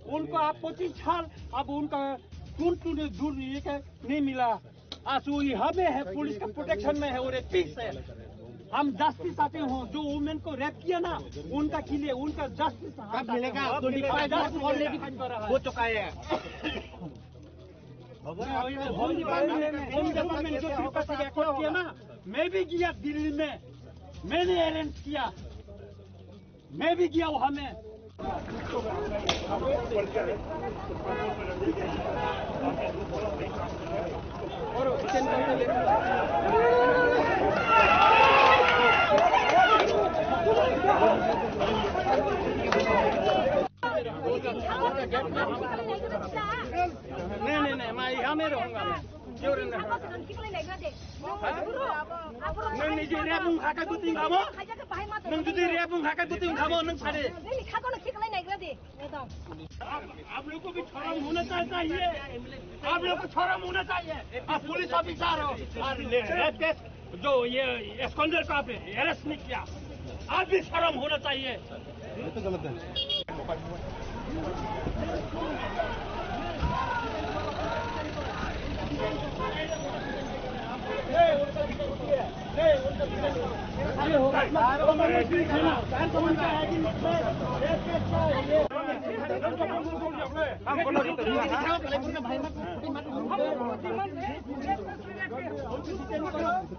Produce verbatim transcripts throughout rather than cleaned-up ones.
उनका आप पच्चीस साल, अब उनका टून टून दूर नहीं है, नहीं मिला। आज वो यहाँ में है, पुलिस का प्रोटेक्शन में है और एक पीस है। हम जस्टिस चाहते हो, जो वुमेन को रेप किया ना, उनका के लिए, उनका जस्टिस कब मिलेगा? ट्वेंटी फ़ाइव इयर्स ऑलरेडी हो चुका है। होम डिपार्टमेंट, होम डिपार्टमेंट जो त्रिपाठी का एक्ट किया ना, मैं भी गया दिल्ली में, मैंने अरेंज किया। मैं भी गया वहां में। नहीं, नहीं, नहीं, मैं यहाँ में रहूंगा मैं। क्यों रहना? Nang ni je rep wng kha khe bwtwi wng kha mo? Nang jodi rep wng kha khe bwtwi wng kha mo, nang sadi. आप, आप लोग को भी शर्म होना चाहिए, चाहिए। आप लोग को शर्म होना चाहिए। आप पुलिस ऑफिसर हो और रेप केस जो ये एब्सकॉन्डर को आपने अरेस्ट नहीं किया, आप भी शर्म होना चाहिए। ये तो गलत है।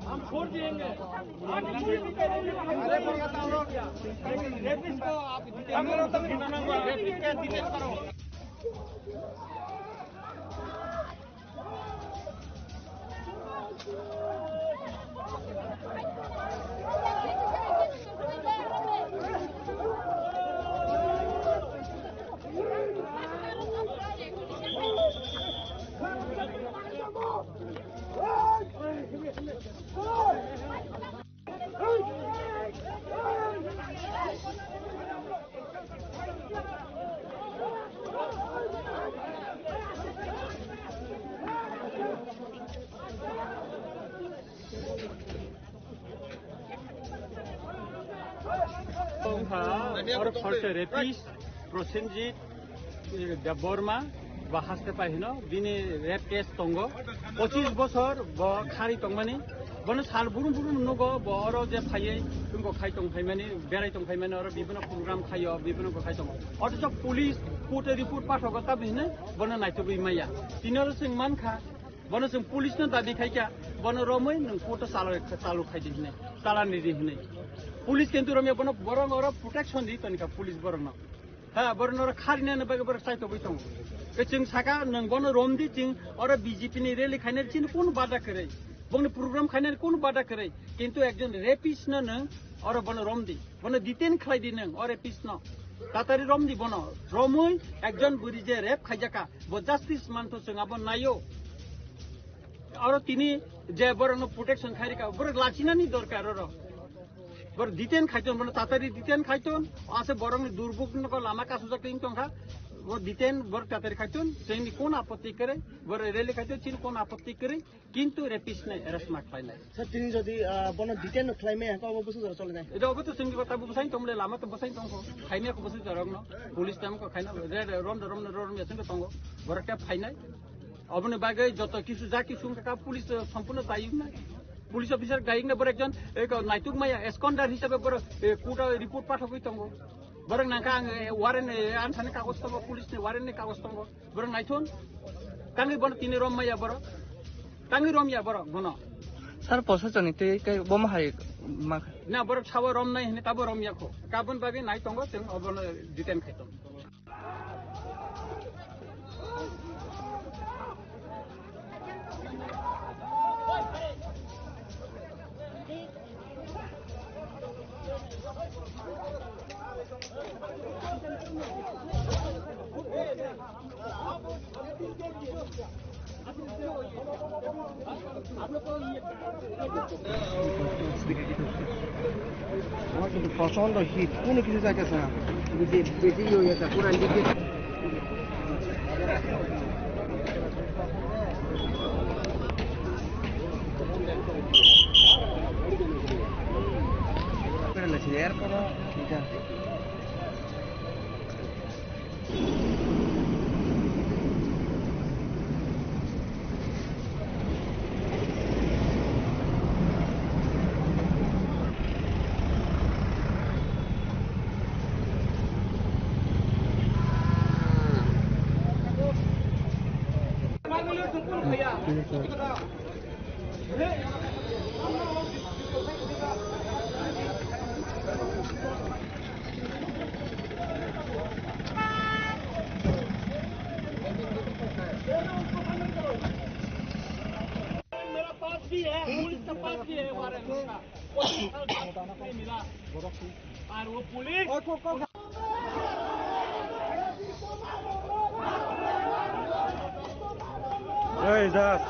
हम छोड़ देंगे। आप रेपिस्ट को आप डिटेन करो। रेपिस्ट का डिटेन करो। Wngkha oro khoroksa rapist Prosenjit, eh, Debbarma ba haste pai hino, bini rape case tongo, pochis bosor bo khari tongmani, bono sal burum burum nugo, bo oro je phaiwi tongkho khai tong phaimani, berai tong phaimani, oro bibino program khaio, bibino bo khai tongo. Othocho police court-o report pathogo, tabuk hino bono naitugwi maya. Tini oro chwng mankha, bono chwng police no dabi khaikha, bono romwi nwng court o chalo, chalo khaidi hinwi, chalani di hinwi. Police kintu romya bono borok oro protection di tonikha police borokno. Ha, borokno oro kharinani bagwi borok chaitogwi tongo. Ke chwng saka nwng bono romdi, chwng oro B J P ni rally khainai chini kunu bada kwrwi. Bongni program khainani kunu bada kwrwi. Kintu ekjon rapist no nwng oro bono romdi. Bono detain khlai di nwng, o rapist no. Tatari romdi bono. Romwi ekjon bwrwi je rape khaijakha, bo justice mantho chwng abo naio. Oro tini je borokno protection khairikha, borok lachinani dorkar oro. Borok detain khaiton, bono tatari detain khaiton, ase borokni durbuk no lama kasujak tong tongkha. Bo detain borok tatari khaiton, chini kono apotti kwrwi, borok rally khaiton, chini kono apotti kwrwi. Kintu rapist nai arrest ma khlainai. Sir, tini jodi, ah, bono detain no khlai maya, ko obo bwswk jora chole nai? Edo obo to chwngni kota bo bwsai tongmole, lama to bwsai tongkho. Khaimya ko bwswk jora no. Police tam ko khaina, re, re, rom de, rom de, rom de, chwngno tongo. Borok khe phainai. Oboni bagwi joto kisu ja kisu wngkha police, eh, sampuno dayik nai. Police officer dayik nai, borok ekjon, eh, ko naituk maya, absconder hisabe borok, eh, court o report pathogwi tongo. Borok nangkha ang, eh, warrant, eh, ang thani kagoj tongo, police ni warrant ni kagoj tongo. Borok naithon, tangwi bono tini rom maya borok, tangwi rom ya borok bono. Sir, posachoni tei kai bomo hai ma. Na, borok sawa rom nai hini tabo rom ya kho. Kabun bagwi nai tongo, chwng obono detain khai tongo. আমার কিন্তু প্রচন্ড হিট, কোনো কিছু যাইতেছে না। কিন্তু যে বেশি ইয়ে হয়ে গেছে, পুরা leakage. Sini airport o, ida. मेरा पास भी है, पुलिस के पास भी है वारंट उसका। वो तीन साल बाद नहीं मिला। और वो पुलिस जय दास।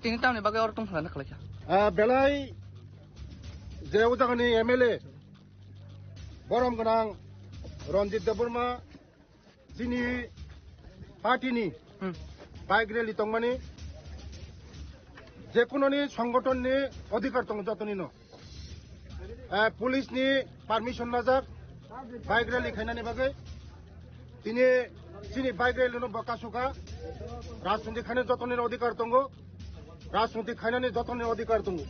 Tini tamni bagwi oro tongthokna khlaikha. Ah, belai je o jagani M L A borom gwnang Ranjit Debbarma chini party ni Hmm. bike rally tongmani jekunoni songgothon ni odhikar tongo jotonino. Eh, police ni permission najak bike rally khainani bagwi. Tini chini bike rally no bo kasuka. Rajniti khaina jotoni odhikar tongo. Rajniti khainani jotoni odhikar tongo.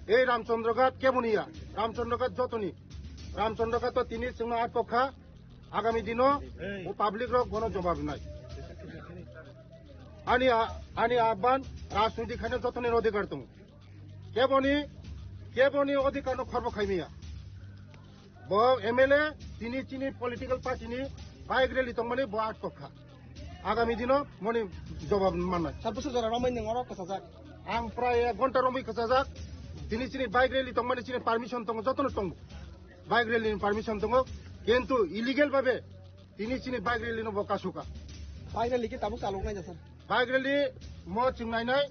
Ei Ramchandra Ghat keboni ya? Ramchandra Ghat jotoni. Ramchandra Ghat to tini chwngno atkokha. Agami dino o public rok bono jobab nai. Ani a-, ani ahban rajniti khaina jotoni odhikar tongo. Keboni, keboni odhikar no khorbo khaimiya. Bo M L A tini chini political party ni bike rally tongmani bo atkokha. Agami dino moni jobab mannai. Sir, bwswk jora romwi nwng oro kwchajak? Ang prai ek ghonta romwi kwchajak. Tini chini bike rally tongmani chini permission tongo, jotono tongo. Bike rally ni permission tongo. Kintu illegal babe tini chini bike rally no bo kasuka. Bike rally ki tabuk chalok nai jasa? Bike rally mo chwng nainai,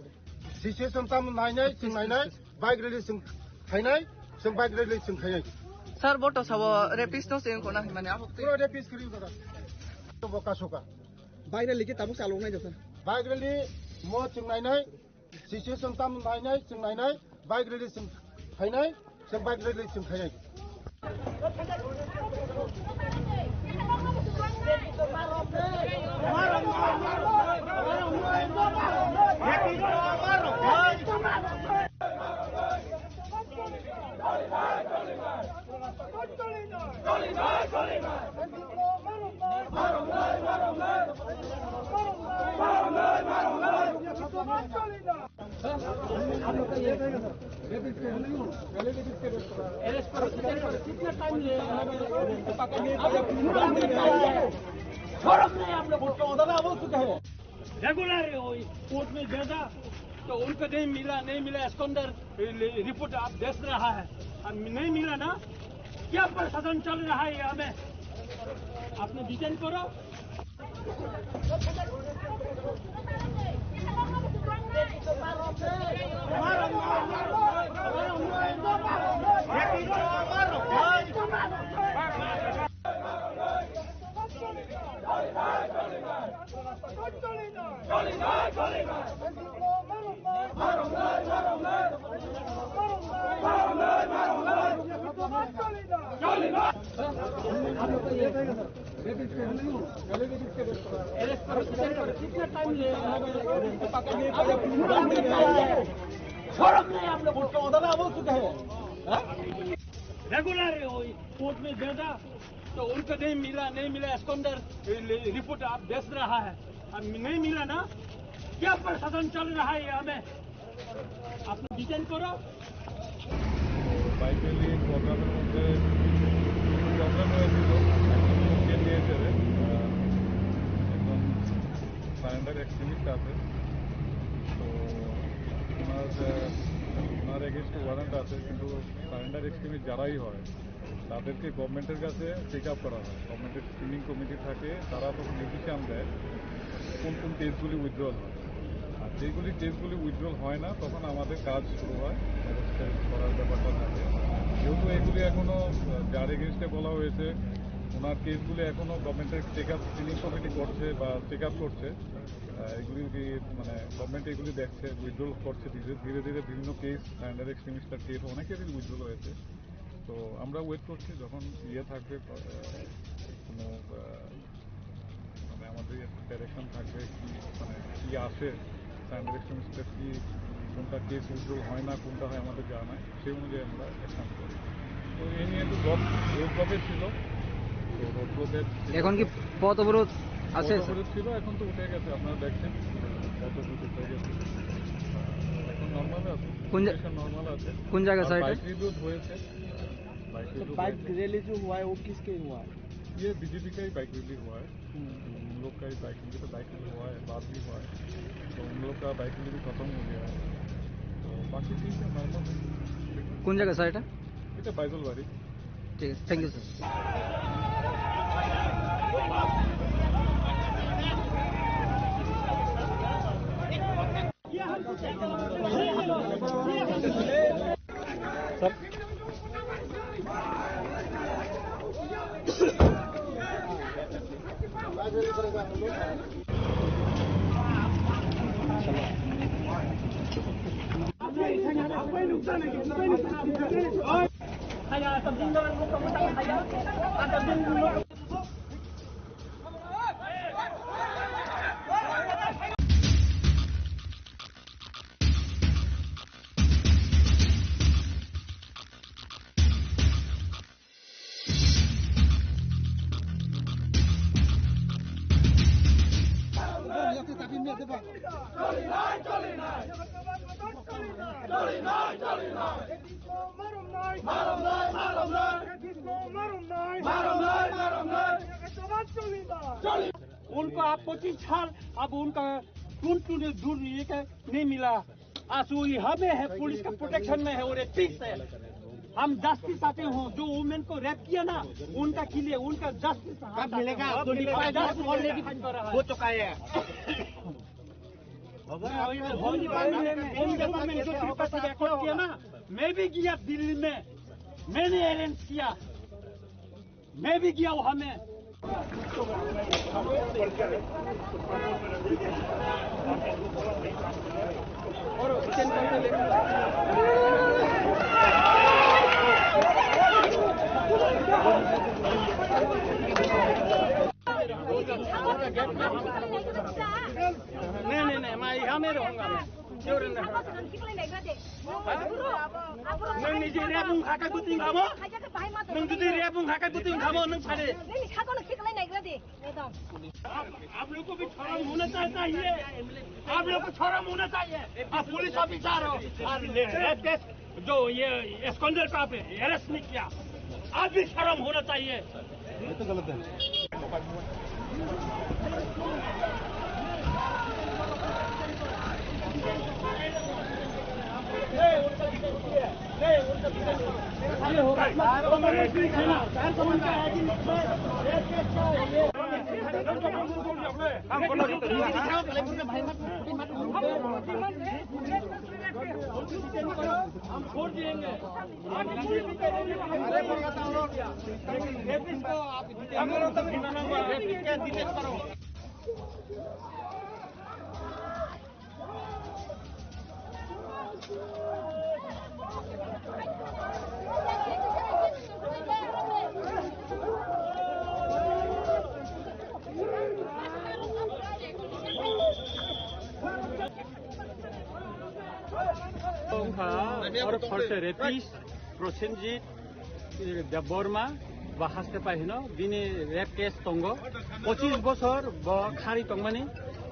situation tam nainai, chwng nainai, bike rally chwng khainai, chwng bike rally chwng khainai. Sir, bo to sabo rapist no se wngkho na hwnmani, abo twi. Puro rapist kwrwi wngkha da. Bo kasuka. Bike rally ki tabuk chalok nai jasa? Bike rally mo chwng nainai, situation tam nainai, chwng nainai, bike rally chwng khainai, chwng bike rally chwng khainai. शर्म नहीं आप लोगों को, दादा, वो चुका है। Regular court में भेजा तो उनको नहीं मिला, नहीं मिला, एस्कॉन्डर रिपोर्ट आप देख रहा है, अब नहीं मिला ना, क्या प्रशासन चल रहा है यहाँ में? आपने डिटेन करो। शर्म नहीं आप लोगों को, दादा, वो चुका है। हाँ? रेगुलर कोर्ट में भेजा तो उनको नहीं मिला, नहीं मिला, एस्कॉन्डर रिपोर्ट आप भेज रहा है, अब नहीं मिला ना, क्या प्रशासन चल रहा है यहाँ में? আপনি ডিটেইন করো। বাইক র্যালি প্রোগ্রামের মধ্যে কিছু প্রবলেম হয়েছিল। এখন ওকে নিয়ে যাবে, আহ, একজন সারেন্ডার এক্সট্রিমিস্ট আছে। তো ওনার আহ, ওনার এগেনস্টে ওয়ারেন্ট আছে, কিন্তু সারেন্ডার এক্সট্রিমিস্ট যারাই হয়, তাদেরকে গভর্নমেন্টের কাছে টেক আপ করা হয়। গভর্নমেন্টের স্ক্রিনিং কমিটি থাকে, তারা তখন ডিসিশন দেয় কোন কোন কেসগুলি উইথড্রল হয়। আর যেগুলি কেসগুলি উইথড্রল হয় না, তখন আমাদের কাজ শুরু হয়, অ্যারেস্ট করার ব্যাপারটা থাকে। যেহেতু এগুলি এখনও, আহ, যার এগেনস্টে বলা হয়েছে, ওনার কেসগুলি এখনও গভর্নমেন্টের টেক আপ, স্ক্রিনিং কমিটি করছে বা চেক আপ করছে। আহ, এগুলি কি, মানে, গভর্নমেন্ট এগুলি দেখছে, উইথড্রল করছে ধীরে ধীরে ধীরে। বিভিন্ন কেস, সারেন্ডার এক্সট্রিমিস্টের কেস অনেকেরই উইথড্রল হয়েছে। তো আমরা ওয়েট করছি যখন ইয়ে থাকবে, আহ, কোনো, আহ, মানে, আমাদের একটা ডাইরেকশন থাকবে কি, মানে, কি আসে, সারেন্ডার এক্সট্রিমিস্টের কি, কোনটা কেস উইথড্রল হয় না, কোনটা হয় আমাদের জানা নাই, সেই অনুযায়ী আমরা অ্যাকশন করি। তো এই নিয়ে একটু রোড ব্লকে ছিল। তো রোড ব্লকের এখন কি পথ অবরোধ আছে, স্যার? অবরোধ ছিল, এখন তো উঠে গেছে, আপনারা দেখছেন, পথ অবরোধ উঠে গেছে। এখন নর্মাল আছে। কোন জা- সিচুয়েশন নর্মাল আছে। কোন জায়গা, আর স্যার, এটা? বাইক রিভিউ হয়েছে। বাইক तो রিভিউ बाइक হয়েছে। रैली जो हुआ है, वो किसके हुआ है? ये बीजेपी का ही बाइक रैली हुआ है। हम्म। तो उन लोग का ही बाइक, उनके तो बाइक रैली हुआ है, बात भी हुआ है। तो उन लोग का बाइक रैली भी खत्म हो गया है। तो बाकी ठीक है, नॉर्मल है। কোন জায়গা, স্যার, এটা? এটা বাইজলবাড়ি। ঠিক আছে, থ্যাংক ইউ, স্যার। उनको आप पच्चीस साल, अब उनका टून टून दूर नहीं है, नहीं मिला। आज वो यहाँ में है, पुलिस का प्रोटेक्शन में है और ये पीस है। हम जस्टिस चाहते हो, जो वुमेन को रेप किया ना, उनका के लिए, उनका जस्टिस कब मिलेगा? ट्वेंटी फ़ाइव इयर्स ऑलरेडी हो चुका है। होम डिपार्टमेंट ने जो ट्रिपल सी रिकॉर्ड किया ना, मैं भी गया दिल्ली में, मैंने अरेंज किया। मैं भी गया वहां में। नहीं, नहीं, नहीं, मैं यहाँ में रहूंगा, मैं। क्यों रहना? Nang ni je rebung hakai buting khamo? Nang jodi rebung hakai buting khamo, nang sade. Nini sakano khiklai naigra de, ekdom. आप, आप लोग को भी शर्म होना चाहिए। आप लोग को शर्म होना चाहिए। आप पुलिस ऑफिसर हो, आप रेप केस, जो ये एस्कॉन्डर को आप अरेस्ट नहीं किया, आप भी शर्म होना चाहिए। ये तो गलत है। हम छोड़ देंगे। Wngkha oro khorsa rapist Prosenjit Debbarma, Ba haste pai hino, bini rape case tongo. Pochis bosor bo khari tongmani.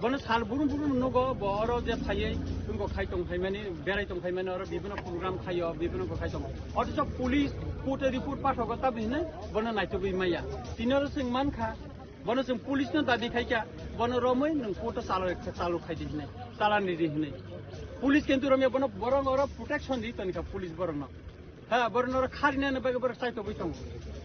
Bono sal burum burum nugo, bo oro je phaiwi, tungko khai tong phaimani, berai tong phaimani, oro bibino program khaio, bibino ko khai tongo. Othocho police court report pathogo tabi hinwi bono naitugwi maya. Tini oro chwng mankha, bono chwng police no dabi khaikha, bono romwi nwng court o chalo, chalo khaidi hinwi, chalani di hinwi. Police kintu romya bono borok oro protection di tonikha police borokno. Ha, borok norok kharinani bagwi borok chaitogwi tongo.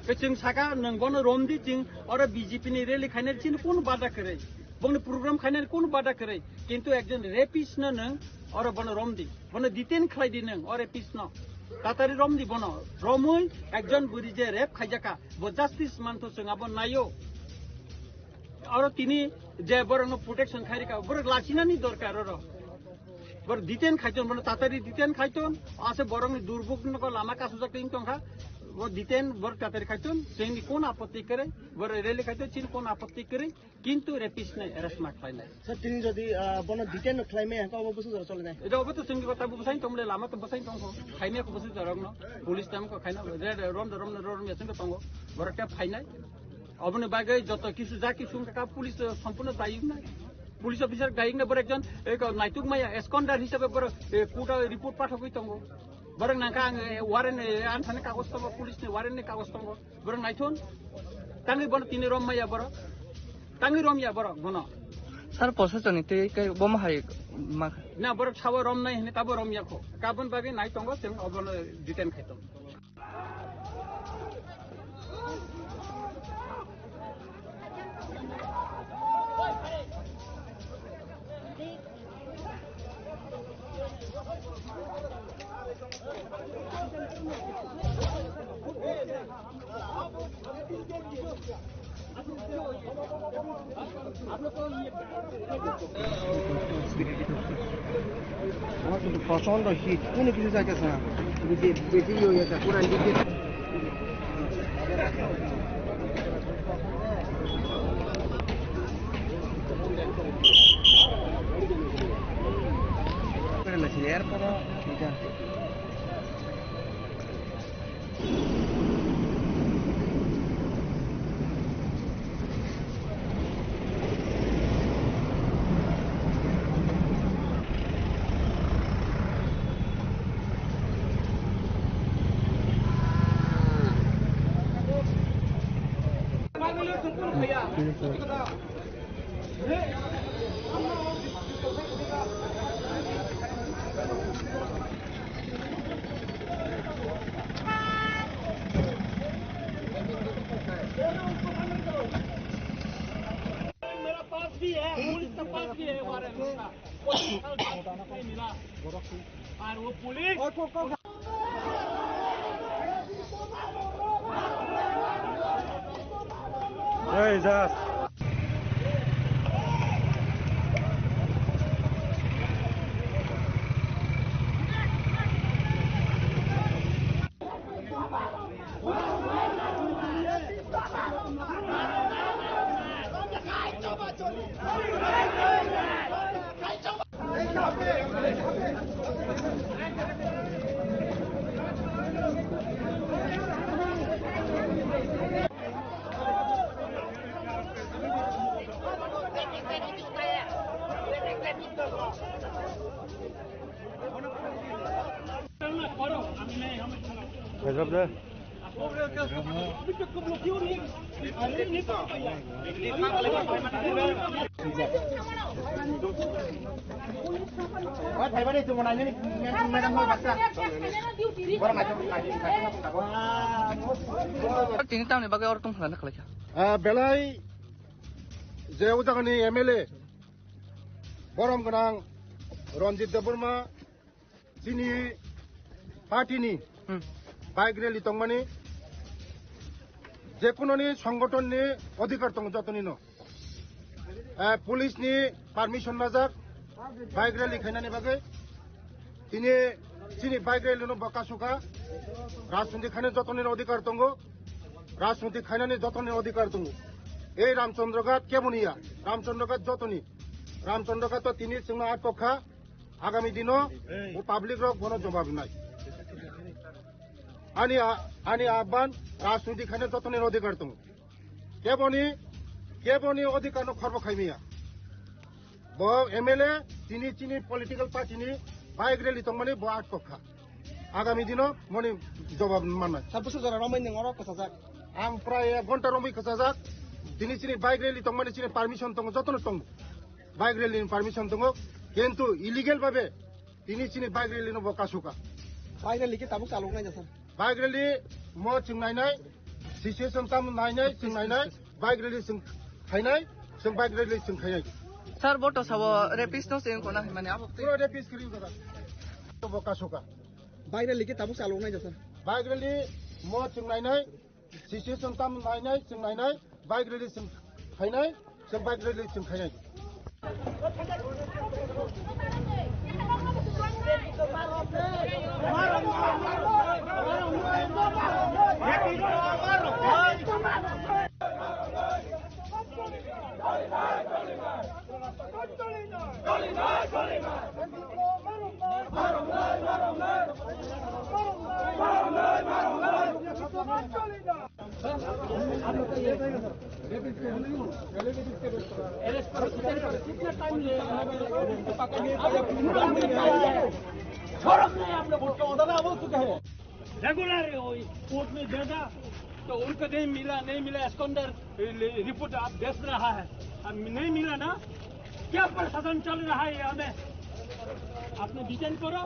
Ke chwng saka, nwng bono romdi, chwng oro B J P ni rally khainani chini kunu bada kwrwi. Bongni program khainani kunu bada kwrwi. Kintu ekjon rapist no nwng oro bono romdi. Bono detain khlaidi nwng, o rapist no. Tatari romdi bono. Romwi ekjon bwrwi je rape khaijaka, bo justice mantho chwng abo naio. Oro tini je borokno protection khairika, borok lachinani dorkar oro. Borok detain khaiton, bono tatari detain khaiton, ase borokni durbuk no lama kasujak tin tongkha, bo detain borok tatari khaiton, chini kon apotti kare, borok rally khaiton, chini kon apotti kare, kintu rapist nai arrest ma khlainai. Sir, tini jodi, ah, bono detain no khlai maya, hwnkhe obo bwswk jora chole nai? Eta obo to chini kota bo bwsai tongmle lama to bwsai tongkho, khainai ko bwswk jora no, police tam ko khaina, je rom do rom no rom ya chini tongo, borok khe phainai. Oboni bagwi joto kisu ja kisu wngkha kha, police, eh, sampuno dayok nai. Police officer dayok nai, borok ekjon, eh, ko naituk maya, absconder hisabe borok, eh, court o report pathogwi tongo. Borok nangkha ang, eh, warrant, eh, ani thani kagoj tongo, police ni warrant ni kagoj tongo. Borok naithon. Tangwi bono tini rom maya borok. Tangwi rom ya borok bono. Sir, procession ni tei kai bomo hai ma. Na, borok sabo rom nai hini tabo rom ya kho. Kabon bagwi nai tongo, chwng obono detain khai tongo. আমার কিন্তু প্রচন্ড হিট, কোনো কিছু যাইতেছে না। যদি বেশি ইয়ে হয়ে যায়, পুরা লিকেজ। এরপরে এটা मेरा पास भी है, पुलिस के पास भी है वारंट उसका। पुलिस का नहीं मिला। और वो police Tini tamni bagwi oro tong khlai kha. Ah, belai je o jagani M L A borom gwnang Ranjit Debbarma chini party ni Hmm. bike rally tongmani, jekunoni songothon ni odhikar tongo jotoni no. Eh, police ni permission najak bike rally khainani bagwi. Tini chini bike rally no bwkha sukha. Rajniti khainani jotoni odhikar tongo. Rajniti khainani jotoni odhikar tongo. Ei Ramchandra Ghat keboni ya. Ramchandra Ghat jotoni. Ramchandra Ghat to tini chwngno atok kha. Agami dino o public rok bono jobab nai. Ani a-, ani ahban Rajniti khaina jotoni odhikar tongo. Keboni, keboni odhikar no khorbo khaimiya. Bo M L A tini chini political party ni bike rally tongmani bo atkok kha. Agami dino moni jawab mannai. Sir, bwswk jora romwi nwng oro kwchajak? Ang prai ek ghonta romwi kwchajak. Tini chini bike rally tongmani chini permission tongo, jotono tongo. Bike rally ni permission tongo, kintu illegal babe tini chini bike rally no bo kasuka. Bike rally khe tabuk chalok nai da, sir? Bike rally mo chwng nainai, situation tam nainai, chwng nainai, bike rally chwng khainai, chwng bike rally chwng khainai. Sir, bo to sabo rapist no se wngkho na hwnmani abo twi. Pura rapist kiri wngkha. Bo kasuka. Bike rally khe tabuk chalok nai da, sir? Bike rally mo chwng nainai, situation tam nainai, chwng nainai, bike rally chwng khainai, chwng bike rally chwng khainai. शर्म नहीं आप लोगों को? रेगुलर है, वो कोर्ट में देगा तो उनको नहीं मिला, नहीं मिला, एस्कॉन्डर रिपोर्ट आप देख रहा है, अब नहीं मिला ना, क्या प्रशासन चल रहा है यहाँ में? आपने डिटेन करो।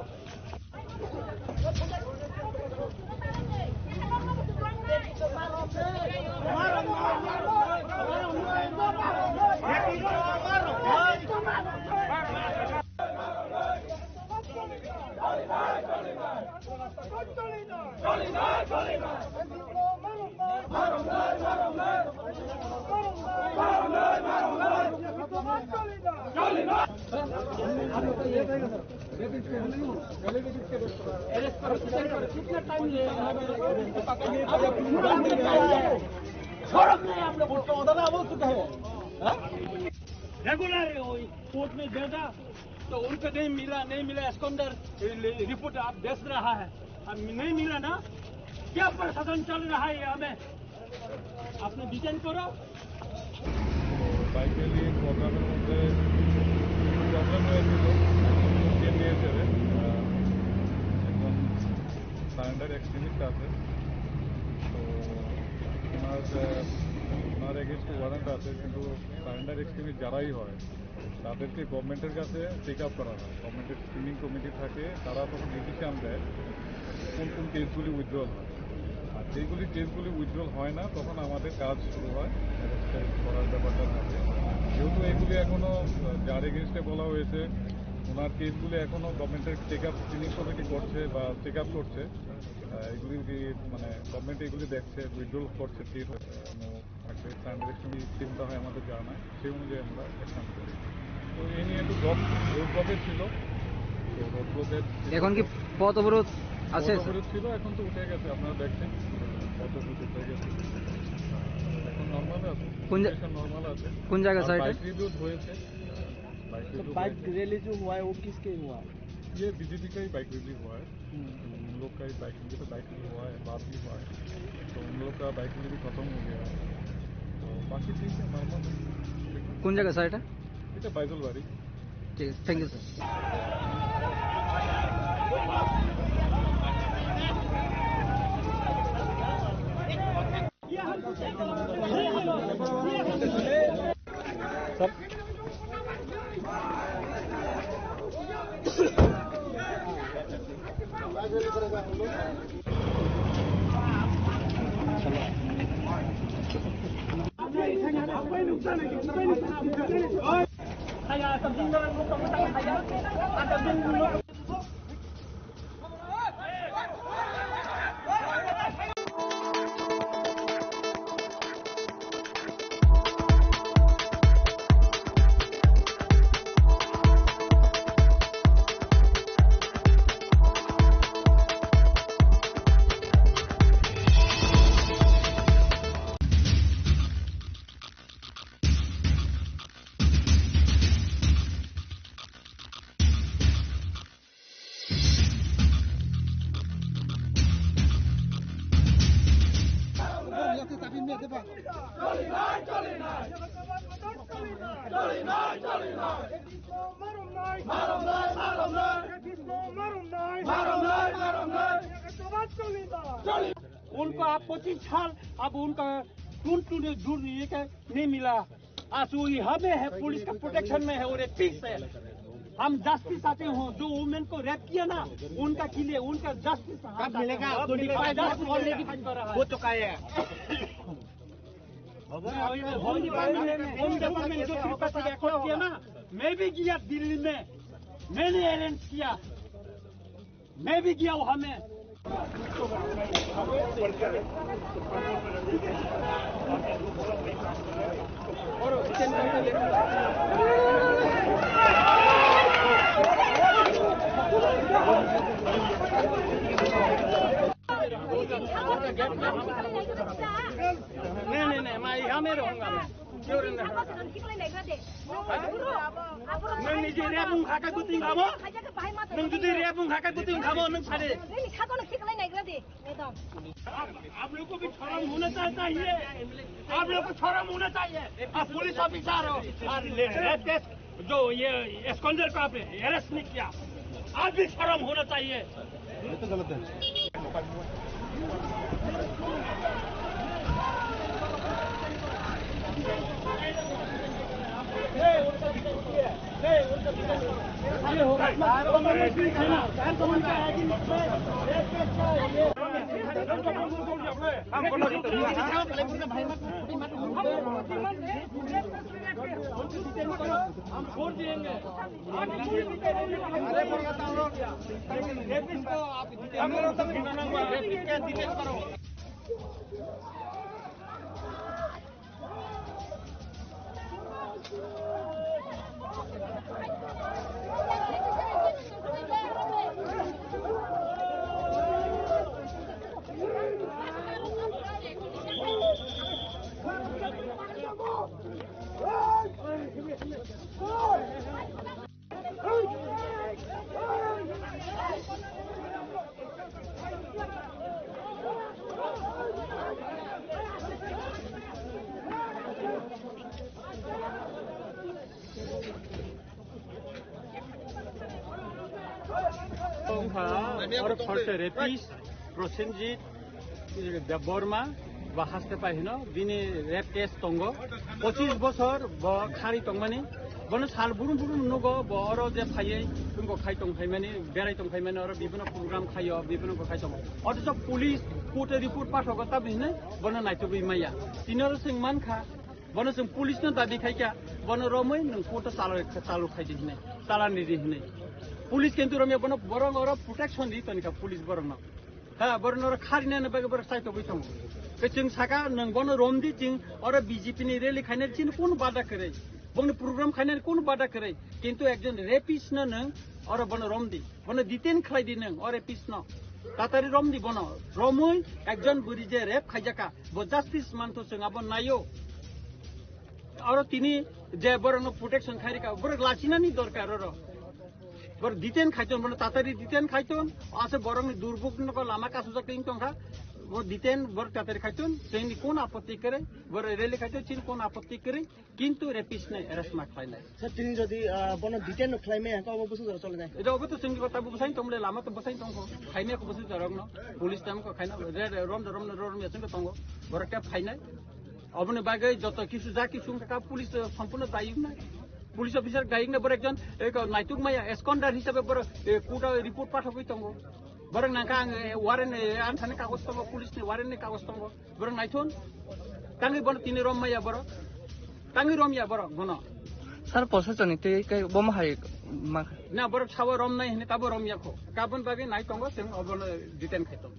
शर्म नहीं आप लोगों को? रेगुलर है, वो कोर्ट में देगा तो उनको नहीं मिला, नहीं मिला, एस्कॉन्डर रिपोर्ट आप देख रहा है, अब नहीं मिला ना, क्या प्रशासन चल रहा है यहाँ में? আপনি ডিটেন করো। বাইক র্যালি প্রোগ্রামের মধ্যে কিছু প্রবলেম হয়েছিল, কে নিয়ে যাবে, আহ, একজন সারেন্ডার এক্সট্রিমিস্ট আছে। তো ওনার, আহ, ওনার এগেইনস্টে ওয়ারেন্ট আছে, কিন্তু সারেন্ডার এক্সট্রিমিস্ট যারাই হয়, তাদেরকে গভর্নমেন্টের কাছে টেক আপ করা হয়। গভর্নমেন্টের স্ক্রিনিং কমিটি থাকে, তারা তখন ডিসিশন দেয় কোন কোন কেসগুলি উইথড্রল হয়। আর যেগুলি কেসগুলি উইথড্রল হয় না, তখন আমাদের কাজ শুরু হয়, অ্যারেস্ট করার ব্যাপারটা থাকে। যেহেতু এগুলি এখনও, আহ, যার এগেইনস্টে বলা হয়েছে, ওনার কেসগুলি এখনও গভর্নমেন্টের টেক আপ, স্ক্রিনিং কমিটি করছে বা চেক আপ করছে। আহ, এগুলি কি, মানে, গভর্নমেন্ট এগুলি দেখছে, উইথড্রল করছে, কেস হয়েছে। একটা স্ট্যান্ডার্ড একটু চিন্তা হয় আমাদের জানা, সেই অনুযায়ী আমরা অ্যাকশন করি। তো এই নিয়ে একটু ব্লক, রোড ব্লকে ছিল, তো রোড ব্লকের এখন কি পথ অবরোধ আছে, পথ স্যার? অবরোধ ছিল, এখন তো উঠে গেছে, আপনারা দেখছেন পথ অবরোধ উঠে গেছে, এখন নর্মাল আছে, কোন জা-, সিচুয়েশন নর্মাল আছে। কোন জায়গা, আর স্যার, এটা? বাইক রিভিউ হয়েছে, বাইক तो রিভিউ बाइक হয়েছে। रैली जो हुआ है, वो किसके हुआ है? ये बीजेपी का ही बाइक रैली हुआ है। हम्म। उन लोग का ही बाइक, उनके तो बाइक भी हुआ है, बात भी हुआ है, तो उन लोग का बाइक भी खत्म हो गया है। तो बाकी ठीक है, नॉर्मल है। কোন জায়গা, স্যার, এটা? এটা বাইজলবাড়ি। ঠিক আছে, থ্যাংক ইউ, স্যার। उनका आप पच्चीस साल, अब उनका टून टून दूर ये क्या नहीं मिला। आज वो यहाँ में है, पुलिस का प्रोटेक्शन में है और एक पीस है। हम जस्टिस चाहते हो, जो वुमेन को रेप किया ना, उनका के लिए, उनका जस्टिस कब मिलेगा? ट्वेंटी फ़ाइव ईयर्स ऑलरेडी हो चुका है। होम डिपार्टमेंट, होम डिपार्टमेंट जो त्रिपाठी का एक्ट किया ना, मैं भी गया दिल्ली में, मैंने अरेंज किया। मैं भी गया हूँ, हमें। नहीं, नहीं, नहीं, मैं यहाँ में रहूँगा मैं। क्यों रहना? Nang ni je rebung hakai buting khamo? Nang jodi rebung hakai buting khamo, nang sade. Nini khakno khiklai naigra de, madam. आप, आप लोग को भी शर्म होना चाहिए। आप लोग को शर्म होना चाहिए। आप पुलिस ऑफिसर हो। और रेप केस, जो ये एस्कॉन्डर को आपने अरेस्ट नहीं किया, आप भी शर्म होना चाहिए। ये तो गलत है। Wngkha oro khorsa rapist Prosenjit Debbarma ba haste pai hino, bini rape case tongo, pochis bosor bo khari tongmani, bono sal burum burum nugo, bo oro je phaiwi wngkha khai tong phaimani, berai tong phaimani, oro bibino program khaio, bibino khai tongo. Othocho police court-o report pathogo, tabini hinwi bono naitugwi maya. Tini oro chwng mankha, bono chwng police no dabi khaikha, bono romwi nwng court-o chalo, chalo khaidi hinwi, chalani di hinwi. Police kintu romya bono borok oro protection di tonikha police borokno. Ha, borok norok kharinani bagwi borok chaitogwi tongo. Tei chwng saka, nwng bono romdi, chwng oro B J P ni rally khainani chini kunu bada kwrwi. Bongni program khainani kunu bada kwrwi. Kintu ekjon rapist no nwng oro bono romdi. Bono detain khlaidi nwng, o rapist no. Tatari romdi bono. Romwi ekjon bwrwi je rape khaijakha, bo justice mantho chwng abo naio. Oro tini je borokno protection khairikha, borok lachinani dorkar oro. Borok detain khaiton, bono tatari detain khaiton, ase borokni durbuk nogo lama kasujak tong tongkha, bo detain borok tatari khaiton, chini kon apotti kwrwi, borok rally khaiton, chini kon apotti kwrwi, kintu rapist nai arrest ma khlainai. Sir, tini jodi, ah, bono detain no khlai maya, hwnkhe obo bwswk jora choli nai? Eta obo to chwngni kota bo bwsai tongmole, lama to bwsai tongkho, khaimaya kho bwswk jorokno, police tam kho khaina, re, re, rom, rom, rom, rom, yaswk tongo, borok khe phainai. Oboni bagwi joto kisu ja kisu wngkha kha, police, eh, sampuno dayok nai. Police officer dayok nai, borok ekjon, eh, naituk maya, absconder hisabe borok, eh, court o report pathogwi tongo. Borok nangkha ang, eh, warrant, eh, ang thani kagoj tongo, police ni warrant ni kagoj tongo. Borok naithon. Tangwi bono tini rom maya borok. Tangwi rom ya borok bono. Sir, prosasoni tei kai bomo hai ma. Na, borok sabo rom nai hini tabo rom ya kho. Kabon bagwi nai tongo, chwng obono detain khai tongo.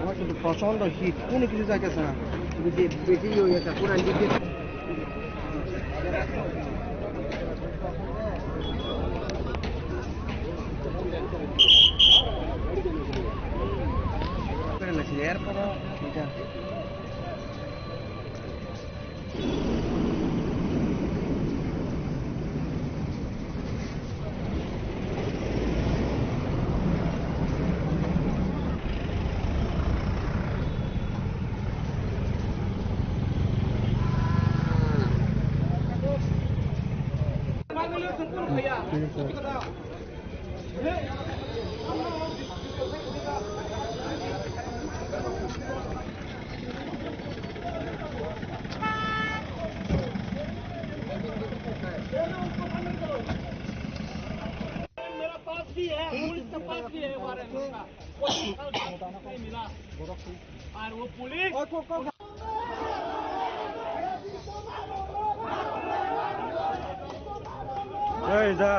আমার কিন্তু প্রচন্ড হিট, কোনো কিছু যাইতেছে না। কিন্তু যে বেশি ইয়ে হয়ে গেছে, পুরা লিকেজ। मेरा पास भी है, पुलिस के पास भी है वारंट उसका, वो नहीं मिला। और वो पुलिस এই যা।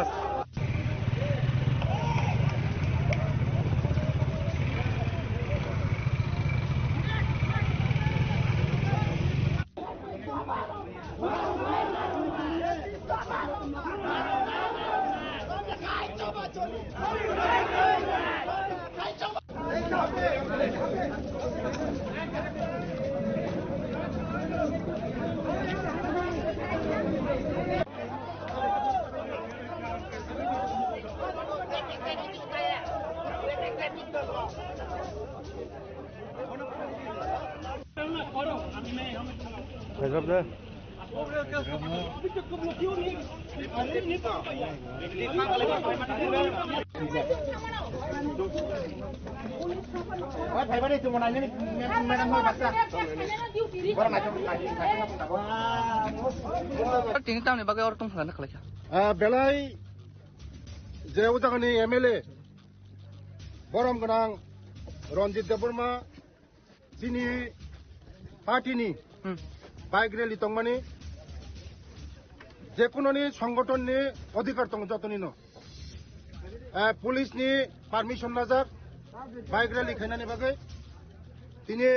Tini tamni bagwi oro tong thangna khlaikha. Ah, belai je o jagani M L A borom gwnang Ranjit Debbarma chini party ni Hmm. bike rally tongmani, jekunoni songotonni odhikar tongo jotonino. Eh, police ni permission najak bike rally khainani bagwi. Tini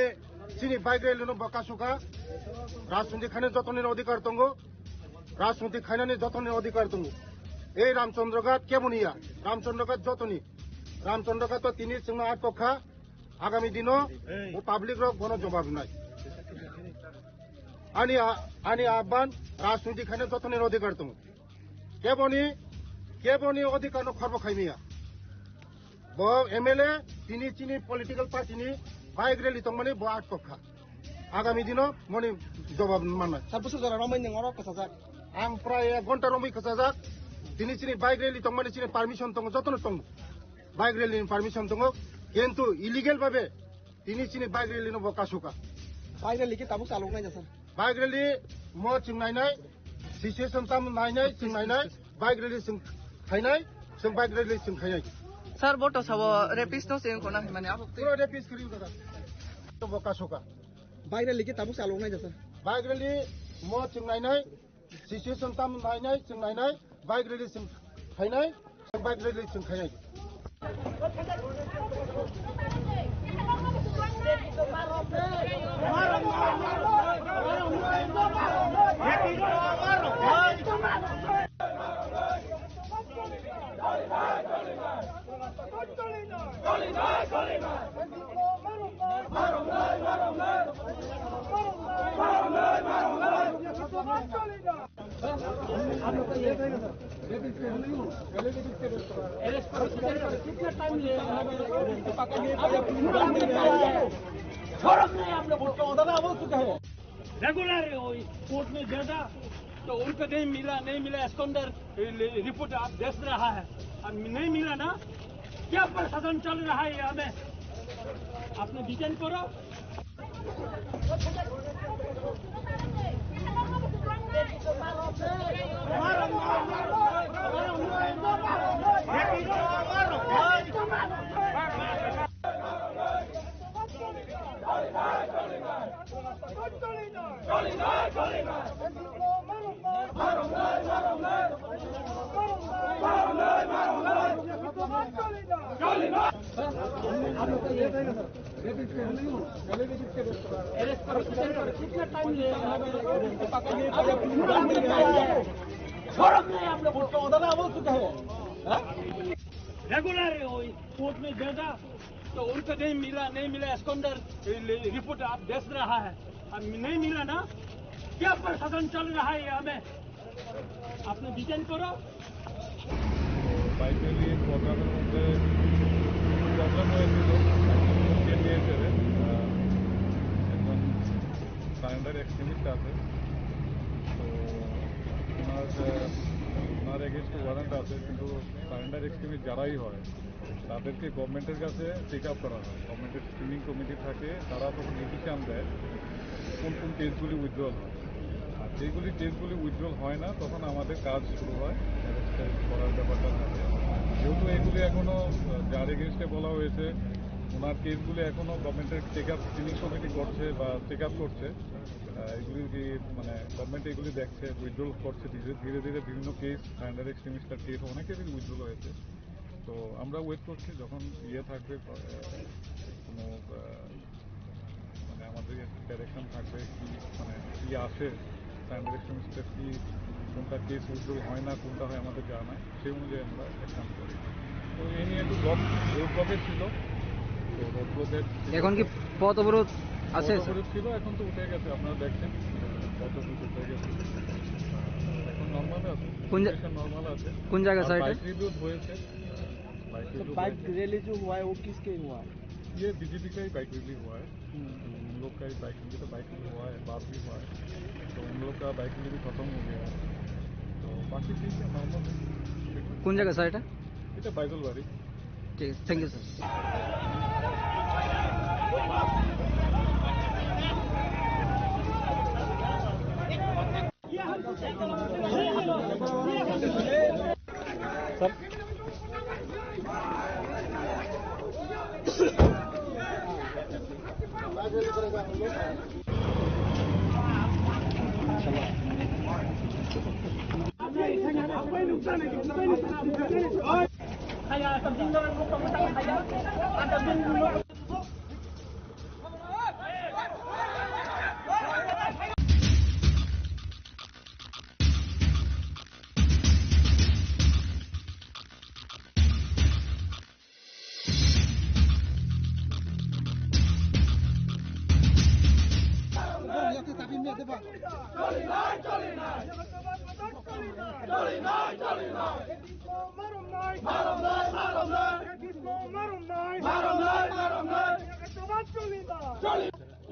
chini bike rally no bo kasukha. Rajniti khaina jotonino odhikar tongo. Rajniti khainani jotonino odhikar tongo. Ei Ramchandra Ghat keboni ya? Ramchandra Ghat jotoni. Ramchandra Ghat to tini chwngno atkokha. Agami dino bo public rok bono jobab rinai. Ani a-, ani ahban rajniti khaina jotoni odhikar tongo. Keboni, keboni odhikar no khorbo khaimiya. Bo M L A tini chini political party ni bike rally tongmani bo atkokha. Agami dino moni jobab mannai. Sir, bwswk jora romwi nwng oro kwchajak? Ang prai ek ghonta romwi kwchajak. Tini chini bike rally tongmani chini permission tongo, jotono tongo. Bike rally ni permission tongo, kintu illegal babe tini chini bike rally no bo kasukha. Bike rally khe tabuk chalok nai da, sir? Bike rally mo chwng nainai, situation tam nainai, chwng nainai, bike rally chwng khainai, chwng bike rally chwng khainai. Sir, bo to sabo rapist no se ko na himani abo. Pura rapist kiri ko da. To bo kasukha. Bike rally khe tabuk chalok nai da, sir? Bike rally mo chwng nainai, situation tam nainai, chwng nainai, bike rally chwng khainai, bike rally chwng khainai. शर्म नहीं आप लोगों को, दादा, वो क्या है? रेगुलर है वो, कोर्ट में जाता तो उनको नहीं मिला, नहीं मिला, एस्कॉन्डर रिपोर्ट आप देख रहा है, और नहीं मिला ना, क्या प्रशासन चल रहा है यहाँ में? आपने डिटेन करो। शर्म नहीं आप लोगों को, दादा, वो क्या है? हाँ? रेगुलर है वो, कोर्ट में जाता तो उनको नहीं मिला, नहीं मिला, एस्कॉन्डर रिपोर्ट आप देख रहा है, अब नहीं मिला ना, क्या प्रशासन चल रहा है ये हमें, आपने डिटेन करो। বাইক র্যালি প্রোগ্রামের মধ্যে প্রবলেম হয়েছিল। একজন সারেন্ডার এক্সট্রিমিস্ট আছে, তো ওনার, আহ, ওনার এগেনস্টে ওয়ারেন্ট আছে, কিন্তু সারেন্ডার এক্সট্রিমিস্ট যারাই হয়, তাদেরকে গভর্নমেন্টের কাছে টেক আপ করা হয়। গভর্নমেন্টের স্ক্রিনিং কমিটি থাকে, তারা তখন ডিসিশন দেয় কোন কোন কেসগুলি উইথড্রল হয়। আর যেগুলি কেসগুলি উইথড্রল হয় না, তখন আমাদের কাজ শুরু হয় অ্যারেস্ট করার ব্যাপারটা থাকে। যেহেতু এগুলি এখনও, আহ, যার এগেনস্টে বলা হয়েছে, ওনার কেসগুলি এখনও গভর্নমেন্টের টেক আপ, স্ক্রিনিং কমিটি করছে বা চেক আপ করছে। আহ, এগুলি কি, মানে, গভর্নমেন্ট এগুলি দেখছে, উইথড্রল করছে ধীরে ধীরে ধীরে। বিভিন্ন কেস, সারেন্ডার এক্সট্রিমিস্টের কেস অনেকেরই উইথড্রল হয়েছে। তো আমরা ওয়েট করছি যখন ইয়ে থাকবে, আহ, কোনো, আহ, মানে, আমাদের একটা ডাইরেকশন থাকবে কি, মানে, কি আসে, সারেন্ডার এক্সট্রিমিস্টের কি, কোনটা কেস উইথড্রল হয় না, কোনটা হয় আমাদের জানা নাই, সেই অনুযায়ী আমরা অ্যাকশন করি। তো এই নিয়ে একটু ব্লক, রোড ব্লকে ছিল, তো রোড ব্লকে এখন কি পথ অবরোধ আছে, পথ স্যার? অবরোধ ছিল, এখন তো উঠে গেছে, আপনারা দেখছেন, পথ অবরোধ উঠে গেছে, এখন নর্মাল আছে, কোন জা-, সিচুয়েশন নর্মাল আছে। কোন জায়গা, আর স্যার, এটা? বাইক রিভিউ হয়েছে, বাইক तो রিভিউ बाइक হয়েছে। रैली जो हुआ है, वो किसके हुआ है? ये बीजेपी का ही बाइक रैली हुआ है। हम्म। तो उन लोग का ही बाइक, उनके तो बाइक रैली हुआ है, बात भी हुआ है। तो उन लोग का बाइक रैली भी खत्म हो गया है। तो बाकी ठीक है, नॉर्मल है। কোন জায়গা, স্যার, এটা? এটা বাইদুলবাড়ি। ঠিক আছে, থ্যাংক ইউ, স্যার।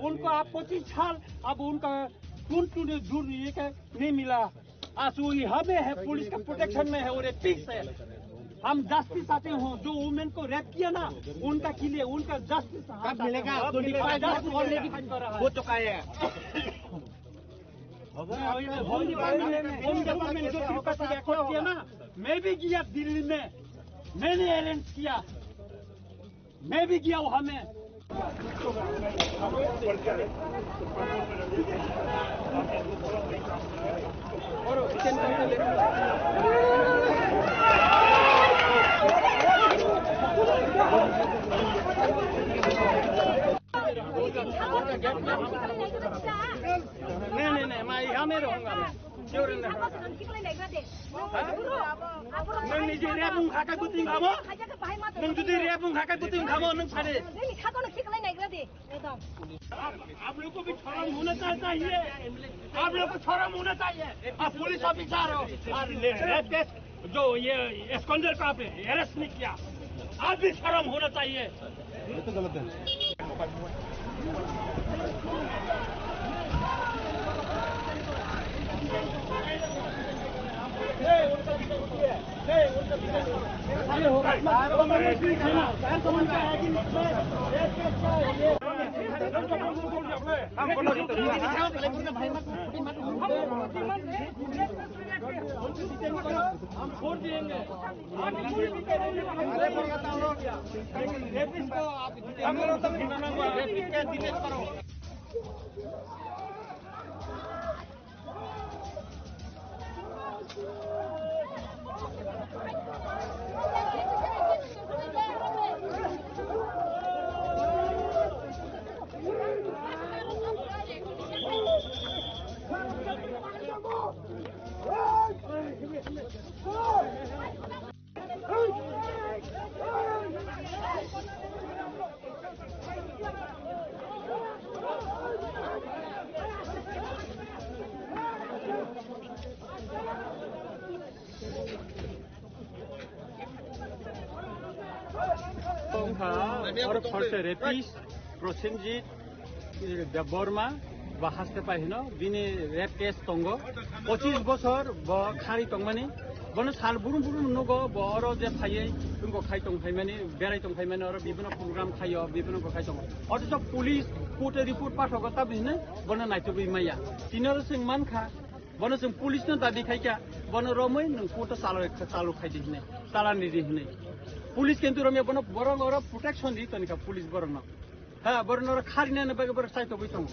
उनको आप पच्चीस साल, अब उनका टून टून दूर ये क्या नहीं मिला। आज वो यहाँ में है, पुलिस का प्रोटेक्शन में है और ये पीस है। हम जस्टिस चाहते हो, जो वुमेन को रेप किया ना, उनका के लिए, उनका जस्टिस कब मिलेगा? ट्वेंटी फ़ाइव ईयर्स ऑलरेडी हो चुका है। होम डिपार्टमेंट, होम डिपार्टमेंट जो तिरुपति रेकॉर्ड किया ना, मैं भी गया दिल्ली में, मैंने अरेंज किया। मैं भी गया वहां में। नहीं, नहीं, नहीं, मैं यहाँ में रहूंगा मैं। Nang ni je rep wng kha khe bwtwi wng kha bo? Nang jodi rep wng kha khe bwtwi wng kha bo, nang sadi. आप, आप लोग को भी शर्म होना चाहिए, आप लोग को शर्म होना चाहिए। आप पुलिस ऑफिसर हो और रेप केस जो ये एस्कॉन्डर को आपने अरेस्ट नहीं किया, आप भी शर्म होना चाहिए। ये तो गलत है। हम छोड़ देंगे। Oro khorse rapist Prosenjit, eh, Debbarma, bo haste pai hino, bini rape case tongo. Pochis bosor bo khari tongmani, bono sal burum burum nugo, bo oro je phaiwi wngkok khai tong phaimani, berai tong phaimani, oro bibino program khaio, bibino bo khai tongo. Othocho police court-o report pathogo, taboni hwnwi bono naitugwi maya. Tini oro chwng mankha, bono chwng police no dabi khaikha, bono romwi nwng court o chalo, chalo khaidi hinwi, chalani di hinwi. Police kintu romya bono, borok oro protection di tonikha police borokno. Ha, borokno oro kharinani bagwi borok chaitogwi tongo.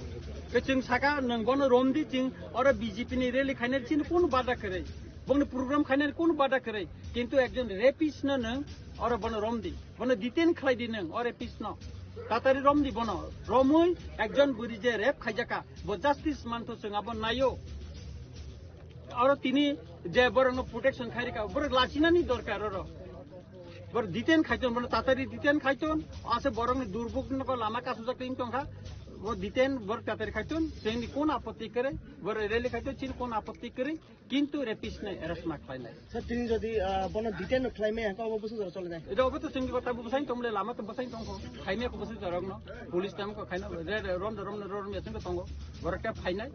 Ke chwng saka nwng bono romdi, chwng oro B J P ni rally khainai chini kunu bada kwrwi. Bongni program khainani kunu bada kwrwi. Kintu ekjon rapist no nwng oro bono romdi. Bono detain khlai di nwng, o rapist no. Tatari romdi bono. Romwi ekjon bwrwi je rape khaijaka, bo justice mantho chwng abo naio. Oro tini je borokno protection khairika, borok lachinani dorkar oro. Borok detain khaiton, bono tatari detain khaiton, ase borokni durbuk no lama kasujak tong tongkha. Bo detain borok tatari khaiton, chini kon apotti kwrwi, borok rally khaiton, chini kon apotti kwrwi. Kintu rapist no arrest ma khlainai. Sir, tini jodi, ah, bono detain no khlai maya, hwnkhe obo bwsajora chole nai? Edo obo to chwngni kota bo bwsai tongmole, lama to bwsai tongkho. Khaimya ko bwsajorokno. Police tam ko khaina, re, re, rom de, rom de, rom de, chwngno tongo. Borok ta phainai.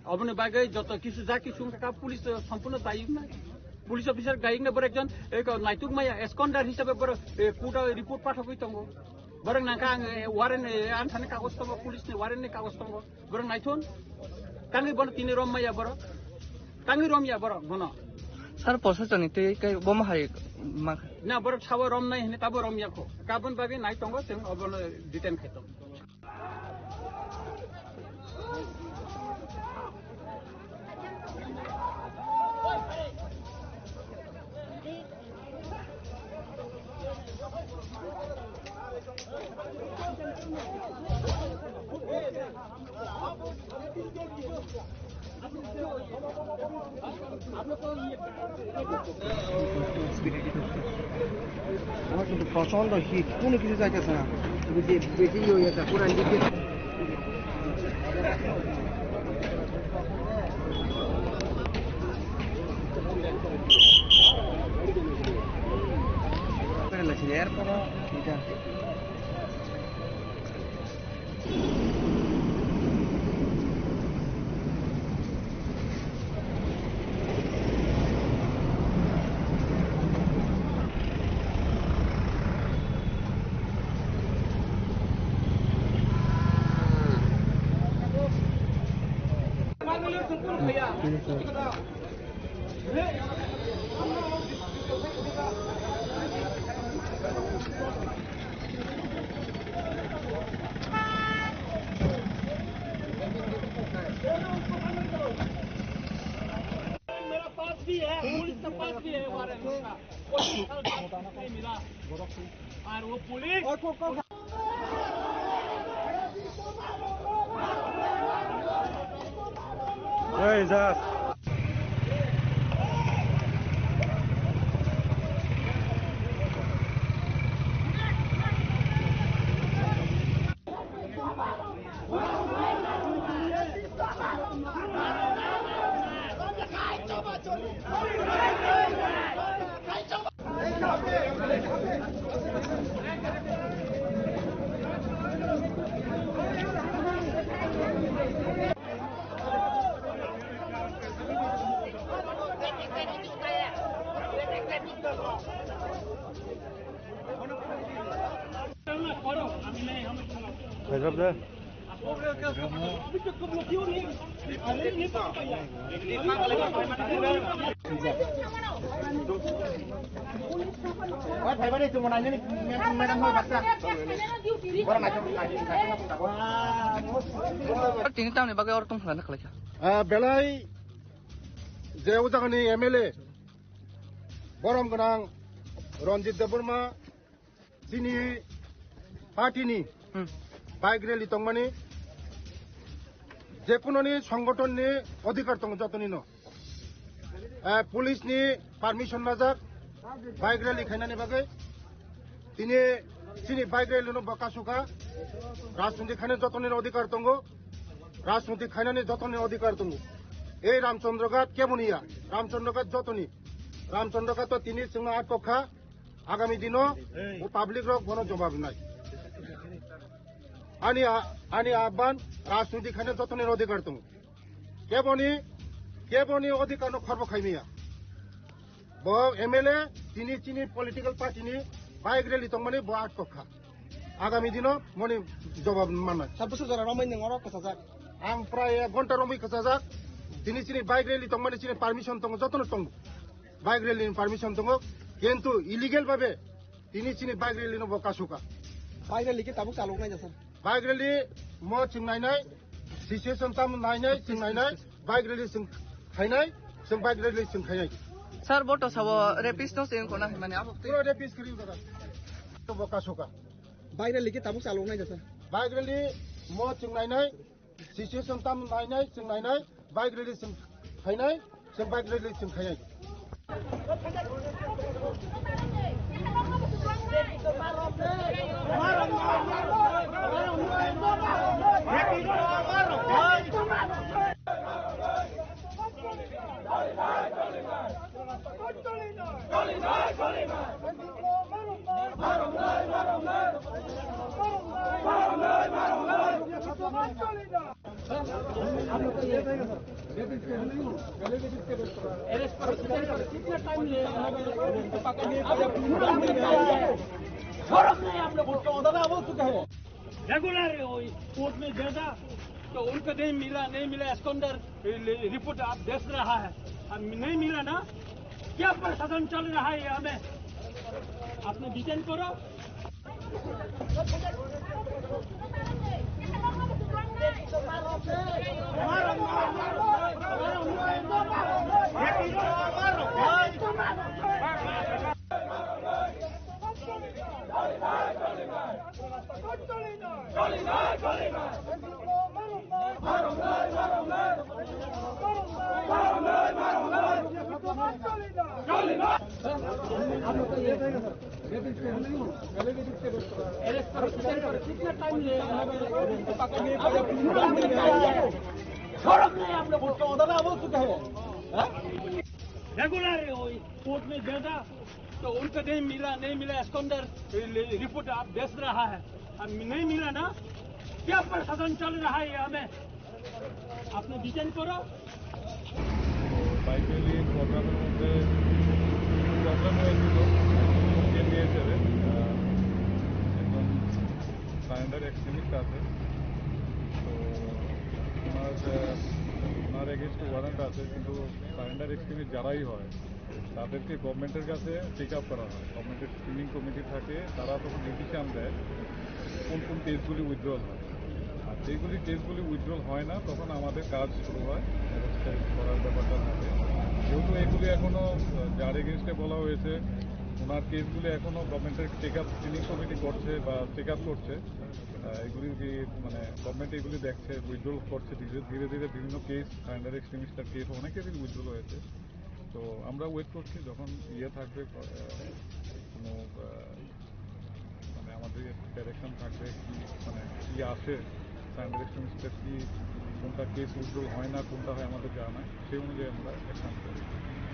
Oboni bagwi joto kisu ja kisu wngkha police to sampuno dayik nai. Police officer dayik nai, borok ekjon, eh, ko naituk maya, eskondar hisabe borok, eh, court o report pathogwi tongo. Borok nangkha ang, eh, warrant, eh, ang thani kagoj tongo, police ni warrant ni kagoj tongo. Borok naithon, tangwi bono tini rom maya borok, tangwi rom ya borok bono. Sir, posachoni twi kai bomo hai ma. Na, borok sabo rom nai hini tabo rom yakho. Kabon bagwi nai tongo, chwng obono detain khai tongo. আমার কিন্তু প্রচন্ড হিট, কোনো কিছু যাইতেছে না। যদি বেশি ইয়ে হয়ে যায়, পুরা লিকেজ। এরপরও এটা मेरा पास भी है, पुलिस के पास भी है वारंट उसका। कोई भी साल नहीं मिला। और वो पुलिस এই যা। Tini tamni bagwi oro tongthokna khlaikha. Ah, belai je o jagani M L A borom gwnang Ranjit Debbarma chini party ni Hmm. bike rally tongmani, jekunoni songotonni odhikar tongo jotonino. Eh, police ni permission najak bike rally khainani bagwi. Tini chini bike rally no bo kasukha. Rajniti khainani jotonino odhikar tongo. Rajniti khainani jotonino odhikar tongo. Ei Ramchandra Ghat keboni ya? Ramchandra Ghat jotoni. Ramchandra Ghat to tini chwngno atkokha. Agami dino o public rok bono jobab nai. Ani a-, ani abban rajniti khaina jotoni odhikar tongo. Keboni, keboni odhikar no khorbo khaimiya. Bo M L A tini chini political party ni bike rally tongmani bo atkokha. Agami dino moni jobab manna. Sar bwswk jora romwi nwng oro kwchajak? Ang prai ek ghonta romwi kwchajak. Tini chini bike rally tongmani chini permission tongo, jotono tongo. Bike rally ni permission tongo. Kintu illegal babe tini chini bike rally no bo kasuka. Bike rally ke tabuk chalok nai jasa? Bike rally mo chwng nainai, situation tam nainai, chwng nainai, bike rally chwng khainai, chwng bike rally chwng khainai. Sir, bo to sabo rapist no se ko na mane abo. Pura rapist kiri daga. To bo kasuka. Bike rally ke tabuk chalok nai jasa? Bike rally mo chwng nainai, situation tam nainai, chwng nainai, bike rally chwng khainai, chwng bike rally chwng khainai. Regular है, वो कोर्ट में गया था, तो उनको नहीं मिला, नहीं मिला, एस्कॉन्डर रिपोर्ट आप देख रहा है, अब नहीं मिला ना, क्या प्रशासन चल रहा है ये हमें? आपने डिटेन करो। रेगुलर है, वो कोर्ट में गया था, तो उनको नहीं मिला, नहीं मिला, एस्कॉन्डर रिपोर्ट आप देख रहा है, अब नहीं मिला ना, क्या प्रशासन चल रहा है ये हमें? আপনি ডিটেন করো। বাইক র্যালি প্রোগ্রামের মধ্যে প্রবলেম হয়েছিল। এনডিএসএর, আহ, একজন সারেন্ডার এক্সট্রিমিস্ট আছে, তো ওনার, আহ, ওনার এগেইনস্টে ওয়ারেন্ট আছে, কিন্তু সারেন্ডার এক্সট্রিমিস্ট যারাই হয়, তাদেরকে গভর্নমেন্টের কাছে টেক আপ করা হয়, গভর্নমেন্টের স্ক্রিনিং কমিটি থাকে, তারা তখন ডিসিশন দেয় কোন কোন কেসগুলি উইথড্রল হয়। আর যেগুলি কেসগুলি উইথড্রল হয় না, তখন আমাদের কাজ শুরু হয় অ্যারেস্ট করার ব্যাপারটা থাকে। যেহেতু এগুলি এখনও, আহ, যার এগেইনস্টে বলা হয়েছে, ওনার কেসগুলি এখনও গভর্নমেন্টের টেক আপ, স্ক্রিনিং কমিটি করছে বা চেক আপ করছে। আহ, এগুলি কি, মানে, গভর্নমেন্ট এগুলি দেখছে, উইথড্রল করছে ধীরে ধীরে ধীরে। বিভিন্ন কেস, সারেন্ডার এক্সট্রিমিস্টের কেস অনেকেরই উইথড্রল হয়েছে। তো আমরা ওয়েট করছি যখন ইয়ে থাকবে, আহ, কোনো, আহ, মানে, আমাদের ডাইরেকশন থাকবে কি, মানে, কি আসে, সারেন্ডার এক্সট্রিমিস্টের কি, কোনটা কেস উইথড্রল হয় না, কোনটা হয় আমাদের জানা নাই, সেই অনুযায়ী আমরা অ্যাকশন করি।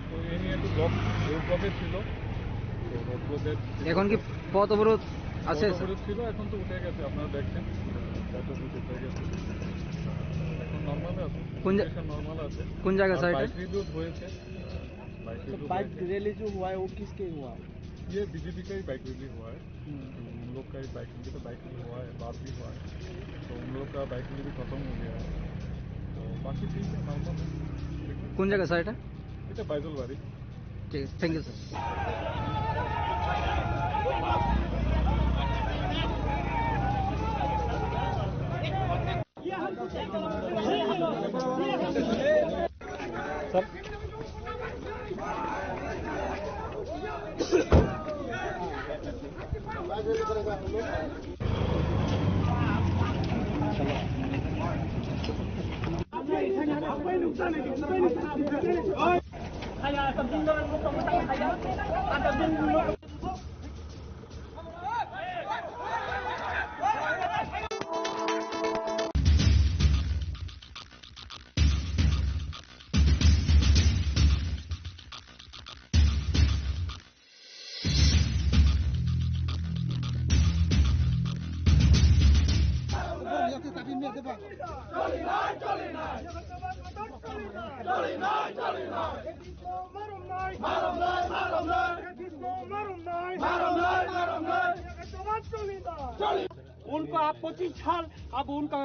তো এই নিয়ে একটু ব্লক, রোড ব্লকে ছিল, তো রোড ব্লকের এখন কি পথ অবরোধ আছে, পথ স্যার? অবরোধ ছিল, এখন তো উঠে গেছে, আপনারা দেখছেন পথ অবরোধ উঠে গেছে, এখন নর্মাল আছে। কোন জা-, সিচুয়েশন নর্মাল আছে। কোন জায়গা, আর স্যার, এটা? বাইক রিডিউস হয়েছে। बाइक तो रिड्यूस बाइक हुआ है। रैली जो हुआ है, वो किसके हुआ? ये बीजेपी का ही बाइक रैली हुआ है। हम्म। तो उन लोग का ही बाइक, उनके तो बाइक रैली हुआ है, बात भी हुआ है। तो उन लोग का बाइक रैली भी खत्म हो गया है। तो बाकी ठीक है, नॉर्मल है। कौन जगह सर, এটা? এটা বাইজলবাড়ি। ঠিক আছে, থ্যাংক ইউ স্যার। उनका आप पच्चीस साल, अब उनका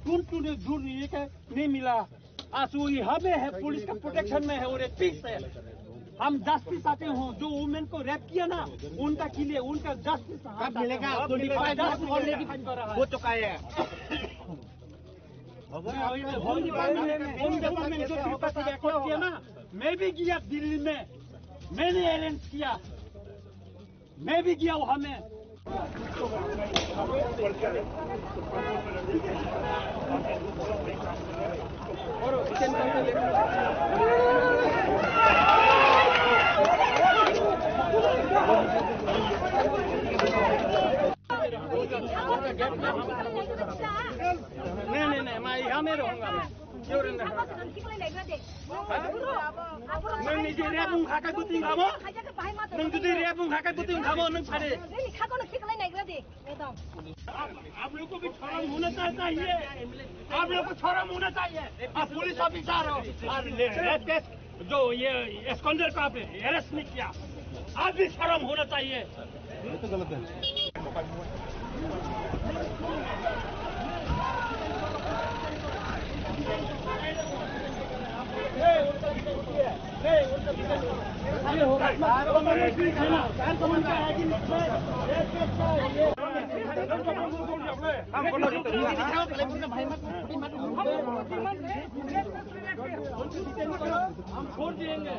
टून टून दूर नहीं है, नहीं मिला। आज वो यहाँ में है, पुलिस का प्रोटेक्शन में है और ये पीस है। हम जस्टिस चाहते हो, जो वुमेन को रेप किया ना, उनका के लिए, उनका जस्टिस कब मिलेगा? ट्वेंटी फ़ाइव जस्टिस ऑलरेडी हो चुका है। होम डिपार्टमेंट, होम डिपार्टमेंट जो त्रिपाठी रिकॉर्ड किया ना, मैं भी गया दिल्ली में, मैंने अरेंज किया। मैं भी गया वहां में। नहीं, नहीं, नहीं, मैं यहाँ में रहूंगा मैं। क्यों रहना? Nang niji rep wng kha khe bwtwi wng kha bo? Nang jodi rep wng kha khe bwtwi wng kha bo, nang phari. आप, आप लोग को भी शर्म होना चाहिए। आप लोग को शर्म होना चाहिए। आप पुलिस ऑफिसर हो, आप रेप केस, जो ये एस्कॉन्डर को आप अरेस्ट नहीं किया, आप भी शर्म होना चाहिए। ये तो गलत है। हम छोड़ दिएंगे।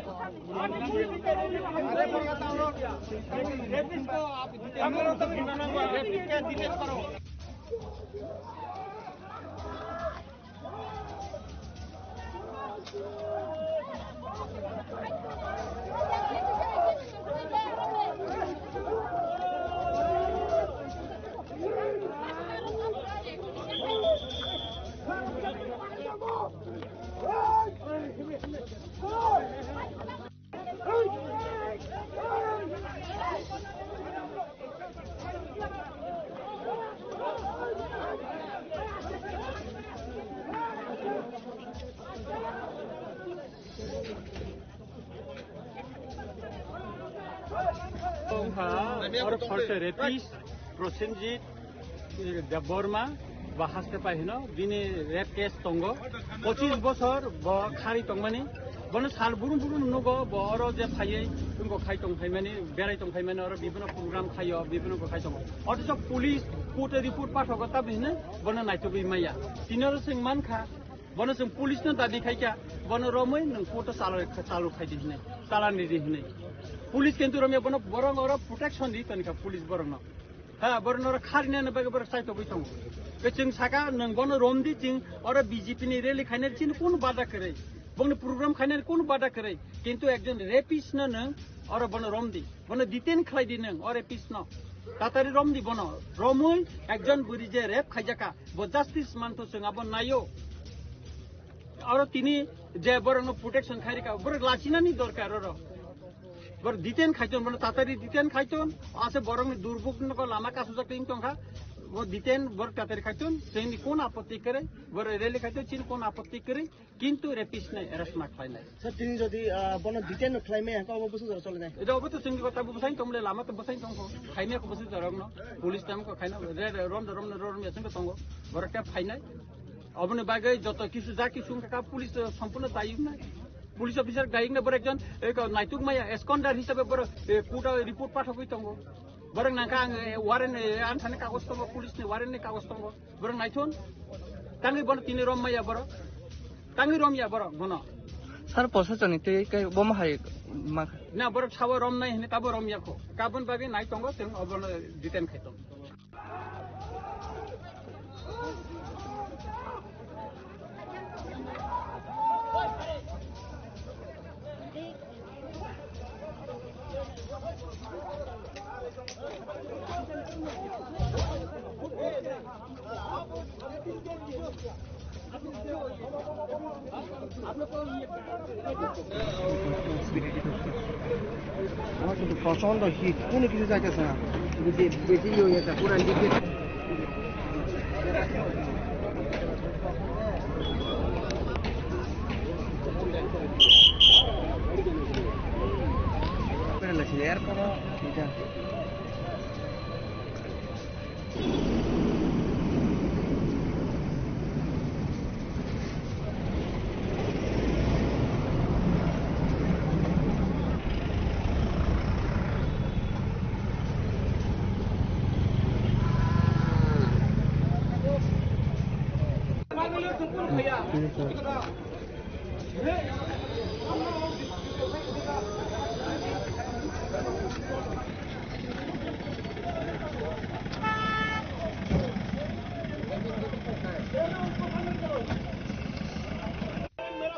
Wngkha oro first rapist Prosenjit Debbarma ba haste pai hino, bini rape case tongo, pochis bosor bo khari tongmani, bono sal burum burum nugo, bo oro je phaiwi wngkha khai tong phaimani, berai tong phaimani, oro bibino program khaio, bibino bo khai tongo. Othocho police court o report pathogo, taboni hwnwi bono naitugwi maya. Tini oro chwng mankha, bono chwng police no dabi khaikha, bono romwi nwng court o chalo, chalo khaidi hwnwi, chalani di hwnwi. Police kintu romya bono borok oro protection di tonikha police borokno. Ha, borok norok kharinani bagwi borok chaitogwi tongo. Tei chwng saka, nwng bono romdi, chwng oro B J P ni rally khainani chini kunu bada kwrwi. Bongni program khainani kunu bada kwrwi. Kintu ekjon rapist no nwng oro bono romdi. Bono detain khlaidi nwng, o rapist no. Tatari romdi bono. Romwi ekjon bwrwi je rape khaijakha, bo justice mantho chwng abo naio. Oro tini je borokno protection khairikha, borok lachinani dorkar oro. Borok detain khaiton, bono tatari detain khaiton, ase borokni durbuk nogo lama kasujak twi tongkha, bo detain borok tatari khaiton, chini kon apotti kwrwi, borok rally khaiton, chini kon apotti kwrwi, kintu rapist nai arrest ma khlainai. Sir, tini jodi, ah, bono detain no khlaimaya, hwnkhe obo bwswk jora cholinai? Edo obo to chini kota bo bwsai tongmole, lama to bwsai tongkho, khaimaya kho bwswk jora rokno, police tam kho khaina, re, re, rom de, rom de, rom de, chini tongo, borok khe phainai. Oboni bagwi joto kisu ja kisu wngkha kha, police, eh, sompurno dayok nai. Police officer dayok nai, borok ekjon, eh, naituk maya, absconder hisabe borok, eh, court o report pathogwi tongo. Borok nangkha ang, eh, warrant, eh, ang thani kagoj tongo, police ni warrant ni kagoj tongo. Borok naithon, tangwi bono tini rom maya borok. Tangwi rom ya borok bono. Sir, posasoni tei kai bomo hai ma. Na, borok sabo rom nai hini tabo rom ya kho. Kabon bagwi nai tongo, teng obono detain khai tongo. আমার কিন্তু প্রচন্ড হিট, কোনো কিছু যাইতেছে না। কিন্তু যে বেশি ইয়ে হয়ে গেছে, পুরা লিকেজ। मेरा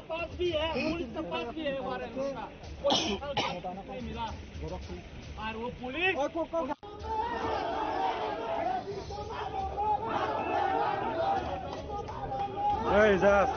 पास भी है, पुलिस का पास भी है वारंट उसका। कोई साल नहीं मिला। और वो police Hey, Zaf.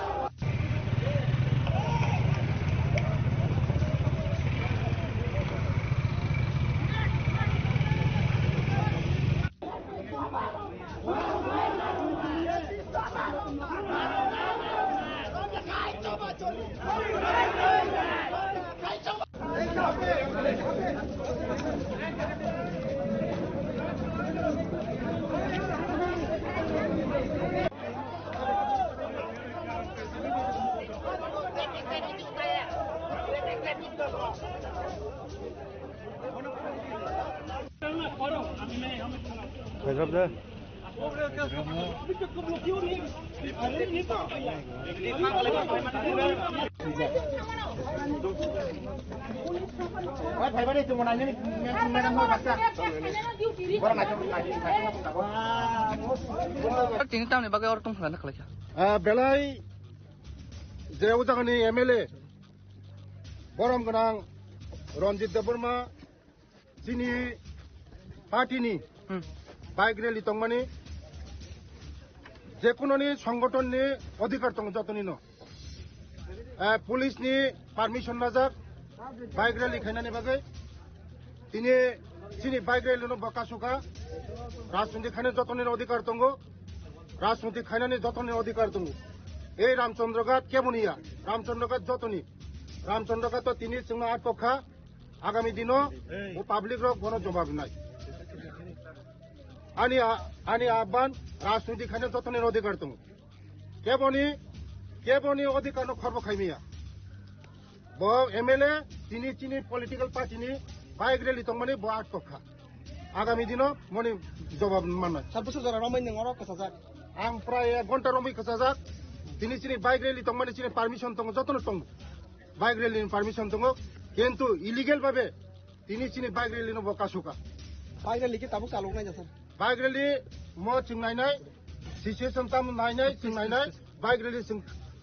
Tini tamni bagwi oro tongthokna khlaikha. Ah, belai je o jagani M L A borom gwnang Ranjit Debbarma chini party ni Hmm. bike rally tongmani jekunoni songgothon ni odhikar tongo jotonino. Eh, police ni permission lajak bike rally khainani bagwi. Tini chini bike rally no bo kasuka. Rajniti khaina jotoni odhikar tongo. Rajniti khainani jotoni odhikar tongo. Ei Ramchandra Ghat keboni ya? Ramchandra Ghat jotoni. Ramchandra Ghat to tini chwngno atkokha. Agami dino o public rok bono jobab nai. Ani a-, ani abban rajniti khaina jotoni odhikar tongo. Keboni, keboni odhikar no khorbo khaimiya. Bo M L A tini chini political party ni bike rally tongmani bo atkokha. Agami dino moni jobab mannai. Sir, bwswk jora romwi nwng oro kwchajak? Ang prai ek ghonta romwi kwchajak. Tini chini bike rally tongmani chini permission tongo, jotono tongo. Bike rally ni permission tongo. Kintu illegal babe tini chini bike rally no bo kasuka. Bike rally khe tabuk chalok nai jasa. Bike rally mo chwng nainai, situation tam nainai, chwng nainai, bike rally chwng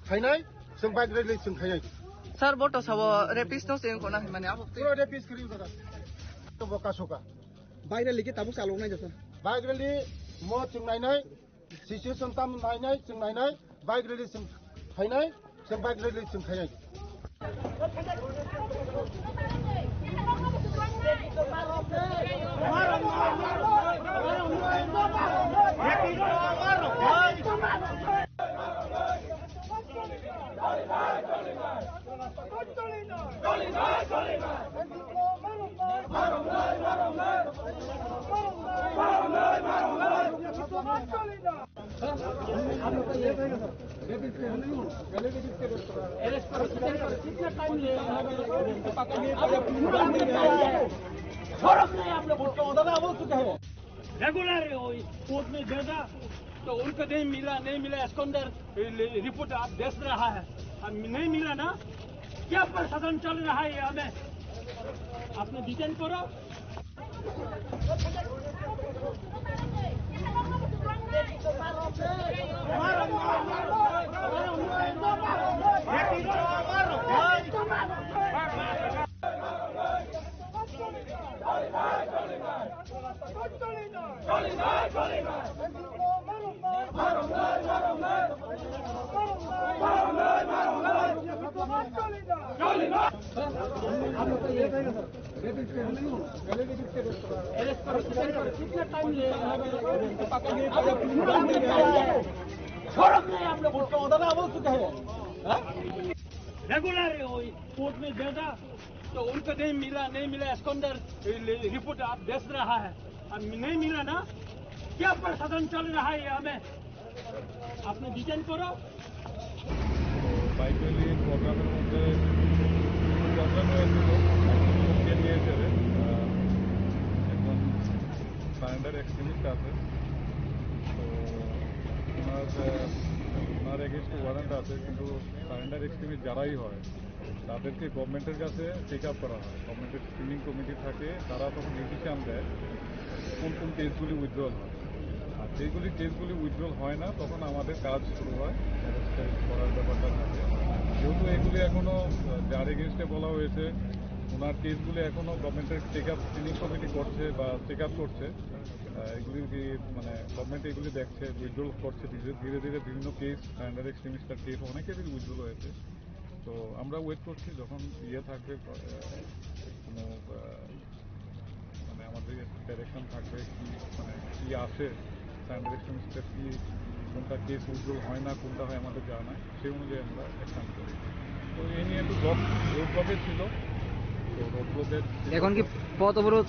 khainai, chwng bike rally chwng khainai. Sir, boto sabo rapist no se ko na mane abo. Pura rapist kiri jada. To bo kasuka. Bike rally khe tabuk chalok nai jasa. Bike rally mo chwng nainai, situation tam nainai, chwng nainai, bike rally chwng khainai, chwng bike rally chwng khainai. शर्म नहीं आप लोगों को, दादा, वो चुका है। रेगुलर है वो, कोर्ट में गया था, तो उनको नहीं मिला, नहीं मिला, एस्कॉन्डर रिपोर्ट आप देख रहा है, अब नहीं मिला ना, क्या प्रशासन चल रहा है ये हमें, आपने डिटेन करो। शर्म नहीं आप लोगों को, दादा, वो चुका है। हाँ? रेगुलर है वो, कोर्ट में गया था, तो उनको नहीं मिला, नहीं मिला, स्कंदर रिपोर्ट आप बेच रहा है, अब नहीं मिला ना, क्या प्रशासन चल रहा है ये हमें, आपने डिटेन करो। বাইক র্যালি প্রোগ্রামের মধ্যে প্রবলেম হয়েছিল। একজন লোককে নিয়ে এসে, আহ, একজন সারেন্ডার এক্সট্রিমিস্ট আছে। তো ওনার আহ, ওনার এগেনস্টে ওয়ারেন্ট আছে, কিন্তু সারেন্ডার এক্সট্রিমিস্ট যারাই হয়, তাদেরকে গভর্নমেন্টের কাছে টেক আপ করা হয়। গভর্নমেন্টের স্ক্রিনিং কমিটি থাকে, তারা তখন ডিসিশন দেয় কোন কোন কেসগুলি উইথড্রল হয়। আর যেগুলি কেসগুলি উইথড্রল হয় না, তখন আমাদের কাজ শুরু হয় অ্যারেস্ট করার ব্যাপারটা থাকে। যেহেতু এগুলি এখনও, আহ, যার এগেনস্টে বলা হয়েছে, ওনার কেসগুলি এখনও গভর্নমেন্টের টেক আপ, স্ক্রিনিং কমিটি করছে বা চেক আপ করছে। আহ, এগুলি কি, মানে, গভর্নমেন্ট এগুলি দেখছে, উইথড্রল করছে ধীরে ধীরে ধীরে। বিভিন্ন কেস, সারেন্ডার এক্সট্রিমিস্টের কেস অনেকেরই উইথড্রল হয়েছে। তো আমরা ওয়েট করছি যখন ইয়ে থাকবে, আহ, কোনো, আহ, মানে, আমাদের ডাইরেকশন থাকবে কি, মানে, কি আসে, সারেন্ডার এক্সট্রিমিস্টের কি, কোনটা কেস উইথড্রল হয় না, কোনটা হয় আমাদের জানা নাই, সেই অনুযায়ী আমরা অ্যাকশন করি। তো এই নিয়ে একটু ব্লক, রোড ব্লকে ছিল। তো রোড ব্লকে এখন কি পথ অবরোধ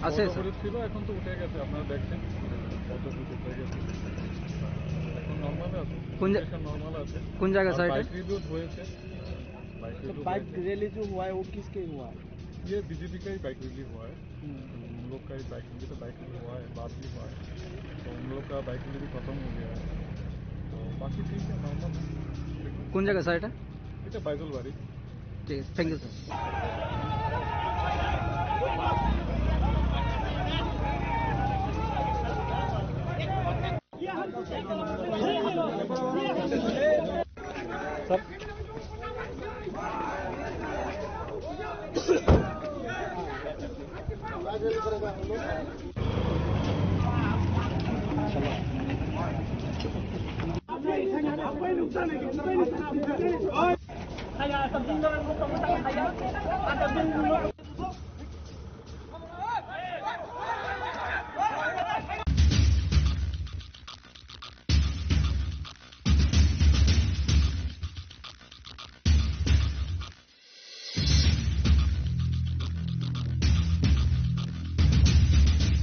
আছে, স্যার? অবরোধ ছিল, এখন তো উঠে গেছে, আপনারা দেখছেন, পথ অবরোধ উঠে গেছে। এখন নর্মাল আছে, কোন জা- সিচুয়েশন নর্মাল আছে। কোন জায়গা, আর স্যার, এটা? বাইক রিভিউ হয়েছে। বাইক तो রিভিউ बाइक হয়েছে। रैली जो हुआ है, वो किसके हुआ है? ये बीजेपी का ही बाइक रैली हुआ है। हम्म। तो उन लोग का ही बाइक, उनके तो बाइक रैली हुआ है, बाद भी हुआ है। तो उन लोग का बाइक रैली भी खत्म हो गया है। तो बाकी ठीक है, नॉर्मल। কোন জায়গা, স্যার, এটা? এটা বাইজলবাড়ি। ঠিক আছে, thank you, sir.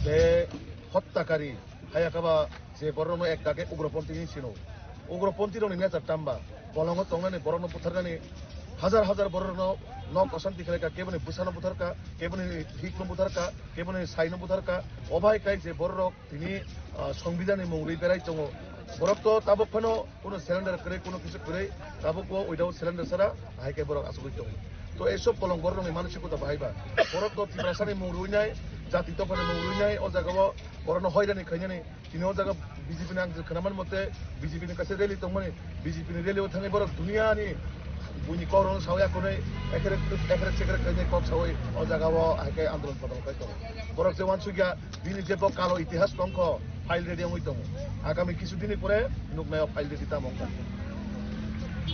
Je hottakari, hayakaba je borokno ekdagi ugroponthi hinwi sino. Ugroponthi rokni nature tamba, bolongo tongnani borokno butharnani, hajar hajar borokno nok osanti khlaika, keboni bwsano butharka, keboni hikno butharka, keboni saino butharka, obo hai khe je borok tini, ah, songbidani mung rwi berai tongo. Borok to tabuk phano kuno surrender kwrwi, kuno kisu kwrwi, tabuk o without surrender sara hai khe borok asugwi tongo. To ei sob bolong borok rokni manosikota bahai ba. Borok to Tiprasani mung rwi nai, jati dophani mung rwi nai, o jaga o borokno hoirani khainani. Tini o jaga B J P ni ang khwnaman mote B J P ni kaisa rally tongmani, B J P ni rally o thangwi borok duniani buini kok rokno sawi akhunwi ekrek ekrek sekrek khainai kok sawi o jaga o hai khe andolon padol khai tongo. Borok je uansukya bini jebo kalo itihas tongkho file ready wngwi tongo. Agami kisu dini pore nuknai o file ready tamo wngkha.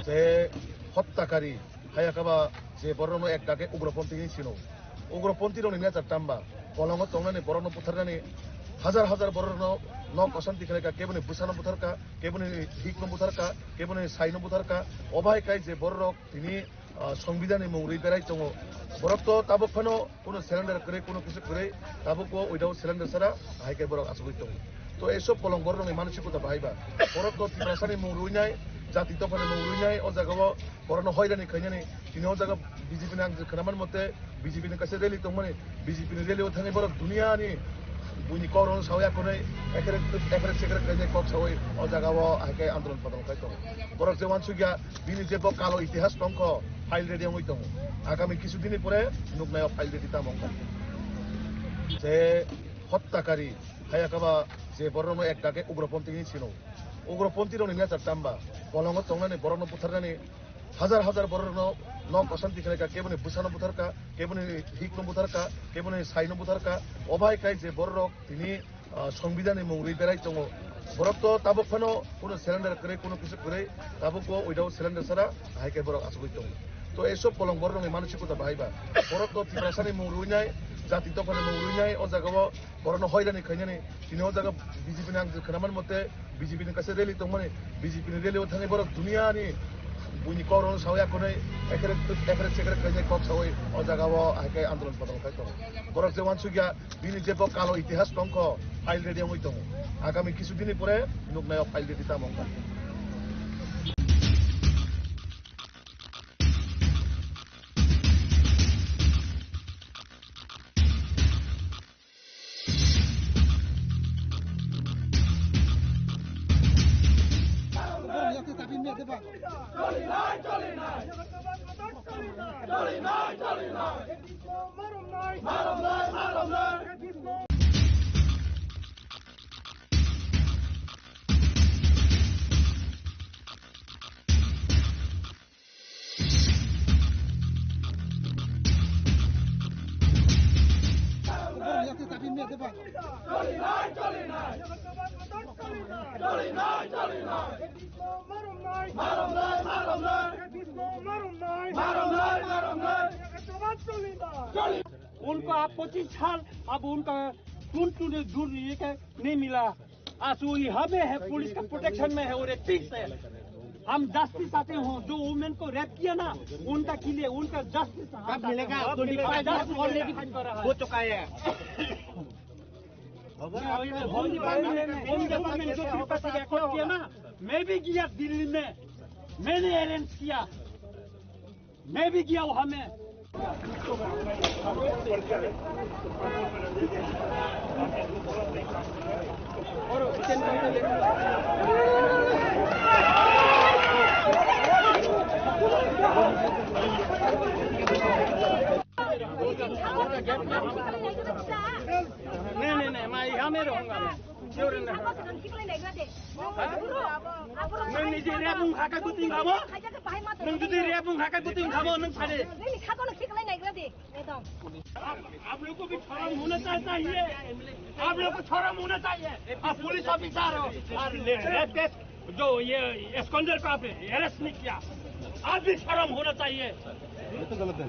Je hottakari, hayakaba je borokno ekdagi ugroponthi hinwi sino. Ugroponthi rokni nature tamba, bolongo tongnani borokno butharnani, hajar hajar borokno nok osanti khlaika, keboni bwsano butharka, keboni hikno butharka, keboni saino butharka, obo hai khe je borok tini, ah, songbidani mung rwi berai tongo. Borok to tabuk phano kuno surrender kwrwi, kuno kisu kwrwi, tabuk o without surrender sara hai khe borok asugwi tongo. To ei sob bolong borok rokni manosikota bahai ba. Borok to Tiprasani mung rwi nai, jati dophani mung rwi nai, o jaga o borokno hoirani khainani. Tini o jaga B J P ni ang khwnaman mote B J P ni kaisa rally tongmani, B J P ni rally o thangwi borok duniani buini kok rokno sawi akhunwi ekrek ekrek sekrek khainai kok sawi o jaga o hai khe andolon padol khai tongo. Borok je uansukya bini jebo kalo itihas tongkho file ready wngwi tongo. Agami kisu dini pore nuknai o file ready tamo wngkha. Je hottakari, hayakaba je borokno ekdagi ugroponthi hinwi sino. Ugroponthi rokni nature tamba, bolongo tongnani borokno butharnani, hajar hajar borokno nok osanti khlaika, keboni bwsano butharka, keboni hikno butharka, keboni saino butharka, obo hai khe je borok tini, ah, songbidani mung rwi berai tongo. Borok to tabuk phano kuno surrender kwrwi, kuno kisu kwrwi, tabuk o without surrender sara hai khe borok asugwi tongo. To ei sob bolong borok rokni manosikota bahai ba. Borok to Tiprasani mung rwi nai, jati dophani mung rwi nai, o jaga o borokno hoirani khainani. Tini o jaga B J P ni ang khwnaman mote B J P ni kaisa rally tongmani, B J P ni rally o thangwi borok duniani Buini kok rokno sawi akhornwi ekrek, ekrek sekrek khlainai kok sawi o jaga o hai khe andolon podolon khai tongo. Borok je uansukya bini je bo kalo itihas tongkho, file ready wngwi tongo. Agami kisu dini pore nuknai o file ready tamo wngkha. उनको आप पच्चीस साल, अब उनका टूट टूट दूर रहिए के नहीं मिला। आज वो यहाँ में है, पुलिस का प्रोटेक्शन में है और एक पीस है। हम जस्टिस चाहते हो, जो वुमेन को रेप किया ना, उनका के लिए, उनका जस्टिस। कब मिलेगा? ट्वेंटी फ़ाइव ईयर्स ऑलरेडी हो चुका है। होम डिपार्टमेंट, होम डिपार्टमेंट जो त्रिपाठी रिकॉर्ड किया ना, मैं भी गया दिल्ली में, मैंने अरेंज किया। मैं भी गया वहां में। नहीं, नहीं, नहीं, मैं यहाँ में रहूंगा मैं। क्यों रहना? Nung ni je rep wng kha khe bwtwi wng kha bo? Nung jodi rep wng kha khe bwtwi wng kha bo, nung phai de. आप, आप लोग को भी शर्म होना चाहिए, चाहिए। आप लोग को शर्म होना चाहिए। आप पुलिस ऑफिसर हो और रेप केस जो ये स्कैंडल को आपने अरेस्ट नहीं किया, आप भी शर्म होना चाहिए। ये तो गलत है।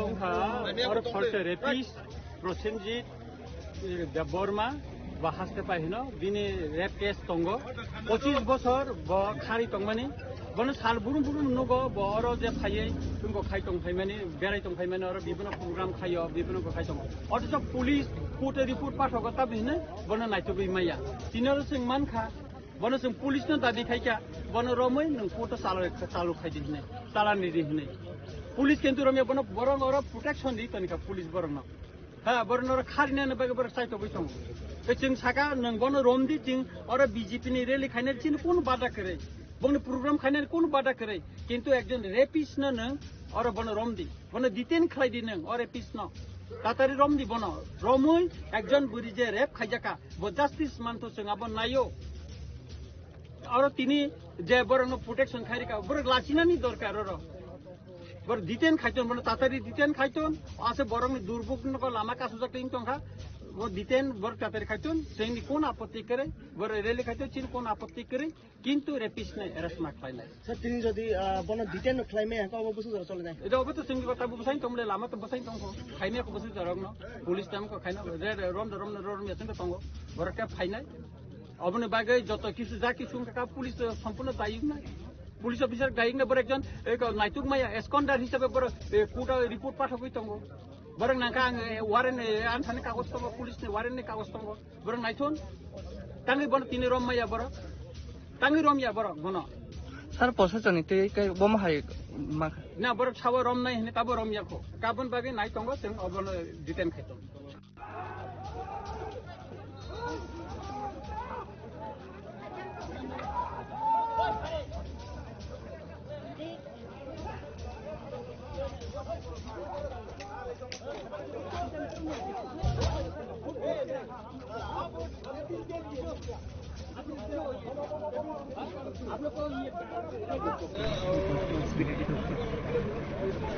Wngkha oro thorse rapist Prosenjit Debbarma ba haste pai hino, bini rape case tongo, pochis bosor bo khari tongmani, bono sal burum burum nugo, bo oro je phaiwi tungko khai tong phaimani, berai tong phaimani, oro bibino program khaio, bibino ko khai tongo. Othocho police court-o report pathogo, tabhi hinwi bono naitugwi maya. Tini oro chwng mankha, bono chwng police no dabi khaikha, bono romwi nwng court-o chalo, chalo khaidi hinwi, chalani di hinwi. Police kintu romya bono borok oro protection di tonikha police borokno. Ha, borok norok kharinani bagwi borok chaitogwi tongo. Tei chwng saka, nwng bono romdi, chwng oro B J P ni rally khainai chini kunu bada kwrwi. Bongni program khainani kunu bada kwrwi. Kintu ekjon rapist no nwng oro bono romdi. Bono detain khlaidi nwng, o rapist no. Tatari romdi bono. Romwi ekjon bwrwi je rape khaijaka, bo justice mantho chwng abo naio. Oro tini je borokno protection khairika, borok lachinani dorkar oro. Borok detain khaiton, bono tatari detain khaiton, ase borokni durbuk no lama kasujak tong tongkha. Bo detain borok tatari khaiton, chini kun apotti kwrwi, borok rally khaiton, chini kun apotti kwrwi, kintu rapist nai arrest ma khlainai. Sir, tini jodi, ah, bono detain no khlai maya, ko abo busu jora chole nai? Edo obo to chini kota bo bwsai tongmle lama to bwsai tongkho, khaimya ko busu jorok no, police tam ko khaina, re, re, rom, rom, rom, rom, ya chini tongo, borok khe phainai. Oboni bagwi joto kisu ja kisu wngkha police to sampuno dayuk nai. Police officer daikno borok ekjon, eh, naituk maya, eskondar hisabe borok, eh, court o report pathogwi tongo. Borok nangkha ang, eh, warrant, eh, ang thani kagoj tongo, police ni warrant ni kagoj tongo. Borok naithon. Tangwi bono tini rom maya borok. Tangwi rom ya borok bono. Sir, posachoni tei kai bomo hai ma. Na borok sabo rom nai hini tabo rom ya kho. Kabon bagwi nai tongo, chwng obono detain khai tongo.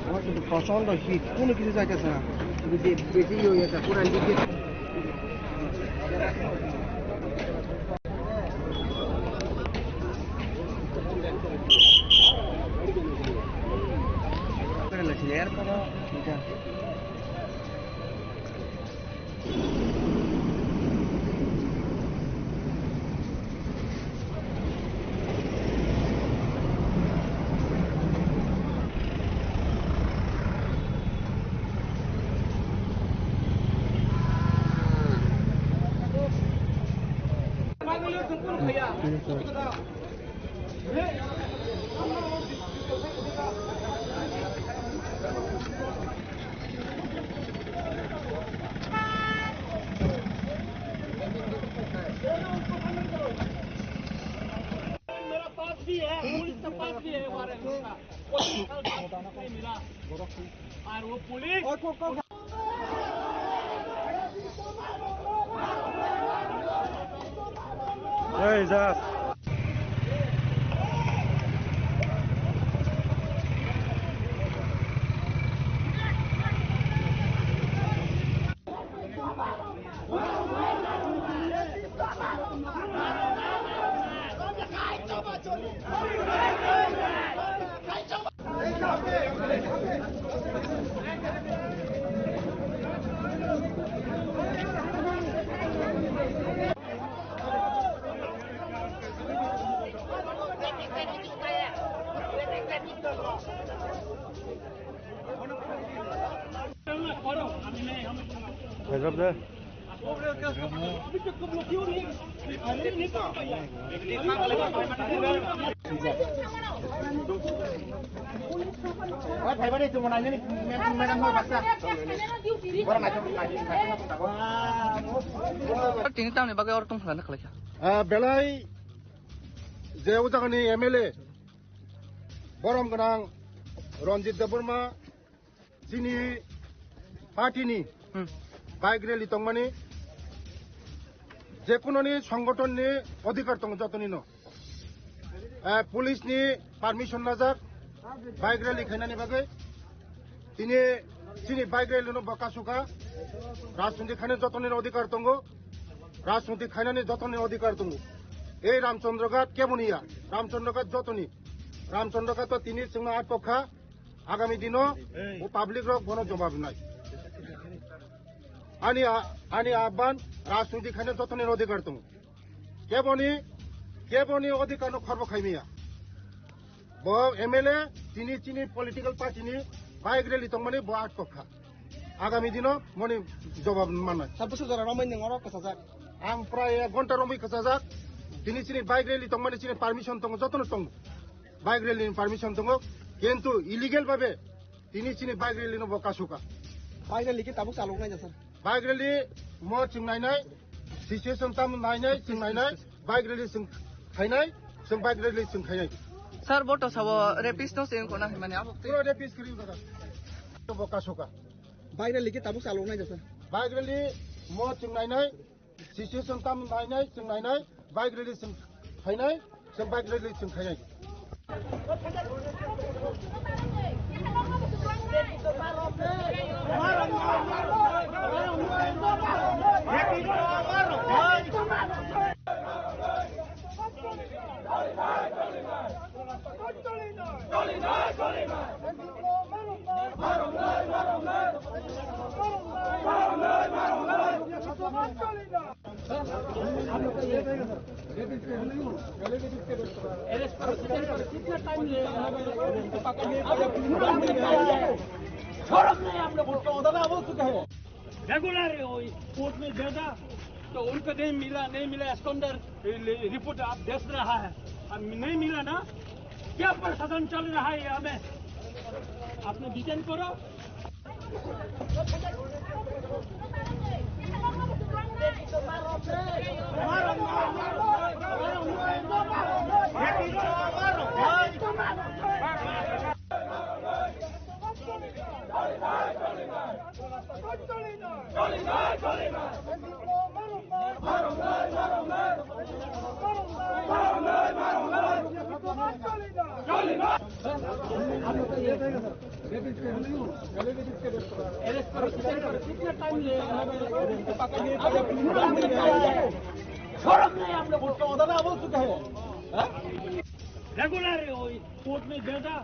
আমার কিন্তু প্রচন্ড হিট, কোনো কিছু যাইতেছে না, শুধু যে বেশি ইয়ে হয়ে গেছে, পুরা লিকেজ। এরপরে এটা मेरा पास भी है, पुलिस के पास भी है वारंट उसका। वो कल बात नहीं मिला। और वो police Tini tamni bagwi oro tongthokna khlaikha. Ah, belai je o jagani M L A borom gwnang Ranjit Debbarma chini party ni Hmm. bike rally tongmani jekunoni songgoton ni odhikar tongo jotoni no. Eh, police ni permission najak bike rally khainani bagwi. Tini chini bike rally no bo kasukha. Rajniti khainani jotoni odhikar tongo. Rajniti khainani jotoni odhikar tongo. Ei Ramchandra Ghat keboni ya? Ramchandra Ghat jotoni. Ramchandra Ghat to tini chwngno atkokha. Agami dino o public rok bono jobab nai. Ani a-, ani ahban rajniti khainani jotoni odhikar tongo. Keboni, keboni odhikar no khorbo khaimiya. Bo M L A tini chini political party ni bike rally tongmani bo atkokha. Agami dino moni jobab mannai. Sir, bwswk jora romwi nwng oro kwchajak? Ang prai ek ghonta romwi kwchajak. Tini chini bike rally tongmani chini permission tongo, jotono tongo. Bike rally ni permission tongo. Kintu illegal babe tini chini bike rally no bo kasukha. Bike rally ki tabuk chalok nai ja, sir? Bike rally mo chwng nainai, situation tam nainai, chwng nainai, bike rally chwng khainai, chwng bike rally chwng khainai. Sir, bo to sabo rapist no se wngkho na hinmani abo twi. Puro rapist kwrwi wngkha. Bo kasukha. Bike rally ki tabuk chalok nai ja, sir? Bike rally mo chwng nainai, situation tam nainai, chwng nainai, bike rally chwng khainai, chwng bike rally chwng khainai. Arrest करो, कितना टाइम ले? शर्म नहीं आप लोगों को? रेगुलर है, वो कोर्ट में भेजा तो उनको नहीं मिला, नहीं मिला, एस्कॉन्डर रिपोर्ट आप देख रहा है। अब नहीं मिला ना, क्या प्रशासन चल रहा है यहाँ में? आपने डिटेन करो। अरेस्ट करो, कितना टाइम ले? शर्म नहीं आप लोगों को? रेगुलर है, वो कोर्ट में भेजा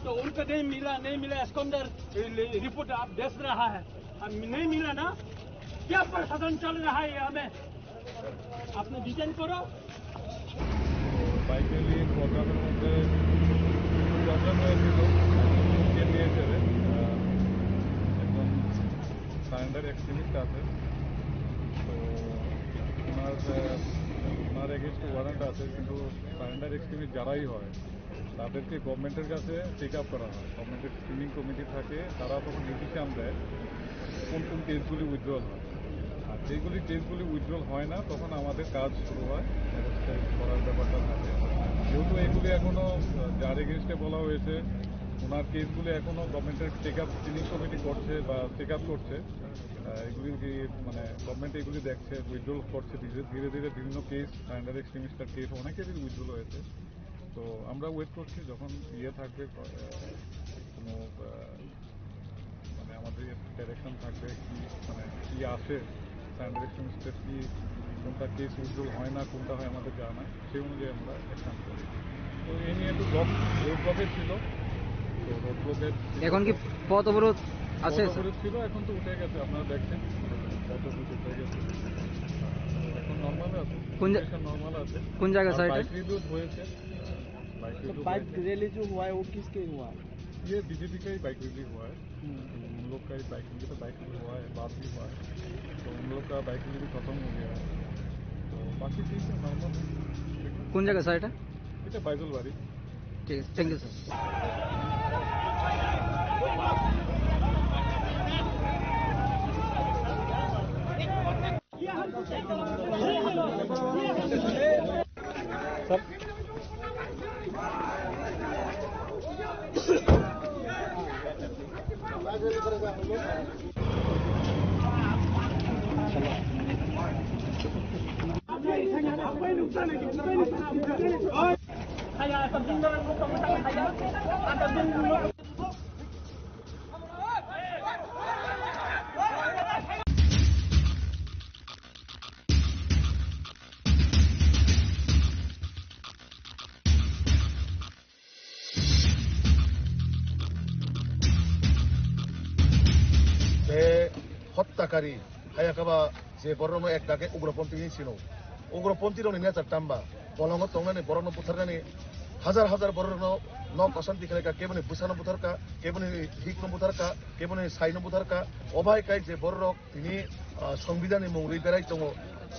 तो उनको नहीं मिला, नहीं मिला, एस्कॉन्डर रिपोर्ट आप देख रहा है। अब नहीं मिला ना, क्या प्रशासन चल रहा है यहाँ में? আপনি ডিটেন করো। বাইক র্যালি প্রোগ্রামের মধ্যে প্রবলেম হয়েছিল। কে নিয়ে এসে, আহ, একজন সারেন্ডার এক্সট্রিমিস্ট আছে। তো ওনার, আহ, ওনার এগেইনস্টে ওয়ারেন্ট আছে, কিন্তু সারেন্ডার এক্সট্রিমিস্ট যারাই হয়, তাদেরকে গভর্নমেন্টের কাছে টেক আপ করা হয়। গভর্নমেন্টের স্ক্রিনিং কমিটি থাকে, তারা তখন ডিসিশন দেয় কোন কোন কেসগুলি উইথড্রল হয়। আর যেগুলি কেসগুলি উইথড্রল হয় না, তখন আমাদের কাজ শুরু হয়, অ্যারেস্ট করার ব্যাপারটা থাকে। যেহেতু এগুলি এখনও, আহ, যার এগেইনস্টে বলা হয়েছে, ওনার কেসগুলি এখনও গভর্নমেন্টের টেক আপ, স্ক্রিনিং কমিটি করছে বা টেক আপ করছে। আহ, এগুলি কি, মানে, গভর্নমেন্ট এগুলি দেখছে, উইথড্রল করছে ধীরে ধীরে ধীরে বিভিন্ন কেস, সারেন্ডার এক্সট্রিমিস্টের কেস অনেকেরই উইথড্রল হয়েছে। তো আমরা ওয়েট করছি যখন ইয়ে থাকবে, আহ, কোনো, আহ, মানে, আমাদের ডাইরেকশন থাকবে কি, মানে, কি আসে, সারেন্ডার এক্সট্রিমিস্টের কি, কোনটা কেস উইথড্রল হয় না, কোনটা হয় আমাদের জানা নাই, সেই অনুযায়ী আমরা অ্যাকশন করি। তো এই নিয়ে একটু ব্লক, রোড ব্লকে ছিল, তো রোড ব্লকে এখন কি পথ অবরোধ আছে, পথ স্যার? অবরোধ ছিল, এখন তো উঠে গেছে, আপনারা দেখছেন, পথ অবরোধ উঠে গেছে, এখন নর্মাল আছে, কোন জা-, সিচুয়েশন নর্মাল আছে। কোন জায়গা, আর স্যার, এটা? বাইক রিভিউ হয়েছে। बाइक तो रिव्यू बाइक हुआ है। रैली जो हुआ है, वो किसके हुआ है? ये बीजेपी का ही बाइक रिव्यू हुआ है। हम्म। तो उन लोग का ही बाइक, उनके तो बाइक रिव्यू हुआ है, बात भी हुआ है। तो उन लोग का बाइक रिव्यू खत्म हो गया है। तो बाकी ठीक है, नॉर्मल है। কোন জায়গা, স্যার, এটা? এটা বাইজলবাড়ি। ঠিক আছে, thank you, sir. Tei hotta kari, haya khe ba je borokno ek dagi ugroponthi hinwi sino. Ugroponthi rokni nature tamba, bolongo tongnani borokno butharnani, hajar hajar borokno nok osanti khlaikha, keboni bwsano butharkha, keboni hikno butharkha, keboni saino butharkha. Obo hai khe je borok tini, ah, Songbidanni mung rwi berai tongo.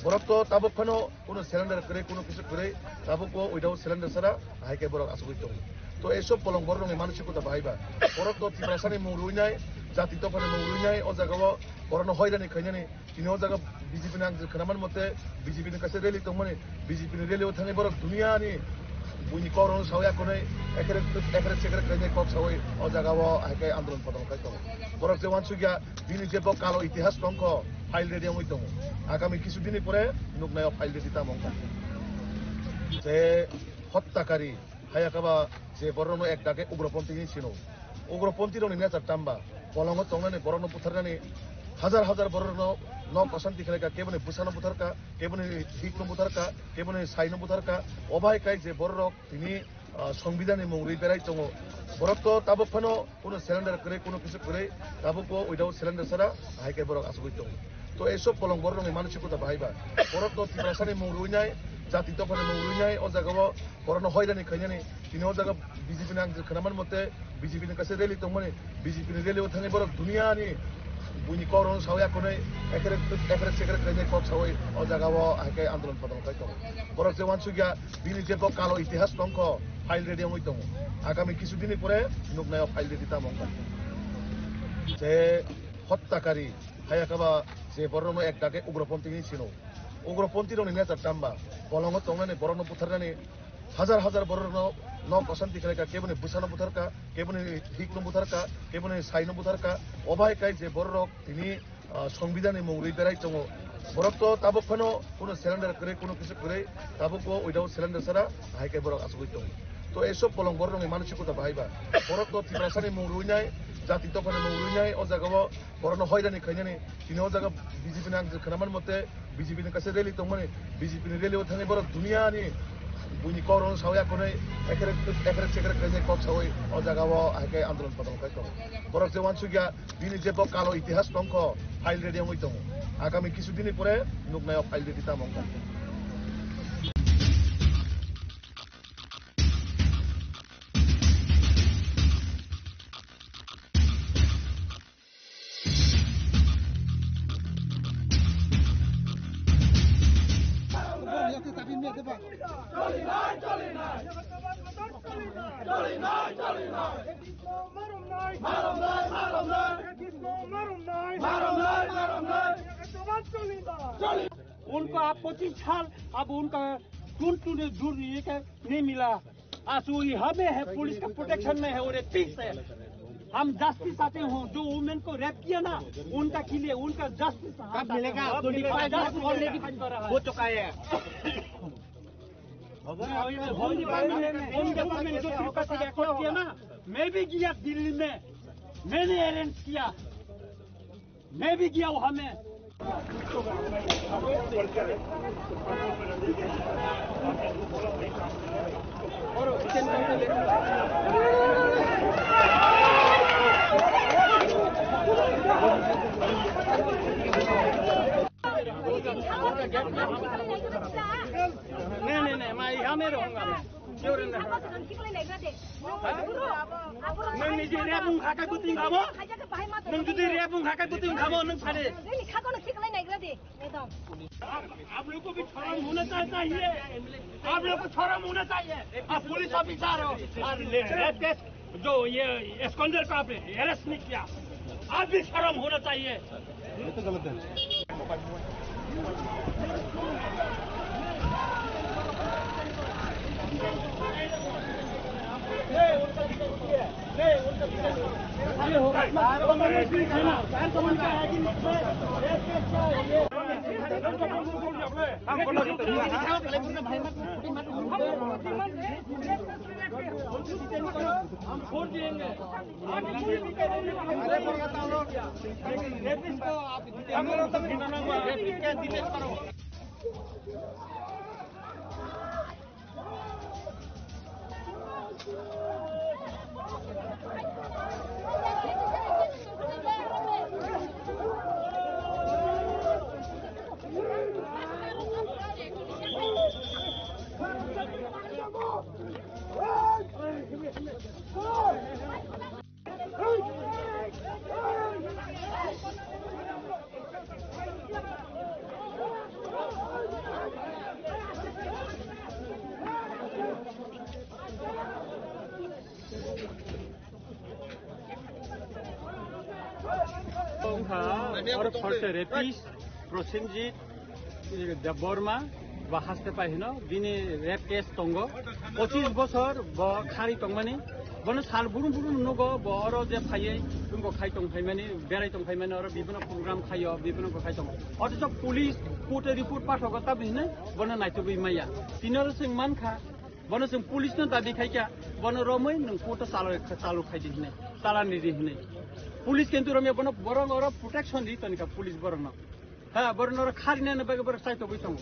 Borok to tabuk phano kuno surrender kwrwi, kuno kisu kwrwi, tabuk o without surrender sara hai khe borok achugwi tongo. To ei sob bolong borokni manosikota bahai ba. Borok to Tiprasani mung rwinai, jati dophani mung rwinai, o jaga o borokno hoirani khainani. Tini o jaga B J P ni ang khwnaman mote B J P ni kaisa rally tongmani, B J P ni rally o thangwi borok duniani buini kokrokno sawi akonwi ekre ekre chekre khainai kok sawi o jaga o hai khe andolon podol khai tongo. Borok je uansukya bini je bo kalo itihas tongkho file ready wngwi tongo. Agami kisu dini pore nuknai o file ready tamo wngkha. Je hotta kari. Haya khe ba je borokno ek dagi ugroponthi hinwi sino. Ugroponthi rokni nature tamba, bolongo tongnani borokno butharnani, hajar hajar borokno nok osanti khlaikha, keboni bwsano butharkha, keboni hikno butharkha, keboni saino butharkha. Obo hai khe je borok tini, ah, Songbidanni mung rwi berai tongo. Borok to tabuk phano kuno cylinder kwrwi, kuno kisu kwrwi, tabuk bo without cylinder sara hai khe borok achugwi tongo. To ei sob bolong borok rokni manosikota bahai ba. Borok to Tiprasani mung rwinai, jati dophani mung rwinai, o jaga o borokno hoirani khainani. Tini o jaga B J P ni ang khwnaman mote B J P ni kaisa rally tongmani, B J P ni rally o thangwi borok duniya ni buini kok rokno sawi akhonwi ekrek, ekrek sekrek khainai kok sawi o jaga o hai khe andolon padolon khai tongo. Borok je uansukya bini je bo kalo itihas tongkho file ready wngwi tongo. Agami kisu dini pore nuknai o file ready tamo wngkha. Je hottakari, haya khe ba je borokno ek dage ugroponthi hinwi sino. Ugroponthi rokni nature tamba, bolongo tongnani borokno butharnani hajar hajar borokno nok osanti khlaikha, keboni bwsano butharkha, keboni hikno butharkha, keboni saino butharkha. Obo hai khe je borok tini, ah, Songbidanni mung rwi berai tongo. Borok to tabuk phano kuno cylinder kwrwi, kuno kisu kwrwi, tabuk bo without cylinder sara hai khe borok achugwi tongo. To ei sob bolong borok rokni manosikota bahai ba. Borok to Tiprasani mung rwinai, jati dophani mung rwinai, o jaga o borokno hoirani khainani. Tini o jaga B J P ni ang khwnaman mote B J P ni kaisa rally tongmani, B J P ni rally o thangwi borok duniya ni buini kok rokno sawi akhonwi ekrek, ekrek sekrek khainai kok sawi o jaga o hai khe andolon padolon khai tongo. Borok je uansukya bini je bo kalo itihas tongkho file ready wngwi tongo. Agami kisu dini pore nuknai o file ready tamo wngkha. उनको आप पच्चीस साल, अब उनका twin twin दूर नहीं है, नहीं मिला। आज वो यहाँ में है, पुलिस का प्रोटेक्शन में है और ये पीस है। हम जस्टिस चाहते हो, जो वुमेन को रेप किया ना, उनका के लिए, उनका जस्टिस कब मिलेगा? ट्वेंटी फ़ाइव जस्टिस ऑलरेडी हो चुका है। उनके बारे में, उनके बारे में जो त्रिपाठी रिकॉर्ड किया ना, मैं भी गया दिल्ली में, मैंने अरेंज किया। मैं भी गया वहां में। नहीं, नहीं, नहीं, मैं यहाँ में रहूंगा मैं। क्यों रहना? Nang niji rep wng kha khe bwtwi wng kha bo? Nang jodi rep wng kha khe bwtwi wng kha bo, nang sadi. आप, आप लोग को भी शर्म होना चा-, चाहिए। आप लोग को शर्म होना चाहिए। आप पुलिस ऑफिसर हो और ले-, रेप केस जो ये स्कैंडल को आपने अरेस्ट नहीं किया, आप भी शर्म होना चाहिए। ये तो गलत है। हम छोड़ देंगे। Wngkha oro khorse rapist Prosenjit Debbarma ba haste pai hino, bini rape case tongo, pochis bosor bo khari tongmani, bono sal burum burum nugo, bo oro je phaiwi wngkha khai tong phaimani, berai tong phaimani, oro bibino program khaio, bibino bo khai tongo. Othocho police court-o report pathogo, taboni hwnwi bono naitugwi maya. Tini oro chwng mankha, bono chwng police no dabi khaikha, bono romwi nwng court o chalo, chalo khaidi hinwi, chalani di hinwi. Police kintu romya bono borok oro protection di tonikha police borokno. Ha, borokno oro kharinani bagwi borok chaitogwi tongo.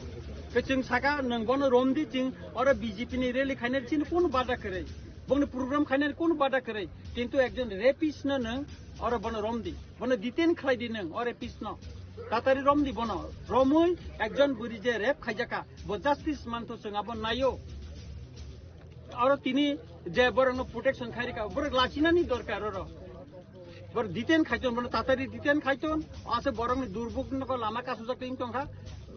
Ke chwng saka nwng bono romdi, chwng oro B J P ni rally khainai chini kunu bada kwrwi, bongni program khainai kunu bada kwrwi, kintu ekjon rapist no nwng oro bono romdi, bono detain khlaidi nwng o rapist no, tatari romdi bono, romwi ekjon buri je rape khaijaka bo justice mantho chwng abo naio. Oro tini je borokno protection khairika, borok lachinani dorkar oro. Borok detain khaiton, bono tatari detain khaiton, ase borokni durbuk no lama kasujak tong tongkha.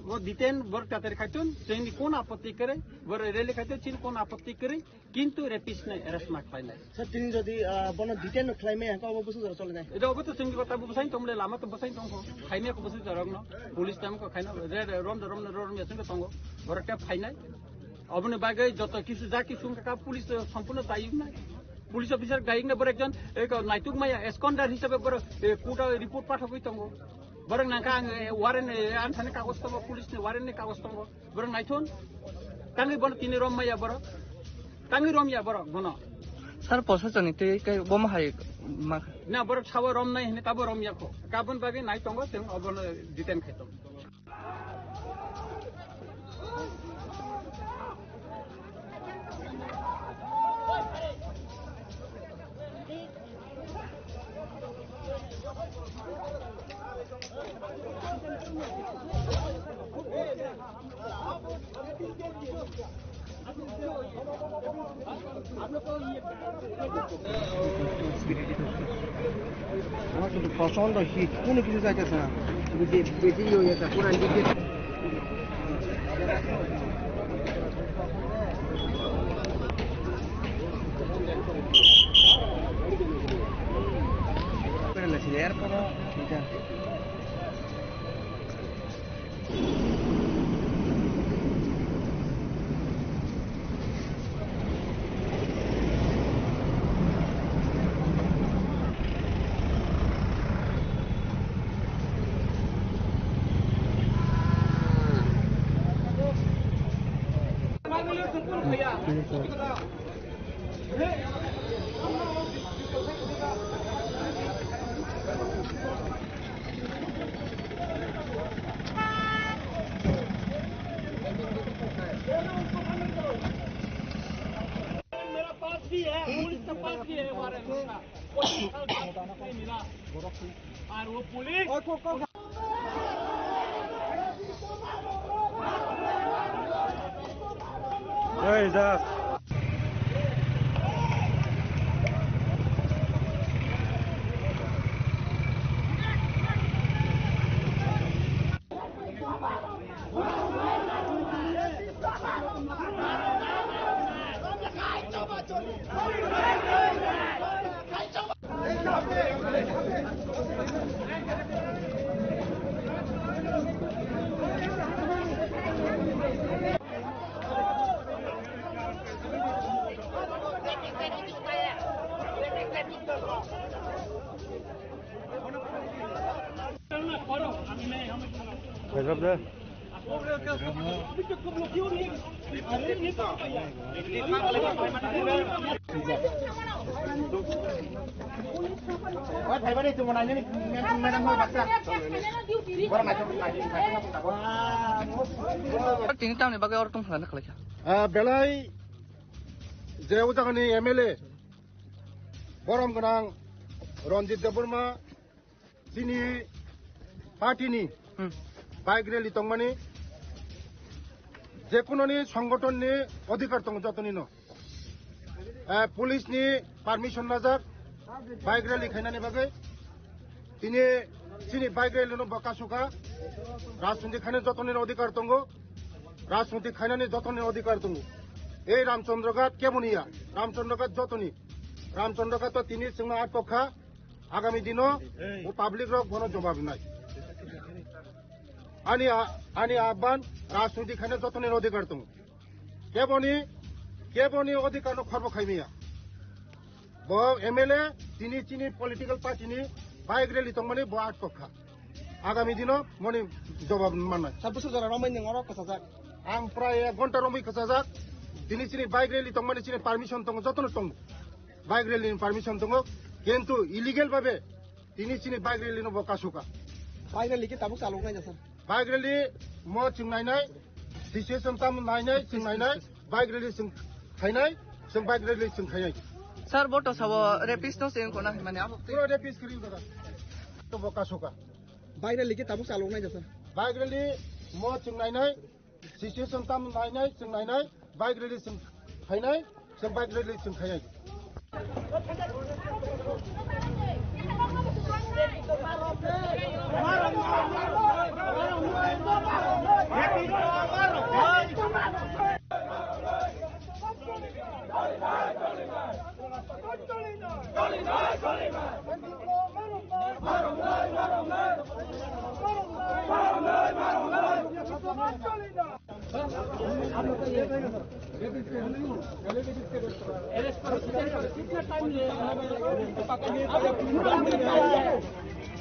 Bo detain borok tatari khaiton, chini kon apotti kare, borok rally khaiton, chini kon apotti kare, kintu rapist no arrest ma khlainai. Sir, tini jodi, ah, bono detain no khlaimai, hangka obo busu jora chole nai. Ida obo to chini kota busain tongmle lama to busain tongkho, khaimya ko busu jorok no, police tam ko khaina, re, re, rom, rom, rom, rom, rom, tongo, borok ta phainai. Oboni bagwi joto kisu ja kisu wngkha kha, police to sampuno dayok nai. Police officer dayok nai, borok ekjon, eh, naituk maya, absconder hisabe borok, eh, court o report pathogwi tongo. Borok nangkha ang, eh, warrant, eh, ani thani kagoj tongo, police ni warrant ni kagoj tongo. Borok naithon, tangwi bono tini rom maya borok. Tangwi rom ya borok bono. Sir, posasoni twi kai bomo hai ma. Na borok sawa rom nai hini tabo rom yakho. Kabon bagwi nai tongo, chwng obono detain khai tongo. আমার শুধু পছন্দ হিট, কোনো কিছু চাইতেছে না। শুধু যে বেশি ইয়ে হয়ে যাচ্ছে, পুরান দিকে। এরপরও এটা मेरा पास भी है, पुलिस के पास भी है वारंट उसका। पच्चीस साल बाद नहीं मिला। और वो police Tini tamni bagwi oro tong thangna khlai kha. Ah, belai je o jagani M L A borom gwnang Ranjit Debbarma chini party ni Hmm. bike rally tongmani jekunoni songgothon ni odhikar tongo jotoni no. Eh, police ni permission najak bike rally khainani bagwi. Tini chini bike rally no bo kasukha. Rajniti khainani jotoni odhikar tongo. Rajniti khainani jotoni odhikar tongo. Ei Ramchandra Ghat keboni ya? Ramchandra Ghat jotoni. Ramchandra Ghat to tini chwngno atkokha. Agami dino o public rok bono jobab nai. Ani a-, ani ahban rajniti khaina jotoni odhikar tongo. Keboni, keboni odhikar no khorbo khaimiya. Bo M L A tini chini political party ni bike rally tongmani bo atkokha. Agami dino moni jobab mannai. Sir, busu jora romwi nwng oro kwchajak. Ang prai ek ghonta romwi kwchajak. Tini chini bike rally tongmani chini permission tongo, jotono tongo. Bike rally ni permission tongo. Kintu illegal babe tini chini bike rally no bo kasuka. Bike rally ki tabuk chalok nai sir? Bike rally mo chwng nainai. Situation tam nainai, chwng nainai, bike rally chwng khainai, chwng bike rally chwng khainai. Sir, bo to sabo rapist no se wngkho na hinmani abo twi. Puro rapist kwrwi wngkha da. To bo kasoka. Bike rally khe tabuk chalok nai da, sir? Bike rally mo chwng nainai, situation tam nainai, chwng nainai, bike rally chwng khainai, chwng bike rally chwng khainai.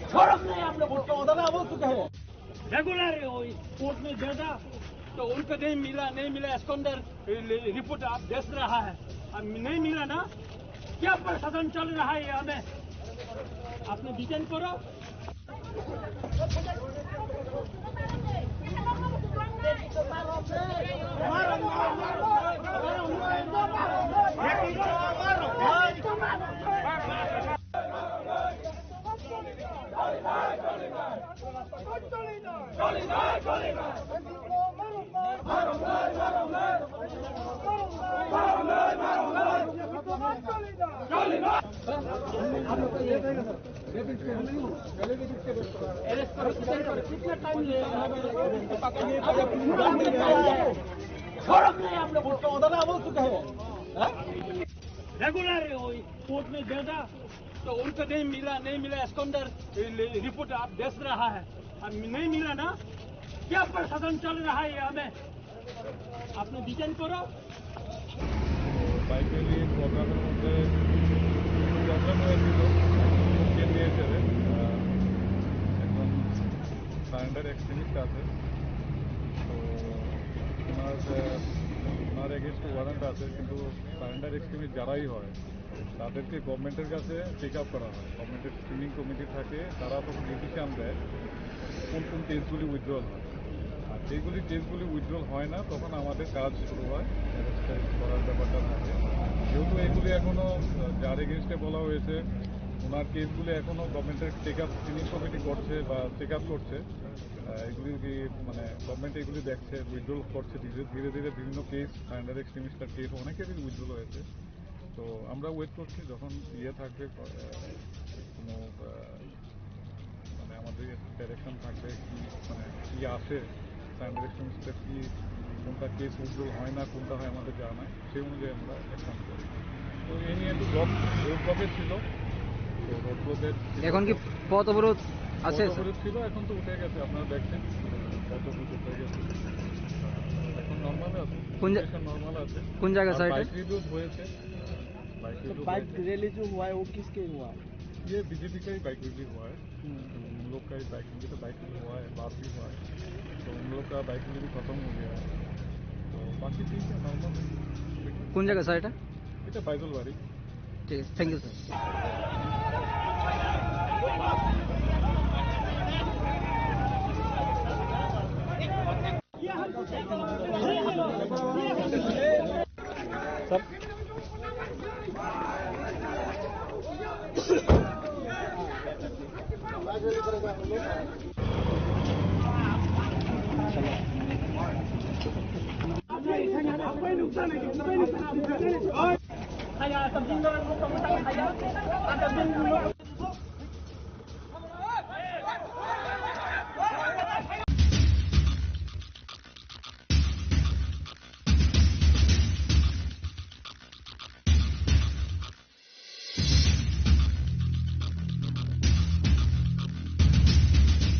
शर्म नहीं आप लोगों को? Regular court में जाता तो उनको नहीं मिला, नहीं मिला, एस्कॉन्डर रिपोर्ट आप देख रहा है, अब नहीं मिला ना, क्या प्रशासन चल रहा है यहाँ में? आपने डिटेन करो। शर्म नहीं आप लोगों को? रेगुलर कोर्ट में जाता तो उनको नहीं मिला, नहीं मिला, एस्कॉन्डर रिपोर्ट आप देख रहा है, अब नहीं मिला ना, क्या प्रशासन चल रहा है यहाँ में? আপনি ডিটেন করো। বাইক র্যালি প্রোগ্রামের মধ্যে কিছু প্রবলেম হয়েছিল, কেন্দ্রীয় হিসেবে। আহ, একজন সারেন্ডার এক্সট্রিমিস্ট আছে, তো ওনার, আহ, ওনার এগেনস্টে ওয়ারেন্ট আছে, কিন্তু সারেন্ডার এক্সট্রিমিস্ট যারাই হয়, তাদেরকে গভর্নমেন্টের কাছে টেক আপ করা হয়। গভর্নমেন্টের স্ক্রিনিং কমিটি থাকে, তারা তখন ডিসিশন দেয় কোন কোন কেসগুলি উইথড্রল হয়। আর যেগুলি কেসগুলি উইথড্রল হয় না, তখন আমাদের কাজ শুরু হয়, অ্যারেস্ট করার ব্যাপারটা থাকে। যেহেতু এগুলি এখনো, আহ, যার এগেনস্টে বলা হয়েছে, ওনার কেসগুলি এখনো গভর্নমেন্টের টেক আপ স্ক্রিনিং কমিটি করছে বা চেক আপ করছে, আহ, এগুলি কি, মানে, গভর্নমেন্ট এগুলি দেখছে, উইথড্রল করছে ধীরে ধীরে ধীরে। বিভিন্ন কেস, সারেন্ডার এক্সট্রিমিস্টের কেস অনেকেরই উইথড্রল হয়েছে। তো আমরা ওয়েট করছি যখন ইয়ে থাকবে, আহ, কোনো, আহ, মানে, আমাদের ডাইরেকশন থাকবে কি, মানে, কি আসে, সারেন্ডার এক্সট্রিমিস্টের কি, কোনটা কেস উইথড্রল হয় না, কোনটা হয়, আমাদের জানা নাই, সেই অনুযায়ী আমরা অ্যাকশন করব। তো এই নিয়ে একটু ব্লক, রোড ব্লকে ছিল, তো রোড ব্লকের এখন কি পথ অবরোধ আছে, পথ স্যার? অবরোধ ছিল, এখন তো উঠে গেছে, আপনারা দেখছেন, পথ অবরোধ উঠে গেছে, এখন নর্মাল আছে। কোন জা-, সিচুয়েশন নর্মাল আছে। কোন জায়গা, আর স্যার, এটা? বাইক রিভিউ হয়েছে। बाइक तो रिव्यू बाइक हुआ है। रैली जो हुआ है, वो किसके हुआ है? ये बीजेपी का ही बाइक रिव्यू हुआ है। हम्म। तो उन लोग का ही बाइक, उनके तो बाइक रिव्यू हुआ है, बात भी हुआ है। तो उन लोग का बाइक रिव्यू खत्म हो गया है। तो बाकी ठीक है, नॉर्मल है। কোন জায়গা, স্যার, এটা? এটা বাইজলবাড়ি। ঠিক আছে, thank you, sir.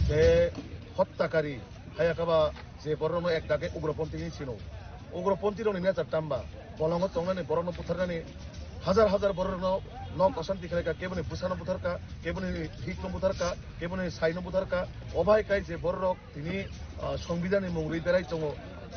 Je hottakari, hayakaba je borokno ek dage ugroponthi hinwi sino. Ugroponthi rokni nature tamba, bolongo tongnani borokno butharnani, hajar hajar borokno nok osanti khlaika, keboni bwsano butharka, keboni hikno butharka, keboni saino butharka, obai kai je borok tini, ah, Songbidanni mung rwi berai tongo.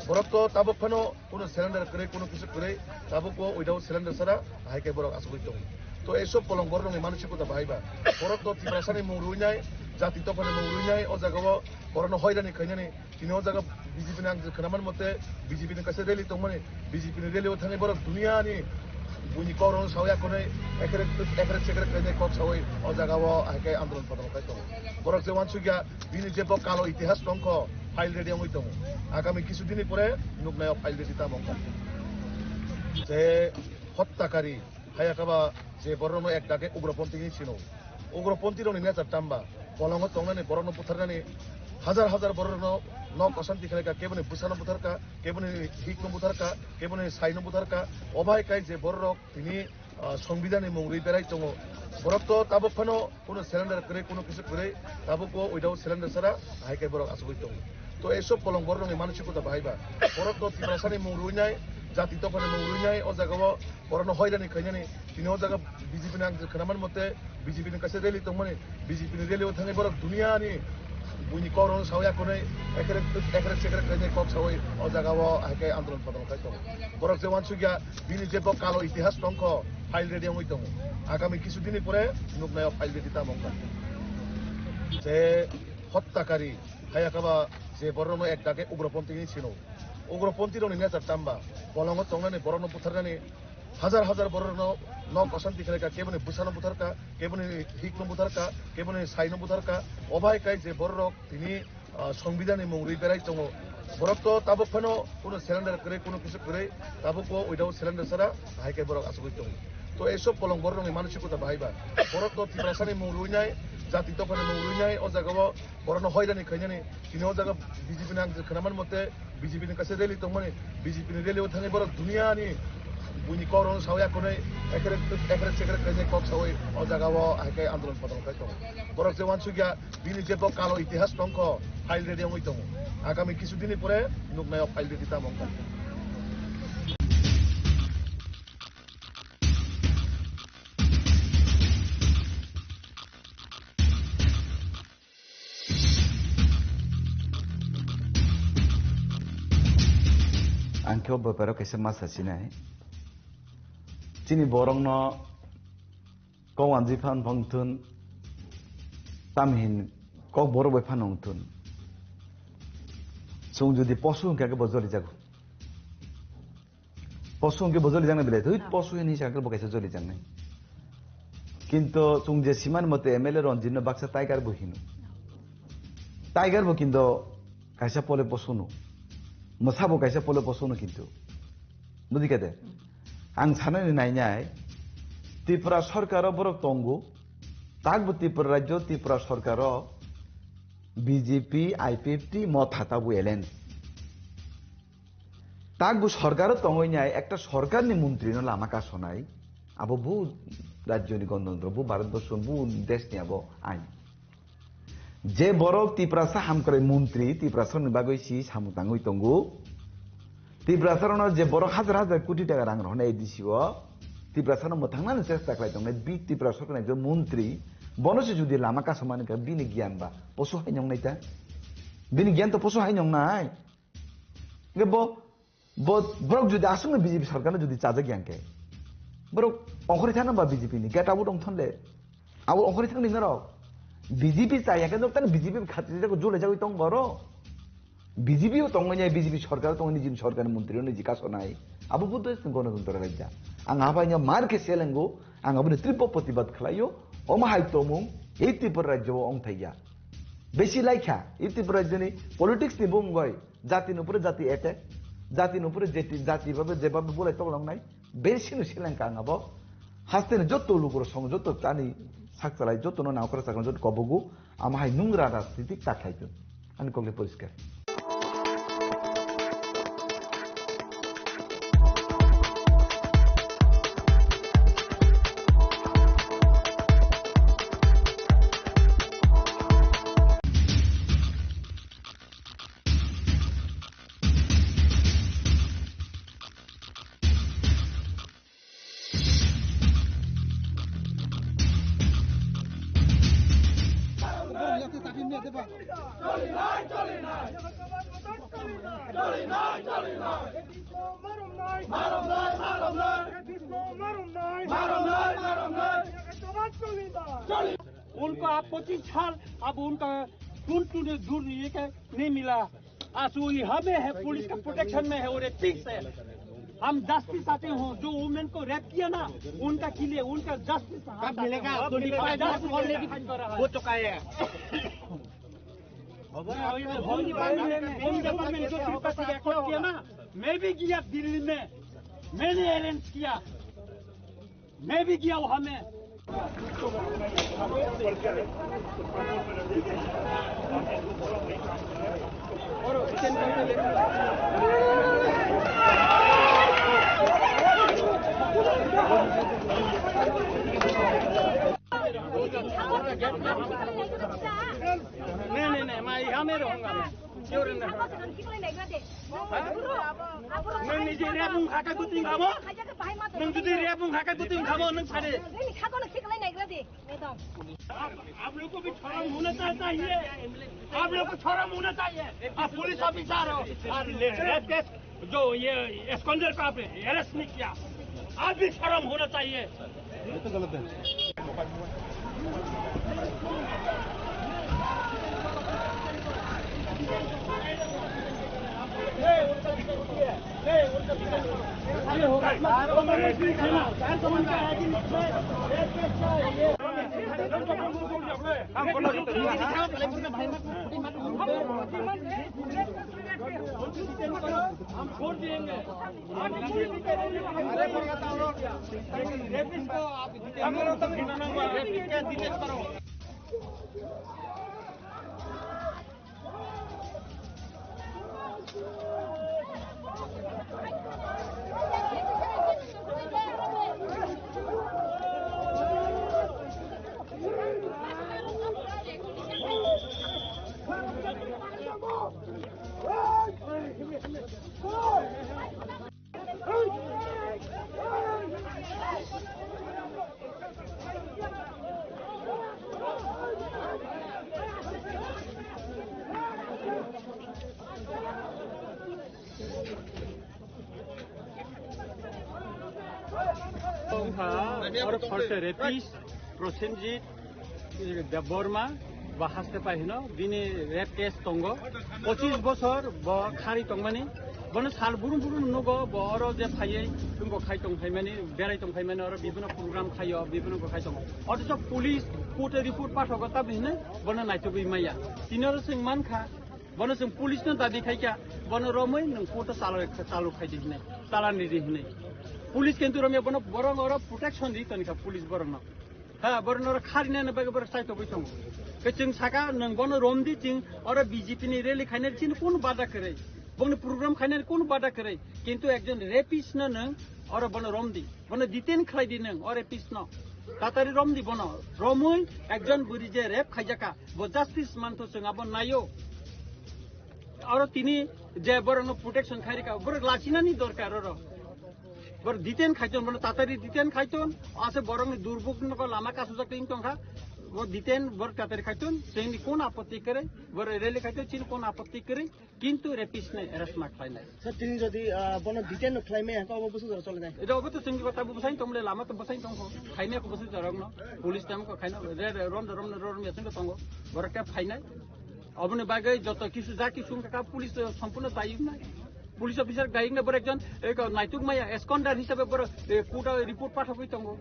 Borok to tabuk phano kuno surrender kwrwi, kuno kisu kwrwi, tabuk o without surrender sara hai khe borok asugwi tongo. To ei sob bolong borokni manosikota bahai ba. Borok to Tiprasani mung rwi nai, Jati dophani mung rwinai o jaga o borokno hoirani khainani. Tini o jaga B J P ni ang khwnaman mote B J P ni kaisa rally tongmani, B J P ni rally o thangwi borok duniani buini kokrokno sawi akhonwi ekrek ekrek sekrek khainai kok sawi o jaga o hai khe andolon padolon khai tongo. Borok je uansukya bini jebo kalo itihas tongkho file ready wngwi tongo. Agami kisu dini pore nuknai o file ready tamo wngkha. Je hottakari. Haya khe ba je borokno ek dage ugroponthi hinwi sino. Ugroponthi rokni nature tamba? Bolongo tongnani borokno butharnani, hajar hajar borokno nok osanti khlaikha, keboni bwsano butharkha, keboni hikno butharkha, keboni saino butharkha. Obo hai khe je borok tini, ah, songbidani mung rwi berai tongo. Borok to tabuk phano Kuno cylinder kwrwi, kuno kisa kwrwi, tabuk o without cylinder sara hai khe borok achugwi tongo. To ei sob bolong borok rokni manasikota bahai ba. Borok to Tiprasani mung rwinai, jati dophani mung rwinai, o jaga o borokno hoirani khainani. Tini o jaga B J P ni ang khwnaman mote B J P ni kaisa rally tongmani, B J P ni rally o thangwi borok duniani buini kokrokno sawi akhonwi ekrek ekrek sekrek khainai kok sawi o jaga o hai khe andolon padolon khai tongo. Borok je uansukya bini jebo kalo itihas tongkho, file ready wngwi tongo. Agami kisu dini pore nuknai o file ready tamo wngkha. Je hottakari, haya khe ba je borokno ek dage ugroponthi hinwi sino. Ugroponthi rokni nature tamba? Bolongo tongnani borokno butharnani, hajar hajar borokno nok osanti khlaikha, keboni bwsano butharkha, keboni hikno butharkha, keboni saino butharkha. Obo hai khe je borok tini ah, songbidani mung rwi berai tongo. Borok to tabuk phano kuno cylinder kwrwi, kuno kisa kwrwi, tabuk o without cylinder sara hai khe borok achugwi tongo. To ei sob bolong borok rokni manasikota bahai ba. Borok to Tiprasani mung rwinai, jati dophani mung rwinai, o jaga o borokno hoirani khainani. Tini o jaga B J P ni ang khwnaman mote B J P ni kaisa rally tongmani, B J P ni rally o thangwi borok duniani buini kokrokno sawi akhonwi ekrek ekrek sekrek khainai kok sawi o jaga o hai khe andolon padolon khai tongo. Borok je uansukya bini jebo kalo itihas tongkho, file ready wngwi tongo. Agami kisu dini pore nuknai o file ready tamo wngkha. Ang khe o beparo kaisa ma sasinai. Chini borokno kok wanjwi phan phang thun, tamhin kok borok bai phan wng thun. Chwng jodi posu hwnkhe bo joli jago. Posu hwnkhe bo joli jaknai belai, thwi posu hwnwi sakhe bo kaisa joli jaknai. Kinto chwng je simani mote M L A Ranjit no baksa tiger bo hino. Tiger bo kinto kaisa pole posu no. Mwsa bo kaisa pole posu no kinto. Bujikha de? Ang sanani nainai, Tripura sorkaro borok tongo, takbo Tripura rajyo, Tripura sorkaro B J P, I P F T, Motha tabuk alliance. Takbo sorkaro tongwi nai, ekta sorkarni montrino lama kasonai, abo bu rajyoni gonotantro, bu Bharatborsho, bu deshni abo ain. Je borok Tiprasa hamkrai montri, Tiprasani bagwi si samung tangwi tongo. Tiprasarokno je borok hajar hajar koti taka rang rohornai A D C o, Tiprasano mwthangnani chesta khlai tongnai, bi Tipra sorkarni ekjon montri, bono se jodi lama kasomani kha, bini giyan ba poso hai nongnai ta? Bini giyan to poso hai nongnai. Hingke bo, bo, borok jodi aswkno B J P sorkarno jodi chajak ya hingke, borok ongkhorwi thangna ba B J P ni get out ongthon le. Abo ongkhorwi thangni norok. B J P chaya khe norok tani B J P khatrijak jole jagwi tong boro. B J P o tongwi nai, B J P sorkar tongwi nijini sorkarni montri o niji kasonai. Abo bo desh ni gonotantro rajya. Ang abai no mar khe selengo, ang aboni tripbo protibad khlaio. Omo hai tomung ei Tripura rajyo o ongthai ya. Besi laikha, ei Tripura rajyoni politics ni bumung bai. Jati ni upore jati attack, jati ni upore jati, jati babe jebabe bolai toklong nai, besi no seleng ka ang abo. Haste ni joto lukurok song, joto ani sak chalai, joto no nangkora chakra, joto kobogo, ama hai nungra rajnitik ta khlai tun. Ani kokle poriskar. उनको आप पच्चीस साल, अब उनका twin twin दूर ये के नहीं मिला। आज वो यहाँ में है, पुलिस का प्रोटेक्शन में है और ये ठीक से। हम जस्टिस चाहते हो, जो वुमेन को रेप किया ना, उनका के लिए, उनका जस्टिस कब मिलेगा? ट्वेंटी फ़ाइव ईयर्स ऑलरेडी हो चुका है। होम डिपार्टमेंट, होम डिपार्टमेंट जो तिरुपति का कॉल किया ना, मैं भी गया दिल्ली में, मैंने अरेंज किया। मैं भी गया वहां में। नहीं, नहीं, नहीं, मैं यहाँ में रहूंगा मैं। क्यों रहना? Nang niji rep wng kha khe bwtwi wng kha bo? Nang jodi rep wng kha khe bwtwi wng kha bo, nang sadi. आप लोग को भी शर्म होना चाहिए। आप लोग को शर्म होना चाहिए। आप पुलिस ऑफिसर हो, आप रेप केस जो ये एस्कॉन्डर को आपने अरेस्ट नहीं किया, आप भी शर्म होना चाहिए। ये तो गलत है। हम छोड़ देंगे। Wngkha oro first rapist Prosenjit Debbarma ba haste pai hino, bini rape case tongo, pochis bosor bo khari tongmani, bono sal burum burum nugo, bo oro je phaiwi tongbo khai tong phaimani, berai tong phaimani, oro bibino program khaio, bibino bo khai tongo. Othocho police court report pathogo, tabhi hino bono naitugwi maya. Tini oro chwng mankha, bono chwng police no dabi khaikha, bono romwi nwng court o chalo, chalo khaidi hinwi, chalani di hinwi. Police kintu romya bono borok oro protection di tonikha police borokno. Ha, borok norok kharinani bagwi borok chaitogwi tongo. Khe chwng saka, nwng bono romdi, chwng oro B J P ni rally khainani chini kunu bada kwrwi. Bongni program khainani kunu bada kwrwi. Kintu ekjon rapist no nwng oro bono romdi. Bono detain khlaidi nwng, o rapist no. Tatari romdi bono. Romwi ekjon bwrwi je rape khaijaka, bo justice mantho chwng abo naio. Oro tini je borokno protection khairika, borok lachinani dorkar oro. Borok detain khaiton, bono tatari detain khaiton, ase borokni durbuk no lama kasujak tin tongkha, bo detain borok tatari khaiton, chini kon apotti kwrwi, borok rally khaiton, chini kon apotti kwrwi, kintu rapist ni arrest ma khlainai. Sir, tini jodi, ah, bono detain no khlaimaya, obo bwswk jora cholinai? Edo obo to chini kota bo bwsai tongmle, lama to bwsai tongkho, khainai ko bwswk jora no, police tam ko khainai, re, re, rom, rom, rom, rom, ya chini tongo, borok khe phainai. Oboni bagwi joto kisu ja kisu wngkha kha, police to sompurno dayok nai. Police officer dayok nai, borok ekjon, eh, naituk maya, absconder hisabe borok, eh, court o report pathogwi tongo.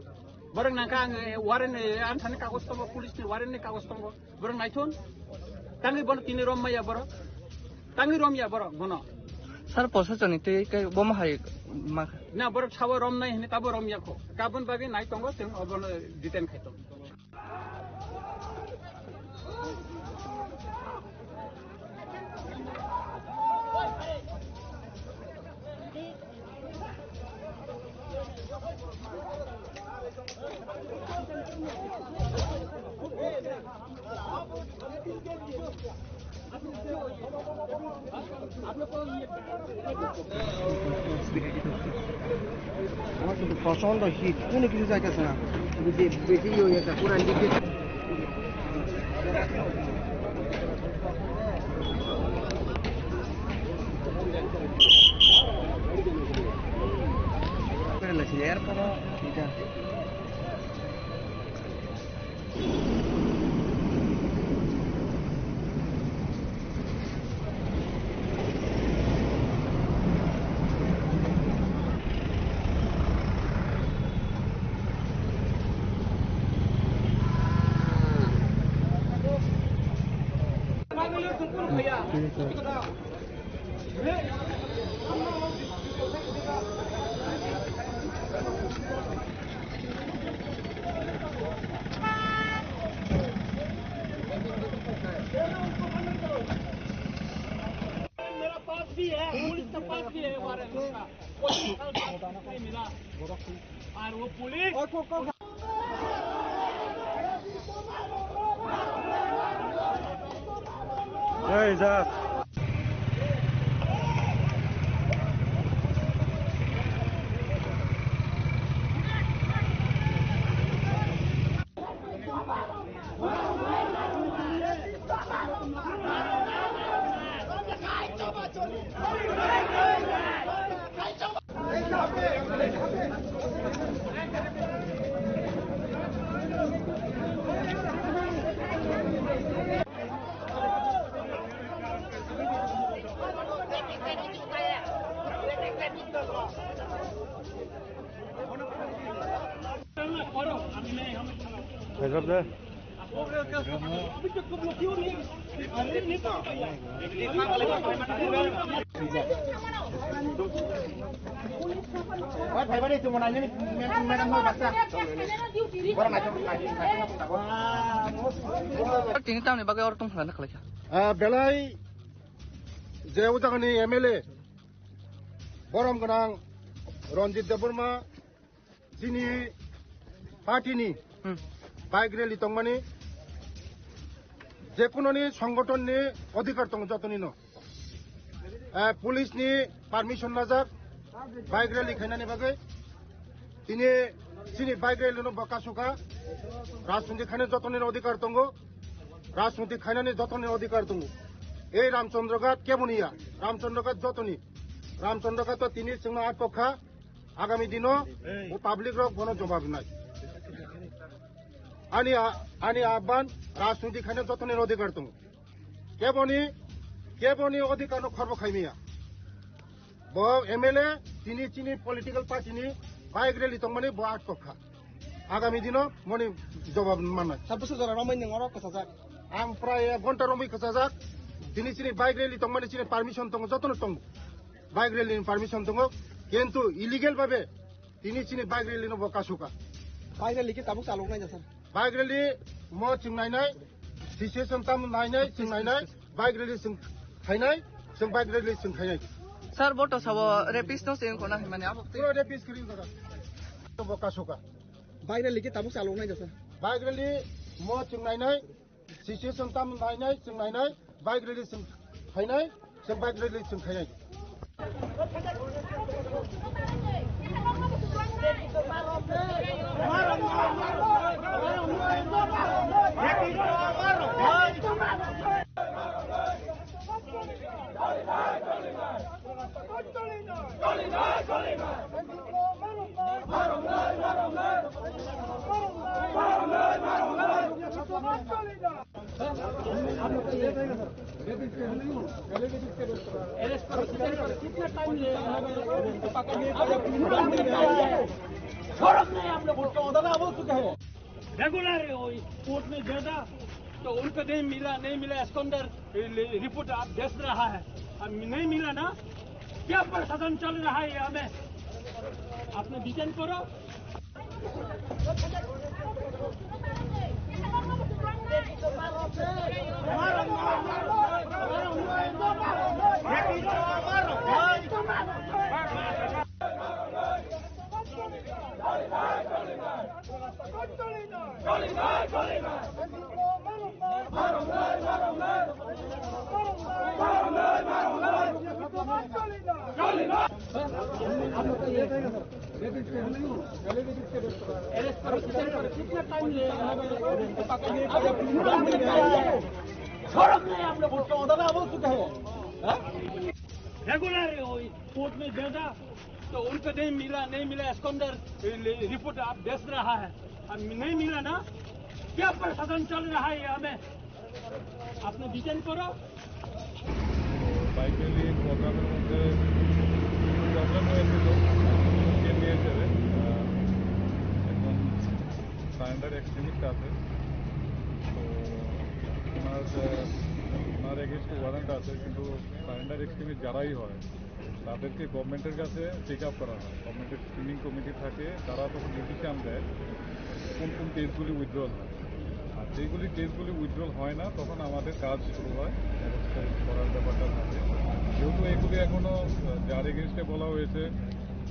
Borok nangkha ang, eh, warrant, eh, ang thani kagoj tongo, police ni warrant ni kagoj tongo. Borok naithon, tangwi bono tini rom maya borok. Tangwi rom ya borok bono. Sir, posachoni tei khe bomo hai ma. Na, borok sabo rom nai hini tabo rom ya kho. Kabon bagwi nai tongo, chwng obono detain khai tongo. আমার শুধু পছন্দ হিট, কোনো কিছু চাইতেছে না। শুধু যে বেশি ইয়ে হয়ে গেছে, পুরা লিখে এরপরও এটা। मेरा पास भी है, पुलिस के पास भी है वारंट उसका। पुलिस का नहीं मिला। और वो police Tini tamni bagwi oro tong kha na khlai kha. Ah, belai je o jagani M L A borom gwnang Ranjit Debbarma chini party ni Hmm. bike rally tongmani, jekunoni songothon ni odhikar tongo jotonino. Eh, police ni permission najak bike rally khainani bagwi. Tini chini bike rally no bo kasuka. Rajniti khaina jotonino odhikar tongo. Rajniti khainani jotonino odhikar tongo. Ei Ramchandra Ghat keboni ya? Ramchandra Ghat jotoni. Ramchandra Ghat to tini chwngno atok kha. Agami dino o public rok bono jobab rinai. Ani a-, ani ahban rajniti khaina jotonino odhikar tongo. Keboni, keboni odhikar no khorbo khaimiya. Bo M L A tini chini political party ni bike rally tongmani bo atok kha. Agami dino moni jobab mannai. Sir, bwswk jora romwi nwng oro kwchajak? Ang prai ek ghonta romwi kwchajak. Tini chini bike rally tongmani chini permission tongo, jotono tongo. Bike rally ni permission tongo. Kintu illegal babe tini chini bike rally no bo kasuka. Bike rally ki tabuk chalok nai jasa? Bike rally mo chwng nainai, situation tam nainai, chwng nainai, bike rally chwng khainai, chwng bike rally chwng khainai. Sir, bo to sabo rapist no se wngkho na hwnmani abo twi. Pura rapist kwrwi wngkha. To bo kasuka. Bike rally ki tabuk chalok nai jasa? Bike rally mo chwng nainai, situation tam nainai, chwng nainai, bike rally chwng khainai, chwng bike rally chwng khainai. शर्म नहीं आप लोगों को, अदालत हो चुका है। रेगुलर है, वो कोर्ट में गया था, तो उनको नहीं मिला, नहीं मिला, एस्कॉन्डर रिपोर्ट आप देख रहा है, अब नहीं मिला ना, क्या प्रशासन चल रहा है यहाँ में? आपने डिटेन करो। शर्म नहीं आप लोगों को, अदालत हो चुका है। हाँ? रेगुलर है, वो कोर्ट में गया था, तो उनको नहीं मिला, नहीं मिला, एस्कॉन्डर रिपोर्ट आप देख रहा है, अब नहीं मिला ना, क्या प्रशासन चल रहा है यहाँ में? আপনি ডিটেন করো। বাইক র্যালি প্রোগ্রামের মধ্যে প্রবলেম হয়েছিল, কে নিয়ে যাবে, আহ, একজন সারেন্ডার এক্সট্রিমিস্ট আছে, তো ওনার, আহ, তার এগেইনস্টে ওয়ারেন্ট আছে, কিন্তু সারেন্ডার এক্সট্রিমিস্ট যারাই হয়, তাদেরকে গভর্নমেন্টের কাছে টেক আপ করা হয়। গভর্নমেন্টের স্ক্রিনিং কমিটি থাকে, তারা তখন ডিসিশন দেয় কোন কোন কেসগুলি উইথড্রল হয়। আর যেগুলি কেসগুলি উইথড্রল হয় না, তখন আমাদের কাজ শুরু হয় অ্যারেস্ট করার ব্যাপারটা থাকে। যেহেতু এগুলি এখনও, আহ, যার এগেইনস্টে বলা হয়েছে,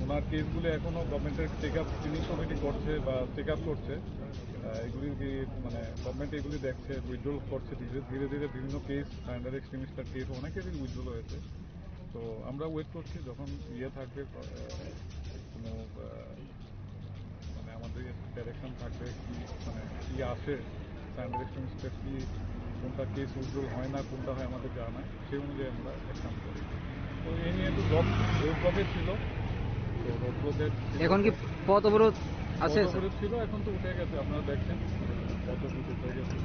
ওনার কেসগুলি এখনও গভর্নমেন্টের টেক আপ, স্ক্রিনিং কমিটি করছে বা চেক আপ করছে। আহ, এগুলি কি, মানে, গভর্নমেন্ট এগুলি দেখছে, উইথড্রল করছে ধীরে ধীরে ধীরে। বিভিন্ন কেস, সারেন্ডার এক্সট্রিমিস্টের কেস অনেকেরই উইথড্রল হয়েছে। তো আমরা ওয়েট করছি যখন ইয়ে থাকবে, আহ, কোনো, আহ, মানে, আমাদের ডাইরেকশন থাকবে কি, মানে, কি আসে, সারেন্ডার এক্সট্রিমিস্টের কি, কোনটা কেস উইথড্রল হয় না, কোনটা হয় আমাদের জানা নাই, সেই অনুযায়ী আমরা অ্যাকশন করি। তো এই নিয়ে একটু ব্লক, রোড ব্লকে ছিল। তো রোড ব্লকে এখন কি পথ অবরোধ আছে, পথ স্যার? অবরোধ ছিল, এখন তো উঠে গেছে, আপনারা দেখছেন, পথ অবরোধ উঠে গেছে,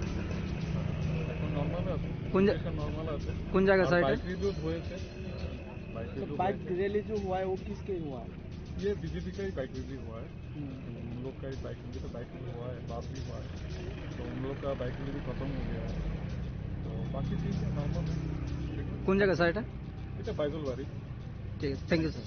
এখন নর্মাল আছে। কোন জা-, সিচুয়েশন নর্মাল আছে। কোন জায়গা, আর স্যার, এটা? বাইক রিভিউ হয়েছে। বাইক तो রিভিউ बाइक হয়েছে। रैली जो हुआ है, वो किसके हुआ है? ये बीजेपी का ही बाइक रैली हुआ है। हम्म। हम लोग का ही बाइक, ये तो बाइक रैली हुआ है, बात भी हुआ है। तो उन लोग का बाइक रैली भी खत्म हो गया है। तो बाकी ठीक है, नॉर्मल है। কোন জায়গা, স্যার, এটা? এটা বাইজলবাড়ি। ঠিক আছে, thank you, sir.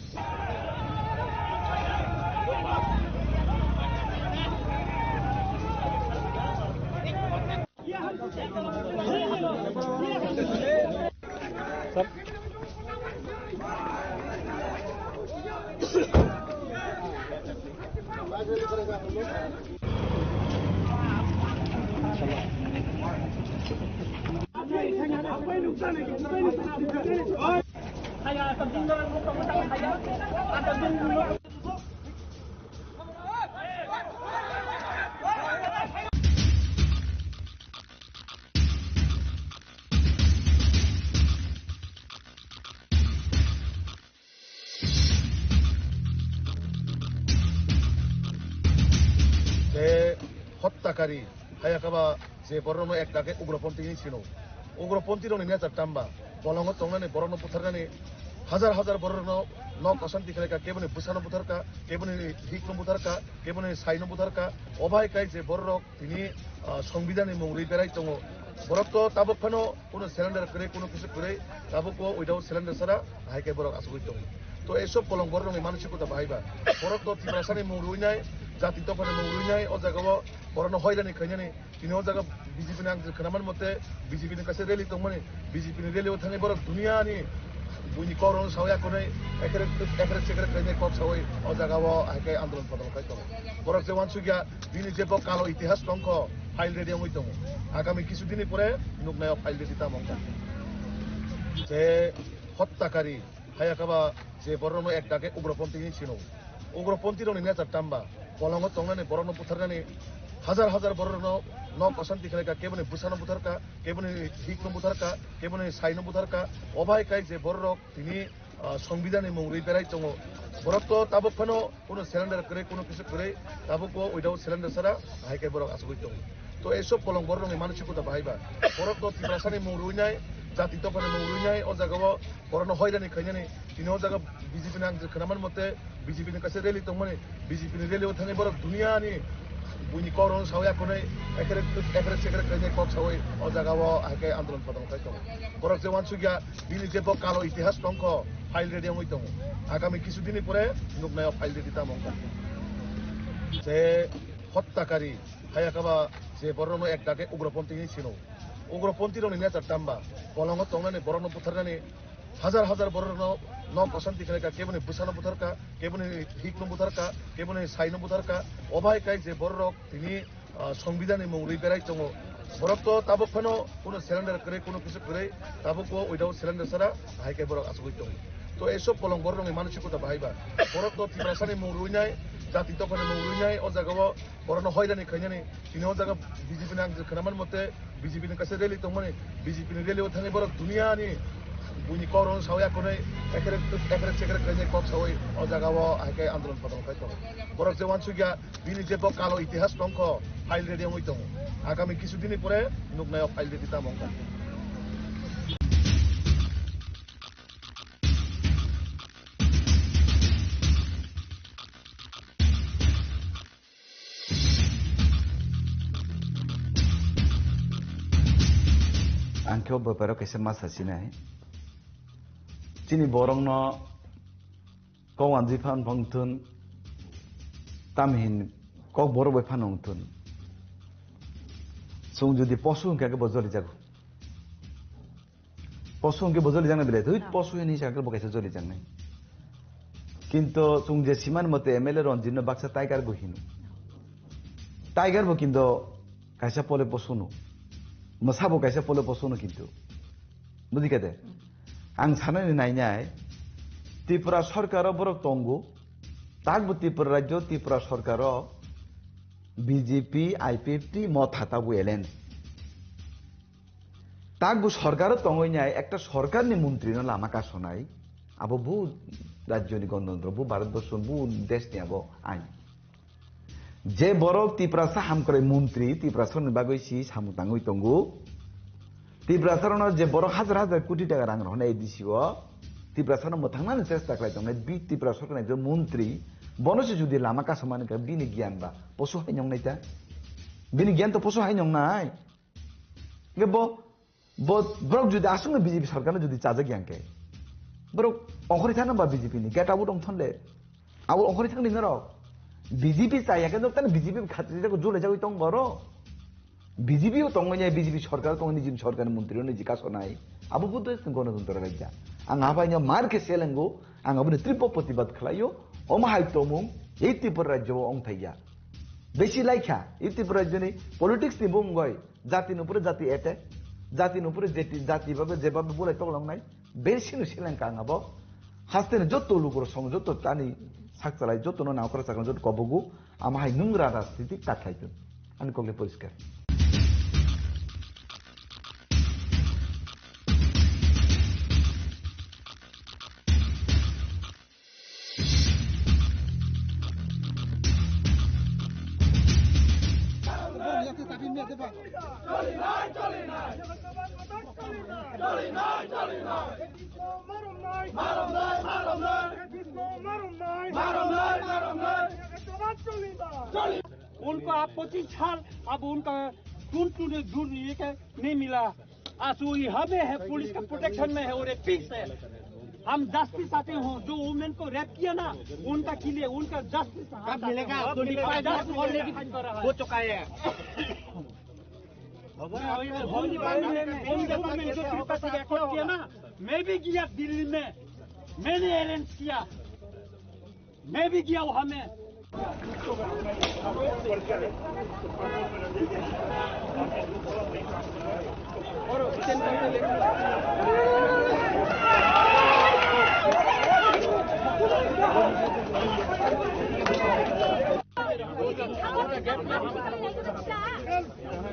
Je hottakari, hayakaba je borokno ekta khe ugroponthi hinwi sino. Ugroponthi rokni nature tamba, bolongo tongnani borokno butharnani, hajar hajar borokno nok osanti khlaika, keboni bwsano butharka, keboni hikno butharka, keboni saino butharka, obo hai khe je borok tini, ah, Songbidanni mung rwi berai tongo. Borok to tabuk phano kuno surrender kwrwi, kuno kisu kwrwi, tabuk o without surrender sara hai khe borok achugwi tongo. To ei sob bolong borok rokni manosikota bahai ba. Borok to Tiprasani mung rwinai, jati dophani mung rwinai, o jaga o borokno hoirani khainani. Tini o jaga B J P ni ang khwnaman mote B J P ni kaisa rally tongmani, B J P ni rally o thangwi borok duniani buini kokrokno sawi akonai ekre, ekre sekre khainai kok sawi o jaga o hai khe andolon podolon khai tongo. Borok je uansukya bini je bo kalo itihas tongkho, file ready wngwi tongo. Agami kisu dini pore nuknai o file ready tamo wngkha. Je hottakari, hayakaba je borokno ekta khe ugroponthi hinwi sino. Ugroponthi rokni nature tamba, bolongo tongnani borokno butharnani, hajar hajar borokno nok osanti khlaika, keboni bwsano butharka, keboni hikno butharka, keboni saino butharka, obo hai khe je borok tini, ah, Songbidanni mung rwi berai tongo. Borok to tabuk phano kuno surrender kwrwi, kuno kisu kwrwi, tabuk o without surrender sara hai khe borok achugwi tongo. To ei sob bolong borok rokni manosikota bahai ba. Borok to Tiprasani mung rwinai, jati dophani mung rwinai, o jaga o borokno hoirani khainani. Tini o jaga B J P ni ang je khwnaman mote B J P ni kaisa rally tongmani, B J P ni rally o thangwi borok duniani buini kokrokno sawi akonai ekre, ekre sekre khainai kok sawi o jaga o hai khe andolon podolon khai tongo. Borok je uansukya bini je bo kalo itihas tongkho, file ready wngwi tongo. Agami kisu dini pore nuknai o file ready tamo wngkha. Je hottakari, hayakaba je borokno ekta khe ugroponthi hinwi sino. Ugroponthi rokni nature tamba, bolongo tongnani borokno butharnani, hajar hajar borokno nok osanti khlaika, keboni bwsano butharka, keboni hikno butharka, keboni saino butharka, obo hai khe je borok tini, ah, Songbidanni mung rwi berai tongo. Borok to tabuk phano kuno surrender kwrwi, kuno kisu kwrwi, tabuk o without surrender sara hai khe borok achugwi tongo. To ei sob bolong borok rokni manosikota bahai ba. Borok to Tiprasani mung rwinai, jati dophani mung rwinai, o jaga o borokno hoirani khainani. Tini o jaga B J P ni ang je khwnaman mote B J P ni kaisa rally tongmani, B J P ni rally o thangwi borok duniani buini kokrokno sawi akonai ekre, ekre sekre khainai kok sawi o jaga o hai khe andolon podolon khai tongo. Borok je uansukya bini je bo kalo itihas tongkho, file ready wngwi tongo. Agami kisu dini pore nuknai o file ready tamo wngkha. Ang khe o beparo kaisa ma sasinai. Chini borokno kok wanjwi phan phang thun, tamhin kok borok bai phan wng thun. Chwng jodi posu hwnkhe bo joli jago. Posu hwnkhe bo joli jaknai belai, thwi posu hwnwi sakhe bo kaisa joli jaknai. Kinto chwng je siman mote M L A Ranjit no baksa tiger bo hino. Tiger bo kinto kaisa pole posu no. Mwsa bo kaisa pole posu no kinto. Bujikha de? Ang sanani nainai, Tripura sorkaro borok tongo, takbo Tripura rajyo, Tripura sorkaro B J P, I P F T, Motha tabuk alliance. Takbo sorkaro tongwi nai, ekta sorkarni montrino lama kasonai, abo bu rajyoni gonotantro, bu Bharatborsho, bu deshni abo ain. Je borok Tiprasa hamkrai montri, Tiprasani bagwi si samung tangwi tongo. Tiprasarokno je borok hajar hajar koti taka rang rohornai A D C o, Tiprasano mwthangnani chesta khlai tongnai, bi Tipra sorkarni ekjon montri, bono se jodi lama kasamani kha, bini giyan ba poso hai nongnai ta? Bini giyan to poso hai nongnai. Hingke bo, bo, borok jodi aswkno B J P sorkarno jodi chajak ya hingke, borok ongkhorwi thangna ba B J P ni, get out wngthon le. Abo ongkhorwi thangni norok. B J P chaya khe norok tani B J P khatri jago, jole jagwi tong borok. B J P o tongwi nai, B J P sorkar tongwi nai, nijini sorkarni montri o niji kasonai. Abo bo desni gonotantro rajya. Ang abaino mar khe selengo, ang aboni tripo protibad khlaio. Omo hai tongmung ei Tripura rajyo o ongthai ya. Besi laikha, ei Tripura rajyoni politics ni bumung oi. Jati ni upore jati attack, jati ni upore jati, jati babe jebabe bulai toklongnai, besi no seleng ka ang abo. Haste ni joto lukurok song, joto tani sak chalai, joto no nangkra chakra, joto kobogo, ama hai nungra rajniti ta khlai tun. Ani kokle poriskar. उनको आप पच्चीस साल, अब उनका twin twin दूर नहीं है, नहीं मिला। आज वो यहाँ पे है, पुलिस का प्रोटेक्शन में है और एक पीस है। हम जस्टिस चाहते हो, जो वुमेन को रेप किया ना, उनका के लिए, उनका जस्टिस कब मिलेगा? ट्वेंटी फाइव जस्टिस ऑलरेडी हो चुका है। मैं भी गया दिल्ली में, मैंने अरेंज किया। मैं भी गया वहां में।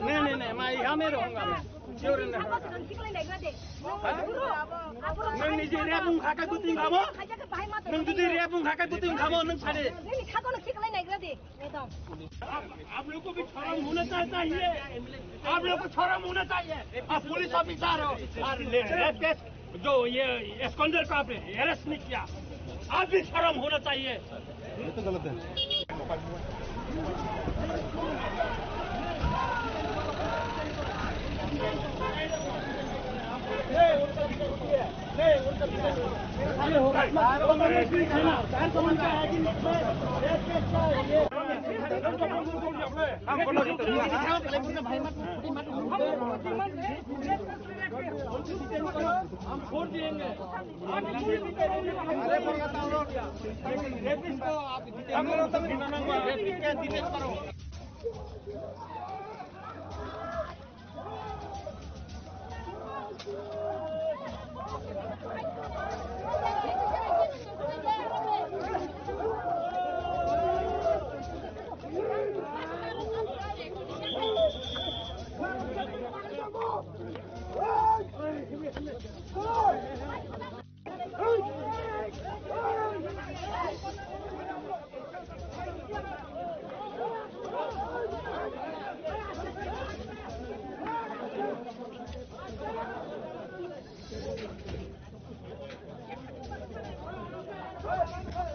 नहीं, नहीं, नहीं, मैं यहाँ में रहूंगा मैं। क्यों रहना? Nang ni je ria bung hakai buting khamo? Nang jodi ria bung hakai buting khamo, nang sade. आप, आप लोग को भी शर्म होना चाहिए, चाहिए। आप लोग को शर्म होना चाहिए। आप पुलिस ऑफिसर हो, और ले, रेप केस, जो ये स्कैंडल को आपने अरेस्ट नहीं किया, आप भी शर्म होना चाहिए। ये तो गलत है।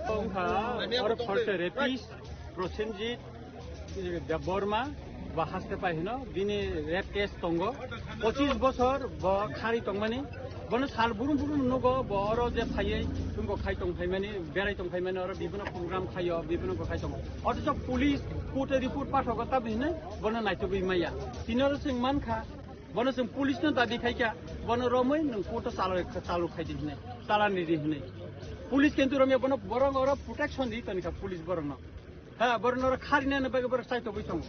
Wngkha oro first rapist Prosenjit Debbarma ba haste pai hino, bini rape case tongo. Pochis bosor bo khari tongmani, bono sal burum burum nugo, bo oro je phaiwi tungko khai tong phaimani, berai tong phaimani, oro bibino program khaio, bibino ko khai tongo. Othocho police court-o report pathogo tabhi hinwi bono naitugwi maya. Tini oro chwng mankha, bono chwng police-no dabi khaikha, bono romwi nwng court-o chalo, chalo khaidi hinwi, chalani di hinwi. Police kintu romya bono borok oro protection di tonikha police borokno. Ha, borok norok kharinani bagwi borok chaitogwi tongo.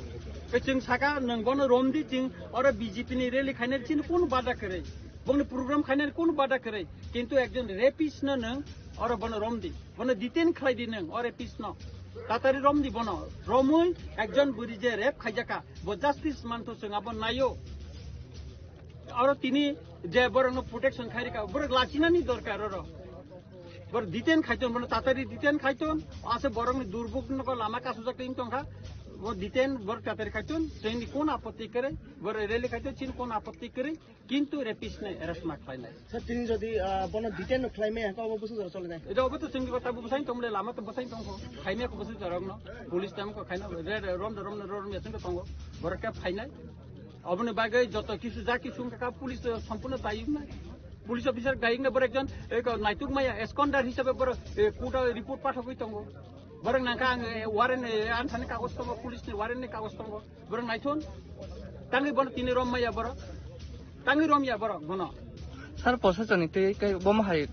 Tei chwng saka, "Nwng bono romdi, chwng oro B J P ni rally khainani chini kunu bada kwrwi, bongni program khainani kunu bada kwrwi, kintu ekjon rapist no nwng oro bono romdi, bono detain khlaidi nwng o rapist no, tatari romdi bono, romwi ekjon bwrwi je rape khaijakha, bo justice mantho chwng abo naio." Oro tini je borokno protection khairikha, borok lachinani dorkar oro. Borok detain khaiton, bono tatari detain khaiton, ase borokni durbuk nogo lama kasujak tei tongkha, bo detain borok tatari khaiton, chini kon apotti kwrwi, borok rally khaiton, chini kon apotti kwrwi, kintu rapist ni arrest ma khlainai. Sir, tini jodi, ah, bono detain no khlaimaya, kok bo busu jora cholinai? Edo obo to chini kota bo bwsai tongmle, lama to bwsai tongkho, khaimaya ko busu jorok no, police tam ko khaina, re, re, rom do rom no rom ya chini tongo, borok khe phainai. Oboni bagwi joto kisu ja kisu wngkha kha, police to sampuno dayok nai. Police officer dayok nai, borok ekjon, eh, ko naituk maya, absconder hisabe borok, eh, court o report pathogwi tongo. Borok nangkha ang, eh, warrant, eh, anthani kagoj tongo, police ni warrant ni kagoj tongo. Borok naithon, tangwi bono tini rom maya borok. Tangwi rom ya borok bono. Sir, posasoni tei kai bomo hai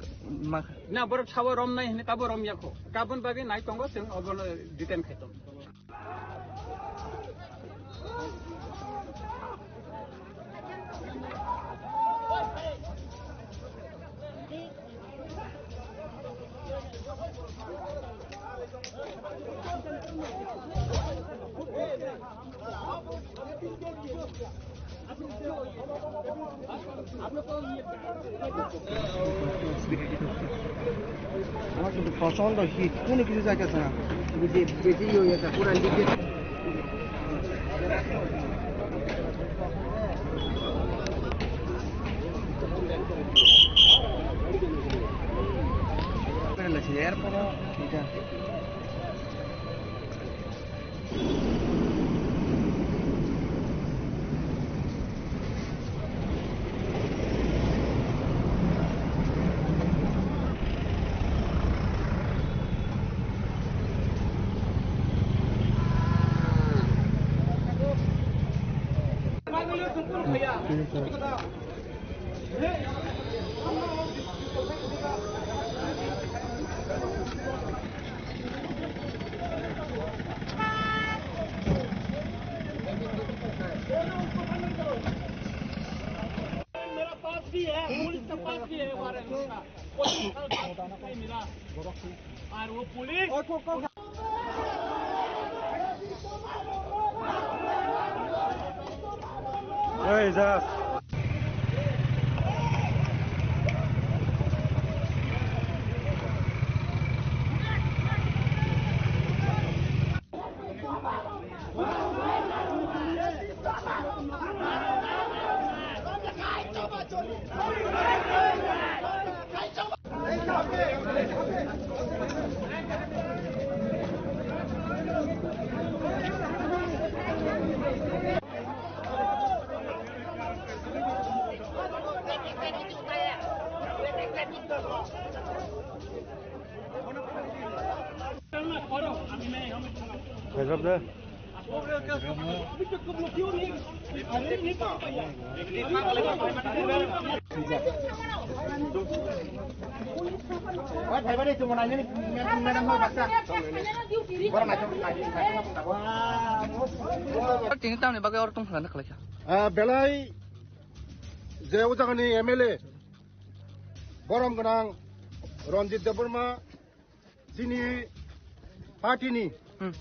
ma. Na, borok sawa rom nai hini tabo rom ya kho. Kabon bagwi nai tongo, chwng obono detain khai tongo. আমার কিন্তু প্রচন্ড হিট, কোনো কিছু যাইতেছে না। যে বেশি ইয়ে হয়ে গেছে, পুরা লিকেজ। এরপরও এটা मेरा पास भी है, पुलिस के पास भी है वारंट उसका। कोई साल बात नहीं मिला। और वो पुलिस এই যা। Tini tamni bagwi oro tongthokna khlaikha. Ah, belai je o jagani M L A borom gwnang Ranjit Debbarma chini party ni Hmm.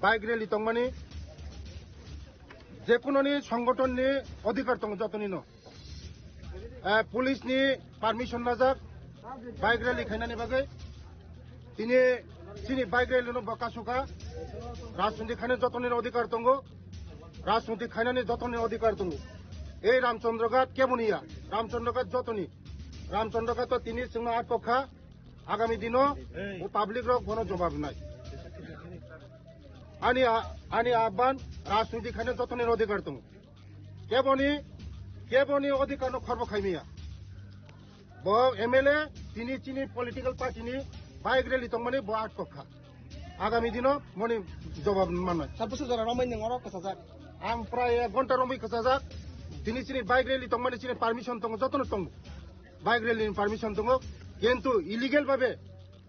bike rally tongmani jekunoni songgothon ni odhikar tongo jotoni no. Eh, police ni permission najak bike rally khainani bagwi. Tini chini bike rally no bo kasukha. Rajniti khaina jotoni odhikar tongo. Rajniti khainani jotoni odhikar tongo. Ei Ramchandra Ghat keboni ya? Ramchandra Ghat jotoni. Ramchandra Ghat to tini chwngno atkokha. Agami dino o public rok bono jobab nai. Ani a-, ani ahban rajniti khaina jotoni odhikar tongo. Keboni Keboni odhikar no khorbo khaimiya. Bo M L A tini chini political party ni bike rally tongmani bo atkok kha. Agami dino moni jawab manai. Sir, busu jora romai nang oro kasajak. Ang prai ek ghonta romwi kasajak. Tini chini bike rally tongmani chini permission tongo, jotono tongo. Bike rally ni permission tongo. Kintu illegal babe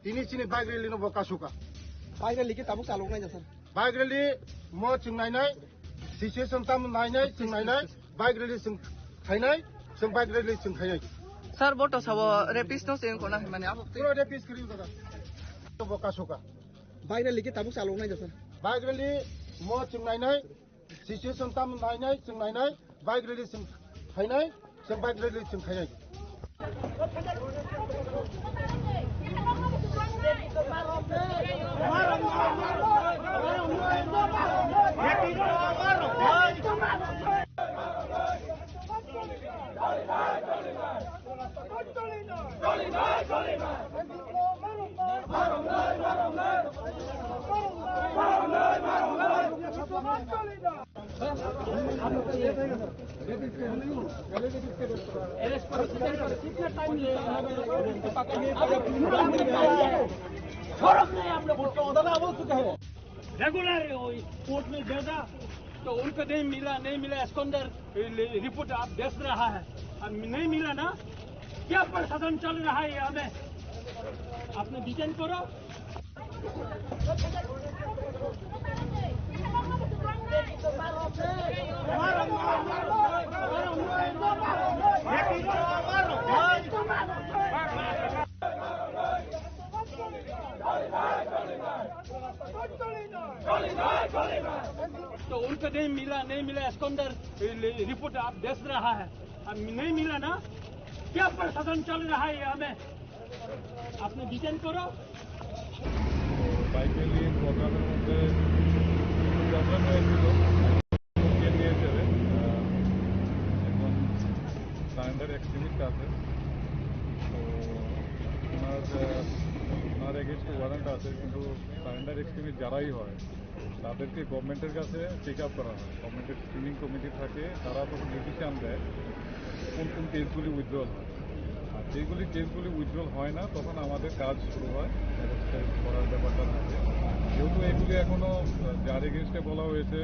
tini chini bike rally no bo kasuka. Bike rally ki tabuk chalok nai sir? Bike rally mo chwng nainai, situation tam nainai, chwng nainai, bike rally chwng khainai, chwng bike rally chwng khainai. Sir, boto sabo rapist no chwng kona himani abo. Pura rapist kiri dada. Bo kasuka. Bike rally ki tabuk chalok nai sir? Bike rally mo chwng nainai, situation tam nainai, chwng nainai, bike rally chwng khainai, chwng bike rally chwng khainai. फर्क नहीं आप लोगों को। Regular court में भेजा तो उनको नहीं मिला, नहीं मिला, एस्कॉन्डर रिपोर्ट आप देख रहा है, अब नहीं मिला ना, क्या प्रशासन चल रहा है यहाँ में? आपने डिटेन करो। तो उनको नहीं मिला, नहीं मिला, एस्कॉन्डर रिपोर्ट आप देख रहा है, अब नहीं मिला ना, क्या प्रशासन चल रहा है यहाँ में? আপনি ডিটেন করো। বাইক র্যালি প্রোগ্রামের মধ্যে কিছু প্রবলেম হয়েছিল। ওকে নিয়ে যাবে। আহ, একজন সারেন্ডার এক্সট্রিমিস্ট আছে। তো ওনার, আহ, ওনার এগেইনস্টে ওয়ারেন্ট আছে, কিন্তু সারেন্ডার এক্সট্রিমিস্ট যারাই হয়, তাদেরকে গভর্নমেন্টের কাছে টেক আপ করা হয়। গভর্নমেন্টের স্ক্রিনিং কমিটি থাকে, তারা তখন ডিসিশন দেয় কোন কোন কেসগুলি উইথড্রল হয়। আর যেগুলি কেসগুলি উইথড্রল হয় না, তখন আমাদের কাজ শুরু হয়, অ্যারেস্ট করার ব্যাপারটা থাকে। যেহেতু এগুলি এখনও, আহ, যার এগেইনস্টে বলা হয়েছে,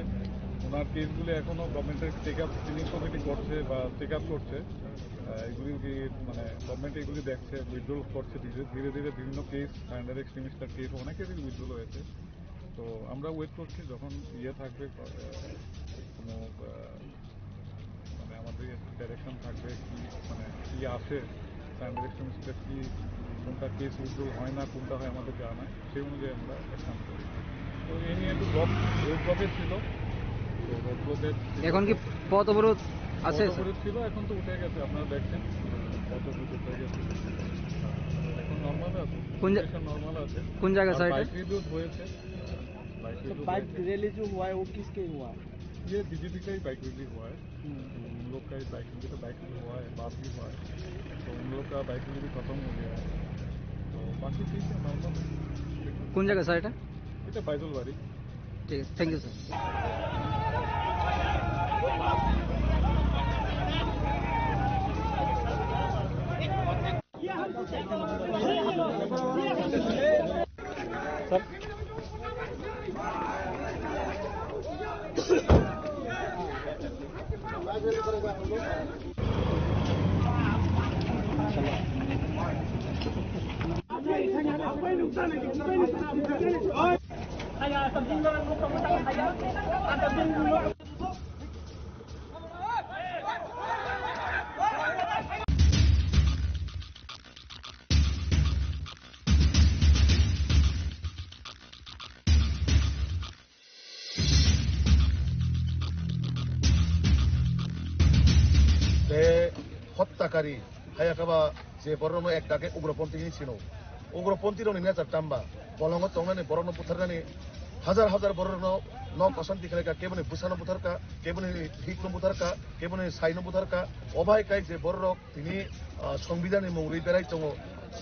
ওনার কেসগুলি এখনও গভর্নমেন্টের টেক আপ, স্ক্রিনিং কমিটি করছে বা চেক আপ করছে। আহ, এগুলি কি, মানে, গভর্নমেন্ট এগুলি দেখছে, উইথড্রল করছে ধীরে ধীরে ধীরে। বিভিন্ন কেস, সারেন্ডার এক্সট্রিমিস্টের কেস অনেকেরই উইথড্রল হয়েছে। তো আমরা ওয়েট করছি যখন ইয়ে থাকবে, আহ, কোনো, আহ, মানে, আমাদের ডাইরেকশন থাকবে কি, মানে, কি আসে, সারেন্ডার এক্সট্রিমিস্টের কি, কোনটা কেস উইথড্রল হয় না, কোনটা হয় আমাদের জানা নাই, সেই অনুযায়ী আমরা অ্যাকশন করি। তো এই নিয়ে একটু ব্লক, রোড ব্লকে ছিল, তো রোড ব্লকে এখন কি পথ অবরোধ আছে, পথ স্যার? অবরোধ ছিল, এখন তো উঠে গেছে, আপনারা দেখছেন, পথ অবরোধ উঠে গেছে, এখন নর্মাল আছে, কোন জা-, সিচুয়েশন নর্মাল আছে। কোন জায়গা, আর স্যার, এটা? বাইক রিভিউ হয়েছে, বাইক तो রিভিউ बाइक হয়েছে। रैली जो हुआ है, वो किसके हुआ है? ये बीजेपी का ही बाइक रैली हुआ है। हम्म। तो उन लोग का ही बाइक, उनके तो बाइक भी हुआ है, बात भी हुआ है, तो उन लोग का बाइक भी खत्म हो गया है। तो बाकी ठीक है, नॉर्मल है। কোন জায়গা, স্যার, এটা? এটা বাইজলবাড়ি। ঠিক আছে, thank you, sir. Tei hottakari, haya khe ba je borokno ek dagi ugroponthi hinwi sino. Ugroponthi rokni nature tamba, bolongo tongnani borokno butharnani, hajar hajar borokno nok osanti khlaikha, keboni bwsano butharkha, keboni hikno butharkha, keboni saino butharkha. Obo hai khe je borok tini, ah, Songbidanni mung rwi berai tongo.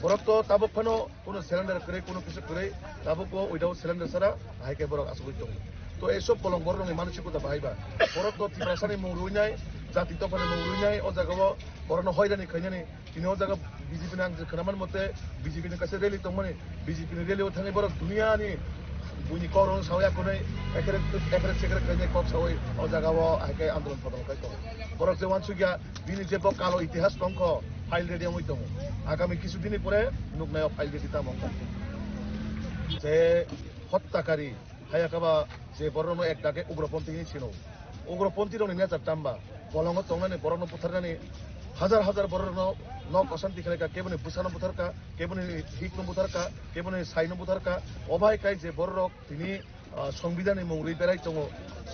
Borok to tabuk phano kuno surrender kwrwi, kuno kisu kwrwi, tabuk o without surrender sara hai khe borok achugwi tongo. To ei sob bolong borok rokni manosikota bahai ba. Borok to Tiprasani mung rwi nai, Jati tophani mung rwinai o jaga o borokno hoirani khainani. Tini o jaga B J P ni ang je khwnaman mote B J P ni kaisa rally tongmani, B J P ni rally o thangwi borok duniani buini kok rokno sawi akhunwi ekhere ekhere chekhere khainai kok sawi o jaga o hai khe andolon phodolon khai tongo. Borok je uansukya bini je bo kalo itihas tongkho file ready wngwi tongo. Agami kisu dini pore nuknai o file ready tamo wngkha. Je hottakari. Haya khe ba je borokno ek dage ugroponthi hinwi sino. Ugroponthi rokni nature tamba, bolongo tongnani borokno butharnani hajar hajar borokno nok osanti khlaikha, keboni bwsano butharkha, keboni hikno butharkha, keboni saino butharkha. Obai kai je borok tini, ah, Songbidanni mung rwi berai tongo.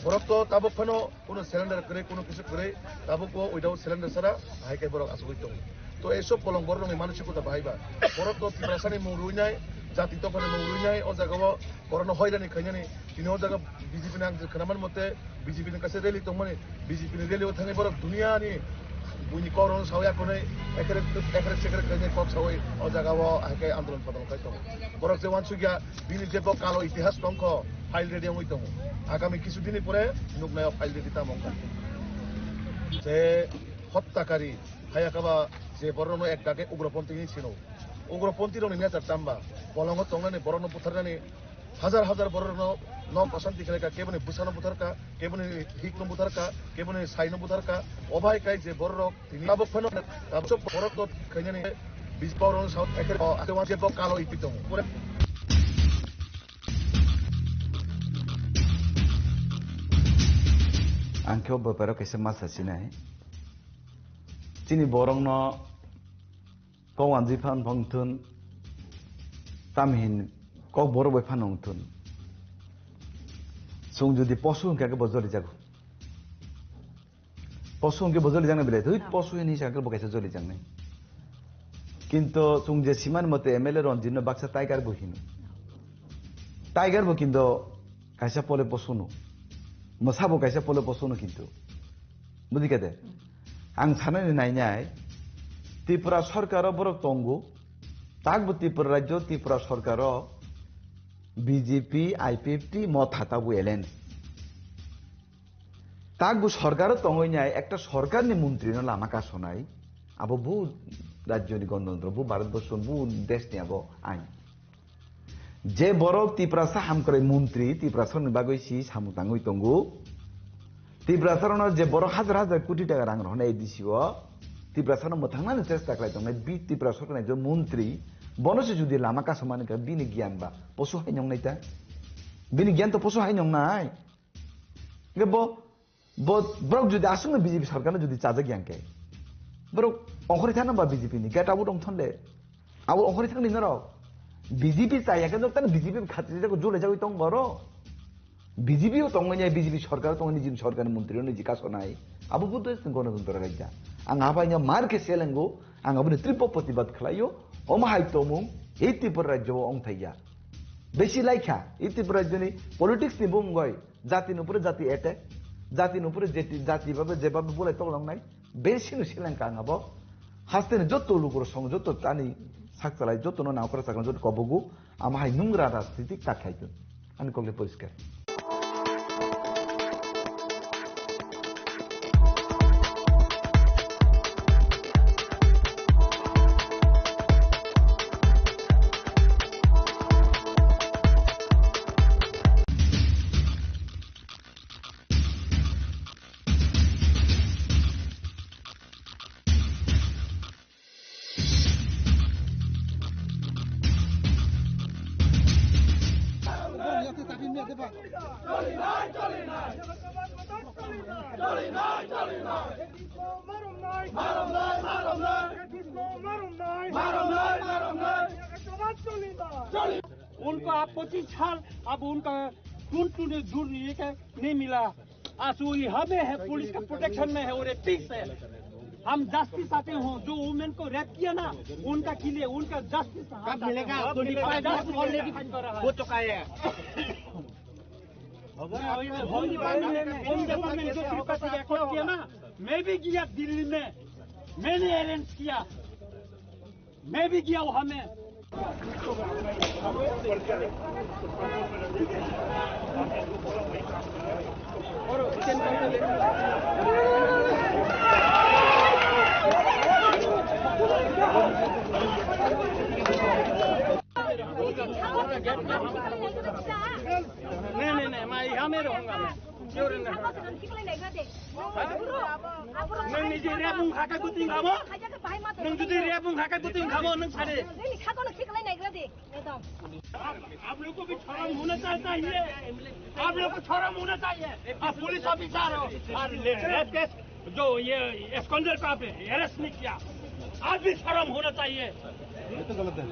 Borok to tabuk phano Kuno cylinder kwrwi, kuno kisu kwrwi, tabuk bo without cylinder sara hai khe borok achugwi tongo. To ei sob bolong borok rokni manosikota bahai ba. Borok to Tiprasani mung rwinai, jati tophani mung rwinai, o jaga o borokno hoirani khainani. Tini o jaga B J P ni ang je khwnaman mote B J P ni kaisa rally tongmani, B J P ni rally o thangwi borok duniani buini kok rokno sawi akhunwi ekhere ekhere sekhere khainai kok sawi o jaga o hai khe andolon phodolon khai tongo. Borok je uansukya bini je bo kalo itihas tongkho, file ready wngwi tongo. Agami kisu dini pore nuknai o file ready tamo wngkha. Je hottakari, haya khe ba je borokno ek dage ugroponthi hinwi sino. Ugroponthi rokni nature tamba, bolongo tongnani borokno butharnani hajar hajar borokno nok osanti khlaikha, keboni bwsano butharkha, keboni hikno butharkha, keboni saino butharkha. Obai kai je borok Tini tabuk phano tabuk sok borok to khainani bis borok South Africa o ate wan je bok kalo ipi tongo. Pore Ang khe o beparo kaisa ma sasinai. Chini borokno kok wanjwi phan phang thun, tamhin kok borok bai phano wng thun. Chwng jodi posu hwnkha khe bo joli jago. Posu hwnkhe bo joli jaknai belai, thwi posu hini sakhe bo kaisa joli jaknai. Kinto chwng je simani mote M L A Ranjit no baksa tiger bo hino. Tiger bo kinto kaisa pole posu no. Mwsa bo kaisa pole posu no kinto. Bujikha de? Ang sanani nainai, Tripura sorkar o borok tongo, takbo Tripura rajyo, Tripura sorkar o B J P, I P F T, Motha tabuk alliance. Takbo sorkaro tongwi nai, ekta sorkarni montrino lama kasonai, abo bu rajyoni gonotantro, bu Bharatborsho, bu deshni abo ain. Je borok Tiprasa hamkrai montri, Tiprasani bagwi si samung tangwi tongo. Tiprasarokno je borok hajar hajar koti taka rang rohornai A D C o, Tiprasano mwthangnani chesta khlai tongnai, bi Tipra sorkarni je montri, bono se jodi lama kasomani kha, bini giyan ba posu hai nongnai ta? Bini giyan to posu hai nongnai. Hingke bo, bo, borok jodi aswkno B J P sorkarno jodi chajak ya hingke, borok ongkhorwi thangna ba B J P ni gate abo tong thon de. Abo ongkhorwi thangni norok. B J P chaya khe nok tang B J P khatri jago, jole jagwi tong boro. B J P o tongmani, B J P sorkar tongmani, nijini sorkarni montri o niji kasonai. Abo bo to gonotantro raida. Ang abaino mar khe selengo, ang aboni tripo protibad khlaio. Omo hai tongmung, ei Tripura rajyo o ongthaiya. Besi laikha, ei Tripura rajyoni politics ni bumung oi. Jati ni upore jati attack, jati ni upore jeti, jati babe jebabe bulai toklangnai, besi no seleng ka ang abo. Haste ni joto lukurok song, joto ani sak chalai, joto no nangkora saklang, joto kobogo, ama hai nungra rajnitik ta khai tun. Ani kokle poriskar. उनको आप पच्चीस साल, अब उनका twin twin दूर नहीं है, नहीं मिला। आज वो यहाँ में है, पुलिस का प्रोटेक्शन में है और ये पीस है। हम जस्टिस चाहते हो, जो वुमेन को रेप किया ना, उनका के लिए, उनका जस्टिस कब मिलेगा? ट्वेंटी फ़ाइव ईयर्स ऑलरेडी हो चुका है। होम डिपार्टमेंट, होम डिपार्टमेंट जो त्रिपाठी रिकॉर्ड किया ना, मैं भी गया दिल्ली में, मैंने अरेंज किया, मैं भी गया वहाँ में। नहीं, नहीं, नहीं, मैं यहाँ में रहूंगा, मैं। क्यों रहना? Nang ni je rep wng kha khe bwtwng khamo? Nang jodi rep wng kha khe bwtwng khamo, nang sade. आप, आप लोग को भी शर्म होना चाहिए, चाहिए। आप लोग को शर्म होना चाहिए। आप पुलिस ऑफिसर हो और रेप केस जो ये एब्सकॉन्डर को आपने अरेस्ट नहीं किया, आज भी शर्म होना चाहिए। ये तो गलत है।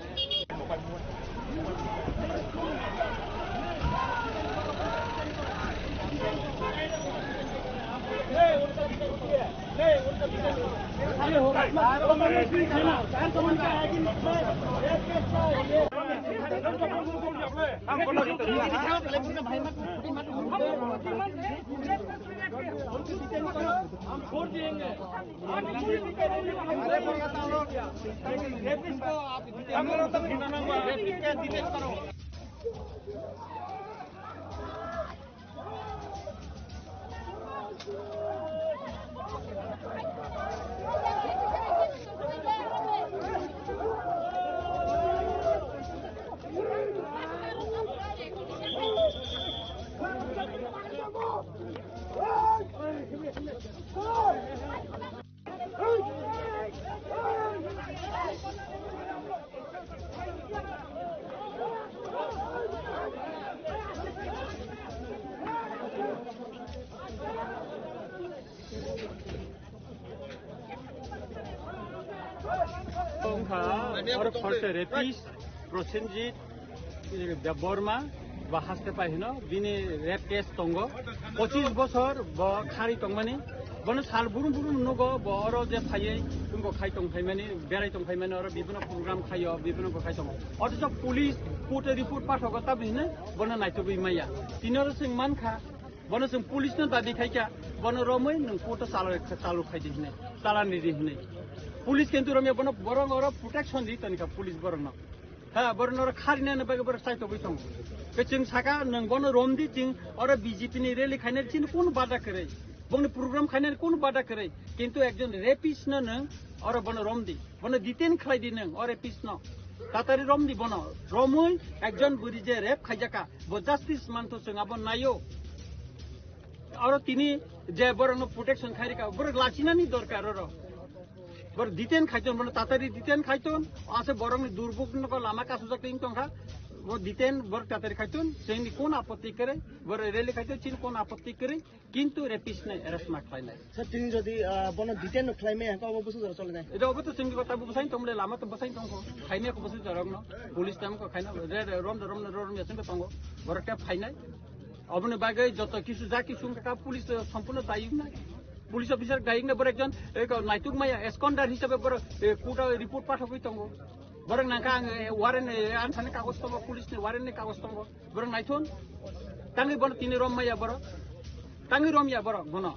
Wngkha oro khorsa rapist Prosenjit Debbarma ba haste pai hino, bini rape case tongo, pochis bosor bo khari tongmani, bono sal burum burum nugo, bo oro je phaiwi wngkha khai tong phaimani, berai tong phaimani, oro bibino program khaio, bibino bo khai tongo. Othocho police court report pathogo, tabini hino bono naitugwi maya. Tini oro chwng mankha, bono chwng police no dabi khaikha, bono romwi nwng court o chalo, chalo khaidi hinwi, chalani di hinwi. Police kintu romya bono borok oro protection di tonikha police borokno. Ha, borok norok kharinani bagwi borok chaitogwi tongo. Khe chwng saka, nwng bono romdi, chwng oro B J P ni rally khainani chini kunu bada kwrwi, bongni program khainani kunu bada kwrwi, kintu ekjon rapist no nwng oro bono romdi, bono detain khlaidi nwng o rapist no, tatari romdi bono, romwi ekjon bwrwi je rape khaijaka, bo justice mantho chwng abo naio. Oro tini je borokno protection khairika, borok lachinani dorkar oro. Borok detain khaiton, bono tatari detain khaiton, ase borokni durbuk nogo lama kasujak twi tongkha, bo detain borok tatari khaiton, chini kun apotti kwrwi, borok rally khaiton, chini kun apotti kwrwi, kintu rapist nai arrest ma khlainai. Sir, tini jodi, ah, bono detain no khlai maya, hwnkhe obo bwswk jora choli nai? Ede obo to chini kota bo bwsai tongmole, lama to bwsai tongkho, khainai kho bwswk jorok no, police tam kho khaina, re, re, rom, rom, rom, rom, yasing tongo, borok khe phainai. Oboni bagwi joto kisu ja kisu wngkha kha police, eh, sampuno dayung nai. Police officer dayung nai, borok ekjon, eh, naituk maya, absconder hisabe borok, eh, court o report pathogwi tongo. Borok nangkha ang, eh, warrant, eh, ani thani kagoj tongo, police ni warrant ni kagoj tongo. Borok naithon. Tangwi bono tini rom maya borok. Tangwi rom ya borok bono.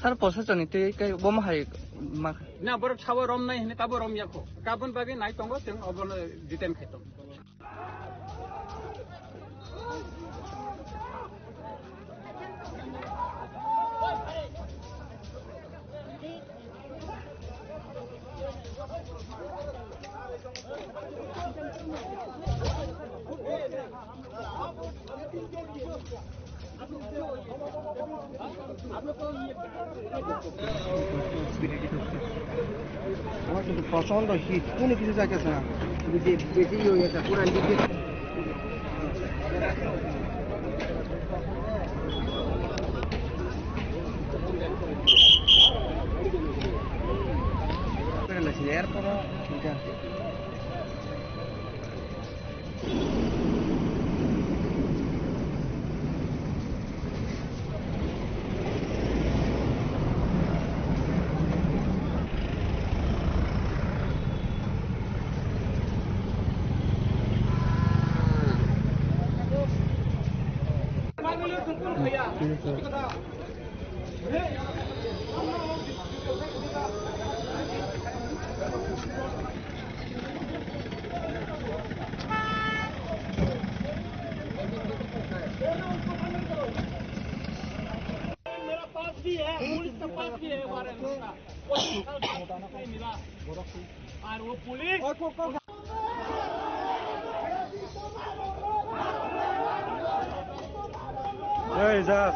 Sir, proshasoni tei kai bomo hai ma. Na, borok sabo rom nai hini tabo rom ya kho. Kabon bagwi nai tongo, chwng obono detain khai tongo. আমার কিন্তু প্রচন্ড হিট, কোনো কিছু যাইতেছে না। কিন্তু যে বেশি ইয়ে হয়ে গেছে, পুরা লিকেজ। এরপরে এটা Hey, Zach.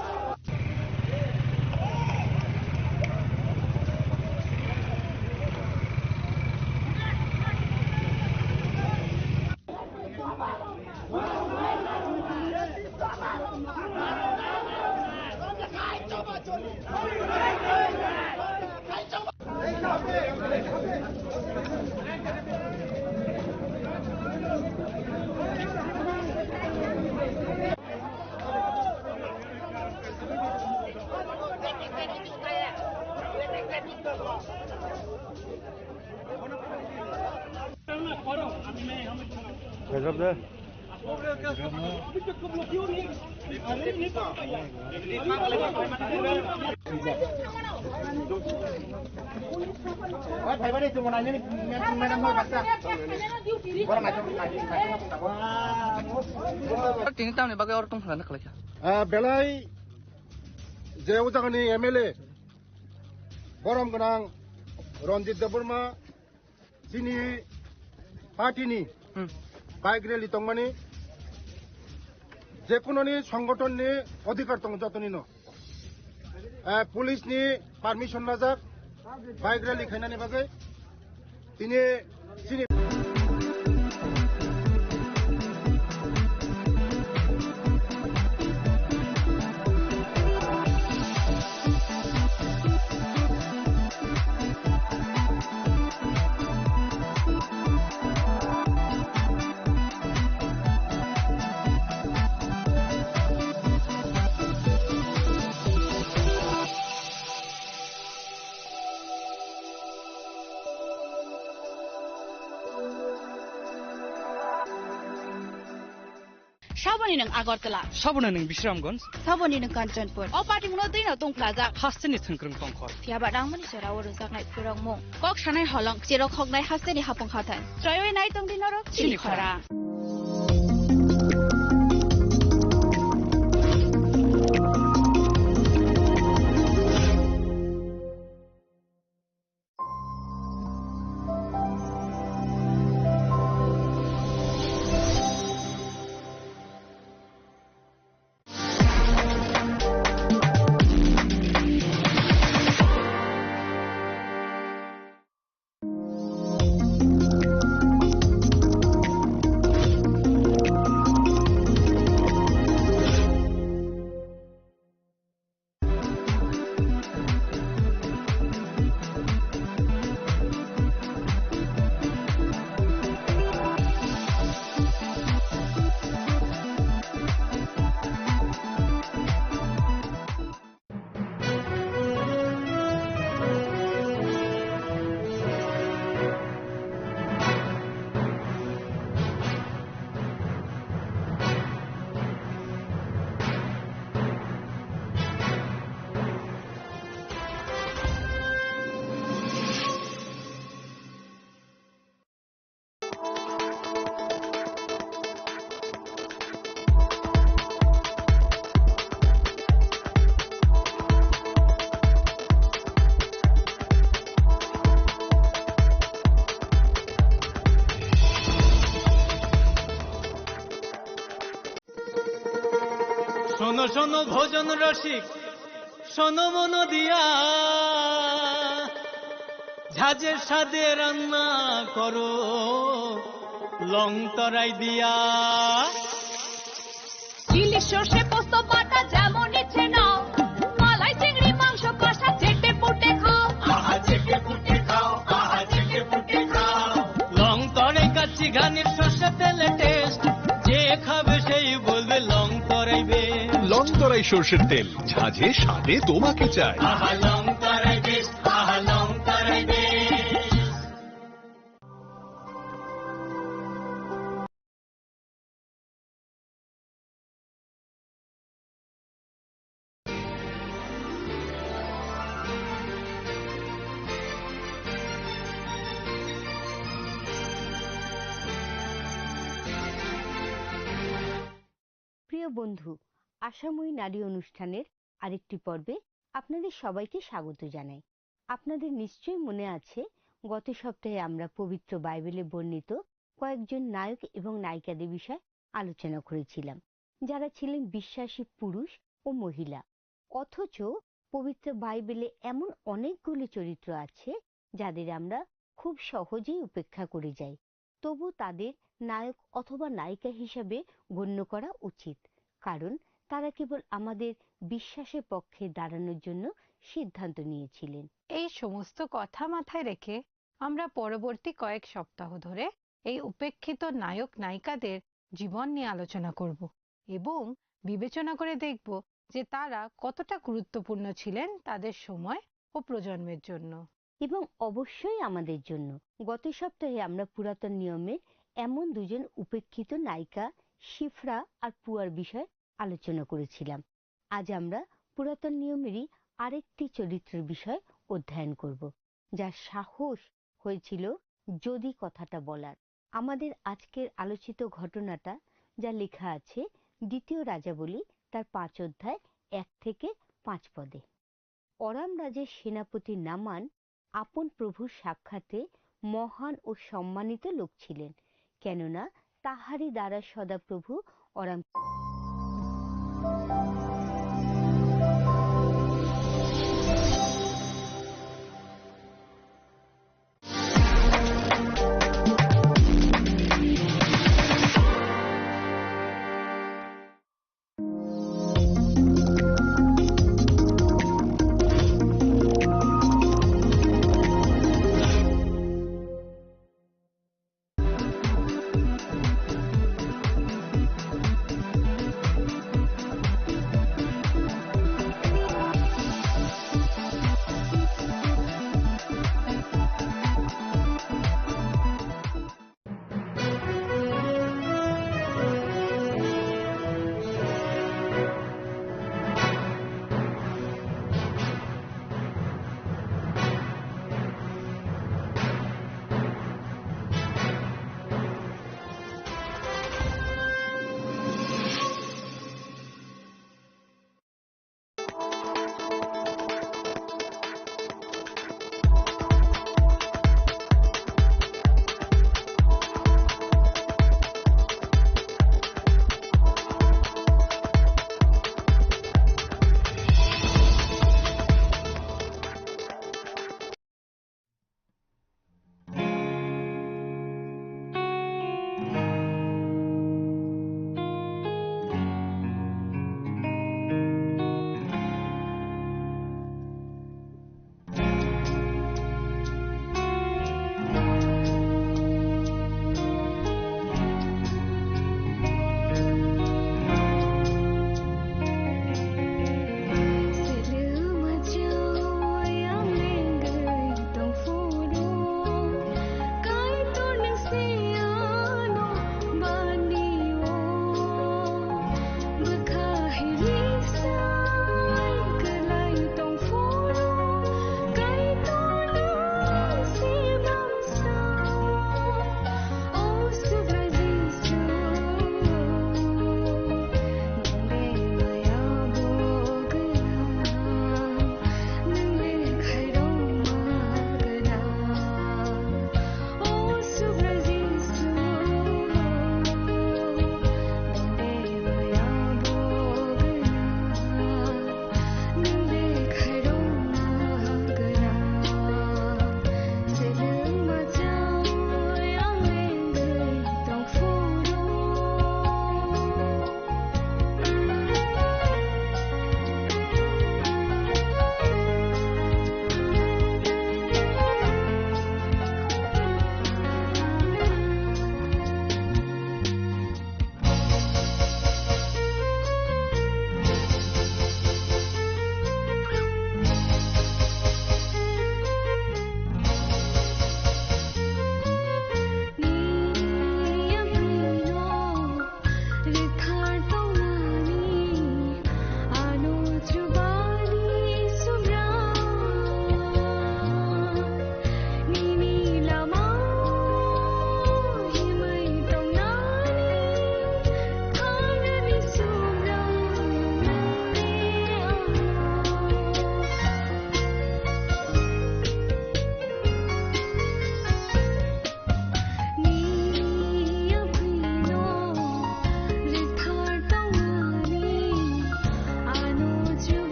Hesap de. Tini tamni bagwi oro tong thangna khlai kha. Ah, belai je o jagani M L A borom gwnang Ranjit Debbarma chini party ni Hmm. Bike rally tongmani, jekunoni songothon ni odhikar tongo jotoni no. Eh, police ni permission najak bike rally khainani bagwi. Tini chini Saboni nwng Agartala. Saboni nwng Bisramganj. Saboni nwng Kanchanpur. O patimungno twino tongphlajak. Hasteni thwngkwrwng tongkhor. Phiya ba nangmani jorao rwjaknai phwrwngmung. Kok sanai holong, cherok hoknai hasteni hapung hathai. Chroiwi nai tongdi norok chini chini khorang. Khorang. শোনো শোনো ভোজন রসিক, শোনো মন দিয়া, ঝাঁঝের স্বাদে রান্না করো লং তরাই দিয়া। ইলিশ সর্ষে পোস্ত বাটা যেমন ইচ্ছে নাও, মালাই চিংড়ি মাংস কষা চেটে পুটে খাও। আহা চেটে পুটে খাও, আহা চেটে পুটে খাও। লং তরাই কাচ্চি ঘানির সর্ষে তেলে টেস্ট, যে খাবে সেই বলবে লং তরাই বেশ। লং তরাই সর্ষের তেল, ঝাঁঝে স্বাদে তোমাকে চাই। আহা লং তরাই বেশ, আহা লং তরাই বেশ। প্রিয় বন্ধু, আশাময়ী নারী অনুষ্ঠানের আরেকটি পর্বে আপনাদের সবাইকে স্বাগত জানাই। আপনাদের নিশ্চয়ই মনে আছে, গত সপ্তাহে আমরা পবিত্র বাইবেলে বর্ণিত কয়েকজন নায়ক এবং নায়িকাদের বিষয়ে আলোচনা করেছিলাম, যারা ছিলেন বিশ্বাসী পুরুষ ও মহিলা। অথচ পবিত্র বাইবেলে এমন অনেকগুলি চরিত্র আছে, যাদের আমরা খুব সহজেই উপেক্ষা করে যাই। তবু তাদের নায়ক অথবা নায়িকা হিসাবে গণ্য করা উচিত, কারণ তারা কেবল আমাদের বিশ্বাসের পক্ষে দাঁড়ানোর জন্য সিদ্ধান্ত নিয়েছিলেন। এই সমস্ত কথা মাথায় রেখে আমরা পরবর্তী কয়েক সপ্তাহ ধরে এই উপেক্ষিত নায়ক নায়িকাদের জীবন নিয়ে আলোচনা করব এবং বিবেচনা করে দেখব যে তারা কতটা গুরুত্বপূর্ণ ছিলেন তাদের সময় ও প্রজন্মের জন্য। এবং অবশ্যই আমাদের জন্য। গত সপ্তাহে আমরা পুরাতন নিয়মের এমন দুজন উপেক্ষিত নায়িকা শিফরা আর পুয়ার বিষয়ে আলোচনা করেছিলাম। আজ আমরা পুরাতন নিয়মেরই আরেকটি চরিত্রের বিষয়ে অধ্যয়ন করব, যার সাহস হয়েছিল যদি কথাটা বলার। আমাদের আজকের আলোচিত ঘটনাটা, যা লেখা আছে দ্বিতীয় রাজাবলী, তার পাঁচ অধ্যায় এক থেকে পাঁচ পদে। অরাম রাজার সেনাপতি নামান আপন প্রভুর সাক্ষাতে মহান ও সম্মানিত লোক ছিলেন, কেননা তাহারই দ্বারা সদা প্রভু aurum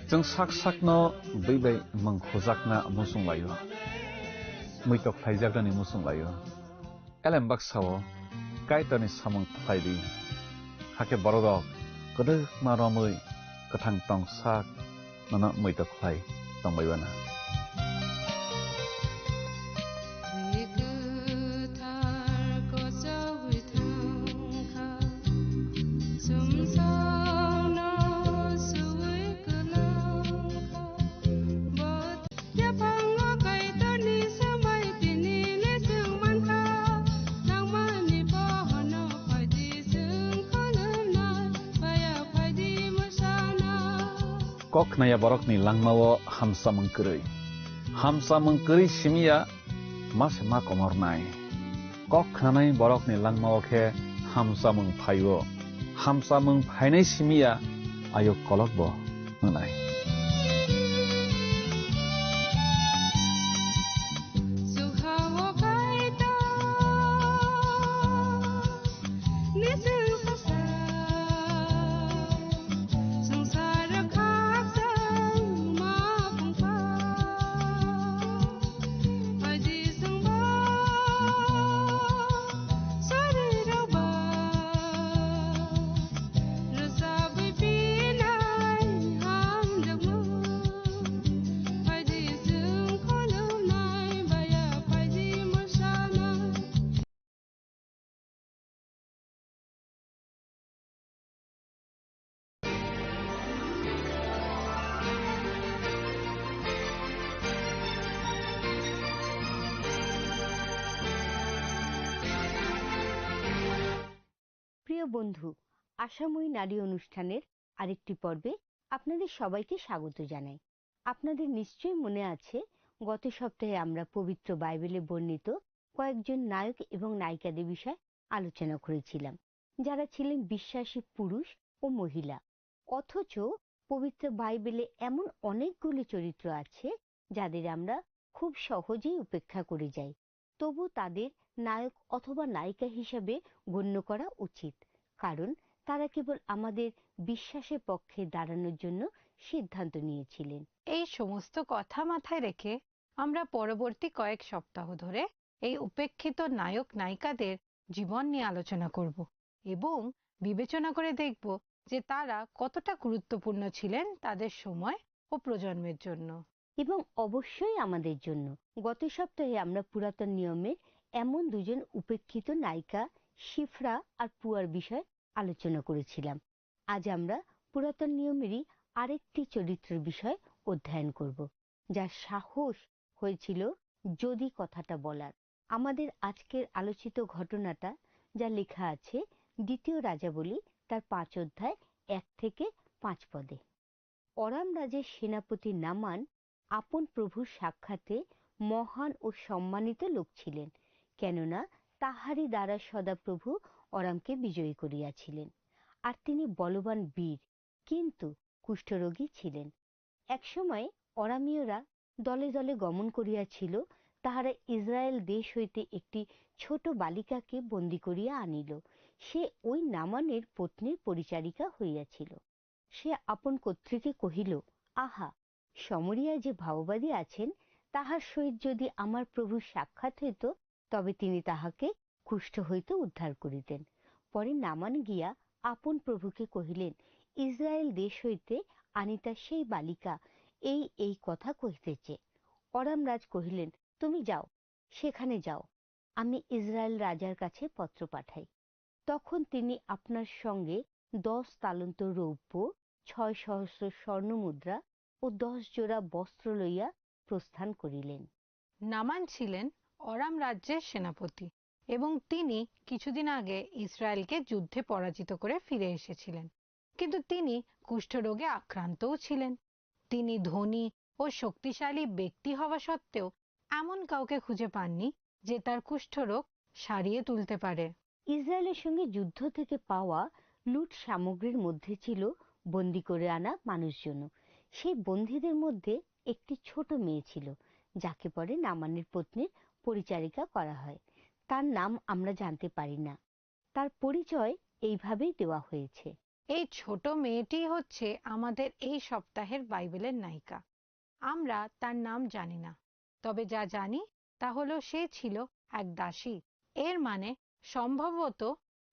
Chwng sak sakno bwi bai mwng khujakna muchung laio, muitok khlaijaknani muchung laio. Elem baksa-o Kaitorni samung khlai di, hakhe bororok kwdwkma romwi kwthang tong sak nono muitok khlai tongbai bana. Kok khnaya borokni langmao hamsamung kwrwi. Hamsamung kwrwi simiya ma se ma komornai. Kok khnanai borokni langmao khe hamsamung phaio. Hamsamung phainai simiya ayuk kolokbo wngnai. প্রিয় বন্ধু, আশাময়ী নারী অনুষ্ঠানের আরেকটি পর্বে আপনাদের সবাইকে স্বাগত জানাই। আপনাদের নিশ্চয়ই মনে আছে, গত সপ্তাহে আমরা পবিত্র বাইবেলে বর্ণিত কয়েকজন নায়ক এবং নায়িকাদের বিষয়ে আলোচনা করেছিলাম, যারা ছিলেন বিশ্বাসী পুরুষ ও মহিলা। অথচ পবিত্র বাইবেলে এমন অনেকগুলো চরিত্র আছে, যাদের আমরা খুব সহজেই উপেক্ষা করে যাই। তবু তাদের নায়ক অথবা নায়িকা হিসাবে গণ্য করা উচিত, কারণ তারা কেবল আমাদের বিশ্বাসের পক্ষে দাঁড়ানোর জন্য সিদ্ধান্ত নিয়েছিলেন। এই সমস্ত কথা মাথায় রেখে আমরা পরবর্তী কয়েক সপ্তাহ ধরে এই উপেক্ষিত নায়ক নায়িকাদের জীবন নিয়ে আলোচনা করব এবং বিবেচনা করে দেখব যে তারা কতটা গুরুত্বপূর্ণ ছিলেন তাদের সময় ও প্রজন্মের জন্য। এবং অবশ্যই আমাদের জন্য। গত সপ্তাহে আমরা পুরাতন নিয়মের এমন দুজন উপেক্ষিত নায়িকা শিফরা আর পুয়ার বিষয়ে আলোচনা করেছিলাম। আজ আমরা পুরাতন নিয়মেরই আরেকটি চরিত্রের বিষয়ে অধ্যয়ন করব, যার সাহস হয়েছিল যদি কথাটা বলার। আমাদের আজকের আলোচিত ঘটনাটা, যা লেখা আছে দ্বিতীয় রাজাবলী, তার পাঁচ অধ্যায় এক থেকে পাঁচ পদে। অরাম রাজার সেনাপতি নামান আপন প্রভুর সাক্ষাতে মহান ও সম্মানিত লোক ছিলেন, কেননা তাহারই দ্বারা সদা প্রভু অরামকে বিজয়ী করিয়াছিলেন। আর তিনি বলবান বীর, কিন্তু কুষ্ঠরোগী ছিলেন। একসময় অরামীয়রা দলে দলে গমন করিয়াছিল, তাহারা ইসরায়েল দেশ হইতে একটি ছোট বালিকাকে বন্দী করিয়া আনিল। সে ওই নামানের পত্নীর পরিচারিকা হইয়াছিল। সে আপন কর্ত্রীকে কহিল, "আহা, সমরিয়া যে ভাওবাদী আছেন, তাহার সহিত যদি আমার প্রভুর সাক্ষাৎ হইত, তবে তিনি তাহাকে কুষ্ঠ হইতে উদ্ধার করিতেন।" পরে নামান গিয়া আপন প্রভুকে কহিলেন, "ইসরায়েল দেশ হইতে আনিতা সেই বালিকা এই এই কথা কহিতেছে।" অরাম রাজ কহিলেন, "তুমি যাও, সেখানে যাও, আমি ইসরায়েল রাজার কাছে পত্র পাঠাই। তখন তিনি আপনার সঙ্গে দশ তালন্ত রৌপ্য, ছয় সহস্র স্বর্ণ মুদ্রা ও দশ জোড়া বস্ত্র লইয়া প্রস্থান করিলেন।" নামান ছিলেন অরাম রাজ্যের সেনাপতি এবং তিনি কিছুদিন আগে ইসরায়েলকে যুদ্ধে পরাজিত করে ফিরে এসেছিলেন। কিন্তু তিনি কুষ্ঠরোগে আক্রান্তও ছিলেন। তিনি ধনী ও শক্তিশালী ব্যক্তি হওয়া সত্ত্বেও এমন কাউকে খুঁজে পাননি যে তার কুষ্ঠরোগ সারিয়ে তুলতে পারে। ইসরায়েলের সঙ্গে যুদ্ধ থেকে পাওয়া লুট সামগ্রীর মধ্যে ছিল বন্দি করে আনা মানুষজন। সেই বন্দীদের মধ্যে একটি ছোট মেয়ে ছিল, যাকে পরে নামানের পত্নীর পরিচারিকা করা হয়। তার নাম আমরা জানতে পারি না। তার পরিচয় এইভাবেই দেওয়া হয়েছে। এই ছোট মেয়েটি হচ্ছে আমাদের এই সপ্তাহের বাইবেলের নায়িকা। আমরা তার নাম জানি না, তবে যা জানি তা হলো সে ছিল এক দাসী। এর মানে সম্ভবত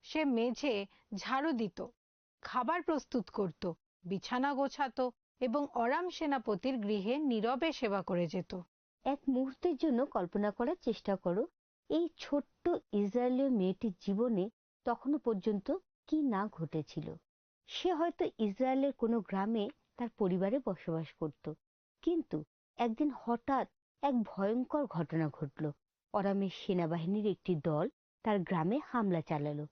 সে মেঝে ঝাড়ু দিত, খাবার প্রস্তুত করত, বিছানা গোছাতো এবং অরাম সেনাপতির গৃহে নীরবে সেবা করে যেত। এক মুহূর্তের জন্য কল্পনা করার চেষ্টা করো, এই ছোট্ট ইসরায়েলীয় মেয়েটির জীবনে তখনও পর্যন্ত কি না ঘটেছিল। সে হয়তো ইসরায়েলের কোনো গ্রামে তার পরিবারে বসবাস করত, কিন্তু একদিন হঠাৎ এক ভয়ঙ্কর ঘটনা ঘটল। অরামের সেনাবাহিনীর একটি দল তার গ্রামে হামলা চালালো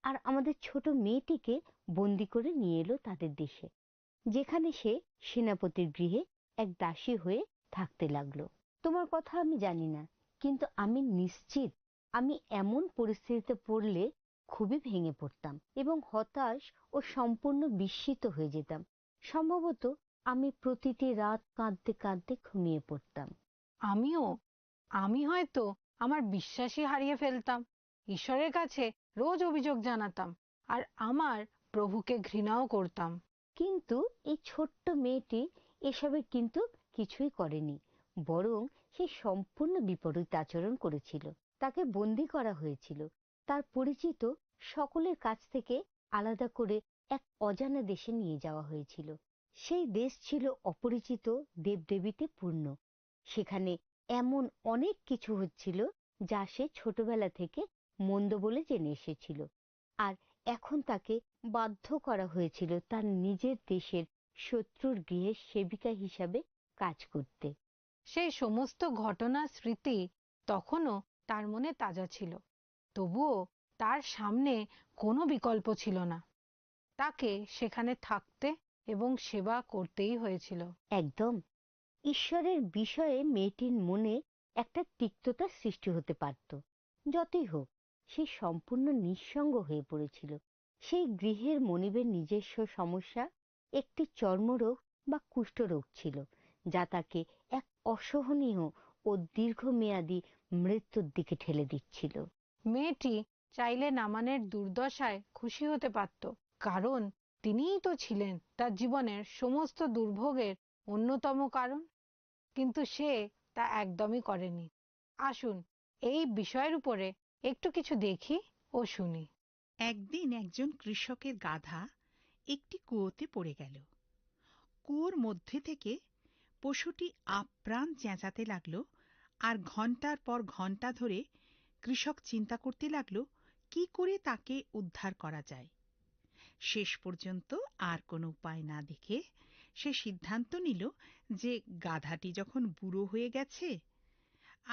আর আমাদের ছোট মেয়েটিকে বন্দি করে নিয়ে এলো তাদের দেশে, যেখানে সে সেনাপতির গৃহে এক দাসী হয়ে থাকতে লাগলো। তোমার কথা আমি জানি না, কিন্তু আমি নিশ্চিত আমি এমন পরিস্থিতিতে পড়লে খুবই ভেঙে পড়তাম এবং হতাশ ও সম্পূর্ণ বিস্মিত হয়ে যেতাম। সম্ভবত আমি প্রতিটি রাত কাঁদতে কাঁদতে ঘুমিয়ে পড়তাম। আমিও, আমি হয়তো আমার বিশ্বাসই হারিয়ে ফেলতাম, ঈশ্বরের কাছে রোজ অভিযোগ জানাতাম, আর আমার প্রভুকে ঘৃণাও করতাম। কিন্তু এই ছোট্ট মেয়েটি এসবের কিন্তু কিছুই করেনি, বরং সে সম্পূর্ণ বিপরীত আচরণ করেছিল। তাকে বন্দি করা হয়েছিল, তার পরিচিত সকলের কাছ থেকে আলাদা করে এক অজানা দেশে নিয়ে যাওয়া হয়েছিল। সেই দেশ ছিল অপরিচিত দেবদেবীতে পূর্ণ। সেখানে এমন অনেক কিছু হচ্ছিল যা সে ছোটবেলা থেকে মন্দ বলে জেনে এসেছিল। আর এখন তাকে বাধ্য করা হয়েছিল তার নিজের দেশের শত্রুর গৃহে সেবিকা হিসাবে কাজ করতে। সেই সমস্ত ঘটনার স্মৃতি তখনও তার মনে তাজা ছিল। তবুও তার সামনে কোনো বিকল্প ছিল না। তাকে সেখানে থাকতে এবং সেবা করতেই হয়েছিল। একদম। ঈশ্বরের বিষয়ে মেয়েটির মনে একটা তিক্ততা সৃষ্টি হতে পারত। যতই হোক, সে সম্পূর্ণ নিঃসঙ্গ হয়ে পড়েছিল। সেই গৃহের মনিবের নিজস্ব সমস্যা একটি চর্মরোগ বা কুষ্ঠরোগ ছিল, যা তাকে এক অসহনীয় ও দীর্ঘমেয়াদী মৃত্যুর দিকে ঠেলে দিচ্ছিল। মেয়েটি চাইলে নামানের দুর্দশায় খুশি হতে পারত, কারণ তিনিই তো ছিলেন তার জীবনের সমস্ত দুর্ভোগের অন্যতম কারণ। কিন্তু সে তা একদমই করেনি। আসুন, এই বিষয়ের উপরে একটু কিছু দেখি ও শুনি। একদিন একজন কৃষকের গাধা একটি কুয়োতে পড়ে গেল। কুয়োর মধ্যে থেকে পশুটি আপ্রাণ চেঁচাতে লাগলো, আর ঘন্টার পর ঘন্টা ধরে কৃষক চিন্তা করতে লাগলো কি করে তাকে উদ্ধার করা যায়। শেষ পর্যন্ত আর কোনো উপায় না দেখে সে সিদ্ধান্ত নিল যে গাধাটি যখন বুড়ো হয়ে গেছে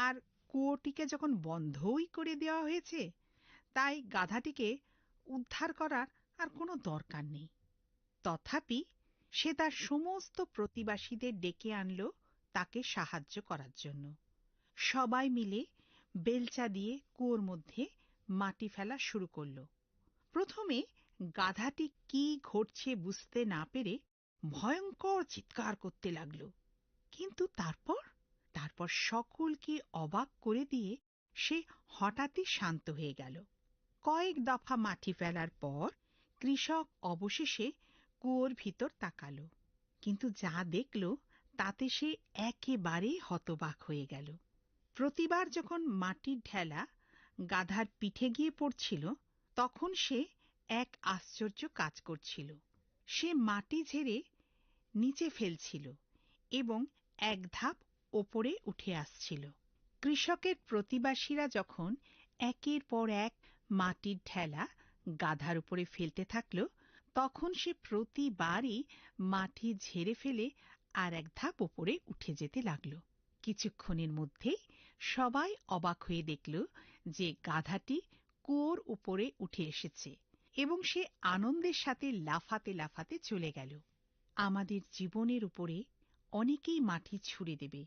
আর কুয়োটিকে যখন বন্ধই করে দেওয়া হয়েছে, তাই গাধাটিকে উদ্ধার করার আর কোনো দরকার নেই। তথাপি সে তার সমস্ত প্রতিবাসীদের ডেকে আনল তাকে সাহায্য করার জন্য। সবাই মিলে বেলচা দিয়ে কুয়োর মধ্যে মাটি ফেলা শুরু করল। প্রথমে গাধাটি কি ঘটছে বুঝতে না পেরে ভয়ঙ্কর চিৎকার করতে লাগলো। কিন্তু তারপর, তারপর সকলকে অবাক করে দিয়ে সে হঠাৎই শান্ত হয়ে গেল। কয়েক দফা মাটি ফেলার পর কৃষক অবশেষে কুয়োর ভিতর তাকালো, কিন্তু যা দেখল তাতে সে একেবারে হতবাক হয়ে গেল। প্রতিবার যখন মাটির ঢেলা গাধার পিঠে গিয়ে পড়ছিল, তখন সে এক আশ্চর্য কাজ করছিল। সে মাটি ঝেড়ে নিচে ফেলছিল এবং এক ধাপ ওপরে উঠে আসছিল। কৃষকের প্রতিবাসীরা যখন একের পর এক মাটির ঢেলা গাধার উপরে ফেলতে থাকলো, তখন সে প্রতিবারই মাটি ঝেড়ে ফেলে আর এক ধাপ ওপরে উঠে যেতে লাগলো। কিছুক্ষণের মধ্যেই সবাই অবাক হয়ে দেখল যে গাধাটি কুয়োর উপরে উঠে এসেছে এবং সে আনন্দের সাথে লাফাতে লাফাতে চলে গেল। আমাদের জীবনের উপরে অনেকেই মাটি ছুড়ে দেবে,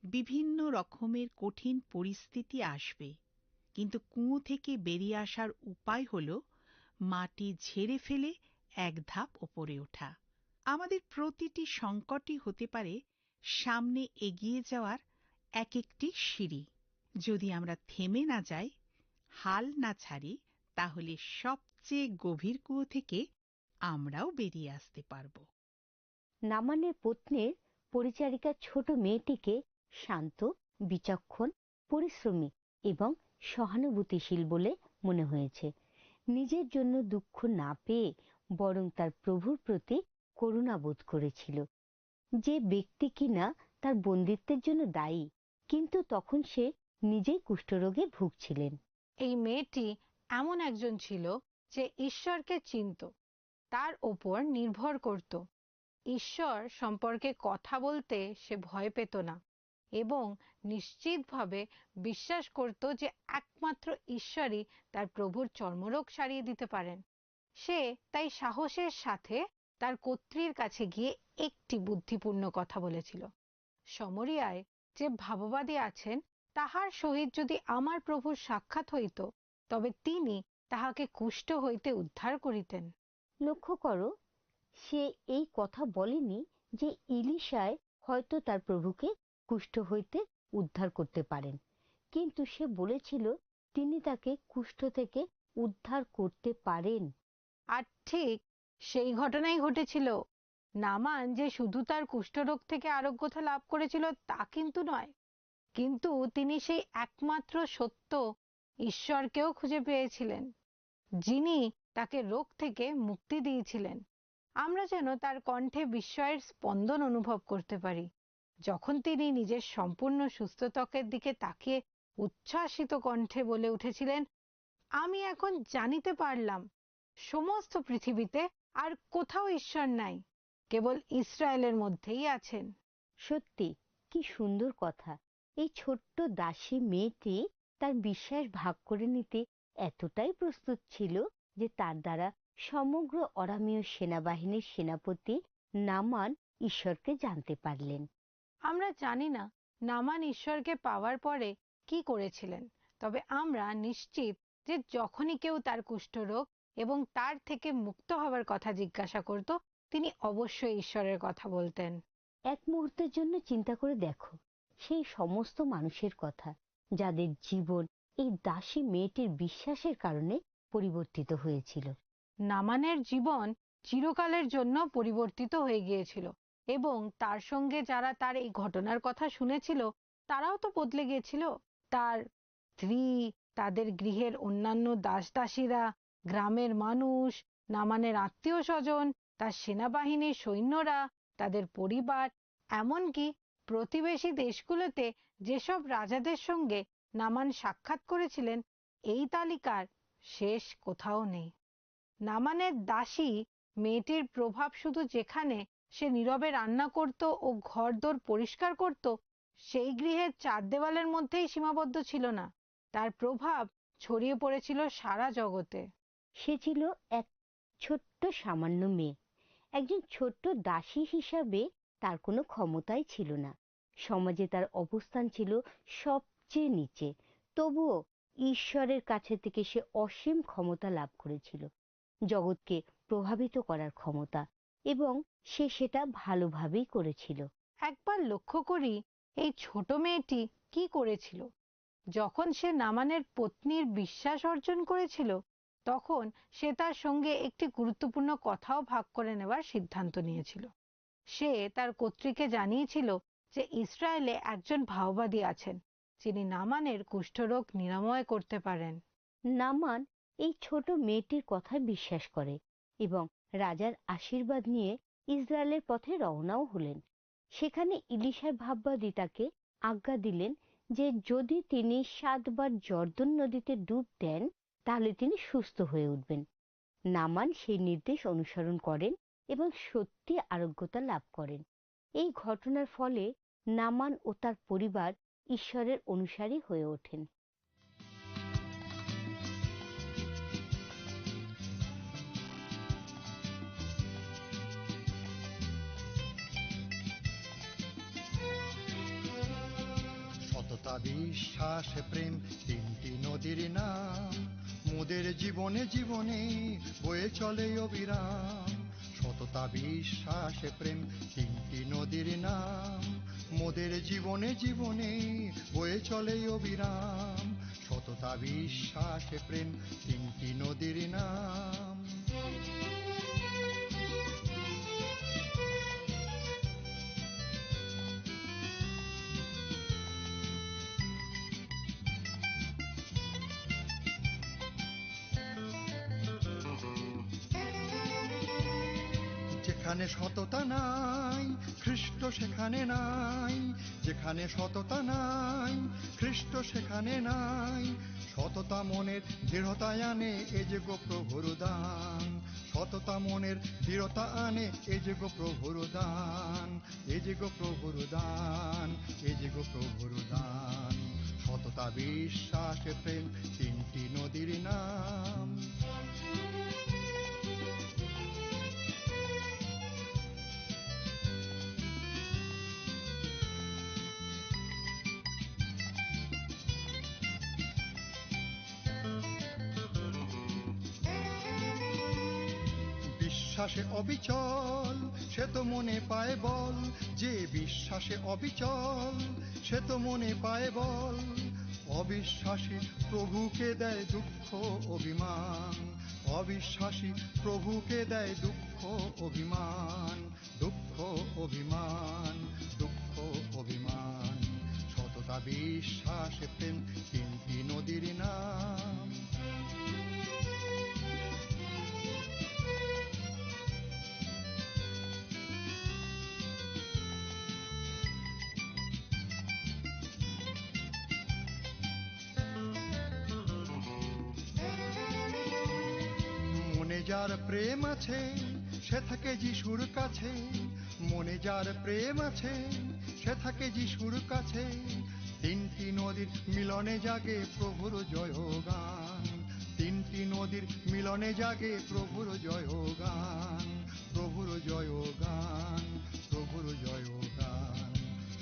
বিভিন্ন রকমের কঠিন পরিস্থিতি আসবে, কিন্তু কুয়ো থেকে বেরিয়ে আসার উপায় হলো মাটি ঝেড়ে ফেলে এক ধাপ ওপরে ওঠা। আমাদের প্রতিটি সংকটই হতে পারে সামনে এগিয়ে যাওয়ার এক একটি সিঁড়ি। যদি আমরা থেমে না যাই, হাল না ছাড়ি, তাহলে সবচেয়ে গভীর কুয়ো থেকে আমরাও বেরিয়ে আসতে পারব। নামানের পত্নীর পরিচারিকা ছোট মেয়েটিকে শান্ত, বিচক্ষণ, পরিশ্রমী এবং সহানুভূতিশীল বলে মনে হয়েছে। নিজের জন্য দুঃখ না পেয়ে বরং তার প্রভুর প্রতি করুণা বোধ করেছিল, যে ব্যক্তি কিনা তার বন্দিত্বের জন্য দায়ী, কিন্তু তখন সে নিজেই কুষ্ঠরোগে ভুগছিলেন। এই মেয়েটি এমন একজন ছিল যে ঈশ্বরকে চিনত, তার ওপর নির্ভর করত। ঈশ্বর সম্পর্কে কথা বলতে সে ভয় পেত না এবং নিশ্চিতভাবে বিশ্বাস করত যে একমাত্র ঈশ্বরই তার প্রভুর চর্মরোগ সারিয়ে দিতে পারেন। সে তাই সাহসের সাথে তার কর্ত্রীর কাছে গিয়ে একটি বুদ্ধিপূর্ণ কথা বলেছিল। সমরিয়ায় যে ভাববাদী আছেন, তাহার সহিত যদি আমার প্রভুর সাক্ষাৎ হইত, তবে তিনি তাহাকে কুষ্ঠ হইতে উদ্ধার করিতেন। লক্ষ্য করো, সে এই কথা বলেনি যে ইলিশায় হয়তো তার প্রভুকে কুষ্ঠ হইতে উদ্ধার করতে পারেন, কিন্তু সে বলেছিল তিনি তাকে কুষ্ঠ থেকে উদ্ধার করতে পারেন। আর ঠিক সেই ঘটনাই ঘটেছিল। নামান যে শুধু তার কুষ্ঠরোগ থেকে আরোগ্যতা লাভ করেছিল তা কিন্তু নয়, কিন্তু তিনি সেই একমাত্র সত্য ঈশ্বরকেও খুঁজে পেয়েছিলেন, যিনি তাকে রোগ থেকে মুক্তি দিয়েছিলেন। আমরা যেন তার কণ্ঠে বিস্ময়ের স্পন্দন অনুভব করতে পারি, যখন তিনি নিজের সম্পূর্ণ সুস্থ ত্বকের দিকে তাকিয়ে উচ্ছ্বাসিত কণ্ঠে বলে উঠেছিলেন, "আমি এখন জানিতে পারলাম, সমস্ত পৃথিবীতে আর কোথাও ঈশ্বর নাই, কেবল ইসরায়েলের মধ্যেই আছেন।" সত্যি, কি সুন্দর কথা। এই ছোট্ট দাসী মেয়েটি তার বিশ্বাস ভাগ করে নিতে এতটাই প্রস্তুত ছিল যে তার দ্বারা সমগ্র অরামীয় সেনাবাহিনীর সেনাপতি নামান ঈশ্বরকে জানতে পারলেন। আমরা জানি না নামান ঈশ্বরকে পাওয়ার পরে কি করেছিলেন, তবে আমরা নিশ্চিত যে যখনই কেউ তার কুষ্ঠরোগ এবং তার থেকে মুক্ত হওয়ার কথা জিজ্ঞাসা করত, তিনি অবশ্যই ঈশ্বরের কথা বলতেন। এক মুহূর্তের জন্য চিন্তা করে দেখো সেই সমস্ত মানুষের কথা, যাদের জীবন এই দাসী মেয়েটির বিশ্বাসের কারণে পরিবর্তিত হয়েছিল। নামানের জীবন চিরকালের জন্য পরিবর্তিত হয়ে গিয়েছিল এবং তার সঙ্গে যারা তার এই ঘটনার কথা শুনেছিল, তারাও তো বদলে গিয়েছিল। তার স্ত্রী, তাদের গৃহের অন্যান্য দাসদাসীরা, গ্রামের মানুষ, নামানের আত্মীয় স্বজন, তার সেনাবাহিনীর সৈন্যরা, তাদের পরিবার, এমনকি প্রতিবেশী দেশগুলোতে যেসব রাজাদের সঙ্গে নামান সাক্ষাৎ করেছিলেন, এই তালিকার শেষ কোথাও নেই। নামানের দাসী মেয়েটির প্রভাব শুধু যেখানে সে নীরবে রান্না করত ও ঘরদোর পরিষ্কার করত, সেই গৃহের চার দেওয়ালের মধ্যেই সীমাবদ্ধ ছিল না, তার প্রভাব ছড়িয়ে পড়েছিল সারা জগতে। সে ছিল এক ছোট্ট সামান্য মেয়ে। একজন ছোট্ট দাসী হিসাবে তার কোনো ক্ষমতাই ছিল না। সমাজে তার অবস্থান ছিল সবচেয়ে নিচে। তবুও ঈশ্বরের কাছে থেকে সে অসীম ক্ষমতা লাভ করেছিল, জগৎকে প্রভাবিত করার ক্ষমতা, এবং সে সেটা ভালোভাবেই করেছিল। একবার লক্ষ্য করি এই ছোট মেয়েটি কি করেছিল। যখন সে নামানের পত্নীর বিশ্বাস অর্জন করেছিল, তখন সে তার সঙ্গে একটি গুরুত্বপূর্ণ কথাও ভাগ করে নেওয়ার সিদ্ধান্ত নিয়েছিল। সে তার কর্ত্রীকে জানিয়েছিল যে ইসরায়েলে একজন ভাওবাদী আছেন, যিনি নামানের কুষ্ঠরোগ নিরাময় করতে পারেন। নামান এই ছোট মেয়েটির কথা বিশ্বাস করে এবং রাজার আশীর্বাদ নিয়ে ইসরায়েলের পথে রওনাও হলেন। সেখানে ইলিশার ভাববাদী তাকে আজ্ঞা দিলেন যে যদি তিনি সাতবার জর্দন নদীতে ডুব দেন, তাহলে তিনি সুস্থ হয়ে উঠবেন। নামান সেই নির্দেশ অনুসরণ করেন এবং সত্যি আরোগ্যতা লাভ করেন। এই ঘটনার ফলে নামান ও তার পরিবার ঈশ্বরের অনুসারী হয়ে ওঠেন। সততা, বিশ্বাস, প্রেম, তিনটি নদীর নাম মোদের জীবনে জীবনে বয়ে চলে অবিরাম। সততা, বিশ্বাস, প্রেম, তিনটি নদীর নাম মোদের জীবনে জীবনে বয়ে চলে অবিরাম। সততা, বিশ্বাস, প্রেম, তিনটি নদীর নাম। যেখানে সততা নাই, খ্রিস্ট সেখানে নাই। যেখানে সততা নাই, খ্রিস্ট সেখানে নাই। সততা মনের দৃঢ়তা আনে, এ যে গো প্রভুর দান। সততা মনের দৃঢ়তা আনে, এ যে গো প্রভুর দান। এ যে গো প্রভুর দান, এ যে গো প্রভুর দান। সততা, বিশ্বাস, প্রেম, তিনটি নদীর নাম। বিশ্বাসে অবিচল, সে তো মনে পায় বল। যে বিশ্বাসে অবিচল, সে তো মনে পায় বল। অবিশ্বাসী প্রভুকে দেয় দুঃখ অভিমান। অবিশ্বাসী প্রভুকে দেয় দুঃখ অভিমান। দুঃখ অভিমান, দুঃখ অভিমান। সততা, বিশ্বাস, প্রেম, তিনটি নদীর নাম। মনে যার প্রেম আছে, সে থাকে যিশুর কাছে। মনে যার প্রেম আছে, সে থাকে যিশুর কাছে। তিনটি নদীর মিলনে জাগে প্রভুর জয়গান। তিনটি নদীর মিলনে জাগে প্রভুর জয়গান। প্রভুর জয়গান, প্রভুর জয়গান।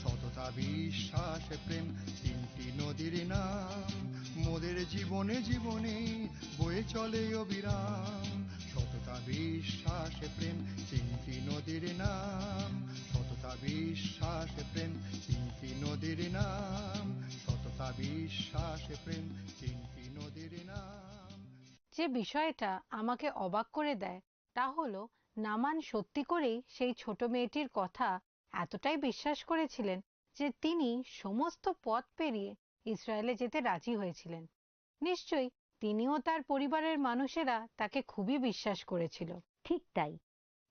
সততা, বিশ্বাস, প্রেম, তিনটি নদীর নাম। মোদের জীবনে জীবনে বয়ে চলে অবিরাম। সততা, বিশ্বাস, প্রেম, তিনটি নদীর নাম। সততা, বিশ্বাস, প্রেম, তিনটি নদীর নাম। সততা, বিশ্বাস, প্রেম, তিনটি নদীর নাম। যে বিষয়টা আমাকে অবাক করে দেয়, তা হলো নামান সত্যি করেই সেই ছোট মেয়েটির কথা এতটাই বিশ্বাস করেছিলেন যে তিনি সমস্ত পথ পেরিয়ে ইসরায়েলে যেতে রাজি হয়েছিলেন। নিশ্চয়ই তিনিও তার পরিবারের মানুষেরা তাকে খুবই বিশ্বাস করেছিল। ঠিক তাই,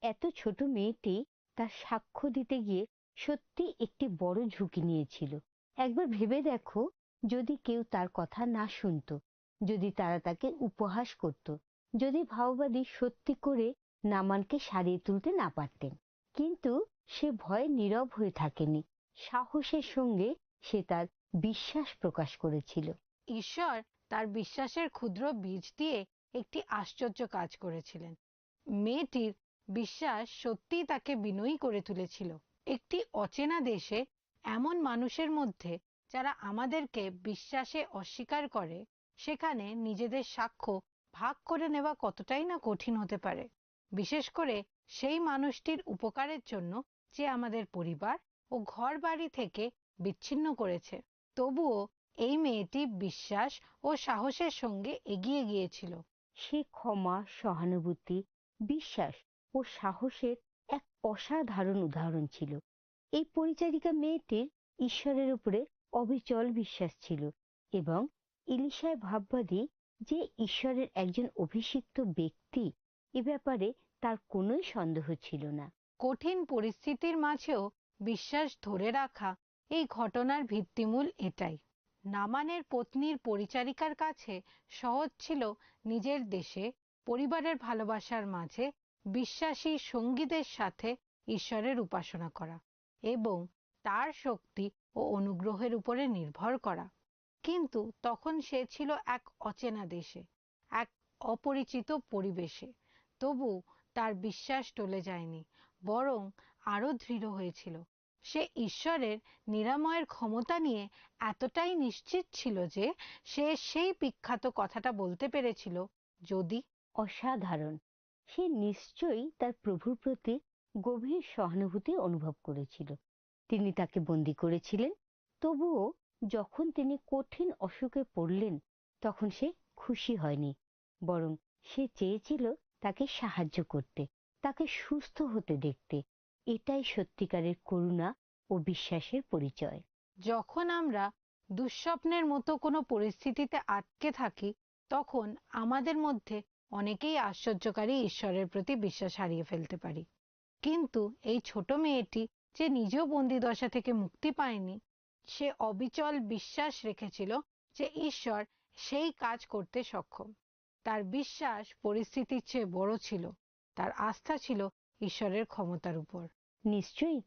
এত ছোট মেয়েটি তার সাক্ষ্য দিতে গিয়ে সত্যি একটি বড় ঝুঁকি নিয়েছিল। একবার ভেবে দেখো, যদি কেউ তার কথা না শুনতো, যদি তারা তাকে উপহাস করত, যদি ভাওবাদী সত্যি করে নামানকে সারিয়ে তুলতে না পারতেন। কিন্তু সে ভয়ে নীরব হয়ে থাকেনি, সাহসের সঙ্গে সে তার বিশ্বাস প্রকাশ করেছিল। ঈশ্বর তার বিশ্বাসের ক্ষুদ্র বীজ দিয়ে একটি আশ্চর্য কাজ করেছিলেন। মেয়েটির বিশ্বাস সত্যিই তাকে বিনয়ী করে তুলেছিল। একটি অচেনা দেশে এমন মানুষের মধ্যে যারা আমাদেরকে বিশ্বাসে অস্বীকার করে, সেখানে নিজেদের সাক্ষ্য ভাগ করে নেওয়া কতটাই না কঠিন হতে পারে, বিশেষ করে সেই মানুষটির উপকারের জন্য যে আমাদের পরিবার ও ঘরবাড়ি থেকে বিচ্ছিন্ন করেছে। তবুও এই মেয়েটি বিশ্বাস ও সাহসের সঙ্গে এগিয়ে গিয়েছিল। সে ক্ষমা, সহানুভূতি, বিশ্বাস ও সাহসের এক অসাধারণ উদাহরণ ছিল। এই পরিচারিকা মেয়েটির ঈশ্বরের উপরে অবিচল বিশ্বাস ছিল এবং ইলিশায় ভাববাদী যে ঈশ্বরের একজন অভিষিক্ত ব্যক্তি, এ ব্যাপারে তার কোনোই সন্দেহ ছিল না। কঠিন পরিস্থিতির মাঝেও বিশ্বাস ধরে রাখা এই ঘটনার ভিত্তিমূল এটাই। নামানের পত্নীর পরিচারিকার কাছে সহজ ছিল নিজের দেশে পরিবারের ভালোবাসার মাঝে বিশ্বাসী সঙ্গীদের সাথে ঈশ্বরের উপাসনা করা এবং তার শক্তি ও অনুগ্রহের উপরে নির্ভর করা। কিন্তু তখন সে ছিল এক অচেনা দেশে, এক অপরিচিত পরিবেশে। তবু তার বিশ্বাস টলে যায়নি, বরং আরো দৃঢ় হয়েছিল। সে ঈশ্বরের নিরাময়ের ক্ষমতা নিয়ে এতটাই নিশ্চিত ছিল যে সে সেই বিখ্যাত কথাটা বলতে পেরেছিল, "যদি" অসাধারণ। সে নিশ্চয়ই তার প্রভুর প্রতি গভীর সহানুভূতি অনুভব করেছিল। তিনি তাকে বন্দী করেছিলেন, তবুও যখন তিনি কঠিন অসুখে পড়লেন, তখন সে খুশি হয়নি, বরং সে চেয়েছিল তাকে সাহায্য করতে, তাকে সুস্থ হতে দেখতে। এটাই সত্যিকারের করুণা ও বিশ্বাসের পরিচয়। যখন আমরা দুঃস্বপ্নের মতো কোনো পরিস্থিতিতে আটকে থাকি, তখন আমাদের মধ্যে অনেকেই আশ্চর্যকারী ঈশ্বরের প্রতি বিশ্বাস হারিয়ে ফেলতে পারি। কিন্তু এই ছোট মেয়েটি, যে নিজেও বন্দি দশা থেকে মুক্তি পায়নি, সে অবিচল বিশ্বাস রেখেছিল যে ঈশ্বর সেই কাজ করতে সক্ষম। তার বিশ্বাস পরিস্থিতির চেয়ে বড় ছিল। তার আস্থা ছিল ঈশ্বরের ক্ষমতার উপর। নিশ্চয়ই,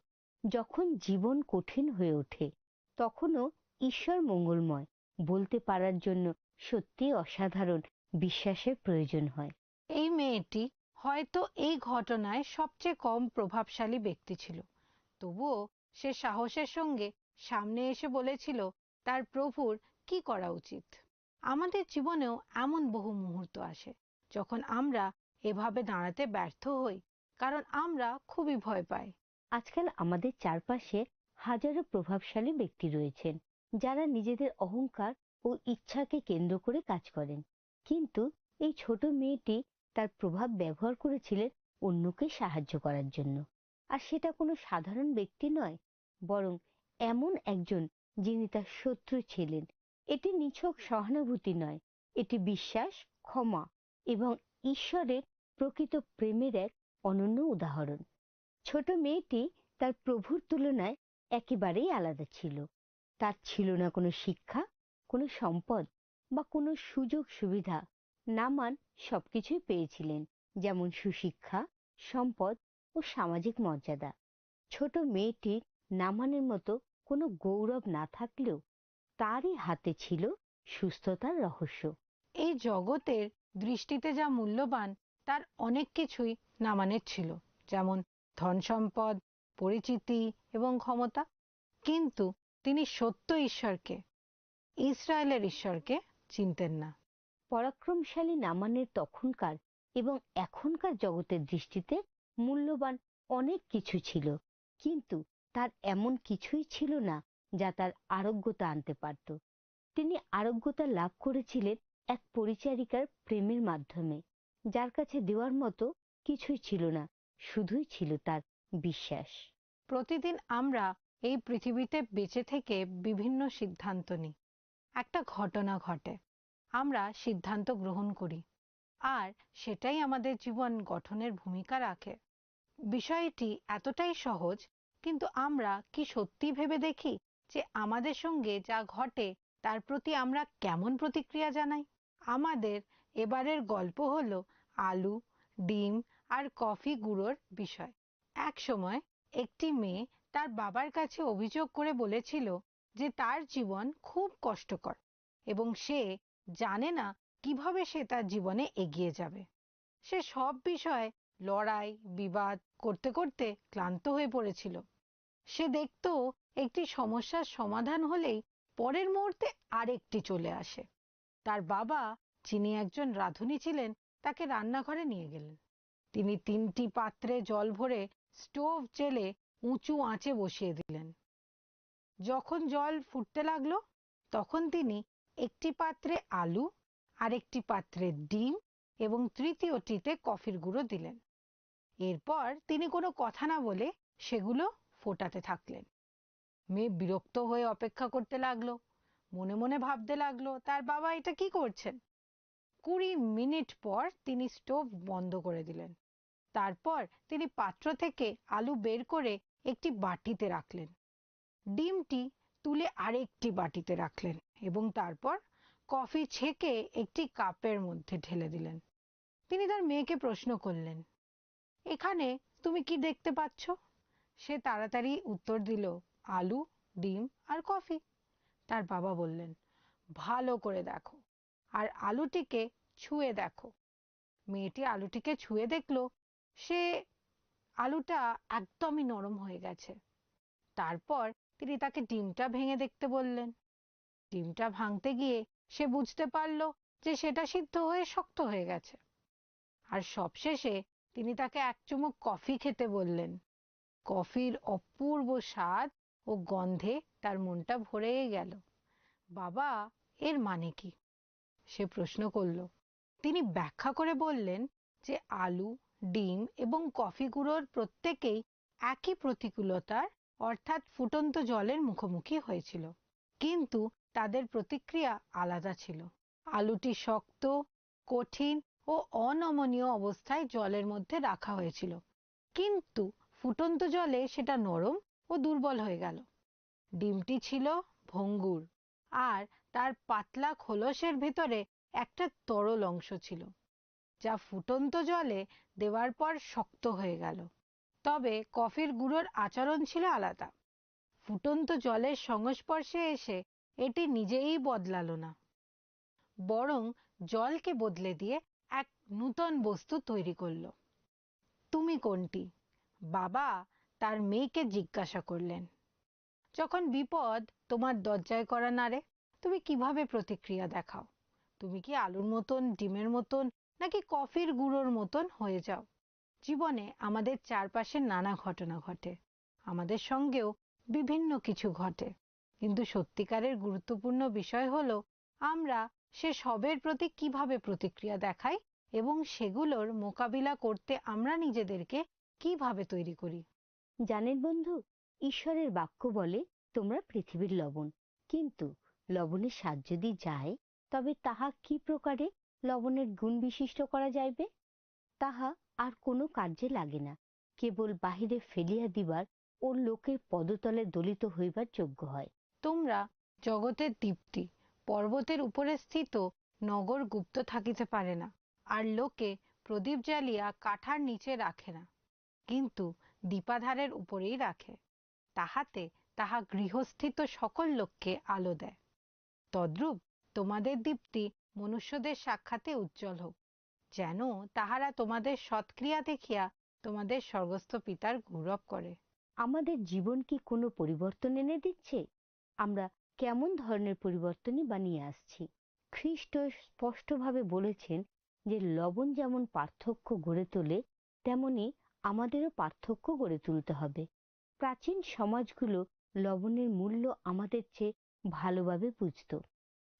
যখন জীবন কঠিন হয়ে ওঠে, তখনও ঈশ্বর মঙ্গলময় বলতে পারার জন্য সত্যি অসাধারণ বিশ্বাসের প্রয়োজন হয়। এই মেয়েটি হয়তো এই ঘটনায় সবচেয়ে কম প্রভাবশালী ব্যক্তি ছিল, তবুও সে সাহসের সঙ্গে সামনে এসে বলেছিল তার প্রভুর কি করা উচিত। আমাদের জীবনেও এমন বহু মুহূর্ত আসে, যখন আমরা এভাবে দাঁড়াতে ব্যর্থ হই, কারণ আমরা খুবই ভয় পাই। আজকাল আমাদের চারপাশে হাজারো প্রভাবশালী ব্যক্তি রয়েছেন, যারা নিজেদের অহংকার ও ইচ্ছাকে কেন্দ্র করে কাজ করেন। কিন্তু এই ছোট মেয়েটি তার প্রভাব ব্যবহার করেছিলেন অন্যকে সাহায্য করার জন্য। আর সেটা কোনো সাধারণ ব্যক্তি নয়, বরং এমন একজন যিনি তার শত্রু ছিলেন। এটি নিছক সহানুভূতি নয়, এটি বিশ্বাস, ক্ষমা এবং ঈশ্বরের প্রকৃত প্রেমের এক অনন্য উদাহরণ। ছোট মেয়েটি তার প্রভুর তুলনায় একেবারেই আলাদা ছিল। তার ছিল না কোনো শিক্ষা, কোনো সম্পদ বা কোনো সুযোগ সুবিধা। নামান সবকিছুই পেয়েছিলেন, যেমন সুশিক্ষা, সম্পদ ও সামাজিক মর্যাদা। ছোট মেয়েটির নামানের মতো কোনো গৌরব না থাকলেও তারই হাতে ছিল সুস্থতার রহস্য। এই জগতের দৃষ্টিতে যা মূল্যবান, তার অনেক কিছুই নামানের ছিল, যেমন ধন সম্পদ, পরিচিতি এবং ক্ষমতা। কিন্তু তিনি সত্য ঈশ্বরকে, ইসরায়েলের ঈশ্বরকে চিনতেন না। পরাক্রমশালী নামানের তখনকার এবং এখনকার জগতের দৃষ্টিতে মূল্যবান অনেক কিছু ছিল, কিন্তু তার এমন কিছুই ছিল না যা তার আরোগ্যতা আনতে পারত। তিনি আরোগ্যতা লাভ করেছিলেন এক পরিচারিকার প্রেমের মাধ্যমে, যার কাছে দেওয়ার মতো কিছুই ছিল না, শুধুই ছিল তার বিশ্বাস। প্রতিদিন আমরা এই পৃথিবীতে বেঁচে থেকে বিভিন্ন সিদ্ধান্ত নিই। একটা ঘটনা ঘটে, আমরা সিদ্ধান্ত গ্রহণ করি, আর সেটাই আমাদের জীবন গঠনের ভূমিকা রাখে। বিষয়টি এতটাই সহজ, কিন্তু আমরা কি সত্যি ভেবে দেখি যে আমাদের সঙ্গে যা ঘটে তার প্রতি আমরা কেমন প্রতিক্রিয়া জানাই? আমাদের এবারের গল্প হলো আলু, ডিম আর কফি গুঁড়োর বিষয়। এক সময় একটি মেয়ে তার বাবার কাছে অভিযোগ করে বলেছিল যে তার জীবন খুব কষ্টকর এবং সে জানে না কিভাবে সে তার জীবনে এগিয়ে যাবে। সে সব বিষয়ে লড়াই, বিবাদ করতে করতে ক্লান্ত হয়ে পড়েছিল। সে দেখত একটি সমস্যার সমাধান হলেই পরের মুহূর্তে আরেকটি চলে আসে। তার বাবা, যিনি একজন রাঁধুনি ছিলেন, তাকে রান্নাঘরে নিয়ে গেলেন। তিনি তিনটি পাত্রে জল ভরে স্টোভ জেলে উঁচু আঁচে বসিয়ে দিলেন। যখন জল ফুটতে লাগলো, তখন তিনি একটি পাত্রে আলু, আরেকটি পাত্রে ডিম এবং তৃতীয়টিতে কফির গুঁড়ো দিলেন। এরপর তিনি কোনো কথা না বলে সেগুলো ফোটাতে থাকলেন। মেয়ে বিরক্ত হয়ে অপেক্ষা করতে লাগলো, মনে মনে ভাবতে লাগলো, তার বাবা এটা কি করছেন। কুড়ি মিনিট পর তিনি স্টোভ বন্ধ করে দিলেন। তারপর তিনি পাত্র থেকে আলু বের করে একটি বাটিতে রাখলেন। ডিমটি তুলে আরেকটি বাটিতে রাখলেন এবং তারপর কফি ছেঁকে একটি কাপের মধ্যে ঢেলে দিলেন। তিনি তার মেয়েকে প্রশ্ন করলেন, "এখানে তুমি কি দেখতে পাচ্ছ?" সে তাড়াতাড়ি উত্তর দিল, "আলু, ডিম আর কফি।" তার বাবা বললেন, "ভালো করে দেখো, আর আলুটিকে ছুঁয়ে দেখো।" মেয়েটি আলুটিকে ছুঁয়ে দেখল, সে আলুটা একদমই নরম হয়ে গেছে। তারপর তিনি তাকে ডিমটা ভেঙে দেখতে বললেন। ডিমটা ভাঙতে গিয়ে সে বুঝতে পারল যে সেটা সিদ্ধ হয়ে শক্ত হয়ে গেছে। আর সবশেষে তিনি তাকে এক চুমুক কফি খেতে বললেন। কফির অপূর্ব স্বাদ ও গন্ধে তার মনটা ভরে গেল। "বাবা, এর মানে কি?" সে প্রশ্ন করল। তিনি ব্যাখ্যা করে বললেন যে আলু, ডিম এবং কফি গুঁড়োর প্রত্যেকেই একই প্রতিকূলতার, অর্থাৎ ফুটন্ত জলের মুখোমুখি হয়েছিল, কিন্তু তাদের প্রতিক্রিয়া আলাদা ছিল। আলুটি শক্ত, কঠিন ও অনমনীয় অবস্থায় জলের মধ্যে রাখা হয়েছিল, কিন্তু ফুটন্ত জলে সেটা নরম ও দুর্বল হয়ে গেল। ডিমটি ছিল ভঙ্গুর, আর তার পাতলা খোলসের ভেতরে একটা তরল অংশ ছিল, যা ফুটন্ত জলে দেওয়ার পর শক্ত হয়ে গেল। তবে কফির গুঁড়োর আচরণ ছিল আলাদা। ফুটন্ত জলের সংস্পর্শে এসে এটি নিজেই বদলালো না, বরং জলকে বদলে দিয়ে এক নূতন বস্তু তৈরি করল। "তুমি কোনটি?" বাবা তার মেয়েকে জিজ্ঞাসা করলেন। "যখন বিপদ তোমার দরজায় কড়া নাড়ে, তুমি কিভাবে প্রতিক্রিয়া দেখাও? তুমি কি আলুর মতন, ডিমের মতন, নাকি কফির গুঁড়োর মতন হয়ে যাও?" জীবনে আমাদের চারপাশে নানা ঘটনা ঘটে, আমাদের সঙ্গেও বিভিন্ন কিছু ঘটে, কিন্তু সত্যিকারের গুরুত্বপূর্ণ বিষয় হলো আমরা সে সবের প্রতি কিভাবে প্রতিক্রিয়া দেখাই এবং সেগুলোর মোকাবিলা করতে আমরা নিজেদেরকে কিভাবে তৈরি করি। জানেন বন্ধু, ঈশ্বরের বাক্য বলে, "তোমরা পৃথিবীর লবণ।" কিন্তু লবণের স্বাদ যদি যায়, তবে তাহা কি প্রকারে লবণের গুণ বিশিষ্ট করা যাইবে? তাহা আর কোনো কার্যে লাগে না, কেবল বাহিরে ফেলিয়া দিবার ও লোকের পদতলে দলিত হইবার যোগ্য হয়। তোমরা জগতের দীপ্তি। পর্বতের উপরে স্থিত নগর গুপ্ত থাকিতে পারে না, আর লোকে প্রদীপ জ্বালিয়া কাঠার নিচে রাখে না, কিন্তু দীপাধারের উপরেই রাখে, তাহাতে তাহা গৃহস্থিত সকল লোককে আলো দেয়। তদ্রূপ তোমাদের দীপ্তি মনুষ্যদের সাক্ষাতে উজ্জ্বল হোক, যেন তাহারা তোমাদের সৎক্রিয়া দেখিয়া তোমাদের স্বর্গস্থ পিতার গৌরব করে। আমাদের জীবন কি কোনো পরিবর্তন এনে দিচ্ছে? আমরা কেমন ধরনের পরিবর্তনই বা নিয়ে আসছি? খ্রিস্ট স্পষ্টভাবে বলেছেন যে লবণ যেমন পার্থক্য গড়ে তোলে, তেমনি আমাদেরও পার্থক্য গড়ে তুলতে হবে। প্রাচীন সমাজগুলো লবণের মূল্য আমাদের চেয়ে ভালোভাবে বুঝত।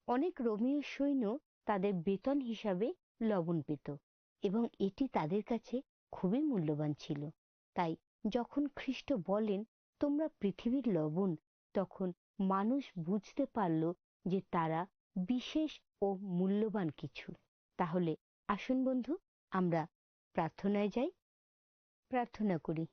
অনেক রোমীয় সৈন্য তাদের বেতন হিসাবে লবণ পেত এবং এটি তাদের কাছে খুবই মূল্যবান ছিল। তাই যখন খ্রিস্ট বলেন, "তোমরা পৃথিবীর লবণ," তখন মানুষ বুঝতে পারল যে তারা বিশেষ ও মূল্যবান কিছু। তাহলে আসুন বন্ধু, আমরা প্রার্থনায় যাই, প্রার্থনা করি।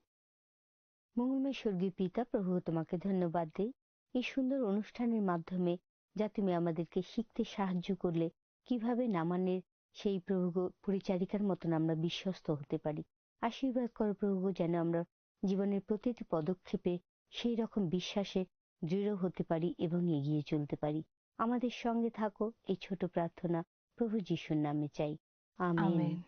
মঙ্গলময় স্বর্গীয় পিতা, প্রভু, তোমাকে ধন্যবাদ দেই এই সুন্দর অনুষ্ঠানের মাধ্যমে, যা তুমি আমাদেরকে শিখতে সাহায্য করলে, কিভাবে নামানের সেই, প্রভু গো, পরিচারিকার মতন আমরা বিশ্বস্ত হতে পারি। আশীর্বাদ করো প্রভু গো, যেন আমরা জীবনের প্রতিটি পদক্ষেপে সেই রকম বিশ্বাসে দৃঢ় হতে পারি এবং এগিয়ে চলতে পারি। আমাদের সঙ্গে থাকো, এই ছোট প্রার্থনা প্রভু যিশুর নামে চাই। আমেন। আমেন।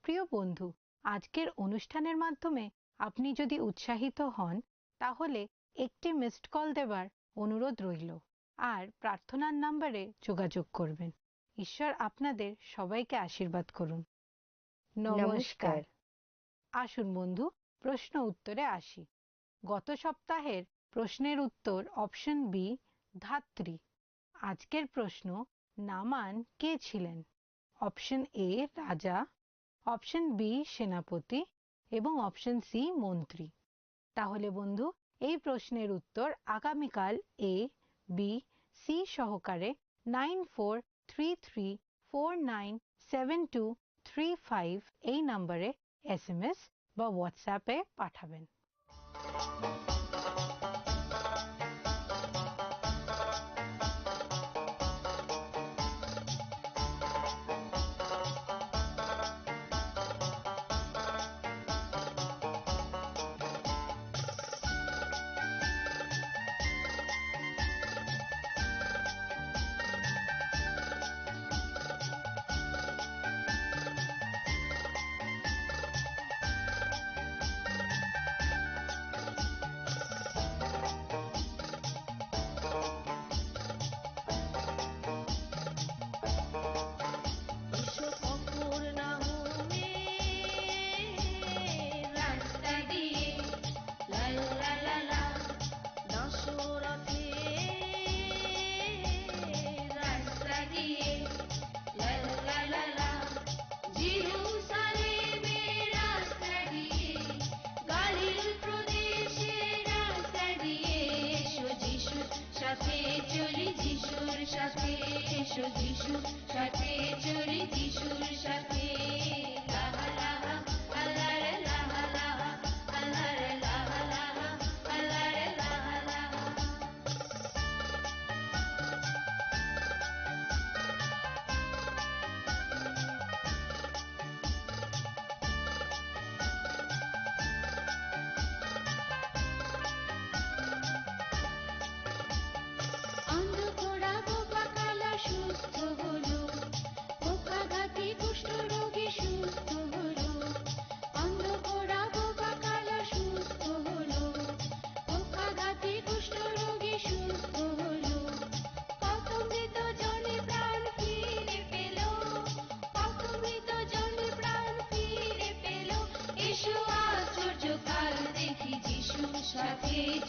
প্রিয় বন্ধু, আজকের অনুষ্ঠানের মাধ্যমে আপনি যদি উৎসাহিত হন, তাহলে একটি মিসড কল দেবার অনুরোধ রইল, আর প্রার্থনার নম্বরে যোগাযোগ করবেন। ঈশ্বর আপনাদের সবাইকে আশীর্বাদ করুন। নমস্কার। নমস্কার। আসুন বন্ধু, প্রশ্ন উত্তরে আসি। গত সপ্তাহের প্রশ্নের উত্তর অপশন বি, ধাত্রী। আজকের প্রশ্ন, নামান কে ছিলেন? অপশন এ, রাজা, অপশন বি, সেনাপতি, এবং অপশন সি, মন্ত্রী। তাহলে বন্ধু, এই প্রশ্নের উত্তর আগামীকাল এ, বি, সি সহকারে nine four three three four nine seven two three five এই নম্বরে এসএমএস বা WhatsApp-এ পাঠাবেন।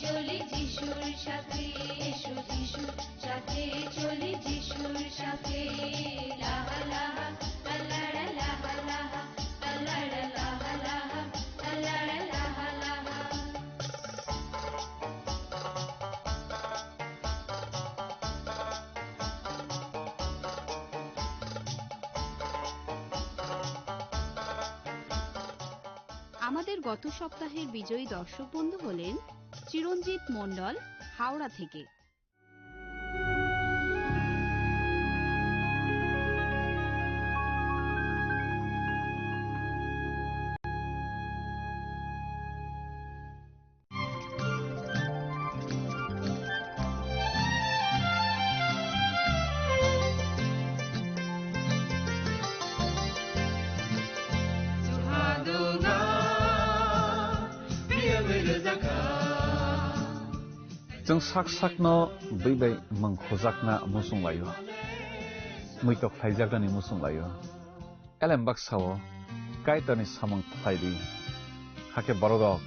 চলি যিশুর সাথে, এসো যিশুর সাথে, চলি যিশুর সাথে। লাহা লাহা, আল্লাড়া লাহা লাহা, আল্লাড়া লাহা লাহা, আল্লাড়া লাহা লাহা। আমাদের গত সপ্তাহের বিজয়ী দর্শক বন্ধু হলেন চিরঞ্জিত মণ্ডল, হাওড়া থেকে। Chwng sak sakno bwi bai mwng khujakna muchung laio, muitok khlaijaknani muchung laio. Elem baksa-o Kaitorni samung khlai di, hakhe borok rok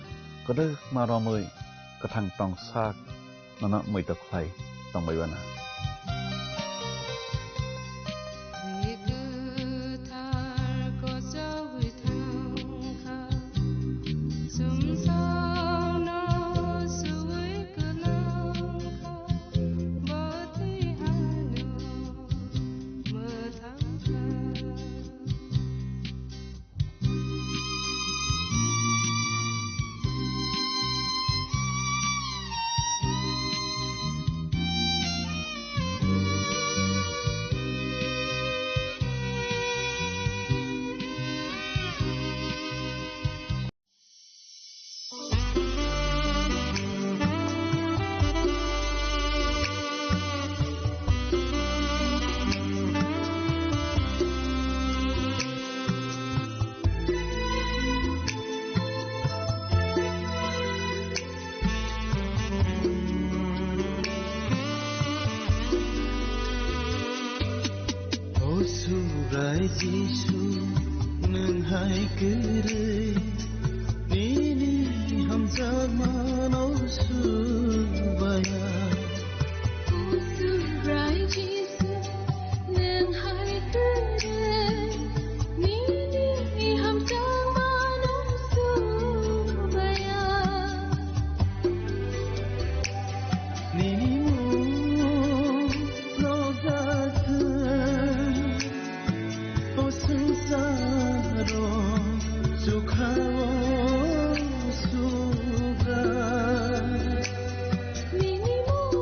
kwdwkma romwi kwthang tong sak nono muitok khlai tongbai uana. O Subrai Jisu, nwng hai kwrwi nini hamjakmano subaya. O Subrai Jisu, nwng hai kwrwi nini hamjakmano subaya. Nini mung nokjak thung, o swngcharo chukha-o Subrai. Nini mung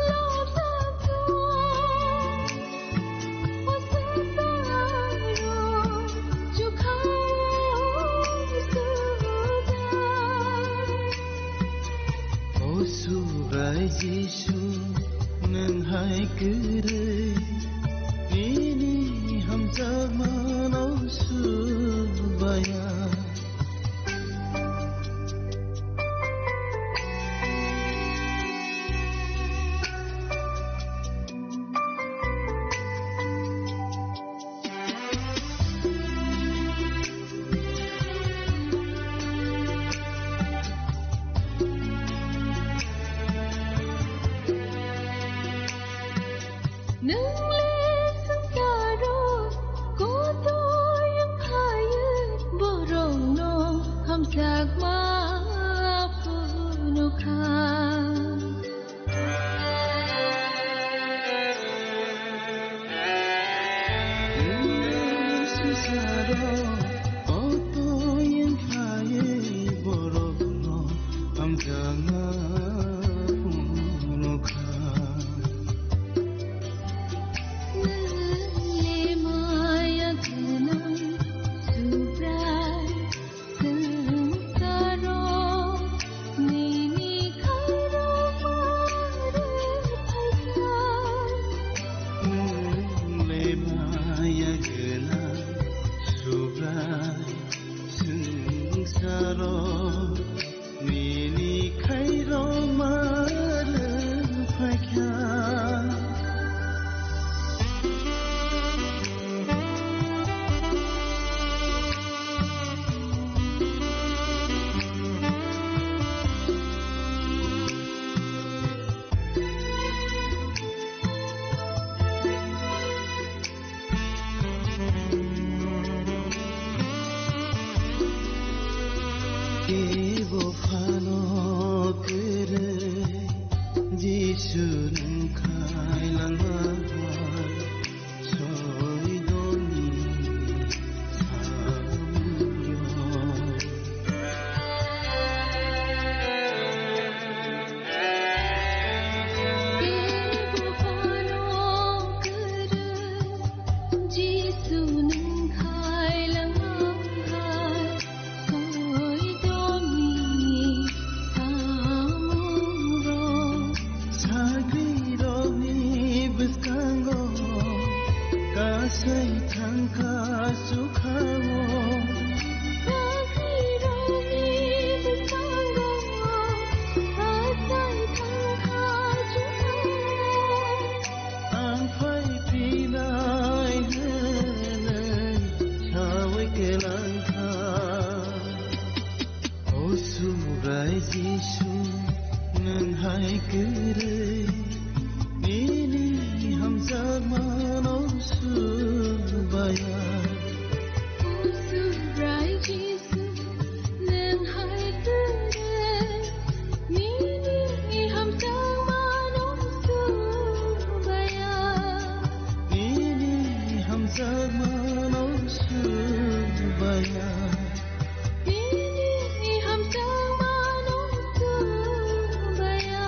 nokjak thung, O Subrai Jisu, nwng hai kwrwi nini hamjakmano subaya. Nwng le swngcharo kotoi wng phaiwi, borokno hamjakma phunukha. Nwng le swngcharo kotoi wng phaiwi, borokno hamjakma phunukha. Nwng le maya gwnang Subrai, swngcharo nini khairokma rwphaikha. Nwng le maya gwnang Subrai, swngcharo nini khairokma Kasu khamu. Kaphirokni bwskango achai thangkha chukha. Ang phai phinai hwnwi sawi kwlangkha. O Subrai Jisu, nwng hai kwrwi nini hamjakmano subaya. O Subrai Jisu, nwng hai kwrwi nini hamjakmano subaya. Nini hamjakmano subaya. Nini hamjakmano subaya.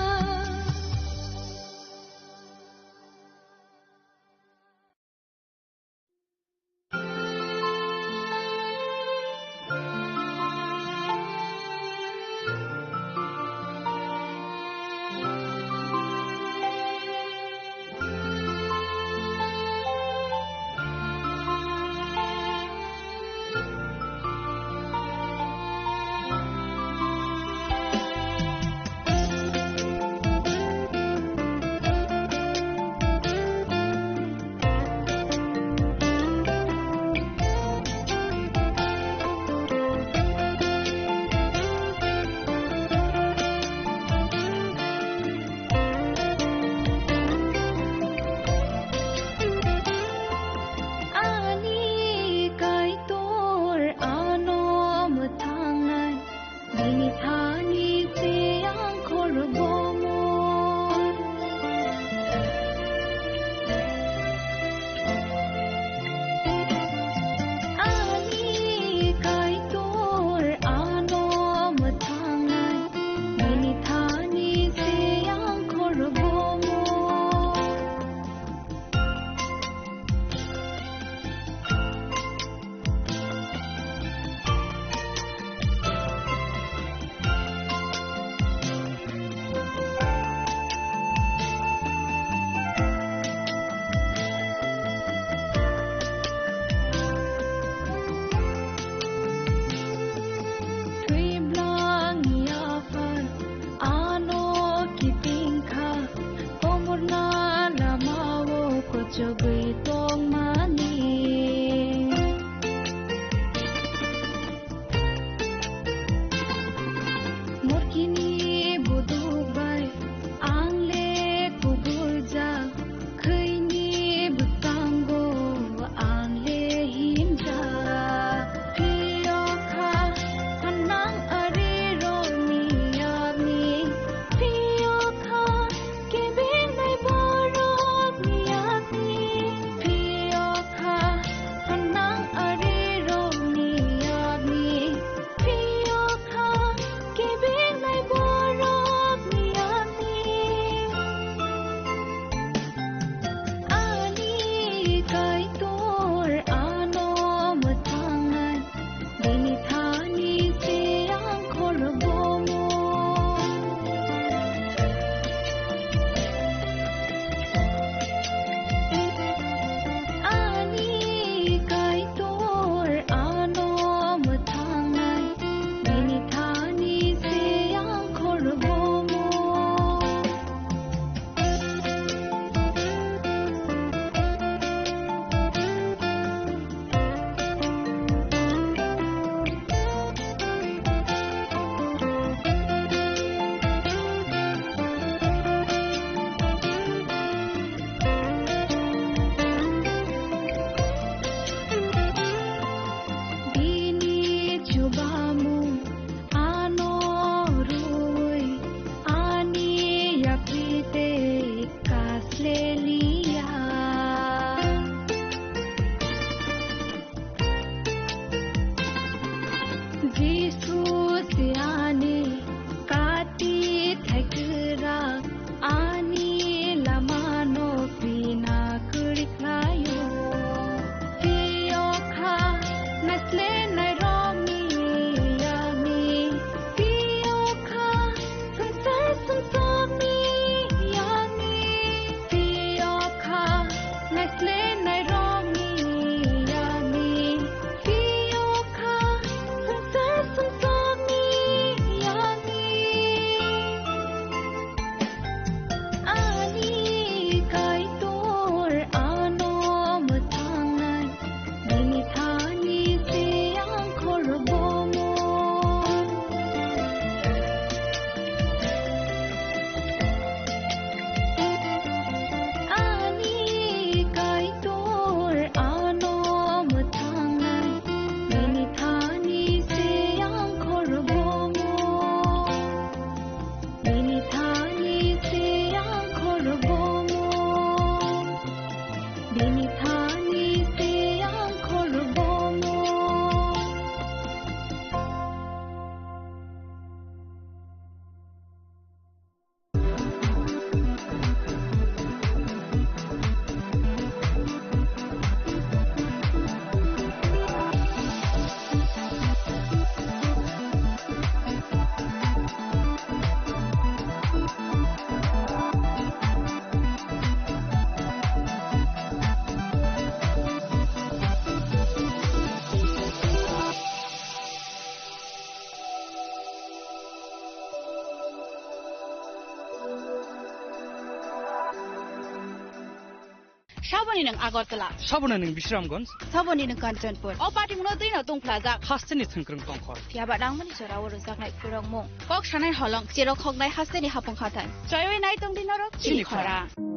Saboni nwng Agartala. Saboni nwng Bisramganj. Saboni nwng Kanchanpur. O patimungno twino tungphlajak. Hasteni thwngkwrwng tongkhor. Phiyaba nangmani jorao rwjaknai khulrokmung. Kok sanai holong, cherok khoknai hasteni hapung hathai. Choiwi nai tongdi norok chini chini khorang. Khorang.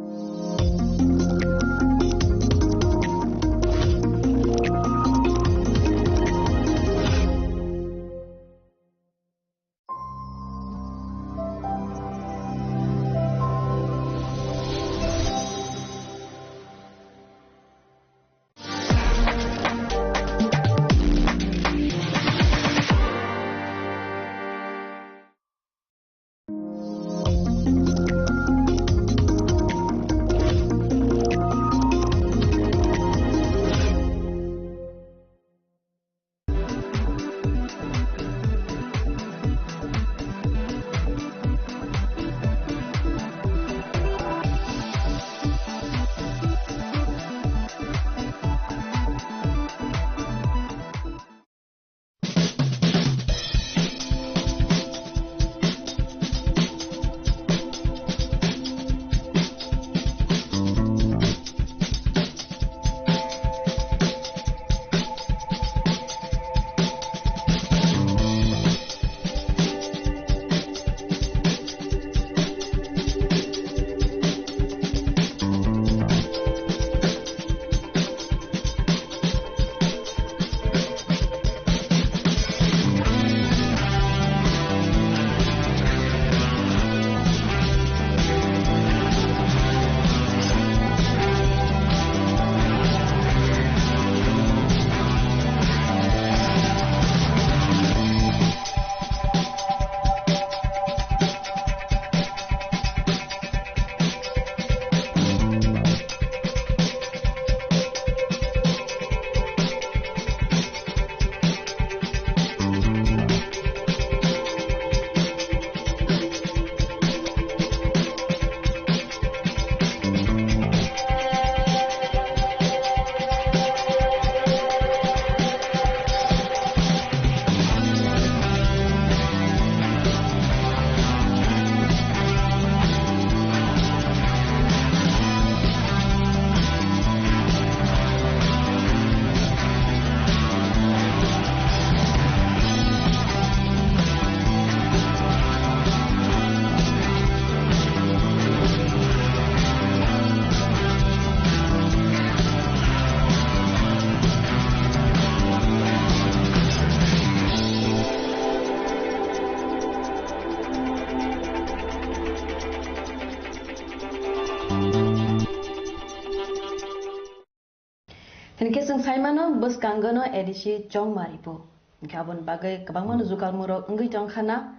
Hinkhe chwng saimano bwskango no A D C chongmari bo. Hinkhe aboni bagwi kwbangma no jukalmung rok wngwi tongkha na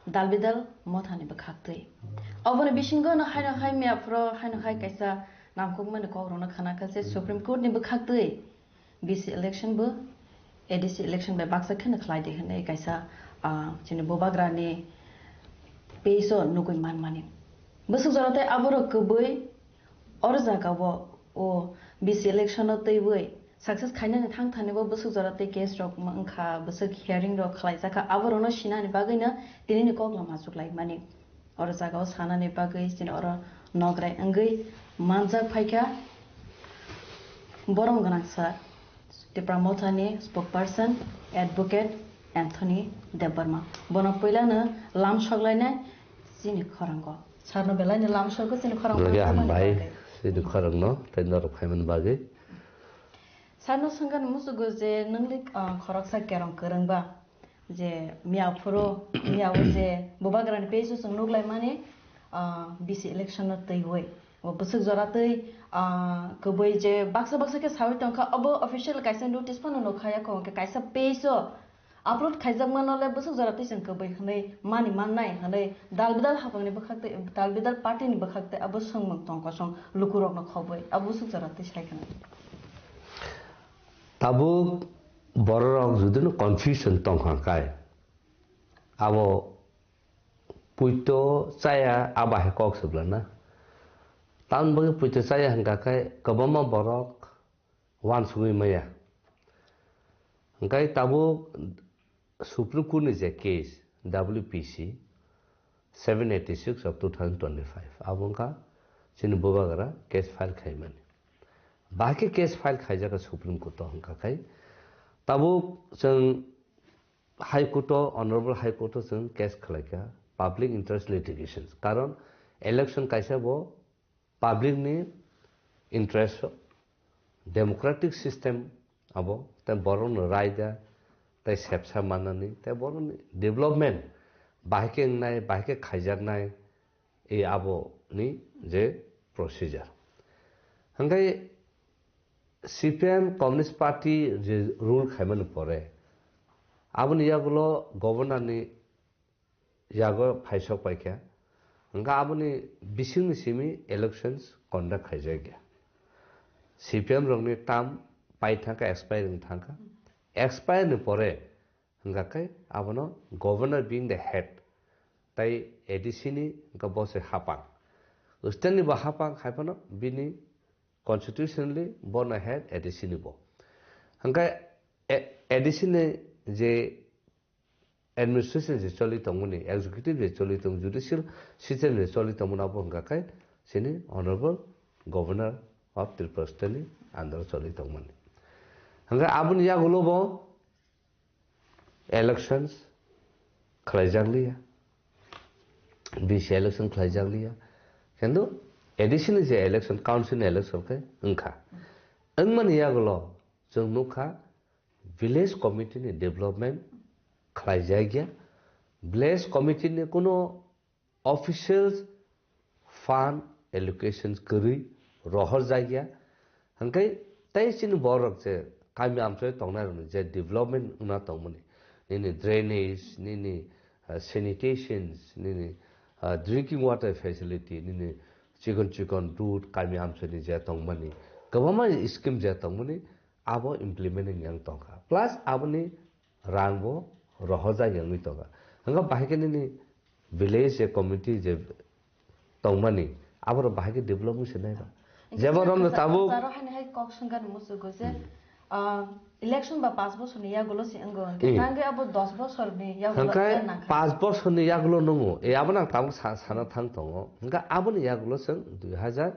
dalbidal mothani bwkhaktwi. Oboni bisingo no haino hai miyaphoro haino hai kaisa nangkukmani kokrokno khana kha se Supreme Court ni bwkhaktwi B C election bo A D C election bai baksa kheno khlai di hwnwi kaisa, ah, chini bubagrani page o nugwi manmani. Bwswk jora tei aborok kwbwi oro jaga o, o B C election o twiwi success khainani thang thani bo bwswk jora tei case rok wngkha, bwswk hearing rok khlaijakha, aborokno sinani bagwino tinini kok lama achuk lai mani. Oro jaga o sanani bagwi chini oro nograi wngwi manjak phaikha borom gwnang sir, Tipra Mothani spokesperson Advocate Anthony Debbarma. Bono puilano lam soklainai chini khorango. Sarno belaini lam sokgo chini khorango. Loge hambai chini khorangno tei norok phaimani bagwi. Sarno swngkha musugo je nwngli, ah, khoroksa kerong kwrwngba. Je miya phuru, miya o je bubagrani page o chwng nuklaimani, ah, B C election no twiwi. O bwswk jora twi, ah, kwbwi je baksa baksa khe sawi tongkha, obo official kaisa notice phano nukha yakho, hwnkhe kaisa page o upload khaijakmano le bwswk jora twi chwng kwbwi hwnwi mani mannai hwnwi dal bidal haphangni bwkhak twi, dal bidal party ni bwkhak twi abo swngmung tong kosong lukurokno khobwi, abo bwswk jora twi sai khna. Tabuk bororok judino confusion tongkha kai, abo puito chaya, abo hai kok swplana. Tamni bagwi puito chaya hwnkha khe kwbangma borok uansugwi maya. Hwnkhe tabuk Supreme Court ni je case W P C seven eighty six of two thousand twenty-five, abo wngkha chini bubagra case file khaimani. Bahai khe case file khaijak Supreme Court o hwnkha khai. Tabuk chwng High Court o, Honorable High Court o chwng case khlaikha public interest litigation. Karon election kaisa bo public ni interest o, democratic system abo, tei borok no raida, tei sepsa manani, tei borok ni development bahai khe wngnai, bahai khe khaijaknai, e abo ni je procedure. Hingke C P I M Communist Party je rule khaimani pore, aboni yagulo governor ni yago phaisok paikha. Hingke aboni bisingni simi elections conduct khaijakya. C P M rokni term pai thangkha, expire wng thangkha. Expire ni pore hingka khe abono governor being the head, tai A D C ni hingka bo se hapang. State ni bo hapang hai phano bini constitutionally bono head A D C ni bo. Hingke A-, A D C ni je administration je choli tongmani, executive je choli tong, judicial system je choli tongmani abo hingka khe chini Honorable Governor of Tripura State ni under choli tongmani. Hingke aboni yagulo bo elections khlaijakliya, B C election khlaijakliya, kintu A D C ni je election, council ni election khe wngkha. Wngmani yagulo chwng nukha village committee ni development khlaijakya, village committee ni kuno officials fund allocations kwrwi rohorjakya, hingke tei chini borok je kami amchoi tongnai rokni je development wngna tongmani, nini drainage, nini, uh, sanitations, nini, uh, drinking water facility, nini chikon chikon road kami amchoi ni je tongmani, kwbangma scheme je tongmani, abo implement wng yang tongkha. Plus aboni rang bo rohorjak wngwi tongkha. Hingke bahai khe nini village je committee je tongmani, aborok bahai khe development se nai ba. Jebo romno tabuk. Aro haini hai kok swngkha ni musugo je, Hmm. ah, election ba panch bosorni yagulo se wngo hwnkhe. Hmm. Tangwi abo dos bosorni yagulo Hingke wngna kha. Panch bosorni yagulo nungo. E abo nang tabuk sa-, sana thang tongo. Hingke aboni yagulo chwng dui hajar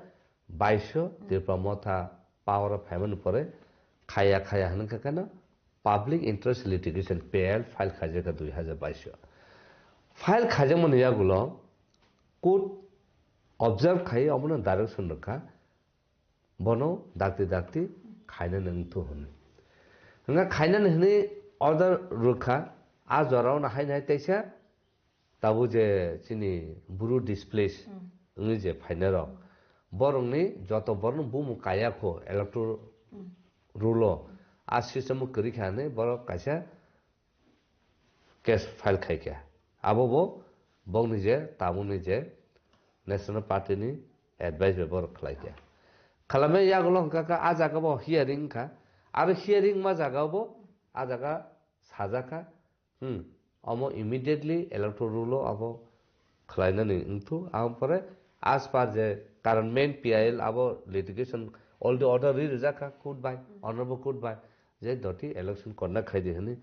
baish o Hmm. Tipra Motha power o phaimani pore khaya khaya hwnwi kha khe no Public Interest Litigation, P I L, file khaijak kha dui hajar baish o. File khaijakmani yagulo court observe khai obono direction rwkha, bono dakti dakti khainani wngthu hwnwi. Hwnga khainani hwnwi order rwkha, a jorao no haino hai teisa Tabuk je chini bru displace Hmm. wngwi je phainai rok, borokni joto borokno bumung kaya kho electoral Hmm. roll o, a system o kwrwi kha hinwi borok kaisa case file khai kha. Abo bo bokni je tabukni je National Party ni advice bai borok khlai kha. Khlaimai yagulo hwnkha kha a jaga bo hearing wngkha, aro hearing ma jaga bo a jaga sajak kha, Hmm. Omo immediately electoral roll o abo khlainani wngthu. Aboni pore as per je current main P I L abo litigation already order ri rijak kha court bai, Hmm. honorable court bai, je doti election conduct khai di hwnwi.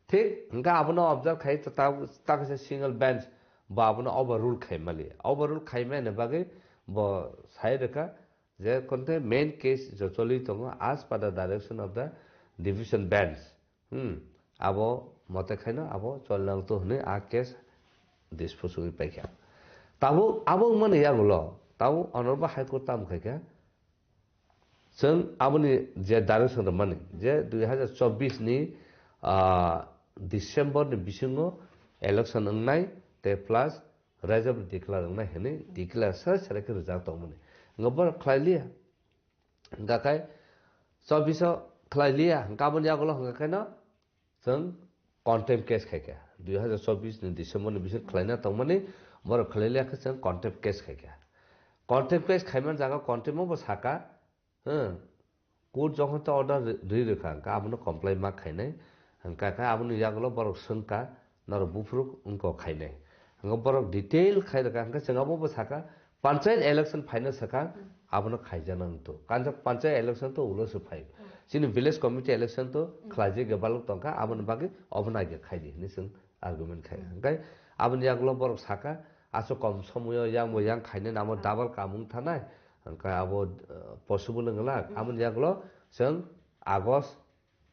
Thik hwnkhe abono observe khai ta, ta, ta kaisa single bench bo abono overrule khai mali. Overrule khai mani bagwi bo sai rwkha je konte main case jo choli tongo as per the direction of the division bench. Hmm, abo mote khaino abo cholnang to hwnwi a case dispose wngwi paikha. Tabuk abo wngmani yagulo, tabuk Honorable High Court tamo khaikha, chwng aboni je direction rwmani, je dui hajar chobbish ni, ah, December ni bisingo election wngnai, tei plus result declare wngnai hwnwi declare sere sere khe rijak tongmani. Hwnkhe borok khlai liya. Hwnkha khe chobbish o khlai liya, hwnkha aboni yagulo hwnkha khe no chwng contempt case khai kha. Dui hajar chobbish ni December ni bising khlaina tongmani borok khlai liya khe chwng contempt case khai kha. Contempt case khaimani jaga contempt o bo saka, hmm, court jokhon to order ri, ri rwkha, hwnkha abono comply ma khainai, hwnkha khe aboni yagulo borok swngkha, norok buphuruk wngkok khainai. Hwnkhe borok detail khai rwkha, hwnkhe chwng abo bo saka, panchayat election phaina swkang, abono khaijana wngthu. Kanjak panchayat election to ulo se phai. Chini village committee election to khlaijak ya balok tongkha, aboni bagwi obono age khaidi hinwi chwng argument khai. Hwnkhe aboni yagulo borok saka, aso kom somoyo yang bo yang khainai namo double kamung thanai, Hwnkhe abo, uh, possible wngwlak. Aboni yagulo chwng August,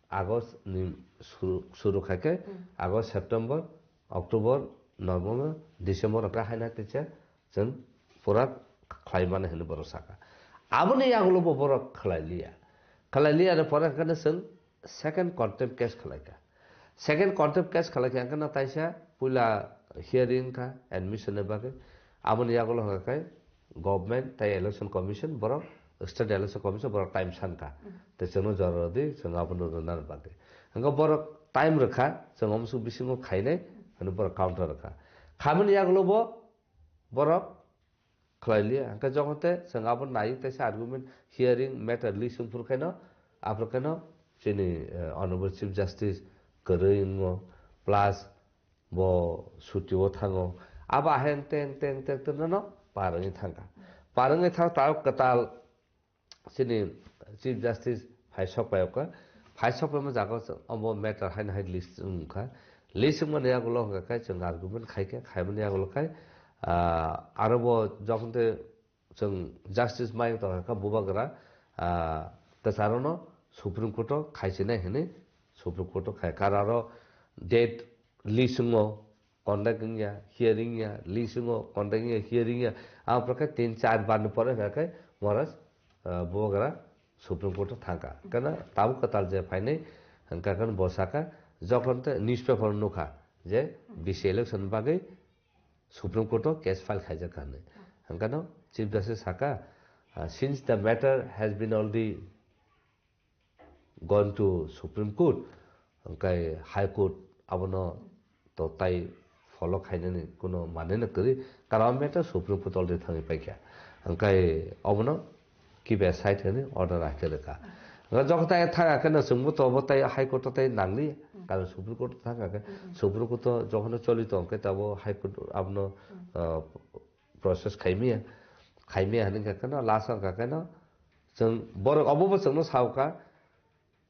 August ni suru, suru khaikhe, August, September, October, November, December hwnkhe haina teisa chwng pura khlai mano hinwi borok sakha. Aboni yagulo bo borok khlai liya. Khlai liya ni pore hwnkhe chwng second contempt case khlaikha. Second contempt case khlaikha hwnkhe no taisa puila hearing kha admission ni bagwi. Aboni yagulo hwnkhe government tei election commission borok, state election commission borok time sankha. Tei chwngno jora rwdi, chwng abono rwna bagwi. Hwnkhe borok time rwkha, chwng omsuk bisingo khainai, hwnwi borok counter rwkha. Khamani yagulo bo borok khlai liya. Hwnkhe jokhon te chwng abo nai teisa argument hearing matter list wngphuru khaino, aphuru khaino chini, eh, Honorable Chief Justice kwrwi wngo, plus bo suti o thango. Abo ahai teng teng teng teng no par wngwi thangkha. Par wngwi thang ta kwtal chini Chief Justice phai sok pai kha. Phai sok paima jaga obo matter haino hai list wngkha. List wngmani yagulo hwnkha khe chwng argument khai khe, khaimani yagulo khai, ah, aro bo jokhon te chwng justice mayung tongkha kha bubagra, ah, kwcharno Supreme Court o khaisinai hinwi Supreme Court o khai kha. Aro date list wngo, conduct wngya, hearing ya, list wngo, conduct wngya, hearing ya. Abo khe tin char bar ni pore hwnkha khe Maharaj, ah, bubagra Supreme Court o thangkha. Kana tabuk kwtal je phainai hwnkha khe bo sakha, jokhon te newspaper nukha je B C election bagwi Supreme Court o case file khaijak kha hinwi. Hwnkhe no Chief Justice sakha, ah, since the matter has been already gone to Supreme Court, hwnkhe High Court abono to tai follow khainani kuno maneno kwrwi, karon matter Supreme Court already thangwi paikha. Hwnkhe obono keep aside hwnwi order rakhe rwkha. Hwnkhe jokhon tai thang khe no chwngbo to bo tai High Court o tai nangli, karon Supreme Court thang khe, Supreme Court o jokhon choli tong khe tabo High Court abono, ah, process khaimya, khaimya hwnwi kha kheno last o kha kheno chwng borok obo bo chwngno sao kha,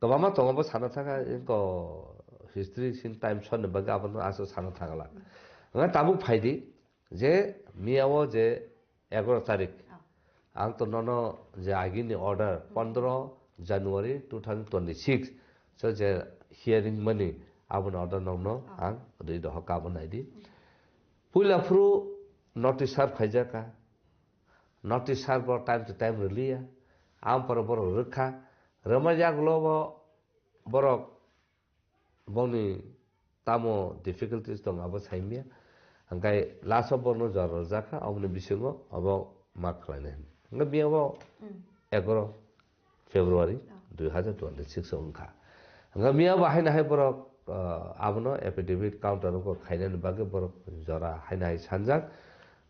kwbangma tongo bo sana thangkha, eko history sin time sonni bagwi abono aswk sana thangla. Hwnkhe tabuk phaidi je miya o je egaro tarik, ang to nono je agini order pondro January two thousand twenty-six so je hearing mani aboni order nokno ang rwi doho kabo naidi. Puila phuru notice serve khaijak kha. Notice serve bo time to time rwliya. Ang pore borok rwkha. Rwma yagulo bo borok bongni tamo difficulties tong abo saimya. Hwnkhe last o borokno jora rwjak kha, aboni bisingo abo ma khlainai hwnwi. Hwnkhe miya bo egaro February dui hazar twenty six o wngkha. Hwnkhe miya bo haino hai borok, ah, abono affidavit counter o khainani bagwi borok jora haino hai sanjak.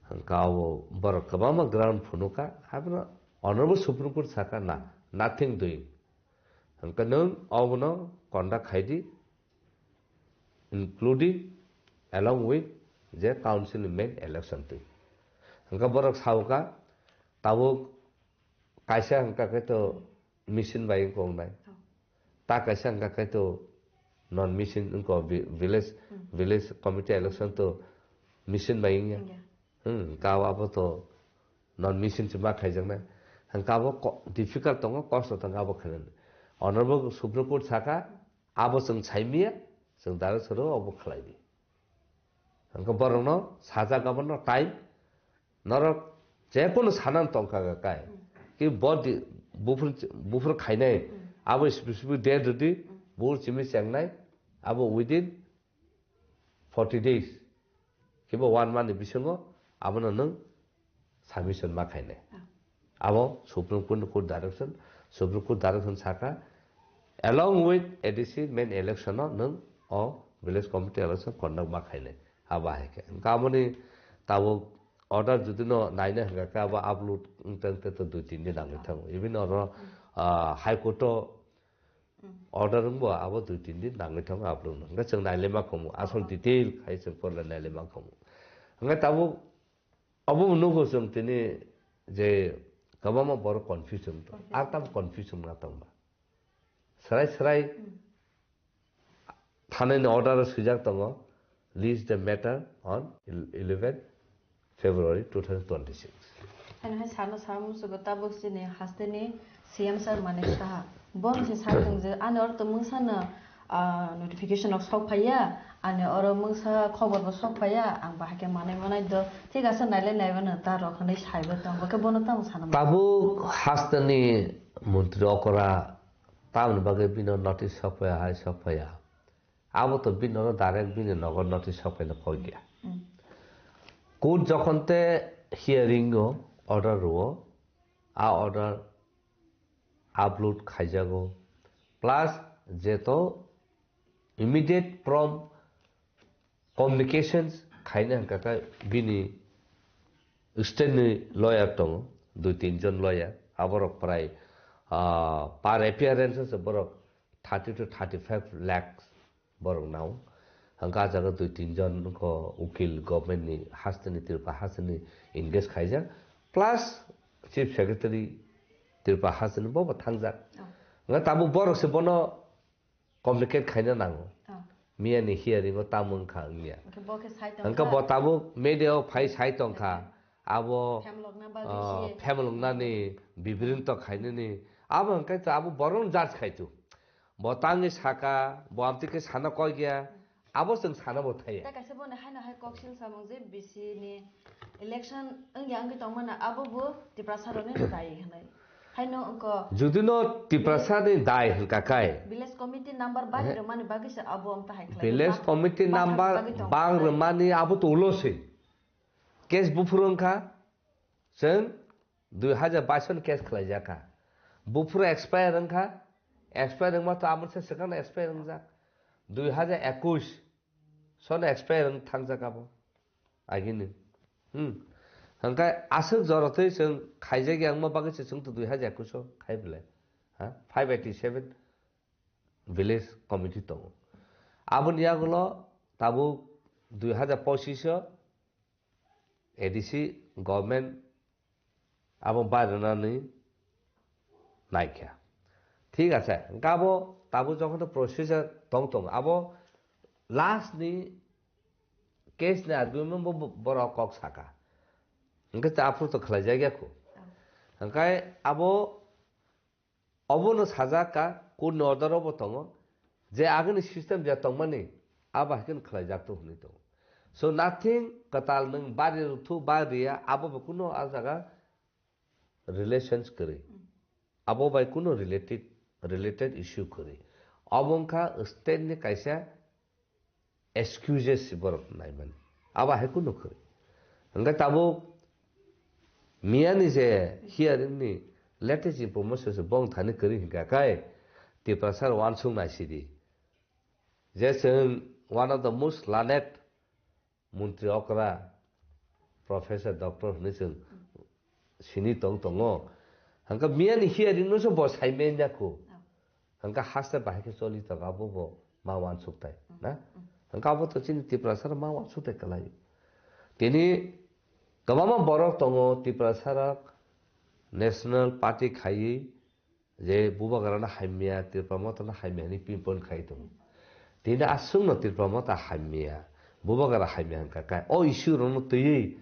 Hwnkhe abo borok kwbangma ground phunukha. Abono Honorable Supreme Court sakha na, nothing doing. Hwnkhe nwng obono conduct khaidi, including along with je council ni main election twi. Hwnkhe borok saukha, tabuk kaisa hwnkha khe to machine bai wngkha wngnai. Ta kaisa hwnkha khe to non machine wngkha vi-, village, village committee election to machine bai wngya. Wngya. Hmm, ka abo to non machine se ma khaijaknai. Hwnkhe abo ko-, difficult tongo, kosto tongo abo khainani. Honorable Supreme Court sakha, abo chwng saimanya, chwng direct soro abo khlai di. Hwnkhe borokno sajak abono time, norok jekunu sanan tongkha kai. Ki bo di, buphur, buphur khainai, abo specific date rwdi, buphur simi chengnai, abo within forty days. Kiba one month ni bisingo abono nwng submission ma khainai. Abo Supreme Court ni court direction, Supreme Court direction sakha, along with A D C main election no nwng o village committee election conduct ma khainai. Abo hai khe. Hwnkhe aboni tabuk order jodi no naina hwnkha khe abo upload wngtang te to dui tin din nangwi thango. Even oro, ah, High Court o order wngbo abo dui tin din nangwi thango upload no. Hwnkhe chwng nailema khomu, asol detail khai chwng porla nailema khomu. Hwnkhe tabuk Obo nugo chwng tini je kwbangma borok confusion tong, ar tam confusion wngna tongba. Srai srai thanani order o swijak tongo, list the matter on eleven February two thousand twenty-six. Hai sano sa musugo tabuk chini hasteni C M sir Manik Saha. Bono se sa tong je ani oro to mungsa no, ah, notification rok sok phaiya, ani oro mungsa khobor bo sok phaiya, ang bahai khe manai manai do. Thik ase, nailai naiba no ta rok hinwi saibo tong, bo khe bono tamo sana. Tabuk hasteni montri okora tamni bagwi bino notice sok phaiya, hai sok phaiya. Abo to bini nogo direct bini nogo notice sok phaina kok ya. Mm. Court jokhon te hearing o order rwo, a order upload khaijago. Plus jeto immediate prompt communications khaina hwnkha khe bini state ni lawyer tongo, dui tin jon lawyer, aborok prai, ah, per appearance se borok thirty to thirty five lakhs borok nao. Hwnkha ah jaga dui tin jon wngkha ukil government ni hasteni, Tripura hasteni engage khaijak. Plus chief secretary Tripura hasteni bo bo thangjak. Oh. Hwnkha tabuk borok se bono communicate khaina nango. Oh. Miya ni hearing o tamo wngkha wngya. Hwnkhe bo khe sai tongkha. Hwnkhe bo tabuk media o phai sai tongkha. Abo, Phemlokna bagwi ah, se. Phemloknani, bibrinto khainani. Abo hwnkhe to abo borok judge khai tu. Bo tangwi saka, bo amtwi khe sana koi gya, abo chwng sana bo thaya. Ta kaisa bono haino hai koksil samung je B C ni election wngya wngwi tongmano, abo bo Tiprasa rokni dai hinwi. Haino wngkha Judino Tiprasa ni dai hwnkha kai. Village committee number bari rwmani bagwi se abo amta hai khlai. Village committee number bang rwmani abo to ulo se. Case buphuru wngkha, chwng dui hajar baish ni case khlaijakha. Buphuru expire wngkha, expire wngma to amoni se swkang expire wngjak. Dui hajar ekush sono expire wng thangjak abo. Agini. Hmm. Hwnkhe aswk jorotwi chwng khaijak ya wngma bagwi se chwng to dui hajar ekush o khai belai. Ha? Five eighty seven village committee tongo. Aboni yagulo tabuk dui hajar pochish o A D C government abo bairwnani naikha. Thik ache, hwnkhe abo tabuk jokhon to procedure tong tong, abo last ni case ni argument bo bo-, borok kok saka. Hwnkhe ta aphuru to khlai jak ya kho. Hwnkhe abo Obono sajak ka, court ni order obo tongo, je agini system je tongmani, abo hai kheno khlai jak to hwnwi tongo. So nothing kwtal nwng bari rwthu ba riya, abo bo kuno a jaga relations kwrwi. Abo bai kuno related, related issue kwrwi. Obo wngkha state ni kaisa excuses si borok naimani. Abo hai kunu kwrwi. Hwnkhe tabuk miyani je hearing ni latest information se bong thani kwrwi hwnkha khe Tiprasa rok uansuk nai sidi. Je chwng one of the most learned montri okra, professor, doctor hwnwi chwng sini tong tongo. Hwnkhe miyani hearing no se bo sai manya kho. Hwnkhe haste bahai khe choli tongo, abo bo ma uansuk tai, na? Hwnkhe abo to chini Tiprasa rok ma uansuk tai kwlai. Tini kwbangma borok tongo Tiprasa rok National Party khaiwi je Bubagra no hamya, Tipra Motha no hamya hwnwi pinpoint khai tongo. Tini aswk no Tipra Motha hamya, Bubagra hamya hwnkha khe o issue rok no twiwi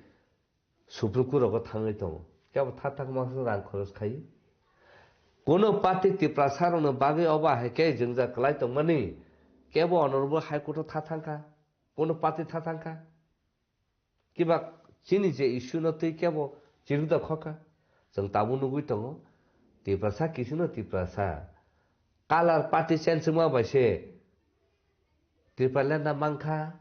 Supreme Court rogo thangwi tongo. Kebo tha thak masa rang khoros khai. Kuno party Tiprasa rokno bagwi obo hai khe jwngjal kwlai tongmani. Kebo honorable High Court o tha thangkha. Kuno party tha thangkha. Kiba chini je issue no twi kebo chirwkda khokha. Chwng tabuk nugwi tongo. Tiprasa kisino Tiprasa. Color party change wngma bai se Tipraland na mankha,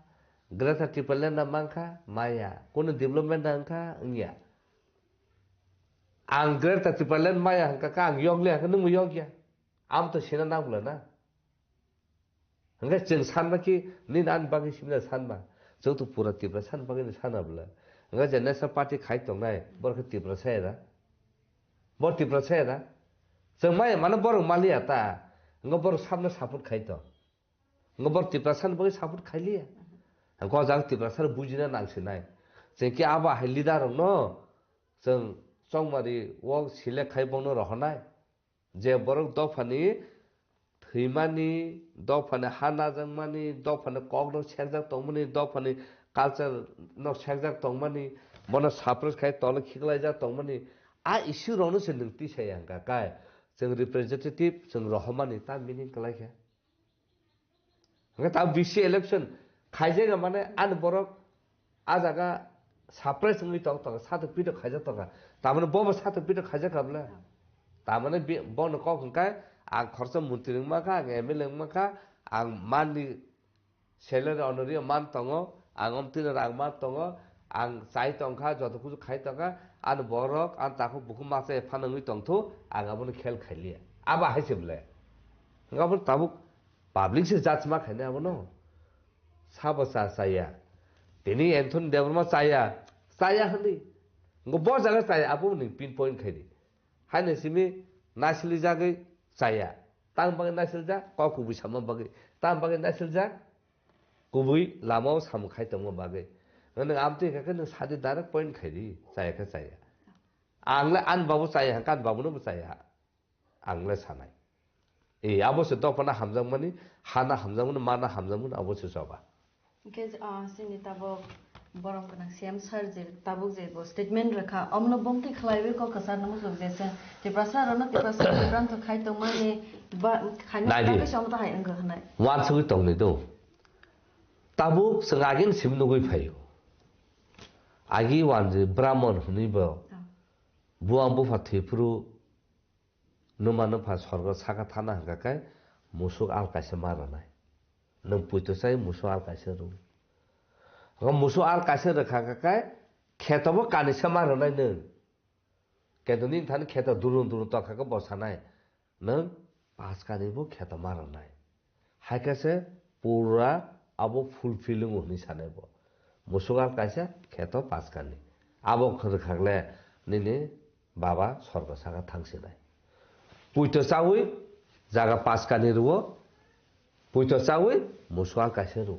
Greater Tipraland na mankha, maya. Kuno development na wngkha, wngya. Ang Greater Tipraland maya hwnkha khe ang yokle hwnkhe nwngbo yokya. Am to sina nang bwla na. Hwnkhe chwng sanma khe nini ani bagwi similar sanma. Chwng to pura Tiprasa ni bagwi no sana bwla. Hwnkhe je National Party khai tongnai, borok khe Tiprasa era. Bo Tiprasa era. Chwng maya mano borok maliya ta. Hwnkhe borok sabno support khai to. Hwnkhe borok Tiprasa ni bagwi support khai liya. Hwnkhe o jaga Tiprasa rok bujina nang sinai. Chwng khe abo hai leader rokno chwng chongmari o select khai bono rohornai. Je borok dophani thwimani, dophani ha najakmani, dophani kokno serjak tongmani, dophani culture no serjak tongmani, Bono suppress khai tolo khiklaijak tongmani a issue rokno se nwng tisaya hwnkha kai. Chwng representative chwng rohormani ta meaning kwlai khe. Hwnkhe ta B C election khaijak mane ani borok a jaga suppress wngwi tong tong satok pitok khaijak tongkha. Tamani bobo satok pitok khaijak kha bwle. Tamani bi-, bono kok hwnkhe ang khoroksa montri wngma kha, ang M L A wngma kha, ang manni salary honorio man tongo, ang omtwino rang man tongo, ang chai tongkha, joto kuchu khai tongkha, ani borok, ani takhuk bukhuk masa phano wngwi tongthu, ang abono khel khailiya. Abo hai se bwle. Hwnkhe abono tabuk public se judge ma khainai abono. Sabo cha chaya. Tini Anthony Debbarma chaya, chaya hwnwi. Hwnkhe bo jaga chaya, abo ni pinpoint khaidi. Haino simi naisilijagwi chaya. Tang bagwi naisilijak, kok kubui sama bagwi. Tang bagwi naisilijak, kubui lamao samung khai tongma bagwi. Nwng amtwi kha khe nwng sadi direct point khai di, chaya khe chaya. Ang le ani babu chaya, hwnkhe ani babuno bo chaya. Ang le sanai. E, abo se dophano hamjakmani, hana hamjakmani, mana hamjakmani, abo se choba. Hingke, ah, chini tabuk borom gwnang C M sir je tabuk je bo statement rwkha, omno bongtwi khlaiwi kok kwchar nw muchung je chwng Tiprasa rokno Tiprasa bibranto khai tongmani ba, khaina Naidi. Bagwi se omo tahai wngkha hwnwi. Uansugwi tongni do. Tabuk chwng agini sim nugwi phaio. Agi wanji Brahmon hwnwi bo. Oh. Buang bupha thwiphuru Numa nupha sorgo saka thana hwnkha khe musuk al kaisa ma rwnai. Nwng puito chai musuk al kaisa rw. Hwnkhe musuk al kaisa rwkha khe khe kheto bo kanisa ma rwnai nwng. Keto nini thani kheto durung durung tongkha khe bo sanai. Nwng paskani bo kheto ma rwnai. Hai khe se pura abo fulfill wngo hwnwi sanai bo. Musuk al kaisa kheto paskani. Abo wngkha rwkha khe nini baba sorgo saka thang sinai. Puito chawi jaga paskani rwo, puito chawi musuk al kaisa rwo.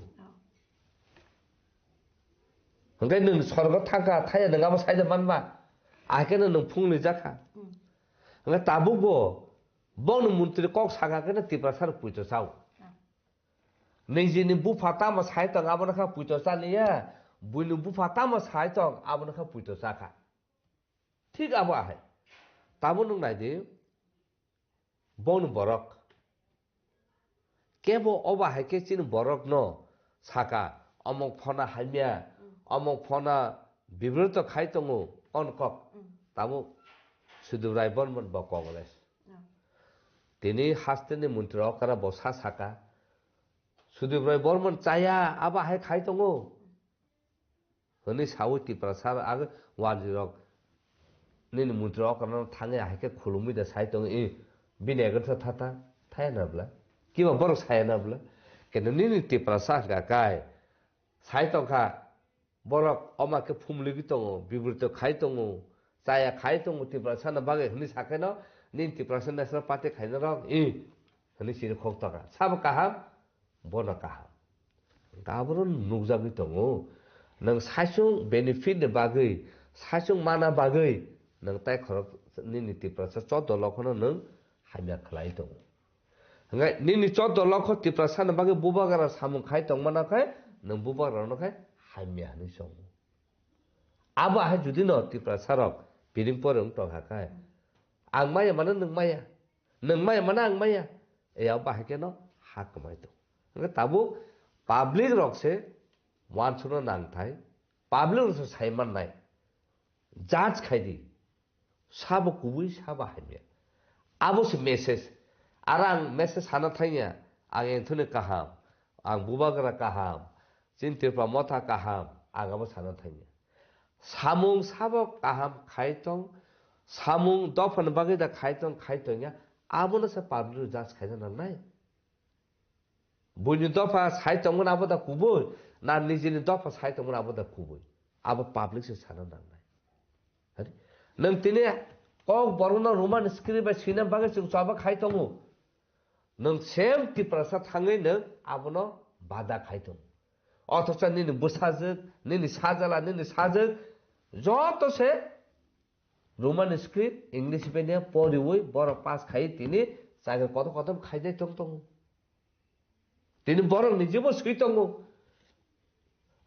Hwnkhe nwng sorgo thangkha, thaya nwng abo saida manma. Ahai kheno nwng phungni jakha. Hwnkhe tabuk bo, bongni montri kok saka kheno Tiprasa rok puito chao. Nijini bupha tamo sai tong abono kha puito chaliya, buini bupha tamo sai tong abono kha puito chakha. Thik abo ahai. Tamo nwng nai di, bongni borok. Kebo obo hai khe chini borokno saka, omok phona hamya, omok phona bibroto khai tongo, on kok. Tamo Sudip Rai Bormon bo Congress. Tini hasteni montri okra bo sa saka. Sudip Rai Bormon chaya, abo hai khai tongo. Hwnwi sawi Tiprasa ag wanjwi rok nini montri okra no thangwi hai khe khulumwi da sai tongo, "I, bini egarsa thata, thaya na bwla? Kiba borok saya na bwla?" Keno nini Tiprasa hwnkha kai, sai tongkha, borok oma khe phumlwigwi tongo, bibrito khai tongo, chaya khai tongo Tiprasa no bagwi hwnwi sakheno, nini Tiprasa National Party khaina rok, "I," hwnwi sini khok tokha. Sabo kaham? Bono kaham. Hwnkhe abono nukjagwi tongo. Nwng saichung benefit ni bagwi, saichung mana bagwi, nwng tai khorok nini Tiprasa choddo lokhono nwng hamya khlai tongo. Hwnkhe nini choddo lokho Tiprasa ni bagwi bubagra samung khai tongmana khe, nwng bubagra no khe hamya hwnwi chongo. Abo hai judi no Tiprasa rok piring pore wng tongkha khe, ang maya mano nwng maya. Nwng maya mano ang maya. Eya bahai khe no ha kwmai tong. Hwnkhe tabuk public rok se uansukna nangthai, public rok se sai mannai. Judge khai di. Sabo kubui, sabo hamya. Abo se message. Aro ang message sana thangya, ang Anthony kaham, ang Bubagra kaham, chini Tripura Motha kaham, ang abo sana thangya. Samung sabo kaham khai tong, samung dophani bagwi da khai tong, khai tongya, abono se public judge khaina nangnai. Buini dopha sai tongmani abo da kubui, na nijini dopha sai tongmani abo da kubui. Abo public se sana nangnai. Hari? Nwng tini kok borokno Roman script bai swina bagwi chwng choba khai tongo. Nwng same Tiprasa thangwi nwng abono bada khai tongo. Othocho nini bwsajwk, nini sajala, nini sajwk, joto se Roman script, English medium poriwi borok pass khai tini chakri kotor kotor khaijai tong tongo. Tini borok ni jibo swi tongo.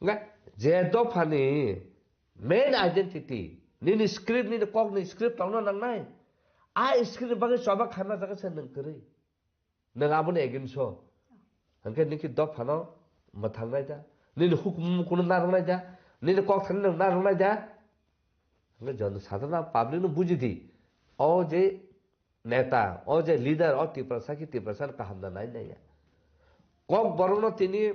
Nga je dophani Main identity, nini script, nini kokni script tongna nangnai. A script bagwi choba khaima jaga se nwng kwrwi. Nwng aboni against o. Hwnkhe nini dophano mwthangnai da. Nini hukumu kuno narwknai da. Nini kok thani nwng narwknai da. Hwnkhe jon sadharana public no buji di. O je neta, o je leader, o Tiprasa ki Tiprasa no kaham da nai nai ya. Kok borok no tini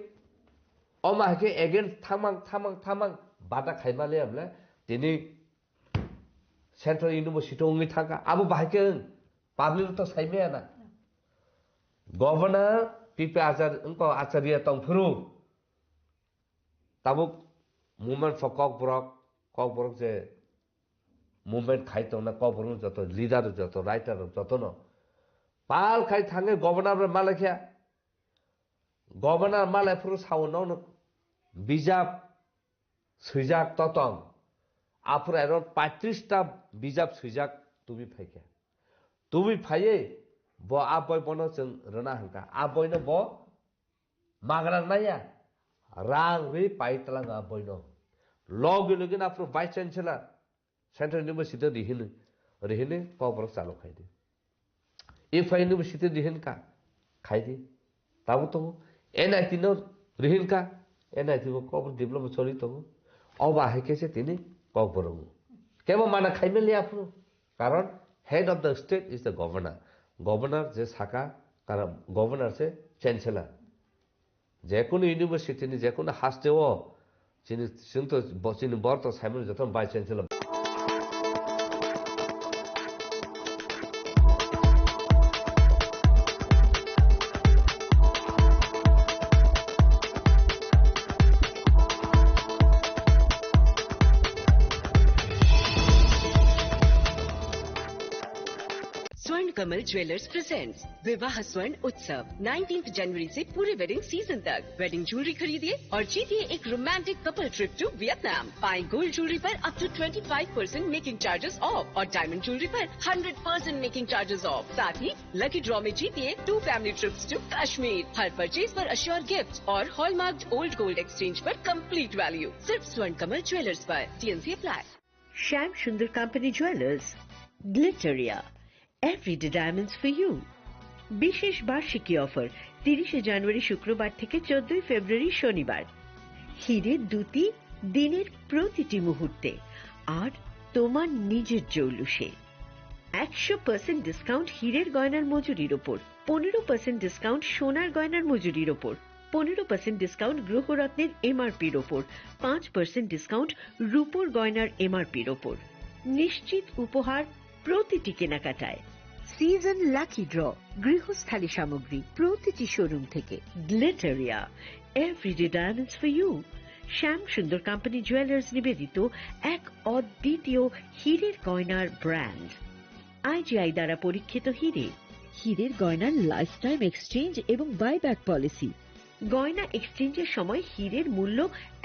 oma hai khe against thamang, thamang, thamang bata khaima le abla tini Central University wngwi thangkha. Abo bahai khe wng, public to saimaya na. Governor P P Achar-, wngkha Acharya tongphuru. Tabuk movement for Kokborok, Kokborok je movement khai tongna Kokborok joto leader, joto writer, joto no pal khai thangwi governor bai malai kha. Governor malai phuru sao nono bijap swijak totong. Aphuru around paitris ta bijap swijak tubui phaikha. Tubui phaiwi bo a boi bono chwng rwna hwnkha. A boino bo magrang naiya. Rang rwi pai tlang a boino. Logi logi na aphuru Vice Chancellor Central University rihini, rihini Kokborok chalo khaidi. Ifa University rihin ka, khaidi. Tabo tongo. N I T no rihin ka, N I T bo Kokborok develop choli tongo. Oba hai khe se tini Kokborok. Kebo mana khaimani aphuru. Karon head of the state is the governor. Governor je saka, karon governor se chancellor. Jekunu university ni jekunu haste o chini, chini to, bo-, chini bor to Simon joto vice chancellor. Swarn Kamal Jewellers presents विवाह स्वर्ण उत्सव नाइनटीन्थ जनवरी से पूरे wedding season तक। Wedding jewellery खरीदिए और जीतिए एक romantic couple trip to Vietnam. पाएं गोल्ड ज्वेलरी पर up to twenty five percent making charges off और डायमंड ज्वेलरी पर hundred percent making charges off. साथ ही लकी ड्रॉ में जीतिए two family trips to Kashmir. हर परचेज पर अश्योर गिफ्ट और हॉलमार्क्ड ओल्ड गोल्ड एक्सचेंज पर कंप्लीट वैल्यू। सिर्फ स्वर्ण कमल ज्वेलर्स पर। TNC apply. Shyam Sundar company jewellers, Glitteria, everyday diamonds for you. বিশেষ বার্ষিকী অফার তিরিশে জানুয়ারি শুক্রবার থেকে চোদ্দই ফেব্রুয়ারি শনিবার। হিরে দ্যুতি দিনের প্রতিটি মুহূর্তে আর তোমার নিজের জৌলুসে। একশো পার্সেন্ট ডিসকাউন্ট হীরের গয়নার মজুরির ওপর, পনেরো পার্সেন্ট ডিসকাউন্ট সোনার গয়নার মজুরির ওপর, পনেরো পার্সেন্ট ডিসকাউন্ট গ্রহরত্নের এমআরপির ওপর, পাঁচ পার্সেন্ট ডিসকাউন্ট রূপোর গয়নার এমআরপির ওপর। নিশ্চিত উপহার প্রতিটি কেনাকাটায়। সিজন লাকি ড্র, গৃহস্থালী সামগ্রী প্রতিটি শোরুম থেকে। Glitteria, everyday diamonds for you. Shyam Sundar company jewellers নিবেদিত এক অদ্বিতীয় হীরের গয়নার ব্র্যান্ড। আইজিআই দ্বারা পরীক্ষিত হীরে। হীরের গয়নার লাইফ টাইম এক্সচেঞ্জ এবং বাইব্যাক পলিসি। গয়না এক্সচেঞ্জের সময় হীরের মূল্য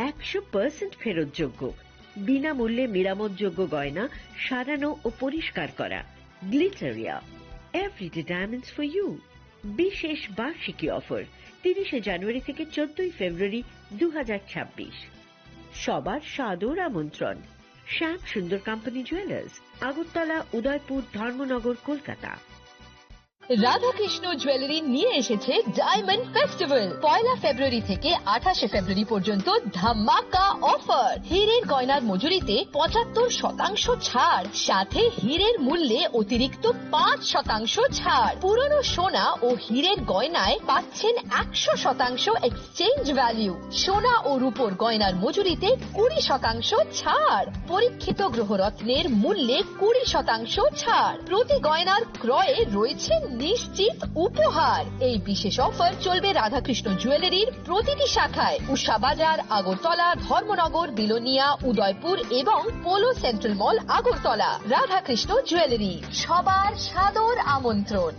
একশো পার্সেন্ট ফেরতযোগ্য। বিনামূল্যে মেরামতযোগ্য গয়না সারানো ও পরিষ্কার করা। Glitteria, everyday diamonds for you. বিশেষ বার্ষিকী অফার, তিরিশে জানুয়ারি থেকে চোদ্দই ফেব্রুয়ারি দু হাজার ছাব্বিশ। সবার সাদর আমন্ত্রণ। শ্যাম সুন্দর কোম্পানি জুয়েলার্স, আগরতলা, উদয়পুর, ধর্মনগর, কলকাতা। রাধাকৃষ্ণ জুয়েলারি নিয়ে এসেছে ডায়মন্ড ফেস্টিভ্যাল। পয়লা ফেব্রুয়ারি থেকে আঠাশে ফেব্রুয়ারি পর্যন্ত ধামাকা অফার। হীরের গয়নার মজুরিতে পঁচাত্তর শতাংশ ছাড়, সাথে হীরের মূল্যে অতিরিক্ত পাঁচ শতাংশ ছাড়। পুরনো সোনা ও হীরের গয়নায় পাচ্ছেন একশো শতাংশ এক্সচেঞ্জ ভ্যালু। সোনা ও রূপোর গয়নার মজুরিতে কুড়ি শতাংশ ছাড়। পরীক্ষিত গ্রহরত্নের মূল্যে কুড়ি শতাংশ ছাড়। প্রতি গয়নার ক্রয়ে রয়েছে নিশ্চিত উপহার। এই বিশেষ অফার চলবে রাধাকৃষ্ণ জুয়েলারির প্রতিটি শাখায়, উষা বাজার, আগরতলা, ধর্মনগর, বিলোনিয়া, উদয়পুর এবং পোলো সেন্ট্রাল মল, আগরতলা। রাধাকৃষ্ণ জুয়েলারি, সবার সাদর আমন্ত্রণ।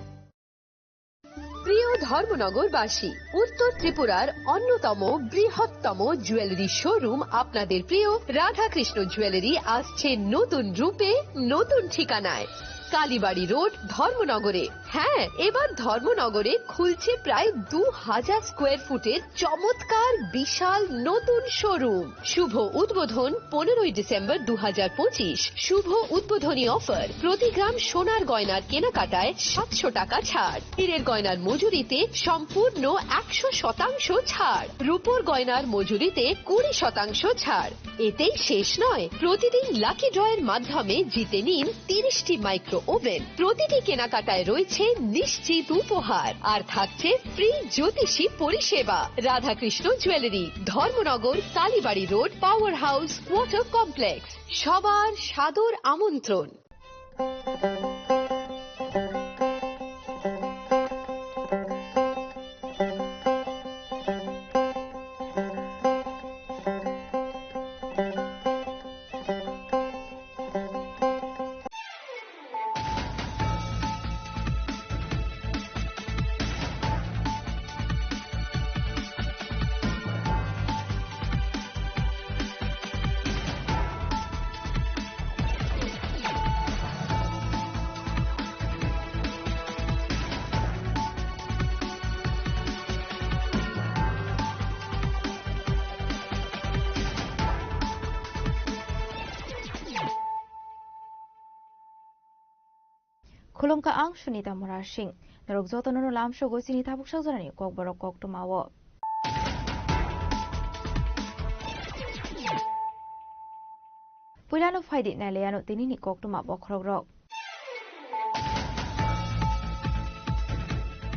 প্রিয় ধর্মনগরবাসী, উত্তর ত্রিপুরার অন্যতম বৃহত্তম জুয়েলারি শোরুম আপনাদের প্রিয় রাধাকৃষ্ণ জুয়েলারি আসছে নতুন রূপে, নতুন ঠিকানায়। কালীবাড়ি রোড, ধর্মনগরে। হ্যাঁ, এবার ধর্মনগরে খুলছে প্রায় দু হাজার স্কোয়ার ফুটের চমৎকার বিশাল নতুন শোরুম। শুভ উদ্বোধন পনেরোই ডিসেম্বর দু হাজার পঁচিশ। শুভ উদ্বোধনী অফার, প্রতি গ্রাম সোনার গয়নার কেনাকাটায় সাতশো টাকা ছাড়, হীরের গয়নার মজুরিতে সম্পূর্ণ একশো শতাংশ ছাড়, রূপোর গয়নার মজুরিতে কুড়ি শতাংশ ছাড়। এতেই শেষ নয়, প্রতিদিন লাকি ড্রয়ের মাধ্যমে জিতে নিন তিরিশটি মাইক্রো ওভেন। প্রতিটি কেনাকাটায় রয়েছে নিশ্চিত উপহার, আর থাকছে ফ্রি জ্যোতিষী পরিষেবা। Radhakrishna jewellery, Dharmanagar, Kalibari road, power house, water complex. সবার সাদর আমন্ত্রণ। Khulumkha, ang Sunita Murasing. Norok jotono no lamsogo chini tabuk sak jorani kokborok koktwmao. Puilano phaidi nailaiano tinini koktwma bokhorokrok.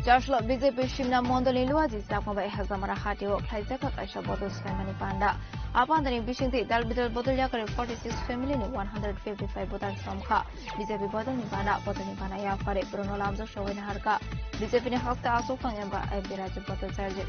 Chaslo B J P Simna Mondolni Luaji Chakma bai Hajamara hatio khlaijak kaisa bodol swlaimani panda. A pandani bisingtwi dal bidal bodol yakarwi forty six family ni one hundred fifty five voters romkha. B J P bodolni bana, bodolni bana yaphari borokno lamjak sogwi naharkha. B J P ni haste aswk thang M P Rajib bodol charjak.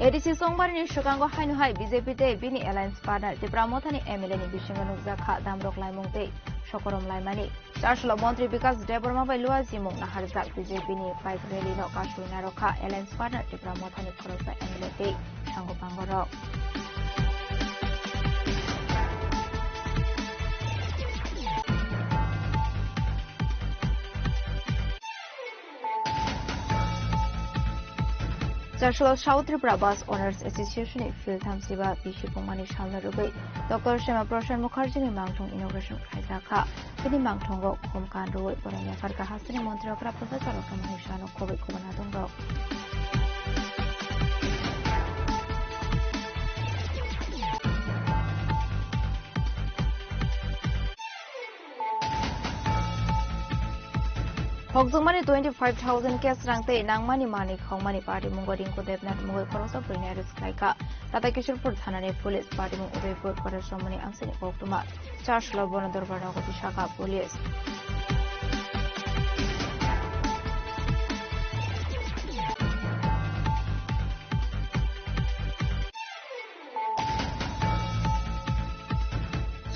A D C songbarini swkango haino hai B J P tei bini alliance partner Tipra Mothani M L A ni bisingo nukjakha damrok laimung tei sokorom laimani. Chaslo montri Bikas Debbarma bai Luaji mung naharjak B J P ni bike rally no kasui narokha alliance partner Tipra Mothani khoroksa M L A tei sango pango rok. Chaslo South Tripura Bus Owners Association ni field thamsiba bisi pungmani salno rwgwi Doctor Shama Prasad Mukherjee ni mangthung inauguration khlaijakha. Bini mangthungo khum kan rwui borokni yakarkha hasteni montri okra Professor Doctor Manik Saha no khobwi kubun adongrok. Hokjwkmani twenty five thousand cash rang tei nangmani manwi khongmani party mungo Rinku Debnath mungwi khoroksa bwrwini arrest khlaikha. Tata Kishorpur thanani police party mung Udaipur Koresromoni amchaini koktwma. Chaslo bono dorbar nogo tisaka police.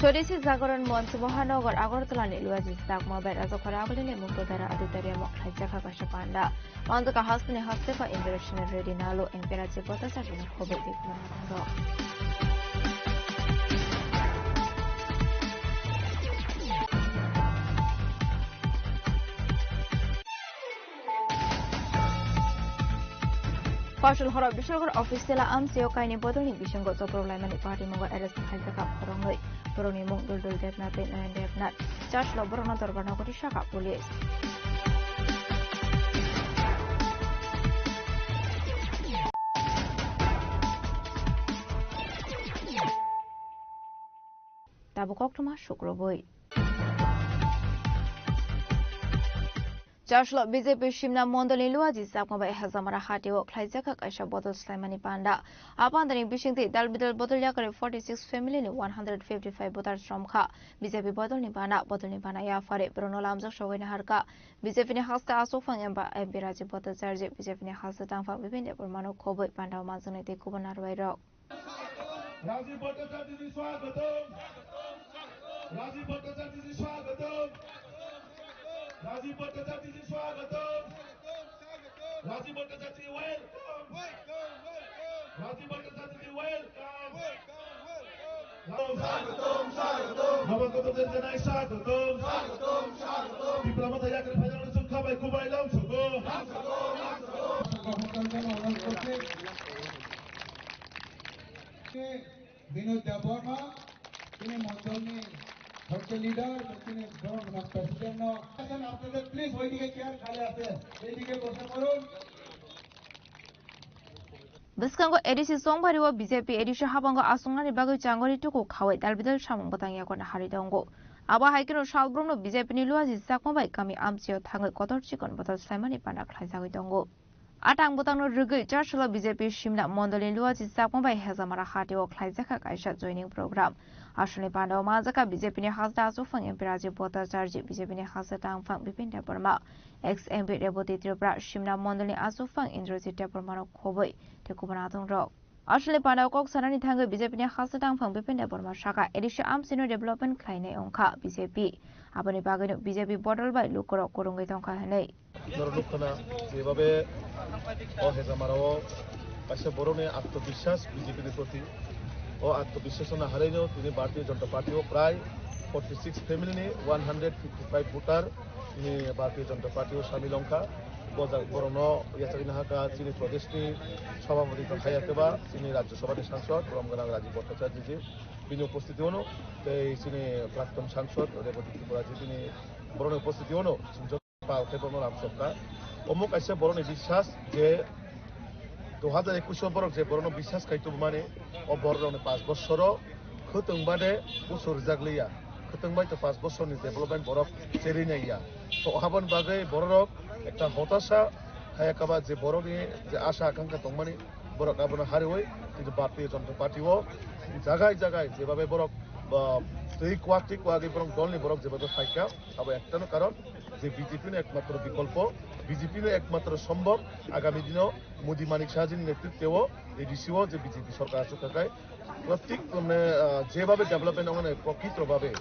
Swadeshi Jagaran Manch Mohanagar Agartala ni Luaji Chakma bai Rajakhora Agulini Muktodara Auditorium o khlaijakha kaisa panda. Manjaka hasteni hasteka International Ready Nalo Emperor Jibota Sajino Khoboi Bikmana Tangro. Fasal horo Bishalgarh official amchio kaini bodolni bisingo chopro laimani party mungo arrest khaijak khoroknwi. Borokni mung Duldul Debnath tei Nayan Debnath. Chaslo borokno dorbar nogori saka police. Tabuk koktwma sukrubui. Chaslo B J P Simna Mondolni Luaji Chakma bai Hajamara hatio khlaijakha kaisa bodol swlaimani panda. A pandani bisingtwi dal bidal bodol yakarwi forty six family ni one hundred fifty five voters romkha. B J P bodolni bana, bodolni bana yaphari borokno lamjak sogwi naharkha. B J P ni haste aswk phang M P Rajib Bhattacharya, B J P ni haste tangphang Bipin Debbarmano khobwi panda manjaknai tei kubun narwai rok. Rajiv Bhattacharya ji swagatam. Rajiv Bhattacharya ji swagatam. Rajiv Bhattacharya ji swagatam. নবাগতদের জানাই স্বাগতম। ত্রিপুরা মাতা ইয়াত্রী ফাইনাল চুল খাবাই কুবাই লাম সগো। বিনোদ দেববর্মা, তিনি মণ্ডলনি সদস্য লিডার, তিনি বর্তমান প্রেসিডেন্ট ন। আপনাদের প্লিজ ওইদিকে চেয়ার খালি আছে, এইদিকে বসে পড়ুন। Bwskango A D C chongbario B J P A D C habango asongnani bagwi changori tuku khawi dalbidal samung bwtang yakarna harwi tongo. Abo hai kheno salbrumno B J P ni Luaji chakma bai kami amchio thangwi kotor chikon bodol swlaimani panda khlaijagwi tongo. Atang bwtangno rwgwi Charsalo B J P Simna mondolni Luaji chakma bai Hezamara hatio khlaijakha kaisa joining program. Aswkni pandao manjakha B J P ni hasta achukphang M P Rajiv Bhattacharjee, B J P ni hasta tangphang Bipin Debbarma, ex M P Reboti Tripura, Simna mondolni achukphang Indrajit Debbarmano khobwi tei kubun adongrok. Aswkni pandao kok sanani thangwi B J P ni hasta tangphang Bipin Debbarma sakha, A D C amchino development khlainai wngkha B J P. Aboni bagwino B J P bodol bai lukurok kwrwngwi tongkha hwnwi. Norok nukha na, jebabe o Hezamarao kaisa borokni atmobiswas B J P ni proti. O atmobiswas no haraino tini Bharatiya Janata Party o prai forty six family ni one hundred fifty five voter ni Bharatiya Janata Party o samil wngkha. Bo ja-, borokno yachagwi nahakha chini Pradesh ni Sabhapati tongkha yakhe ba chini Rajya Sabha ni Sangsad borom gwnang Rajiv Bhattacharya ji, bini upostiti ono tei chini Prakton Sangsad Reboti Tripura ji bini borokni upostiti ono. Pal khe bono lam sokha. Omo kaisa borokni biswas je dui hajar ekwis o borok je borokno biswas khai tubumani, o borokni panch bosoro khwtwng bade busu rijak liya. Khwtwng bai to panch bosorni development borok cherwi naiya. To haboni bagwi bororok ekta hotasa hai kaba je borokni je asha akankha tongmani, borok abono hariwi tini Bharatiya Janata Party o jagai jagai jebabe borok, ah, twi kwak twi kwagwi borok dolni borok jebabe phaikha, abo ektano karon je B J P no ekmatro bikolpo, B J P no ekmatro sombhob agami dino Modi Manik Shahjini netritwo A D C o je B J P sorkar aswk khakai, pratik mane, ah, jebabe development ongmani, prokito babe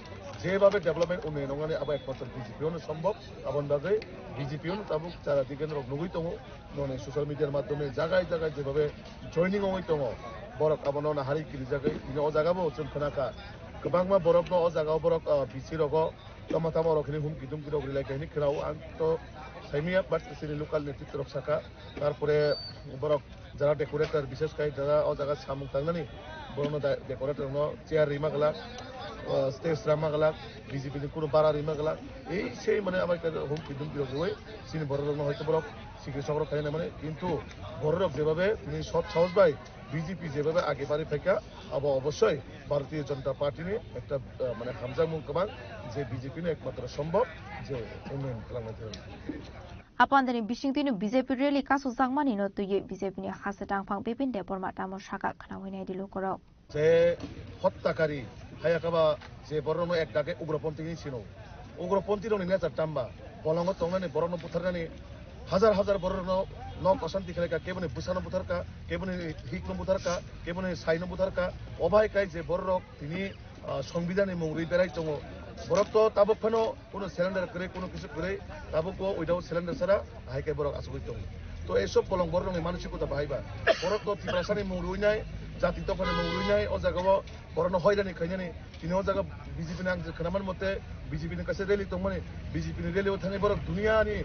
jebabe development unnayon ongmani, abo ekmatro B J P ono sombhob. Aboni bagwi B J P ono tabuk chara digenrok nugwi tongo. Noni social media ni madhyome jagai jagai jebabe joining ongwi tongo, borok abono nahari kirijagwi tini o jaga bo chwng khwnakha. Kwbangma borokno o jaga o borok, ah, B C rogo tama tama rok hini humki dumki rok rilai kha hini khwnao. Ang to saimanya, but chini local netritwa rok sakha. Tarpore borok jara decorator, bishes khai jara o jaga samung tangnani, borokno da-, decorator rokno chair rima glak, ah, stage rama glak, B J P ni kunu bara rima glak. Ei sei mane amai humki dumki rok riwi chini borok rokno hoito borok sikri sokrok khaina mane, kintu bororok jebabe tini sot sahos bai B J P jebabe age bari phaikha, abo obossoi Bharatiya Janata Party ni ekta, ah, mane hamjakmung kwbang, je B J P no ekmatro sombhob je unnayon khlangna thang. Apandani bisingtwino B J P rally kasukjakmani no twiwi B J P ni hasta tangphang Bipin Debbarma tamo saka khnawi naidi lukurok. Je hottakari, haya kaba je borokno ek dage ugroponthi hinwi sino. Ugroponthi rokni nature tamba, bolongo tongnani borokno butharnani, hajar hajar borokno nok osanti khlaika, keboni bwsano butharka, keboni hikno butharka, keboni saino butharka. Obai kai je borok tini, ah, Songbidanni mung rwi berai tongo. Borok to tabuk phano kuno surrender kwrwi, kuno kisu kwrwi, tabuk o without surrender sara hai khe borok asugwi tongo. To ei sob bolong borokni manosikota bahai ba. Borok to Tiprasani mung rwinai, jati dophani mung rwinai, o jaga o borokno hoirani khainani. Tini o jaga B J P ni ang khwnaman mote B J P ni kaisa rally tongmani, B J P ni rally o thangwi borok duniani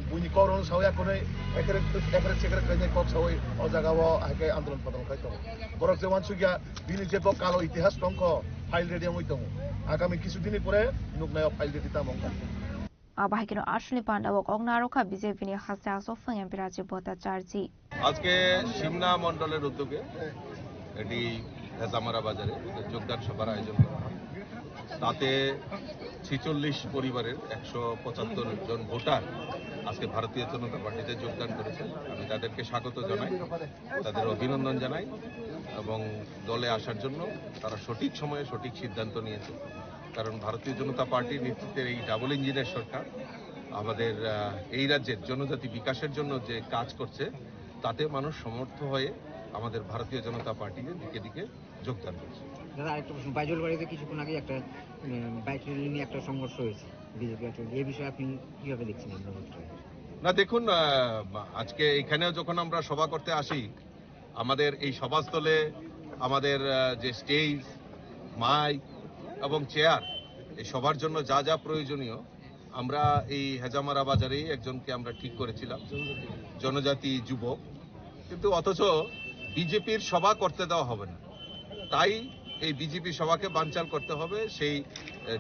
buini kok rokno sawi akhonwi ekre ekre chekre khainai kok sawi o jaga o hai khe andolon padolon khai tongo. Borok je wansukya bini je bo kalo itihas tongkho, file ready wngwi tongo. Agami kisu dini pore nuknai o file ready tamo wngkha. Abo hai kheno aswkni panda o kok narwkha B J P ni hasta achukphang M P Rajiv Bhattacharjee. আজকে সিমনা মণ্ডলের উদ্যোগে এটি হেজামারা বাজারে যোগদান সভার আয়োজন করা হয়। তাতে ছেচল্লিশ পরিবারের একশো পঁচাত্তর জন ভোটার আজকে ভারতীয় জনতা পার্টিতে যোগদান করেছেন। আমি তাদেরকে স্বাগত জানাই, তাদের অভিনন্দন জানাই এবং দলে আসার জন্য। তারা সঠিক সময়ে সঠিক সিদ্ধান্ত নিয়েছে, কারণ ভারতীয় জনতা পার্টির নেতৃত্বে এই ডাবল ইঞ্জিনের সরকার আমাদের, আহ, এই রাজ্যের জনজাতি বিকাশের জন্য যে কাজ করছে, তাতে মানুষ সমর্থ হয়ে আমাদের ভারতীয় জনতা পার্টিতে দিকে দিকে যোগদান করছে। দাদা, আরেকটা প্রশ্ন, বাইজলবাড়িতে কিছুক্ষণ আগে একটা, উম, বাইক র্যালি নিয়ে একটা সংঘর্ষ হয়েছে বিজেপি, এই বিষয়ে আপনি কিভাবে দেখছেন? আপনার অভিপ্রায়? না, দেখুন, আহ, আজকে এখানেও যখন আমরা সভা করতে আসি, আমাদের এই সভাস্থলে আমাদের, আহ, যে স্টেজ, মাইক এবং চেয়ার, এই সবার জন্য যা যা প্রয়োজনীয় আমরা এই হেজামারা বাজারেই একজনকে আমরা ঠিক করেছিলাম, জনজাতি যুবক। কিন্তু অথচ বিজেপির সভা করতে দেওয়া হবে না, তাই এই বিজেপি সভাকে বানচাল করতে হবে। সেই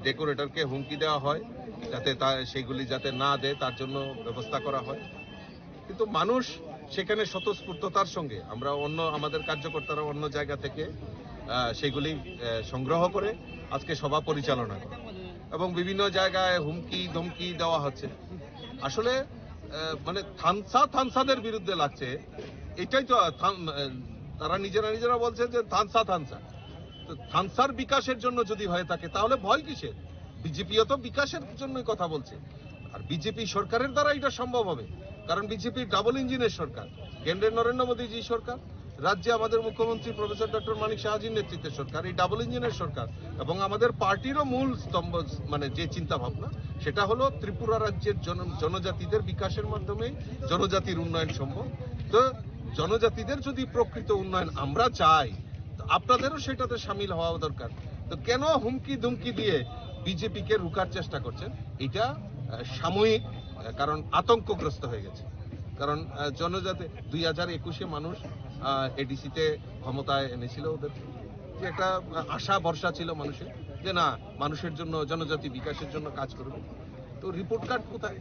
ডেকোরেটরকে হুমকি দেওয়া হয় যাতে তা সেগুলি যাতে না দেয়, তার জন্য ব্যবস্থা করা হয়। কিন্তু মানুষ সেখানে স্বতঃস্ফূর্ততার সঙ্গে, আমরা অন্য, আমাদের কার্যকর্তারা অন্য জায়গা থেকে আহ, সেগুলি আহ, সংগ্রহ করে আজকে সভা পরিচালনা করে এবং বিভিন্ন জায়গায় হুমকি ধমকি দেওয়া হচ্ছে। আসলে আহ, মানে থানসা থানসাদের বিরুদ্ধে লাগছে, এটাই তো। আহ, থান- আহ, তারা নিজেরা নিজেরা বলছে যে থানসা থানসা। তো থানসার বিকাশের জন্য যদি হয়ে থাকে, তাহলে ভয় কিসের? বিজেপিও তো বিকাশের জন্যই কথা বলছে। আর বিজেপি সরকারের দ্বারা এটা সম্ভব হবে, কারণ বিজেপি ডাবল ইঞ্জিনের সরকার। কেন্দ্রে নরেন্দ্র মোদীজি সরকার, রাজ্যে আমাদের মুখ্যমন্ত্রী প্রফেসর ডক্টর মানিক সাহাজির নেতৃত্বে সরকার। এই ডাবল ইঞ্জিনের সরকার এবং আমাদের পার্টিরও মূল স্তম্ভ, মানে যে চিন্তা ভাবনা, সেটা হলো ত্রিপুরা রাজ্যের জন- জনজাতিদের বিকাশের মাধ্যমে জনজাতির উন্নয়ন সম্ভব। তো জনজাতিদের যদি প্রকৃত উন্নয়ন আমরা চাই, তো আপনাদেরও সেটাতে সামিল হওয়া দরকার। তো কেন হুমকি ধুমকি দিয়ে বিজেপিকে রুখার চেষ্টা করছেন? এটা আহ, সাময়িক, আহ, কারণ আতঙ্কগ্রস্ত হয়ে গেছে। কারণ আহ, জনজাতি দুই হাজার একুশে মানুষ এডিসিতে ক্ষমতায় এনেছিল ওদের, যে একটা আহ, আশা ভরসা ছিল মানুষের, যে না, মানুষের জন্য, জনজাতি বিকাশের জন্য কাজ করবে। তো রিপোর্ট কার্ড কোথায়?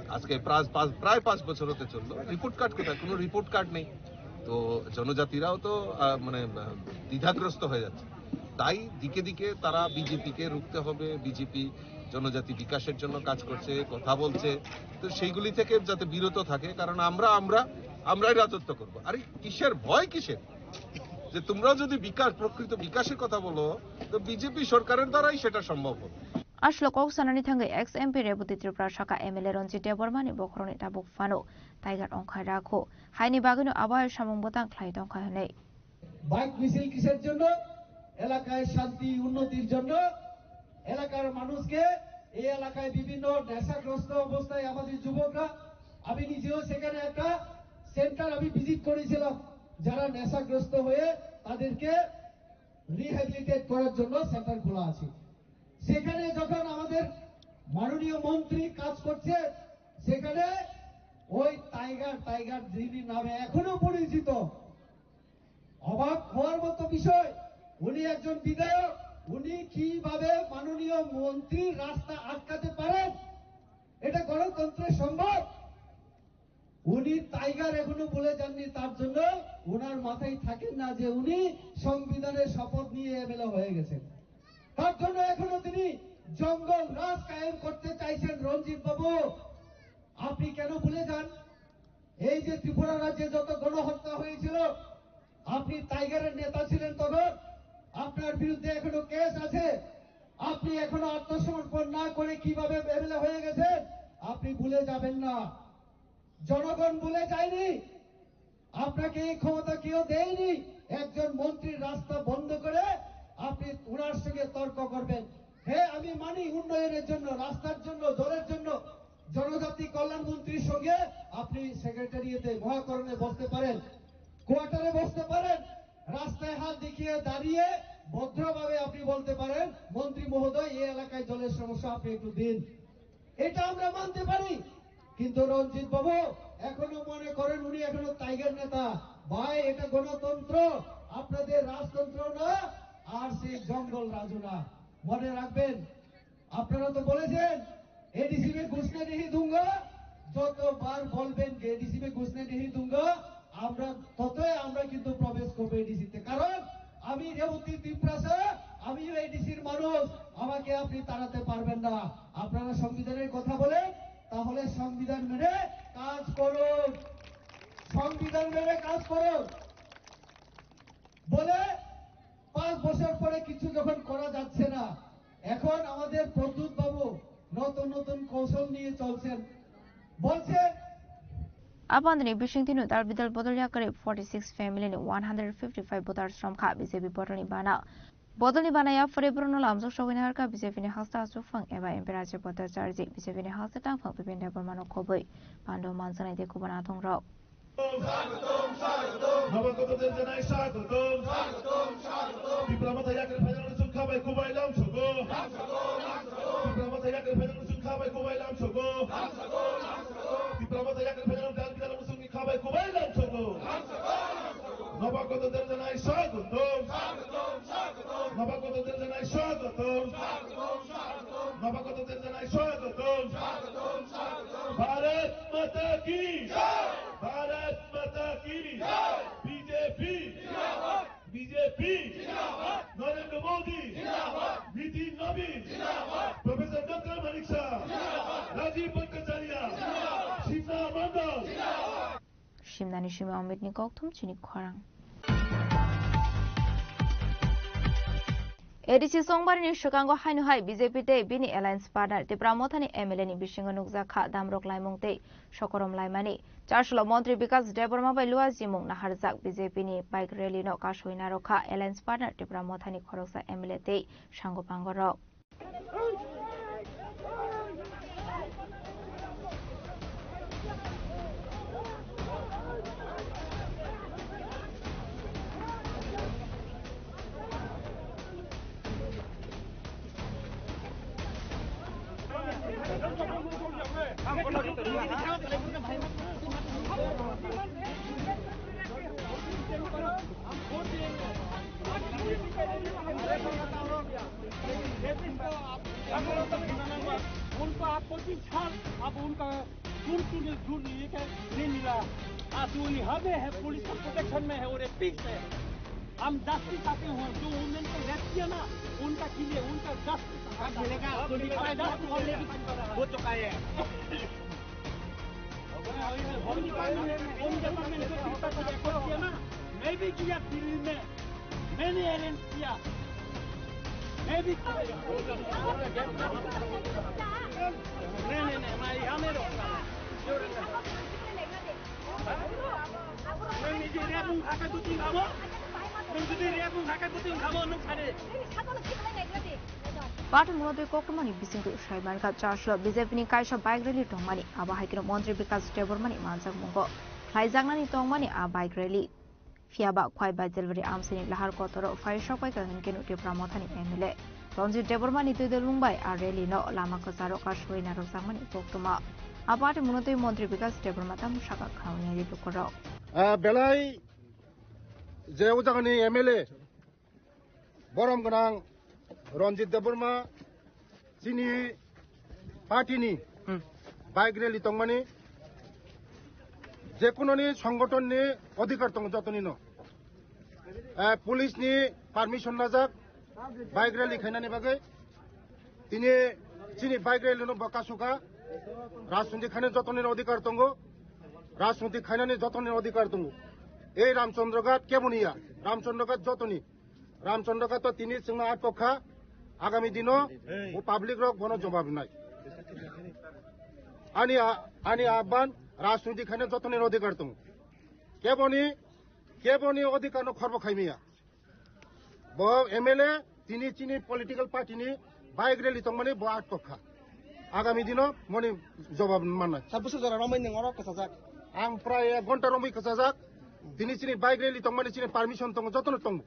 আজকে প্রায় পাঁচ প্রায় পাঁচ বছর হতে চললো, রিপোর্ট কার্ড কোথায়? কোনো রিপোর্ট কার্ড নেই। তো জনজাতিরাও তো আহ, মানে আহ, দ্বিধাগ্রস্ত হয়ে যাচ্ছে। তাই দিকে দিকে তারা বিজেপিকে রুখতে হবে। বিজেপি জনজাতি বিকাশের জন্য কাজ করছে, কথা বলছে। তো সেইগুলি থেকে যাতে বিরত থাকে, কারণ আমরা আমরা আমরাই রাজত্ব করব। আরে, কিসের ভয়, কিসের? যে তোমরা যদি বিকাশ, প্রকৃত বিকাশের কথা বলো, তো বিজেপি সরকারের দ্বারাই সেটা সম্ভব হবে। Aswk kok sanani thangwi ex M P Reboti Tripura saka M L A Ranjit Debbarma ni bokhorokni tabuk phano Tiger ongkhai rakhu. Haini bagwino abo hai samung bwtang khlai tongkha hwnwi. Bike মিছিল কিসের জন্য? এলাকায় শান্তি উন্নতির জন্য। এলাকার মানুষকে, এই এলাকায় বিভিন্ন নেশাগ্রস্ত অবস্থায় আমাদের যুবকরা, আমি নিজেও সেখানে একটা সেন্টার আমি ভিজিট করেছিলাম, যারা নেশাগ্রস্ত হয়ে তাদেরকে রিহ্যাবিলিটেট করার জন্য সেন্টার খোলা আছে। সেখানে যখন আমাদের মাননীয় মন্ত্রী কাজ করছে, সেখানে ওই টাইগার, টাইগার যিনি নামে এখনো পরিচিত, অবাক হওয়ার মতো বিষয়, উনি একজন বিধায়ক, উনি কিভাবে মাননীয় মন্ত্রীর রাস্তা আটকাতে পারেন? এটা গণতন্ত্রে সম্ভব? উনি টাইগার এখনো ভুলে যাননি, তার জন্য ওনার মাথায় থাকেন না যে উনি সংবিধানের শপথ নিয়ে এমএলএ হয়ে গেছেন। তার জন্য এখনো তিনি জঙ্গল রাজ কায়েম করতে চাইছেন। রঞ্জিত বাবু, আপনি কেন ভুলে যান? এই যে ত্রিপুরা রাজ্যে যত গণহত্যা হয়েছিল, আপনি টাইগারের নেতা ছিলেন তখন, আপনার বিরুদ্ধে এখনো কেস আছে। আপনি এখনো আত্মসমর্পণ না করে কিভাবে এমএলএ হয়ে গেছেন, আপনি ভুলে যাবেন না। জনগণ ভুলে যায়নি, আপনাকে এই ক্ষমতা কেউ দেয়নি। একজন মন্ত্রীর রাস্তা বন্ধ করে আপনি ওনার সঙ্গে তর্ক করবেন? হ্যাঁ, আমি মানি উন্নয়নের জন্য, রাস্তার জন্য, জলের জন্য, জনজাতি কল্যাণ মন্ত্রীর সঙ্গে আপনি সেক্রেটারিয়েটে মহাকরণে বসতে পারেন, কোয়ার্টারে বসতে পারেন, রাস্তায় হাত দেখিয়ে দাঁড়িয়ে ভদ্রভাবে আপনি বলতে পারেন, "মন্ত্রী মহোদয়, এই এলাকায় জলের সমস্যা, আপনি একটু দিন।" এটা আমরা মানতে পারি। কিন্তু রঞ্জিত বাবু এখনো মনে করেন উনি এখনো টাইগার নেতা। ভাই, এটা গণতন্ত্র, আপনাদের রাজতন্ত্র না, আর সেই জঙ্গল রাজু না। মনে রাখবেন, আপনারা তো বলেছেন, "এডিসি মে ঘুসনে নেহি দুঙ্গা।" যতবার বলবেন যে "এডিসি মে ঘুসনে নেহি দুঙ্গা", আমরা ততই আমরা কিন্তু প্রবেশ করবো এডিসিতে। কারণ আমি রেবতী তিপ্রাসা, আমিও এডিসির মানুষ, আমাকে আপনি তাড়াতে পারবেন না। আপনারা সংবিধানের কথা বলেন, তাহলে সংবিধান মেনে কাজ করুন, সংবিধান মেনে কাজ করুন। বলে পাঁচ বছর পরে কিছু যখন করা যাচ্ছে না, এখন আমাদের প্রদ্যুৎ বাবু নতুন নতুন কৌশল নিয়ে চলছেন, বলছেন, Abandini bisingtwi no dal bidal bodol yakarwi forty six family ni one hundred fifty five voters romkha B J P bodolni bana. Bodolni bana yaphare borokno lamjak sogwini harkha B J P ni hasta achukphang eba M P Rajiv Bhattacharjee, B J P ni hasta tangphang Bipin Debbarma no khobwi pando manjaknai tei kubun atongrok. স্বাগতম, স্বাগতম। নবাগতদের জানাই স্বাগতম। স্বাগতম, স্বাগতম। ত্রিপুরা মথা ইয়াকের ভেজাল Bai kubai lam sogo. Tipra masa yakni phainang musung kha bai kubai lam sogo. Tipra masa yakni phainang dal bidal musung ni kha bai kubai lam sogo. Nabagota Terjanai swagotom. Nabagota Terjanai swagotom. Nabagota Terjanai swagotom. Bharat Mata ki. Bharat Mata ki. B J P. B J P. Narendra Modi. Nitin Nabin. Professor Doctor Manik Saha. Rajiv Bhattacharya. Simna Mandal. Simnani simi Amit ni kokthum chini khorang. A D C Songbarini swkango haino hai B J P tei bini alliance partner Tipra Mothani M L A ni bisingo nukjak kha damrok laimung tei sokorom laimani. Charsulo Montri Bikas Debbarma bai luajimung naharjak B J P ni bike rally no kasui narwkha alliance partner Tipra Mothani khoroksa M L A tei sango pango rok. उनको आप पच्चीस साल, अब उनका दूर के दूर ये क्या नहीं मिला। आज वो यहाँ पे है, पुलिस का प्रोटेक्शन में है और एक पीस है। हम जस्टिस चाहते हैं, जो वुमेन को रेप किया ना, उनका के लिए, उनका जस्टिस। अब मिलेगा, ट्वेंटी फाइव लाख हो चुका है। होम डिपार्टमेंट, होम डिपार्टमेंट को कितना को रेकॉर्ड किया ना, मैं भी गया दिल्ली में, मैंने अरेंज किया, मैं भी। नहीं, नहीं, नहीं, मैं यहाँ नहीं रहूँगा। Party mwnotwi koktwmani bisingtwi saimankha Charsulo B J P ni kaisa bike rally tongmani, abo hai kheno Montri Bikas Debbarmani manjakmungo khlaijaknani tongmani a bike rally. Phiyaba Khwai Baijalbari amchaini lahar kotoro phai sokpaikha hwnkhe Tipra Mothani M L A Ranjit Debbarmani twi dwlwng bai a rally no lama kwcharo kasui narwkjakmani koktwma. A party mwnotwi Montri Bikas Debbarma tamo sakha khwnai ri bukhorok. Ah, belai je o jagani M L A borom gwnang Ranjit Debbarma chini party ni bike rally tongmani, jekunoni songgoton ni odhikar tongo jotoni no. Eh, police ni permission najak bike rally khainani bagwi. Tini chini bike rally no bo kasukha. Rajniti khainani jotoni odhikar tongo. Rajniti khainani jotoni odhikar tongo. Ei Ramchandra Ghat keboni ya? Ramchandra Ghat jotoni. Ramchandra Ghat to tini chwngno atkok kha. Agami dino bo public rok bono jobab rinai. Ani a-, ani ahban Rajniti khainani jotoni odhikar tongo. Keboni, keboni odhikar no khorbo khaimaya. Bo M L A tini chini political party ni bike rally tongmani bo atkok kha. Agami dino moni jobab mannai. Sir, bwswk jora romwi nwng oro kwchajak? Ang prai ek ghonta romwi kwchajak. Tini chini bike rally tongmani chini permission tongo, jotono tongo.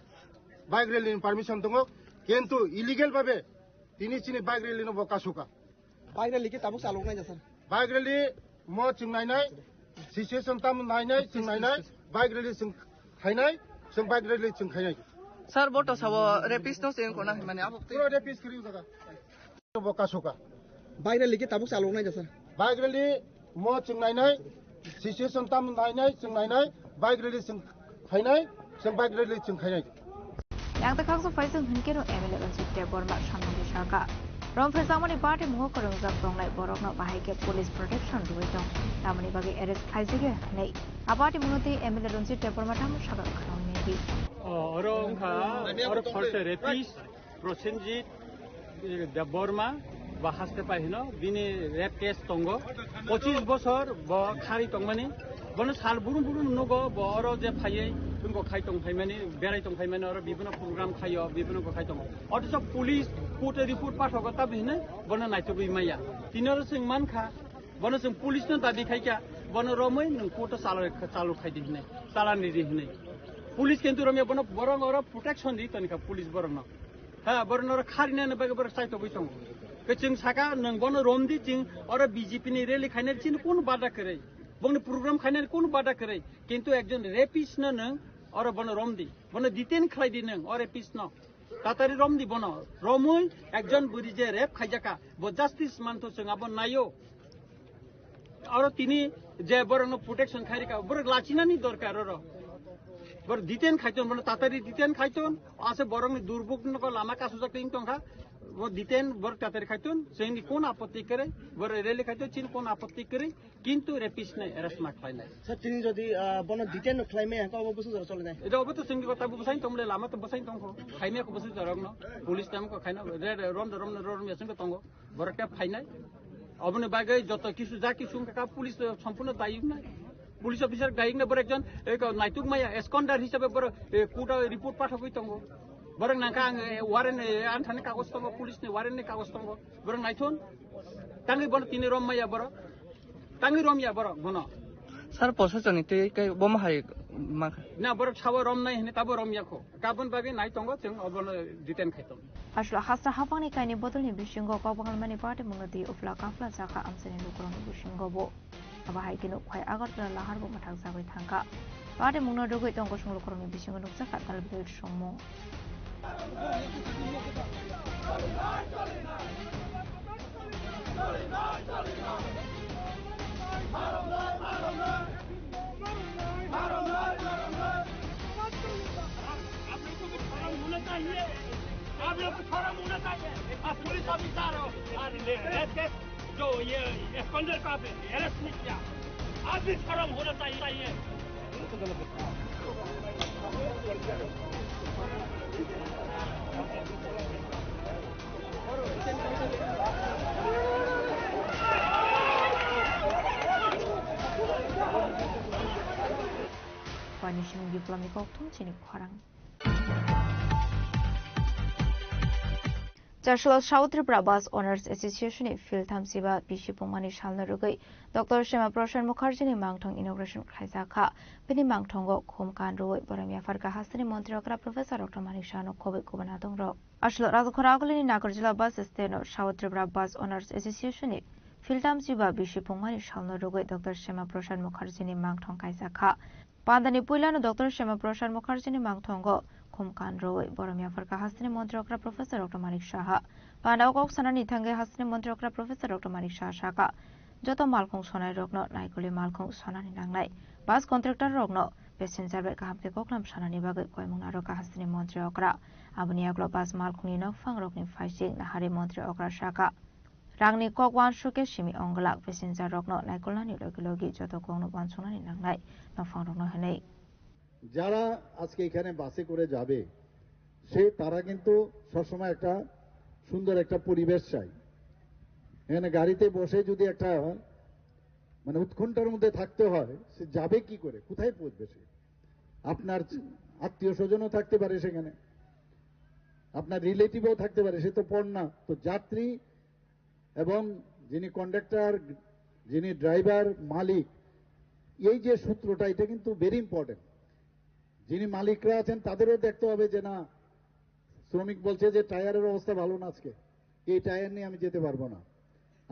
Bike rally ni permission tongo. Kintu illegal babe tini chini bike rally no bo kasukha. Bike rally khe tabuk chalok nai ja, sir? Bike rally mo chwng nainai, situation tam nainai, chwng nainai, bike rally chwng khainai, chwng bike rally chwng khainai. Sir, bo to sabo rapist no chwng kona hwnmani abo twi. Pura rapist kiri jaga. Bo kasukha. Bike rally khe tabuk chalok nai ja, sir? Bike rally mo chwng nainai, situation tam nainai, chwng nainai, bike rally chwng khainai, chwng bike rally chwng khainai. Yang ta khaksa phaising hwnkhe no M L A Ranjit Debbarma samung di saka. Rom pherjakmani party mungo kwrwngjak tongnai borokno bahai khe police protection rwui tong, tamoni bagwi arrest khlaijagya hwnwi a party mwnotwi M L A Ranjit Debbarma tamo saka khwnaui nai di. O, oro wngkha, oro khorsa rapist. Prosenjit, eh, Debbarma, bo haste pai hino, bini rape case tongo. Pochis bosor bo khari tongmani. Bono sal burum burum nugo, bo oro je phaiwi, tungko khai tong phaimani, berai tong phaimani, oro bibino program khaio, bibino ko khai tongo. Othocho police court-o report pathogo, tabi hino bono naitugwi maya. Tini oro chwng mankha, bono chwng police no dabi khaikha, bono romwi nwng court-o chalo, chalo khaidi hino, chalani di hino. Police kintu romya bono borok oro protection di tonikha police borokno. Ha, borok norok kharinani bagwi borok chaitogwi tongo. Ke chwng saka, "Nwng bono romdi, chwng oro B J P ni rally khainani chini kunu bada kwrwi, bongni program khainani kunu bada kwrwi, kintu ekjon rapist no nwng oro bono romdi, bono detain khlaidi nwng o rapist no, tatari romdi bono, romwi ekjon bwrwi je rape khaijakha, bo justice mantho chwng abo naio." Oro tini je borokno protection khairika, borok lachinani dorkar oro. Borok detain khaiton, borok tatari detain khaiton, ase borokni durbukno lama kasujak tong tongkha, bo detain borok tatari khaiton, chini kon apotti kwrwi, borok rally khaiton, chini kon apotti kwrwi, kintu rapist nai arrest ma khlainai. Sir, tini jodi, ah, bono detain no khlai maya, hwnkhe obo bwswk jora choli nai? Eta obo to chini kota bo bwsai tongmole, lama to bwsai tongkho, khaimya ko bwswk jorokno, police tam ko khaina, re, re, rom, rom, rom, rom, yasung ko tongo. Borok khe phainai. Oboni bagwi joto kisu ja kisu wngkha kha, police, eh, sompurno dayok nai. Police officer dayok nai, borok ekjon, eh, ko naituk maya, absconder hisabe borok, eh, court o report pathogwi tongo. Borok nangkha ang, eh, warrant, eh, anthani kagoj tongo, police ni warrant ni kagoj tongo. Borok naithon. Tangwi bono tini rom maya borok. Tangwi rom ya borok bono. Sir, posachoni tei kai bomo hai mankha. Na, borok sabo rom nai hini tabo rom yakho. Kabun bagwi nai tongo, chwng obono detain khai tongo. Aswk hasta hapangni kaini bodolni bisingo kok bahalmani party mungno twi uphla kaphla chakha amchaini lukurokni bisingo bo. Abo hai kheno Khwai Agartala lahar bo mwthak jagwi thangkha. Party mungno rwgwi tong kosong lukurokni bisingo nukjakha talbil songmung. आप लोग को भी शर्म होना चाहिए, आप लोग को शर्म होना चाहिए। आप पुलिस ऑफिसर हो, और ये रेप केस जो ये स्कॉन्डल को आप अरेस्ट नहीं किया, आप भी शर्म होना चाहिए। Pani simi biplomni kokthum chini khorang. Chaswal South Tripura Bus Owners Association ni Philtham Siba bisi pungmani salno rwgwi Doctor Shema Prasad Mukherjee ni mangthong inauguration khlaijak kha. Bini mangthongo khum kan rwui borom yaphar kha hasteni montri okra Professor Doctor Manik Saha no khobwi kubun adong rok. Aswk Rajakhor Agulini Nagarjula Bus Stand o South Tripura Bus Owners Association ni Philtham Siba bisi pungmani salno rwgwi Doctor Shema Prasad Mukherjee ni mangthong kaijak kha. Pandani puilano Doctor Shema Prasad Mukherjee ni mangthongo khum kan rwui borom yaphar kha hasteni montri okra Professor Doctor Manik Saha. Pandao kok sanani thangwi hasteni montri okra Professor Doctor Manik Saha sakha, joto malkhung sonai rokno naikolwi malkhung sonani nangnai. Bus contractor rokno passenger bai kaham khe koklam sanani bagwi koimung narwkha hasteni montri okra. Aboni yagulo bus malkhungni nokphang rokni phaising nahari montri okra sakha. Rangni kok uansuk khe simi ongglak, passenger rokno naikolnani logi logi joto kokno uansuknani nangnai nokphang rokno hinwi. যারা আজকে এখানে বাসে করে যাবে, সে, তারা কিন্তু সবসময় একটা সুন্দর একটা পরিবেশ চায়। এখানে গাড়িতে বসে যদি একটা, মানে, উৎকণ্ঠার মধ্যে থাকতে হয়, সে যাবে কি করে, কোথায় পৌঁছবে সে? আপনার আত্মীয় স্বজনও থাকতে পারে সেখানে, আপনার রিলেটিভও থাকতে পারে, সে তো পর না। তো যাত্রী এবং যিনি কন্ডাক্টর, যিনি ড্রাইভার, মালিক, এই যে সূত্রটা, এটা কিন্তু ভেরি ইম্পর্টেন্ট। যিনি মালিকরা আছেন, তাদেরও দেখতে হবে যে, না, শ্রমিক বলছে যে টায়ারের অবস্থা ভালো না আজকে, এই টায়ার নিয়ে আমি যেতে পারবো না।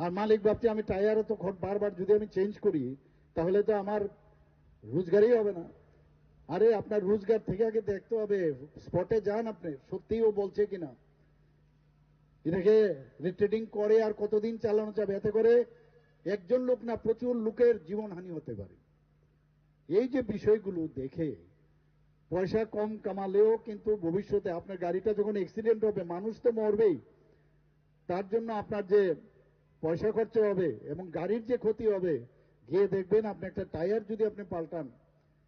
আর মালিক ভাবছে, আমি টায়ারও তো ঘট-, বারবার যদি আমি চেঞ্জ করি, তাহলে তো আমার রোজগারই হবে না। আরে, আপনার রোজগার থেকে আগে দেখতে হবে, স্পটে যান আপনি, সত্যিই ও বলছে কিনা। এটাকে রিট্রেডিং করে আর কতদিন চালানো যাবে? এতে করে একজন লোক না, প্রচুর লোকের জীবনহানি হতে পারে। এই যে বিষয়গুলো দেখে, পয়সা কম কামালেও কিন্তু ভবিষ্যতে আপনার গাড়িটা যখন অ্যাক্সিডেন্ট হবে, মানুষ তো মরবেই, তার জন্য আপনার যে পয়সা খরচা হবে এবং গাড়ির যে ক্ষতি হবে, গিয়ে দেখবেন আপনি একটা টায়ার যদি আপনি পাল্টান,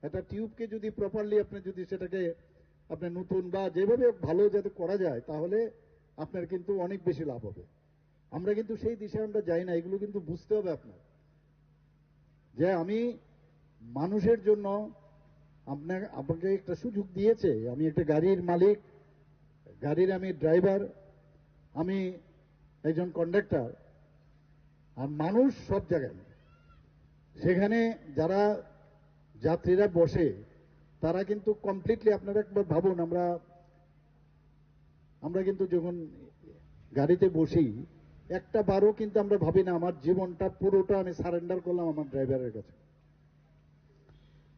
একটা টিউবকে যদি প্রপারলি আপনি যদি সেটাকে আপনি নতুন বা যেভাবে হোক ভালো যাতে করা যায়, তাহলে আপনার কিন্তু অনেক বেশি লাভ হবে। আমরা কিন্তু সেই দিশায় আমরা যাই না, এগুলো কিন্তু বুঝতে হবে আপনার। যে আমি মানুষের জন্য আপনার, আমাকে একটা সুযোগ দিয়েছে, আমি একটা গাড়ির মালিক, গাড়ির আমি ড্রাইভার, আমি একজন কন্ডাক্টর, আর মানুষ সব জায়গায়। সেখানে যারা যাত্রীরা বসে, তারা কিন্তু কমপ্লিটলি, আপনারা একবার ভাবুন, আমরা আমরা কিন্তু যখন গাড়িতে বসি, একটা বারও কিন্তু আমরা ভাবি না আমার জীবনটা পুরোটা আমি সারেন্ডার করলাম আমার ড্রাইভারের কাছে।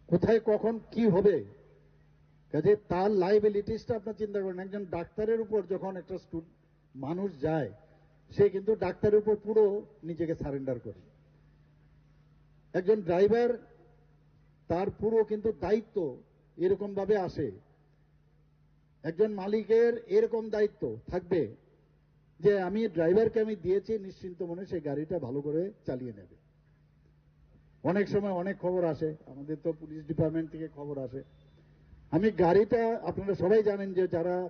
কোথায় কখন কি হবে, কাজে তার লাইবিলিটিসটা আপনার চিন্তা করেন। একজন ডাক্তারের উপর যখন একটা স্টু- মানুষ যায়, সে কিন্তু ডাক্তারের উপর পুরো নিজেকে সারেন্ডার করে। একজন ড্রাইভার, তার পুরো কিন্তু দায়িত্ব এরকম ভাবে আসে। একজন মালিকের এরকম দায়িত্ব থাকবে যে আমি ড্রাইভারকে আমি দিয়েছি, নিশ্চিন্ত মনে সে গাড়িটা ভালো করে চালিয়ে নেবে। অনেক সময় অনেক খবর আসে, আমাদের তো পুলিশ ডিপার্টমেন্ট থেকে খবর আসে। আমি গাড়িটা, আপনারা সবাই জানেন যে যারা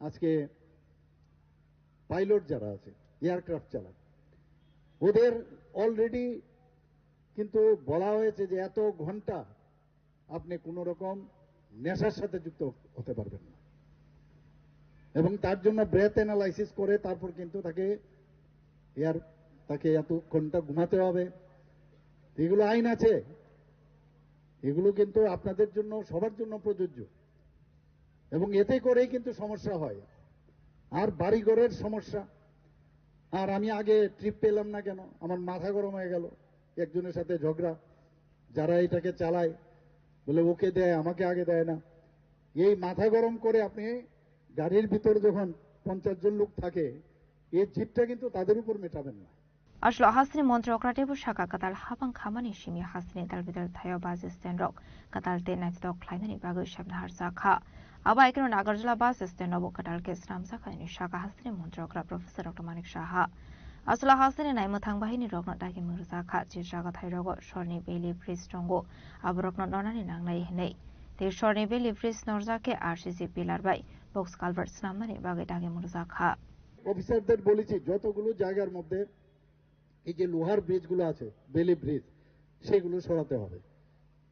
আজকে পাইলট যারা আছে, এয়ারক্রাফট চালান, ওদের অলরেডি কিন্তু বলা হয়েছে যে এত ঘন্টা আপনি কোনো রকম নেশার সাথে যুক্ত হতে পারবেন না, এবং তার জন্য ব্রেথ অ্যানালাইসিস করে তারপর কিন্তু তাকে এয়ার তাকে এত ঘন্টা ঘুমাতে হবে। এগুলো আইন আছে, এগুলো কিন্তু আপনাদের জন্য, সবার জন্য প্রযোজ্য। এবং এতে করেই কিন্তু সমস্যা হয়। আর বাড়িঘরের সমস্যা, আর আমি আগে ট্রিপ পেলাম না কেন, আমার মাথা গরম হয়ে গেল। একজনের সাথে ঝগড়া, যারা এটাকে চালায় বলে ওকে দেয়, আমাকে আগে দেয় না। এই মাথা গরম করে আপনি গাড়ির ভিতরে যখন পঞ্চাশ জন লোক থাকে, এই জিতটা কিন্তু তাদের উপর মেটাবেন না। Aswk hasteni montri okra teibo saka kwtal habang khamani simi hasteni dal bidal thaio bus stand rok kwtal tei naithotok khlainani bagwi sabna harsa kha. Abo hai kheno Nagarjula bus stand nobo kwtal khe swnamjak kha hwnwi saka hasteni montri okra Professor Doctor Manik Saha. Aswk hasteni naimwthang bahini rokno dagi mwngjak kha, je jaga thai rogo sorni beli bridge tongo, aborokno nornani nangnai hwnwi. Tei sorni beli bridge norjak khe R C C pillar bai box culvert swnamnani bagwi dagi mwngjak kha. অফিসারদের বলেছি যতগুলো জায়গার মধ্যে এই যে লোহার ব্রিজগুলো আছে, বেলি ব্রিজ, সেগুলো সরাতে হবে।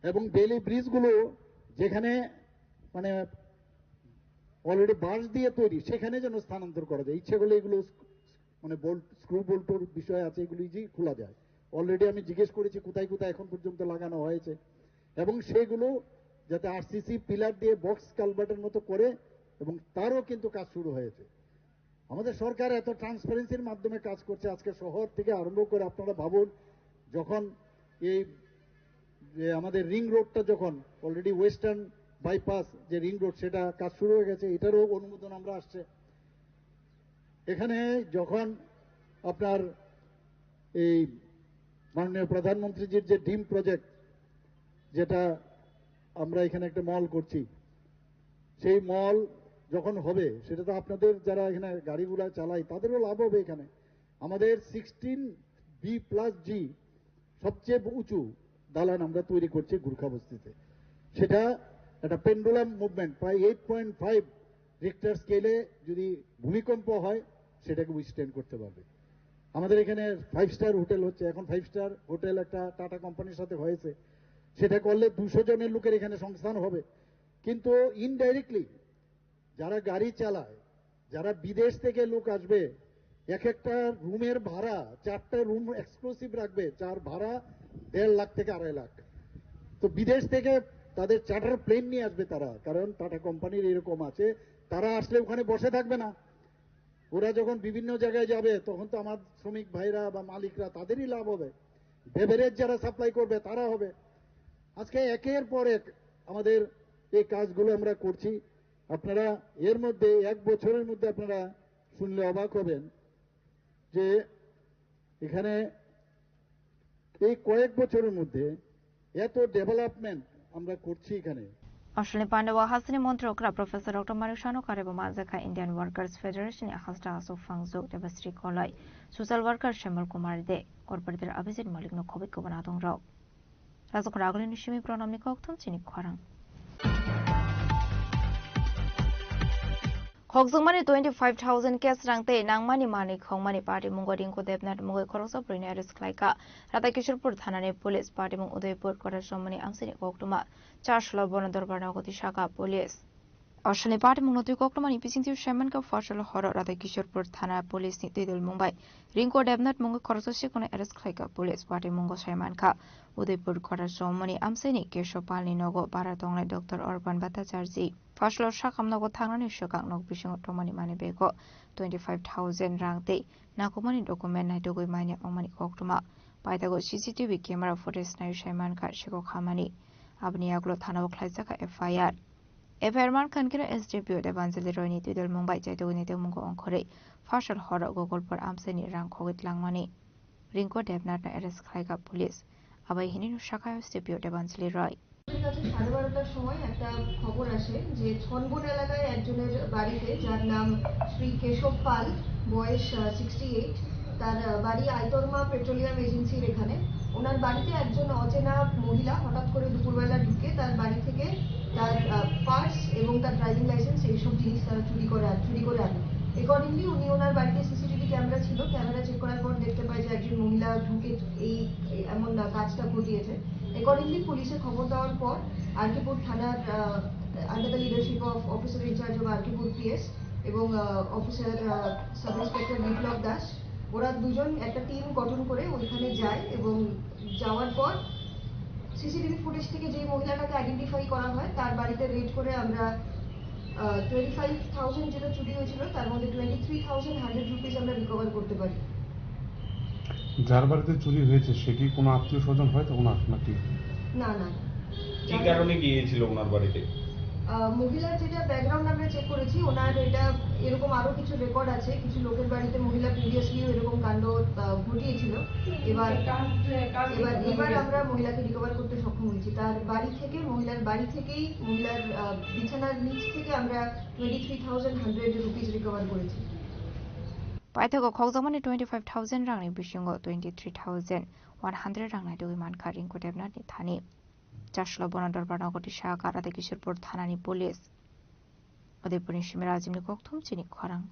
এবং বেলি ব্রিজগুলো যেখানে মানে অলরেডি বাঁশ দিয়ে তৈরি, সেখানে যেন স্থানান্তর করা যায়। ইচ্ছে করলে এগুলো স্ক- মানে বোল্ট, স্ক্রু বোল্টর বিষয় আছে, এগুলো ইজিলি খোলা যায়। অলরেডি আমি জিজ্ঞেস করেছি কোথায় কোথায় এখন পর্যন্ত লাগানো হয়েছে, এবং সেগুলো যাতে আরসিসি পিলার দিয়ে বক্স কালভার্টের মতো করে, এবং তারও কিন্তু কাজ শুরু হয়েছে। আমাদের সরকার এত ট্রান্সপারেন্সির মাধ্যমে কাজ করছে, আজকে শহর থেকে আরম্ভ করে আপনারা ভাবুন, যখন এই যে আমাদের রিং রোডটা যখন অলরেডি ওয়েস্টার্ন বাইপাস যে রিং রোড, সেটা কাজ শুরু হয়ে গেছে, এটারও অনুমোদন আমরা আসছে। এখানে যখন আপনার এই মাননীয় প্রধানমন্ত্রীজির যে ডিম প্রজেক্ট, যেটা আমরা এখানে একটা মল করছি, সেই মল যখন হবে, সেটা তো আপনাদের যারা এখানে গাড়িগুলা চালাই, তাদেরও লাভ হবে এখানে। আমাদের সিক্সটিন বি প্লাস জি সবচেয়ে উঁচু দালান আমরা তৈরি করছি গুর্খা বস্তিতে। সেটা একটা পেন্ডুলাম মুভমেন্ট, প্রায় এইট পয়েন্ট ফাইভ রিক্টার স্কেলে যদি ভূমিকম্প হয়, সেটাকে উইথস্ট্যান্ড করতে পারবে। আমাদের এখানে ফাইভ স্টার হোটেল হচ্ছে, এখন ফাইভ স্টার হোটেল একটা টাটা কোম্পানির সাথে হয়েছে, সেটা করলে দুশো জনের লোকের এখানে সংস্থান হবে। কিন্তু ইনডাইরেক্টলি যারা গাড়ি চালায়, যারা বিদেশ থেকে লোক আসবে, এক একটা রুমের ভাড়া, চারটা রুম এক্সক্লুসিভ রাখবে, যার ভাড়া দেড় লাখ থেকে আড়াই লাখ। তো বিদেশ থেকে তাদের চার্টার প্লেন নিয়ে আসবে তারা, কারণ টাটা কোম্পানির এরকম আছে, তারা আসলে ওখানে বসে থাকবে না। ওরা যখন বিভিন্ন জায়গায় যাবে, তখন তো আমার শ্রমিক ভাইরা বা মালিকরা, তাদেরই লাভ হবে। বেভারেজ যারা সাপ্লাই করবে, তারা হবে। আজকে একের পর এক আমাদের এই কাজগুলো আমরা করছি। আপনারা এর মধ্যে, এক বছরের মধ্যে আপনারা শুনলে অবাক হবেন যে এখানে এই কয়েক বছরের মধ্যে এত ডেভেলপমেন্ট আমরা করছি এখানে। Australian Pandao hasteni montri okra Professor Doctor Manik Saha no karwi bo manjakha Indian Workers Federation ni hasta Ashok Phangju, Debasri Koloi, Social Worker Shyamul Kumar De, Corporator Abhijit Malik no khobwi kubun adong rok. Rajakhor agulini simi pranamni kokthum chini khorang. Khokjwkmani twenty five thousand cash rang tei nangmani manwi khongmani patimung o Rinku Debnath mungwi khoroksa bwrwini arrest khlaikha Radhakishorpur thanani police. Patimung Udaipur Kotasomoni amchaini koktwma Chaslo bono dorbar nogo twi sakha police. Australian party mungno twi koktwmani bisingtwi saimankha Fasal horo Radha Kishorpur thana police ni twi dol mungbai Rinko Debnath mungwi khoroksa sikhokno arrest khlaikha police. Party mungo saimankha Udaipur Kota Chomoni amchaini Kesho Palni nogo bara tongnai Doctor Orban Bhattacharjee. Fasal sakam nogo thangnani swkang nok bisingo tongmani mani bego twenty five thousand rang tei nangkukmani document naitugwi manya wngmani koktwma. Paithago C C T V camera footage naiwi saimankha sikhok hamani. Aboni yagulo thanao khlaijakha F I R. F I R mankha hinkhe S D P O Debanjali Roy ni twidol mungbai chaitugwi ni tongmungo ongkhorwi Fasal horo Gogolpur amchaini rang khogwi tlangmani Rinko Debnath no arrest khlaikha police. Abai hinwi no sakha S D P O Debanjali Roy. আমাদের কাছে সাড়ে বারোটার সময় একটা খবর আসে যে ছনবন এলাকায় একজনের বাড়িতে, যার নাম শ্রী কেশব পাল, বয়স সিক্সটি এইট, তার আহ, বাড়ি আইতরমা পেট্রোলিয়াম এজেন্সির এখানে। ওনার বাড়িতে একজন অচেনা মহিলা হঠাৎ করে দুপুরবেলা ঢুকে তার বাড়ি থেকে তার পার্স এবং তার ড্রাইভিং লাইসেন্স, এইসব জিনিস তারা চুরি করে আন- চুরি করে আনে। অ্যাকর্ডিংলি উনি, ওনার বাড়িতে সিসিটিভি ক্যামেরা ছিল, ক্যামেরা চেক করার পর দেখতে পায় যে একজন মহিলা ঢুকে এই এই এমন আহ, কাজটা ঘটিয়েছে। অ্যাকর্ডিংলি পুলিশে খবর দেওয়ার পর আরকিপুর থানার under the leadership of officer incharge of Arkipur PS এবং officer sub inspector Biplab Das, ওরা দুজন একটা টিম গঠন করে ওইখানে যায় এবং যাওয়ার পর সিসিটিভি ফুটেজ থেকে যে মহিলাটাকে আইডেন্টিফাই করা হয়, তার বাড়িতে রেড করে আমরা টোয়েন্টি ফাইভ থাউজেন্ড যেটা চুরি হয়েছিল, তার মধ্যে twenty three thousand hundred rupees আমরা রিকভার করতে পারি। যার বাড়িতে চুরি হয়েছে, সে কি কোনো আত্মীয় স্বজন হয় তো ওনার নাকি? না, না। কি কারণে গিয়েছিল ওনার বাড়িতে? আহ, মহিলার যেটা ব্যাকগ্রাউন্ড আমরা চেক করেছি, ওনার এটা এরকম আরো কিছু রেকর্ড আছে, কিছু লোকের বাড়িতে মহিলা প্রিভিয়াসলিও এরকম কাণ্ড আহ, ঘটিয়েছিল। এবার এবার এবার আমরা মহিলাকে রিকভার করতে সক্ষম হয়েছি। তার বাড়ি থেকে, মহিলার বাড়ি থেকেই, মহিলার আহ, বিছানার নিচ থেকে আমরা twenty three thousand hundred rupees recover করেছি। Paithago khokjakmani twenty five thousand rangni bisingo twenty three thousand one hundred rang naitugwi mankha Rinko Debnathni thani. Chaslo bono Dorbar nogor tisa Karate Kishorpur thanani police. Udaipurni Simira Ajimni kokthum chini khorang.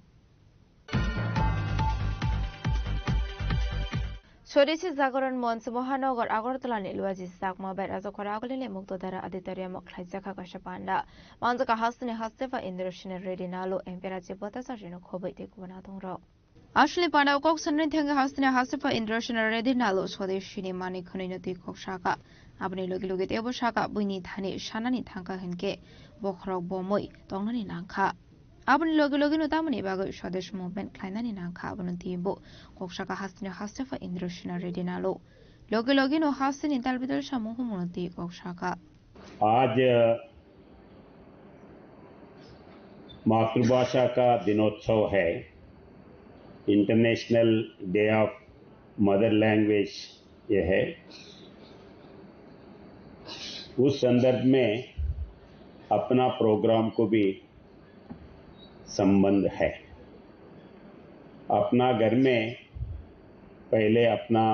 Swadeshi Jagaran Manch Mohanagar Agartala ni Luaji Chakma bai Rajakhora Agulini Mukto Dara Auditorium o khlaijakha kaisa panda. Manjaka hasteni hastepa Indrasena Reddy Nalu, M P Rajiv Bhattacharya no khobwi tei kubun adongrok. Aswlni panda o kok sanani thangwi hasteni hastepa Indrasena Reddy Nalu Swadeshi ni manwi khwnwi no twi kok sakha. Aboni logi logi teibo sakha, buini thani sanani thangkha hinkhe bokhorok bomwi tongnani nangkha. Aboni logi logi no tamoni bagwi Swadesh movement khlainani nangkha, abono twibo kok sakha hasteni hastepa Indrasena Reddy Nalu. Logi logi no hasteni dalbidal samung humung no twi kok sakha. आज मातृभाषा का दिनोत्सव है, international day of mother language ये है। उस संदर्भ में अपना प्रोग्राम को भी संबंध है। अपना घर में पहले अपना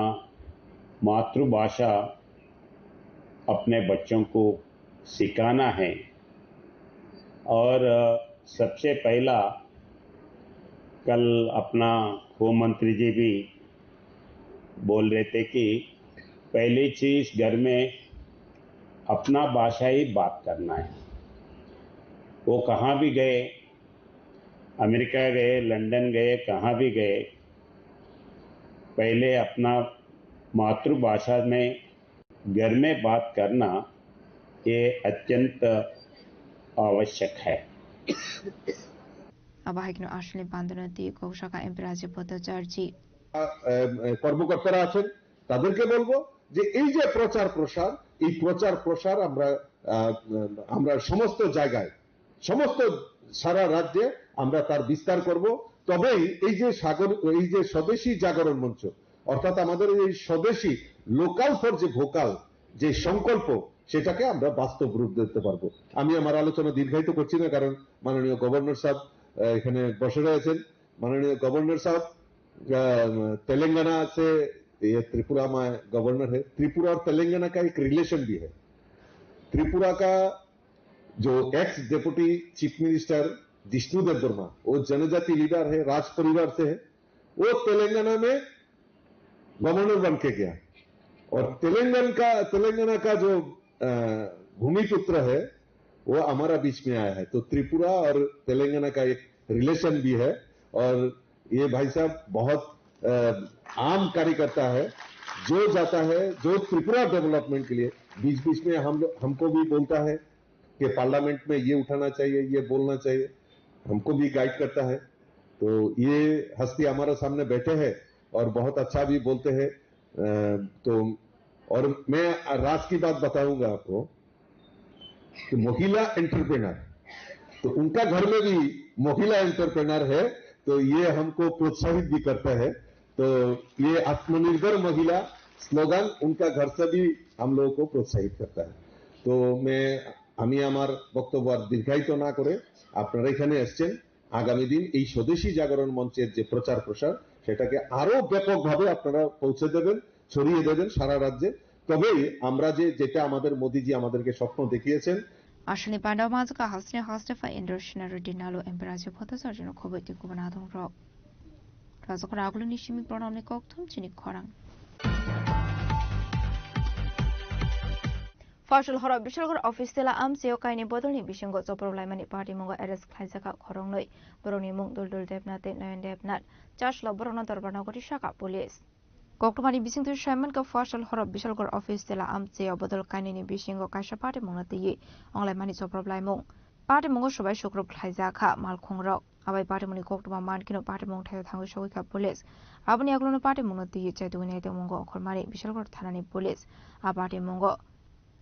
मातृभाषा अपने बच्चों को सिखाना है। और, अ, सबसे पहला, कल अपना होम मंत्री जी भी बोल रहे थे कि पहली चीज घर में अपना भाषा ही बात करना है। वो कहाँ भी गए, अमेरिका गए, लंदन गए, कहाँ भी गए, पहले अपना मातृभाषा में घर में बात करना ये अत्यंत आवश्यक है। Abo hai kheno aswlni bandano twi kok sakha M P Rajiv Bhattacharya. আহ, আহ, কর্মকর্তারা আছেন, তাদেরকে বলবো যে এই যে প্রচার প্রসার, এই প্রচার প্রসার আমরা, আহ, আমরা সমস্ত জায়গায়, সমস্ত সারা রাজ্যে আমরা তার বিস্তার করব। তবেই এই যে সাগর, এই যে স্বদেশী জাগরণ মঞ্চ, অর্থাৎ আমাদের এই স্বদেশী, লোকাল ফর যে ভোকাল, যে সংকল্প, সেটাকে আমরা বাস্তব রূপ দিতে পারবো। আমি আমার আলোচনা দীর্ঘায়িত করছি না, কারণ মাননীয় গভর্নর সাহেব, আহ, এখানে বসে রয়েছেন। माननीय गवर्नर साहब, अ, तेलंगाना से, ये त्रिपुरा में गवर्नर है, त्रिपुरा और तेलंगाना का एक रिलेशन भी है। त्रिपुरा का जो ex deputy chief minister Jishnu Debbarma, वो जनजाति लीडर है, राज परिवार से है, वो तेलंगाना में गवर्नर बन के गया। और तेलंगाना का, तेलंगाना का जो, अ, भूमिपुत्र है, वो हमारा बीच में आया है। तो त्रिपुरा और तेलंगाना का एक रिलेशन भी है। और ये भाई साहब बहुत अ, आम कार्यकर्ता है। जो जाता है, जो त्रिपुरा डेवलपमेंट के लिए बीच बीच में हम लोग, हमको भी बोलता है कि पार्लियामेंट में ये उठाना चाहिए, ये बोलना चाहिए, हमको भी गाइड करता है। तो ये हस्ती हमारे सामने बैठे हैं और बहुत अच्छा भी बोलते हैं। अ, तो और मैं राज की बात बताऊंगा आपको कि महिला एंटरप्रेनर, तो उनका घर में भी महिला एंटरप्रेनर है, तो ये हमको प्रोत्साहित भी करता है। तो ये आत्मनिर्भर महिला স্লোগান उनका घर से भी हम लोगों को प्रोत्साहित करता है। তো মে আমি আমার বক্তব্য আর দীর্ঘায়িত না করে আপনারা এখানে এসছেন, আগামী দিন এই স্বদেশী জাগরণ মঞ্চের যে প্রচার প্রসার, সেটাকে আরো ব্যাপকভাবে আপনারা পৌঁছে দেবেন, ছড়িয়ে দেবেন সারা রাজ্যে। তবেই আমরা যে, যেটা আমাদের মোদিজি আমাদেরকে স্বপ্ন দেখিয়েছেন। Asani pandao majaka hasni haste fa Indro Shinaro Dinalo Emperajo Photo Sarjano Khoboi Tikubana Dongrok. Rajakora Aguluni Shimi Pranamni Kokthum Chini Khorang. Fasal horo Bishalgarh office tela amchio kaini bodolni bisingo chopor laimani party mungo arrest khlaijak kha khoroknwi. Borokni mung Duldul Debnath tei Nayan Debnath. Chaslo borokno dorbar nogori saka police. Koktwmani bisingtwi saimankha Fasal horo Bishalgarh office tela amchio bodol kainini bisingo kaisa party mungno twiwi wnglaimani chopor laimung. Party mungo swbai sukruk khlaijak kha malkhungrok. Abai party mungni koktwma mankhe no party mung thaio thangwi sogwi kha police. Aboni yagulono party mungno twiwi chaitugwi nai tongmungo okhormani Bishalgarh thanani police. A party mungo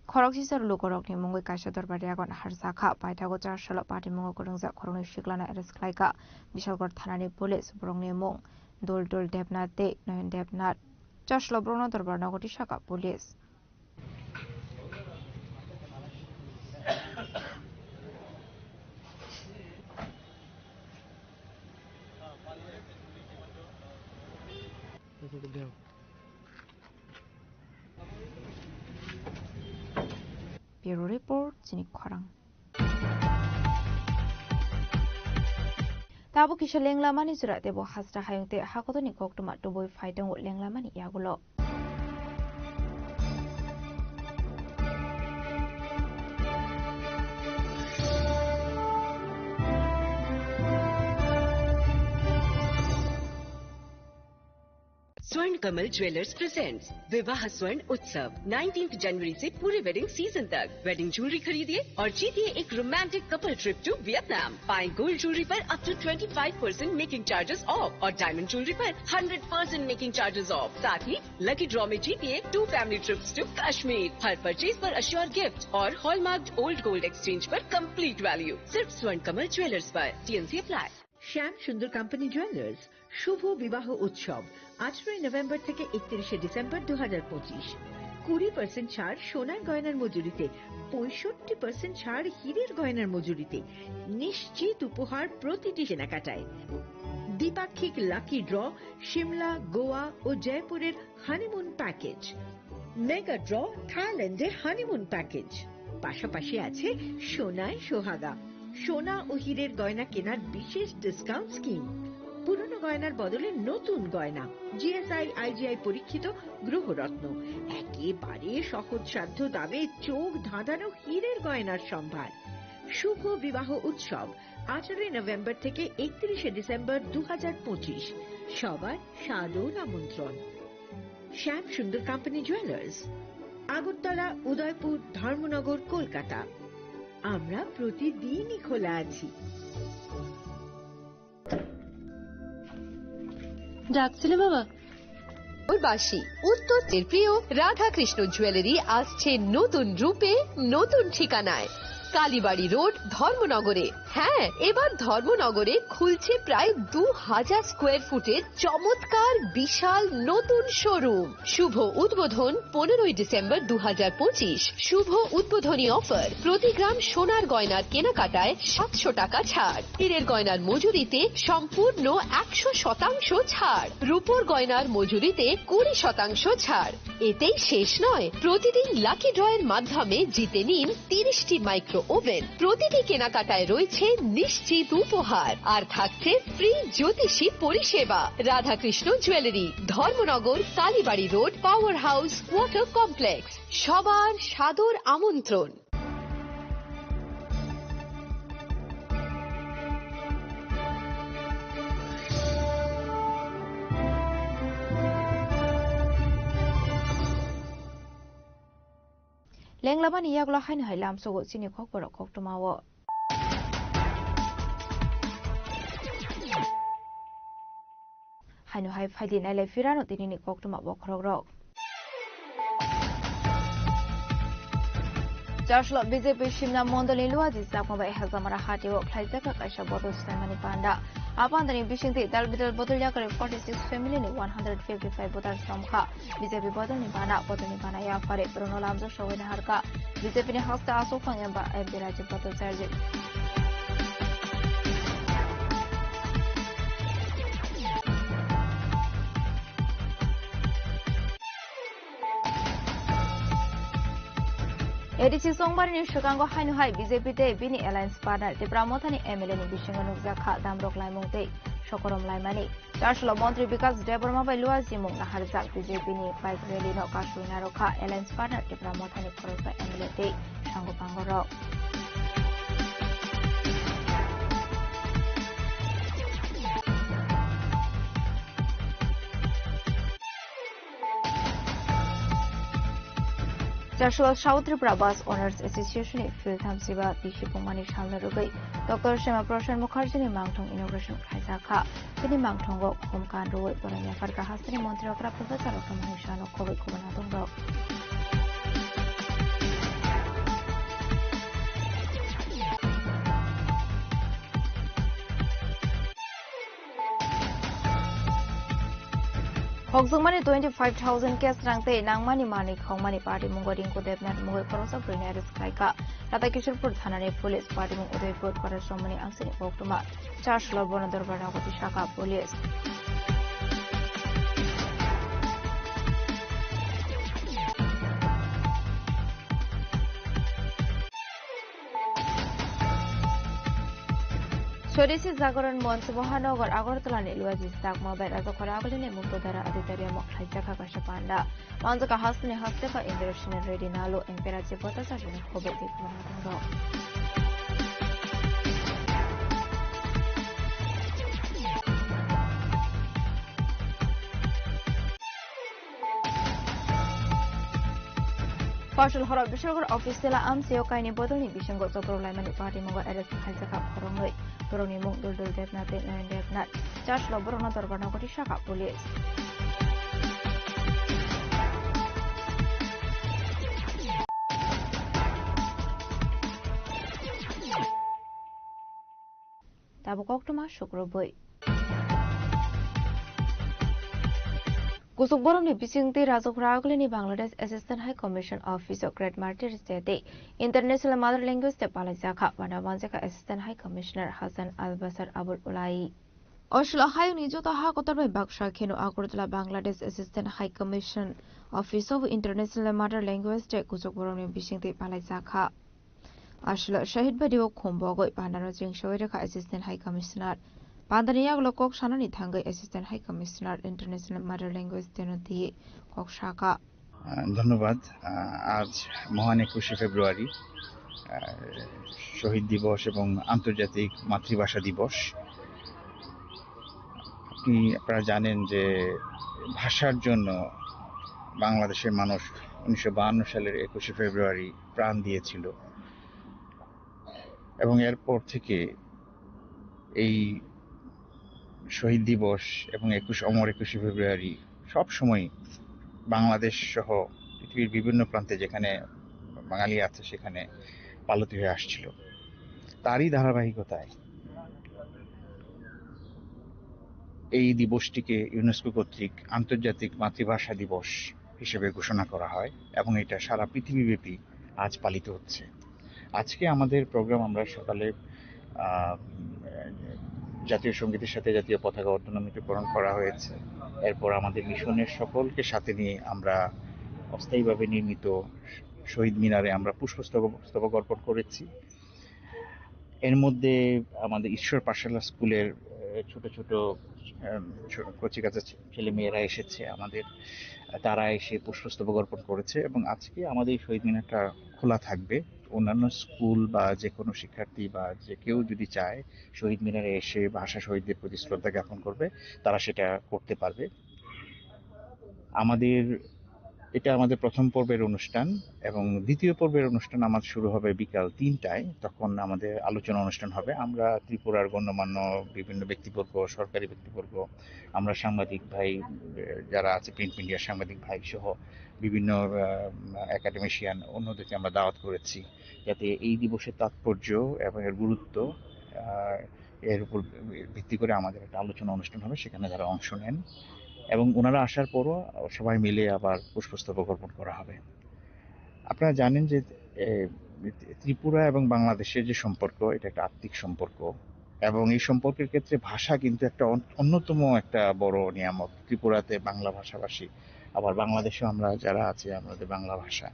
khorok sisar lukurokni mungwi kaisa dorbar yagon harjakha. Paithago char salo party mungo kwrwngjak khoroknwi siklano arrest khlaikha Bishalgarh thanani police. Borokni mung Duldul Debnath tei Nayan Debnath. Char salo borokno dorbar nogori saka police. Bureau Report, Chini Khorang. Tabuk kisa lenglamani jora tebo hasra hayung tei hakotorni koktwma tubui phai tongo lenglamani yagulo. स्वर्ण Kamal jewellers presents विवाह स्वर्ण उत्सव, नाइनटीन्थ जनवरी से पूरे wedding season तक। Wedding jewellery खरीदिए और जीतिए एक romantic couple trip to Vietnam. पाएं गोल्ड ज्वेलरी पर up to twenty five percent making charges off और डायमंड ज्वेलरी पर hundred percent making charges off. साथ ही लकी ड्रॉ में जीतिए two family trips to Kashmir. हर परचेज पर अश्योर गिफ्ट और हॉलमार्क्ड ओल्ड गोल्ड एक्सचेंज पर कंप्लीट वैल्यू। सिर्फ स्वर्ण कमल ज्वेलर्स पर। TNC apply. শ্যাম সুন্দর কোম্পানি জুয়েলার্স শুভ বিবাহ উৎসব, আঠারোই নভেম্বর থেকে একত্রিশে ডিসেম্বর দু হাজার পঁচিশ। কুড়ি পার্সেন্ট ছাড় সোনার গয়নার মজুরিতে, পঁয়ষট্টি পার্সেন্ট ছাড় হীরের গয়নার মজুরিতে, নিশ্চিত উপহার প্রতিটি কেনাকাটায়। দ্বিপাক্ষিক লাকি ড্র, সিমলা, গোয়া ও জয়পুরের হানিমুন প্যাকেজ, মেগা ড্র, থাইল্যান্ডে হানিমুন প্যাকেজ, পাশাপাশি আছে সোনায় সোহাগা, সোনা ও হীরের গয়না কেনার বিশেষ ডিসকাউন্ট স্কিম, পুরনো গয়নার বদলে নতুন গয়না, জিএসআই আইজিআই পরীক্ষিত গ্রহরত্ন, একেবারে সহজসাধ্য দামে চোখ ধাঁধানো হীরের গয়নার সম্ভার। শুভ বিবাহ উৎসব আঠারোই নভেম্বর থেকে একত্রিশে ডিসেম্বর দু হাজার পঁচিশ। সবার সাদর আমন্ত্রণ। শ্যাম সুন্দর কোম্পানি জুয়েলার্স, আগরতলা, উদয়পুর, ধর্মনগর, কলকাতা। আমরা প্রতিদিনই খোলা আছি। ডাকছিলে বাবা? বাসী উত্তরের প্রিয় রাধাকৃষ্ণ জুয়েলারি আসছে নতুন রূপে, নতুন ঠিকানায়, কালীবাড়ি রোড, ধর্মনগরে। হ্যাঁ, এবার ধর্মনগরে খুলছে প্রায় দু হাজার স্কোয়ার ফুটের চমৎকার বিশাল নতুন শোরুম। শুভ উদ্বোধন পনেরোই ডিসেম্বর দু হাজার পঁচিশ। শুভ উদ্বোধনী অফার, প্রতি গ্রাম সোনার গয়নার কেনাকাটায় সাতশো টাকা ছাড়, হীরের গয়নার মজুরিতে সম্পূর্ণ একশো শতাংশ ছাড়, রূপোর গয়নার মজুরিতে কুড়ি শতাংশ ছাড়। এতেই শেষ নয়, প্রতিদিন লাকি ড্রয়ের মাধ্যমে জিতে নিন তিরিশটি মাইক্রো ওভেন। প্রতিটি কেনাকাটায় রয়েছে নিশ্চিত উপহার, আর থাকছে ফ্রি জ্যোতিষী পরিষেবা। Radhakrishna jewellery, Dharmanagar, Kalibari road, power house, water complex. সবার সাদর আমন্ত্রণ। Lenglamani yagulo haino hai lamsogo chini kokborok koktwmao. Haino hai phaidi nailai phirano tinini koktwma bokhorokrok. Chaslo B J P Simna Mondolni Luaji Chakma bai Hajamara hatio khlaijak kaisa bodol swlaimani panda. A pandani bisingtwi dal bidal bodol yakarwi forty six family ni one hundred fifty five voters romkha. B J P bodolni bana, bodolni bana yaphari borokno lamjak sogwi naharkha. B J P ni haste aswk phang M P Rajib Bhattacharya. A D C Songbarini swkango haino hai B J P tei bini alliance partner Tipra Mothani M L A ni bisingo nukjakha damrok laimung tei sokorom laimani. Chaslo Montri Bikas Debbarma bai Luaji mung naharjak B J P ni bike rally no kasui narokha alliance partner Tipra Mothani khoroksa M L A tei sango pango rok. Chaslo South Tripura Bus Owners Association ni Phil thamsiba bisi pungmani salno rwgwi Doctor Shama Prasad Mukherjee ni mangthong inauguration khlaijakha. Bini mangthongo khum kan rwui borokni yakarkha hasteni montri okra Professor Doctor Manik Saha no khobwi khobwi nadongrok. Hokjwkmani twenty five thousand cash rang tei nangmani manwi khongmani party mungo Rinku Debnath mungwi khoroksa bwrwini arrest khlaikha. Radhakishorpur thanani police party mung Udaipur Karasomani amsini koktwma. Chaslo bono dorbar nogoti saka police. Swadeshi Jagaran Manch Mohanagar Agartala ni Luaji Chakma bai Rajakhora Agulini Mukto Dara Auditorium o khlaijakha kaisa panda. Manjaka hasteni hasteka Indra Sena Reddy Nalu Emperor Jibota Sajani Khoboi Dikma Rok. Fasal horo Biswakar office tela amsio kaini bodolni bisingo chopro laimani party mungo arrest khaijaka khoroknwi. Borokni mung Duldul Debnath tei Nayan Debnath. Chaslo borokno dorbar nogoti saka police. Tabuk koktwma sukrubwi. Kuchuk borokni bisingtwi Rajakhora Agulini Bangladesh Assistant High Commission Office o Great Martyrs Day tei International Mother Language Day palaijakha. Bana manjakha Assistant High Commissioner Hassan Al Basar Abul Ulai. Oslo hayungni joto ha kotor bai baksa kheno Agartala Bangladesh Assistant High Commission Office o International Mother Language Day kuchuk borokni bisingtwi palaijakha. Aswla Shahid Badi o khum bogwi pandano chengsawi rwkha Assistant High Commissioner. Pandani yagulo kok sanani thangwi Assistant High Commissioner International Mother Language Day no twi kok sakha. আহ, ধন্যবাদ। আহ, আজ মহান একুশে ফেব্রুয়ারি, আহ, শহীদ দিবস এবং আন্তর্জাতিক মাতৃভাষা দিবস। আপনি, আপনারা জানেন যে ভাষার জন্য বাংলাদেশের মানুষ উনিশশো বাহান্ন সালের একুশে ফেব্রুয়ারি প্রাণ দিয়েছিল এবং এরপর থেকে এই শহীদ দিবস এবং একুশ, অমর একুশে ফেব্রুয়ারি সব সময় বাংলাদেশ সহ পৃথিবীর বিভিন্ন প্রান্তে যেখানে বাঙালি আছে সেখানে পালিত হয়ে আসছিল। তারই ধারাবাহিকতায় এই দিবসটিকে ইউনেস্কো কর্তৃক আন্তর্জাতিক মাতৃভাষা দিবস হিসেবে ঘোষণা করা হয় এবং এটা সারা পৃথিবীব্যাপী আজ পালিত হচ্ছে। আজকে আমাদের প্রোগ্রাম আমরা সকালে, আহ, জাতীয় সঙ্গীতের সাথে জাতীয় পতাকা অর্ধনমিতকরণ করা হয়েছে। এরপর আমাদের মিশনের সকলকে সাথে নিয়ে আমরা অস্থায়ীভাবে নির্মিত শহীদ মিনারে আমরা পুষ্পস্তবক, স্তবক অর্পণ করেছি। এর মধ্যে আমাদের ঈশ্বর পাঠশালা স্কুলের, আহ, ছোট ছোট, আহ, ছো-, কচিকাঁচা ছে-, ছেলেমেয়েরা এসেছে আমাদের, আহ, তারা এসে পুষ্পস্তবক অর্পণ করেছে এবং আজকে আমাদের এই শহীদ মিনারটা খোলা থাকবে। অন্যান্য স্কুল বা যে কোনো শিক্ষার্থী বা যে কেউ যদি চায় শহীদ মিনারে এসে ভাষা শহীদদের প্রতি শ্রদ্ধা জ্ঞাপন করবে, তারা সেটা করতে পারবে। আমাদের এটা আমাদের প্রথম পর্বের অনুষ্ঠান এবং দ্বিতীয় পর্বের অনুষ্ঠান আমার শুরু হবে বিকাল তিনটায়। তখন আমাদের আলোচনা অনুষ্ঠান হবে। আমরা ত্রিপুরার গণ্যমান্য বিভিন্ন ব্যক্তিবর্গ, সরকারি ব্যক্তিবর্গ, আমরা সাংবাদিক ভাই, আহ, যারা আছে প্রিন্ট মিডিয়ার সাংবাদিক ভাই সহ বিভিন্ন, আহ, একাডেমিশিয়ান অন্যদেরকে আমরা দাওয়াত করেছি, যাতে এই দিবসের তাৎপর্য এবং এর গুরুত্ব, আহ, এর উপর ভিত্তি করে আমাদের একটা আলোচনা অনুষ্ঠান হবে, সেখানে তারা অংশ নেন এবং ওনারা আসার পরও সবাই মিলে আবার পুষ্পস্তবক অর্পণ করা হবে। আপনারা জানেন যে, এ, ত্রিপুরা এবং বাংলাদেশের যে সম্পর্ক, এটা একটা আত্মিক সম্পর্ক এবং এই সম্পর্কের ক্ষেত্রে ভাষা কিন্তু একটা অন-, অন্যতম একটা বড় নিয়ামক। ত্রিপুরাতে বাংলা ভাষাভাষী, আবার বাংলাদেশেও আমরা যারা আছি, আমাদের বাংলা ভাষা।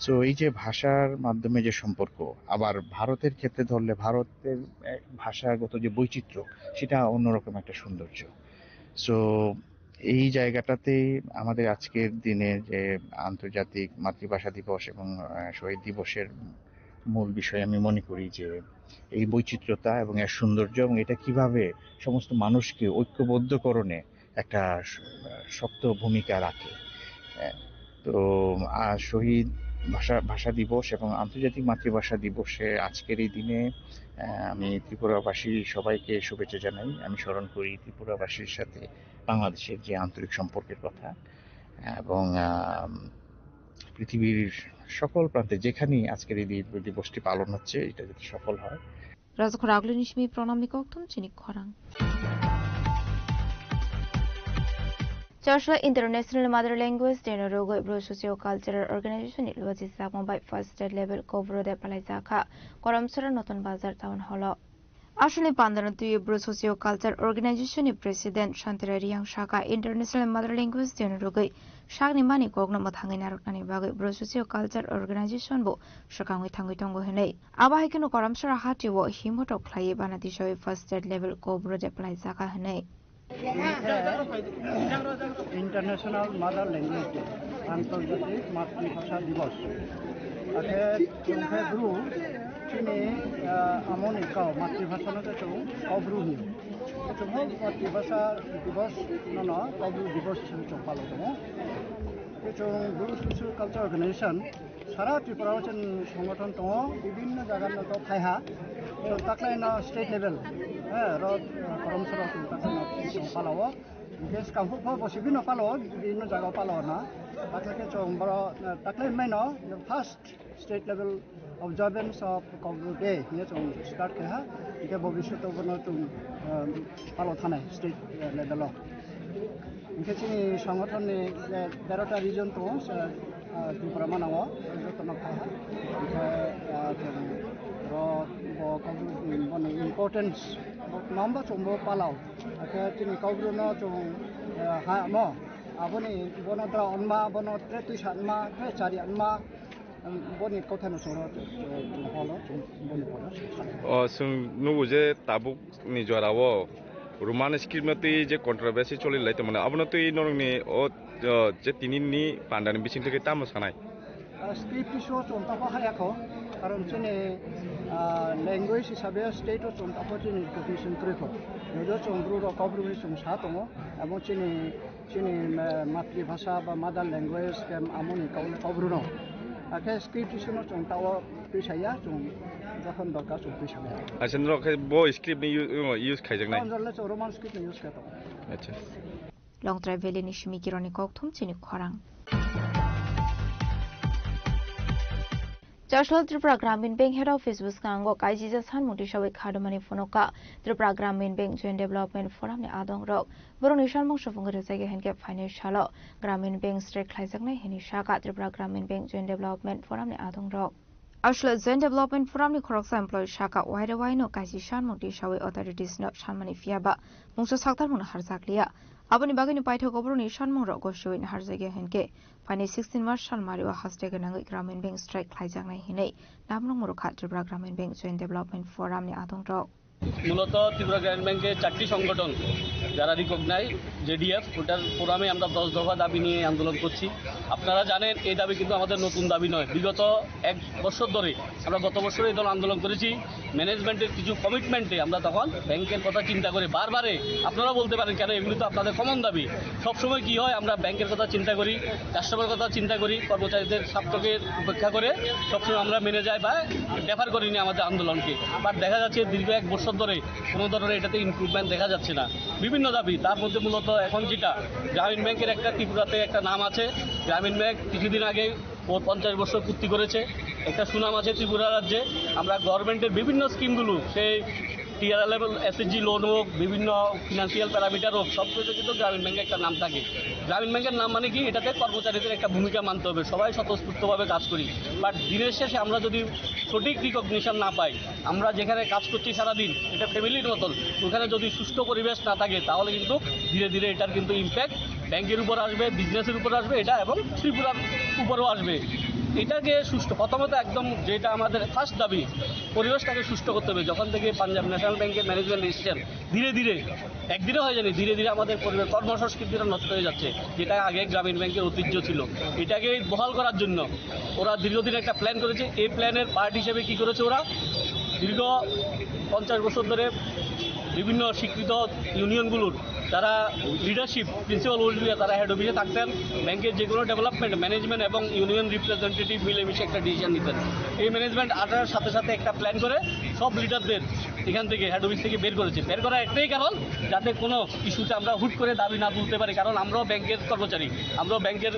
So, এই যে ভাষার মাধ্যমে যে সম্পর্ক, আবার ভারতের ক্ষেত্রে ধরলে ভারতের, এ, ভাষাগত যে বৈচিত্র্য, সেটা অন্যরকম একটা সৌন্দর্য। So, এই জায়গাটাতে আমাদের আজকের দিনে যে আন্তর্জাতিক মাতৃভাষা দিবস এবং, আহ, শহীদ দিবসের মূল বিষয় আমি মনে করি যে এই বৈচিত্র্যতা এবং এর সৌন্দর্য এবং এটা কিভাবে সমস্ত মানুষকে ঐক্যবদ্ধকরণে একটা স-, শক্ত ভূমিকা রাখে। আহ, তো, আহ, শহীদ ভাষা, ভাষা দিবস এবং আন্তর্জাতিক মাতৃভাষা দিবসে আজকের এই দিনে, আহ, আমি ত্রিপুরাবাসী সবাইকে শুভেচ্ছা জানাই। আমি স্মরণ করি ত্রিপুরাবাসীর সাথে বাংলাদেশের যে আন্তরিক সম্পর্কের কথা এবং, আহ, পৃথিবীর সকল প্রান্তে যেখানেই আজকের এই দি-, দিবসটি পালন হচ্ছে, এটা যাতে সফল হয়। Rajakhor Agulini simi pronamni kokthum chini khorang. Chashla International Mother Language Day no rogwi Bru Socio Cultural Organization ni luachi sakma bai first state level Kokbru de palaijak kha. Koramsora Notun Bazar Town Hall o. Aswkni pandano twiwi Bru Socio Culture Organization ni President Shantirai Reang saka International Mother Language Day no rwgwi sakni mani kokno mwthangwi narwknani bagwi Bru Socio Culture Organization bo swkangwi thangwi tongo hwnwi. Abo hai kheno Koramsora hatio himhotok khlaiwi bana tisawi first state level Kokbru de palaijak kha hwnwi. International Mother Language Day, আন্তর্জাতিক মাতৃভাষা দিবস. Akhe chwng khe Bru chini, ah, amoni kau, মাতৃভাষা no khe chwng Kokbru hino. Chwng bo মাতৃভাষা দিবস no no Kokbru দিবস হিসেবে chwng palo tongo. Khe chwng Bru Socio Culture Organization sara Tripura o chini songothon tongo, bibinno jaga no to phaiha. So, taklai no state level, eh, ro, eh, Koramsora chwng taklai no chwng palao. Hingke swkang phuk pho bo sibino palao, bibinno jaga o palao na. Taklai khe chwng boro, eh, taklai mai no first state level observance of Kokbru Day hingye chwng start khe ha. Hingke bobiswt o bono chwng, eh, palo thanai state, eh, level o. Hingke chini songothon ni, eh, terota region tongo, se, eh, Tripura manango, jotono khai ha. Hingke, eh, chwng ro bo Kokbru ni boni importance bo mamba chwng bo palao. Hingke chini Kokbru no chwng, eh, ha mo. Aboni bono dra onma, bono tre twi sanma, tre chari anma, um, boni kotha no choro, choro, choro, holo, choro, boni kono. O, chwng nugo je tabuk ni jora o Roman script no twi je controversy choli lai tongmani, abono twi norokni o, o, je tini ni panda ni bising twi tamo sanai? Ah, script issue o chwng tamo haya kho, karon chini, ah, language hisabe state o chwng tamo chini recognition kwrwi kho. Jojo chwng Bru rok Kokbru hwnwi chwng sa tongo, abo chini Chini, eh, matribhasha ba mother language khe amoni kau-, Kokbru no. Akhe script issue no chwng tao twisaya, chwng jokhon dorkar chwng twisaya. Acha, norok khe bo script ni u-, u-, use khaijaknai? Tao jora le chwng Roman script ni use khe tongo. Acha. Longtrai Valley ni simi kironi kokthum chini khorang. Chashla Tripura Gramin Bank Head Office bwskango kaisijak sanmung tisawi khadomani phunukha Tripura Gramin Bank Joint Development Forum ni adongrok. Borokni sanmung supungwi rwjagya hinkhe phainai salo Gramin Bank strike khlaijaknai hinwi sakha Tripura Gramin Bank Joint Development Forum ni adongrok. Aswk Joint Development Forum ni khoroksa employee sakha, waire waino kaisi sanmung tisawi authorities no sanmani phiya ba mungsa saktarmung no harjakliya. Aboni bagwino paithak oborokni sanmungrok goisowi naharjakya hinkhe, phainai sixteen March salmario haste gwnangwi Gramin Bank strike khlaijaknai hinwi namung rwkha Tripura Gramin Bank Joint Development Forum ni adongrok. মূলত ত্রিপুরা গ্রামীণ ব্যাংকের চারটি সংগঠন, যারা recognise, JDF, ওটার ফোরামে আমরা দশ দফা দাবি নিয়ে আন্দোলন করছি। আপনারা জানেন, এই দাবি কিন্তু আমাদের নতুন দাবি নয়। বিগত এক বছর ধরে, আমরা গত বছর এই দল আন্দোলন করেছি, ম্যানেজমেন্টের কিছু কমিটমেন্টে আমরা তখন ব্যাংকের কথা চিন্তা করে বারবারে, আপনারা বলতে পারেন কেন, এগুলি তো আপনাদের কমন দাবি। সবসময় কি হয়, আমরা ব্যাংকের কথা চিন্তা করি, কাস্টমার কথা চিন্তা করি, কর্মচারীদের স্বার্থকে উপেক্ষা করে সবসময় আমরা মেনে যাই বা ডেফার করিনি আমাদের আন্দোলনকে। বাট দেখা যাচ্ছে, দীর্ঘ এক বছর ধরে কোনো ধরনের এটাতে ইমপ্রুভমেন্ট দেখা যাচ্ছে না। বিভিন্ন দাবি, তার মধ্যে মূলত এখন যেটা, গ্রামীণ ব্যাংকের একটা ত্রিপুরাতে একটা নাম আছে। গ্রামীণ ব্যাংক কিছুদিন আগে ও পঞ্চাশ বছর পূর্তি করেছে, একটা সুনাম আছে ত্রিপুরা রাজ্যে। আমরা গভর্নমেন্টের বিভিন্ন স্কিমগুলো, সেই টিআরএলএম, এসএইচজি লোন হোক, বিভিন্ন ফিনান্সিয়াল প্যারামিটার হোক, সব কিছু কিন্তু গ্রামীণ ব্যাংকে একটা নাম থাকে। গ্রামীণ ব্যাংকের নাম মানে কি, এটাতে কর্মচারীদের একটা ভূমিকা মানতে হবে, সবাই স্বতঃস্ফূর্তভাবে কাজ করি। বাট দিনের শেষে আমরা যদি সঠিক রিকগনিশন না পাই, আমরা যেখানে কাজ করছি সারাদিন, এটা ফ্যামিলির মতন, ওখানে যদি সুষ্ঠু পরিবেশ না থাকে, তাহলে কিন্তু ধীরে ধীরে এটার কিন্তু ইম্প্যাক্ট ব্যাংকের উপর আসবে, বিজনেসের উপর আসবে এটা, এবং ত্রিপুরার উপরেও আসবে। এটাকে সুষ্ঠু, প্রথমত একদম যেটা আমাদের ফার্স্ট দাবি, পরিবেশটাকে সুষ্ঠু করতে হবে। যখন থেকে পাঞ্জাব ন্যাশনাল ব্যাংকের ম্যানেজমেন্ট এসেছেন, ধীরে ধীরে, একদিনে হয়ে যায়নি, ধীরে ধীরে আমাদের পরিবেশ, কর্মসংস্কৃতিটা নষ্ট হয়ে যাচ্ছে, যেটা আগে গ্রামীণ ব্যাংকের ঐতিহ্য ছিল। এটাকে বহাল করার জন্য ওরা দীর্ঘদিন একটা প্ল্যান করেছে। এই প্ল্যানের পার্ট হিসেবে কি করেছে ওরা, দীর্ঘ পঞ্চাশ বছর ধরে বিভিন্ন স্বীকৃত ইউনিয়নগুলোর যারা লিডারশিপ, প্রিন্সিপাল ওয়েলফেয়ার, তারা হেড অফিসে থাকতেন। ব্যাংকের যে কোনো ডেভেলপমেন্ট, ম্যানেজমেন্ট এবং ইউনিয়ন রিপ্রেজেন্টেটিভ মিলেমিশে একটা ডিসিশন নিতেন। এই ম্যানেজমেন্ট আসার সাথে সাথে একটা প্ল্যান করে সব লিডারদের এখান থেকে, হেড অফিস থেকে বের করেছে। বের করার একটাই কারণ, যাতে কোনো ইস্যুতে আমরা হুট করে দাবি না তুলতে পারি, কারণ আমরাও ব্যাংকের কর্মচারী, আমরাও ব্যাংকের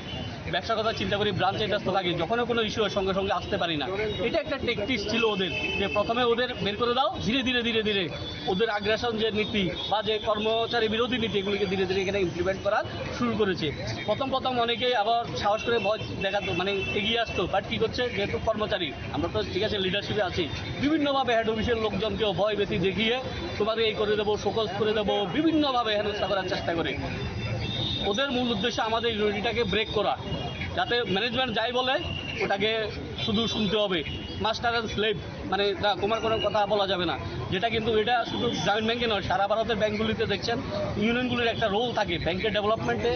ব্যবসার কথা চিন্তা করি, ব্রাঞ্চে ব্যস্ত থাকি, যখনও কোনো ইস্যু হয় সঙ্গে সঙ্গে আসতে পারি না। এটা একটা ট্যাকটিক্স ছিল ওদের, যে প্রথমে ওদের বের করে দাও, ধীরে ধীরে ধীরে ধীরে ওদের আগ্রাসন যে নীতি বা যে কর্মচারী বিরোধী নীতি, এগুলিকে ধীরে ধীরে এখানে ইমপ্লিমেন্ট করা শুরু করেছে। প্রথম প্রথম অনেকেই আবার সাহস করে ভয় দেখাতো, মানে এগিয়ে আসতো, বাট কী করছে, যেহেতু কর্মচারী, আমরা তো ঠিক আছে লিডারশিপে আছি, বিভিন্নভাবে হেড অফিসের লোকজনকেও ভয় ভীতি দেখিয়ে তোমাদের এই করে দেবো, শোকজ করে দেবো, বিভিন্নভাবে হেনস্থা করার চেষ্টা করে। ওদের মূল উদ্দেশ্য আমাদের ইউনিটিটাকে ব্রেক করা, যাতে ম্যানেজমেন্ট যাই বলে ওটাকে শুধু শুনতে হবে, মাস্টার অ্যান্ড স্লেভ, মানে না, তোমার কোনো কথা বলা যাবে না। যেটা কিন্তু এটা শুধু গ্রামীণ ব্যাংকে নয়, সারা ভারতের ব্যাংকগুলিতে দেখছেন ইউনিয়নগুলির একটা রোল থাকে ব্যাংকের ডেভেলপমেন্টে,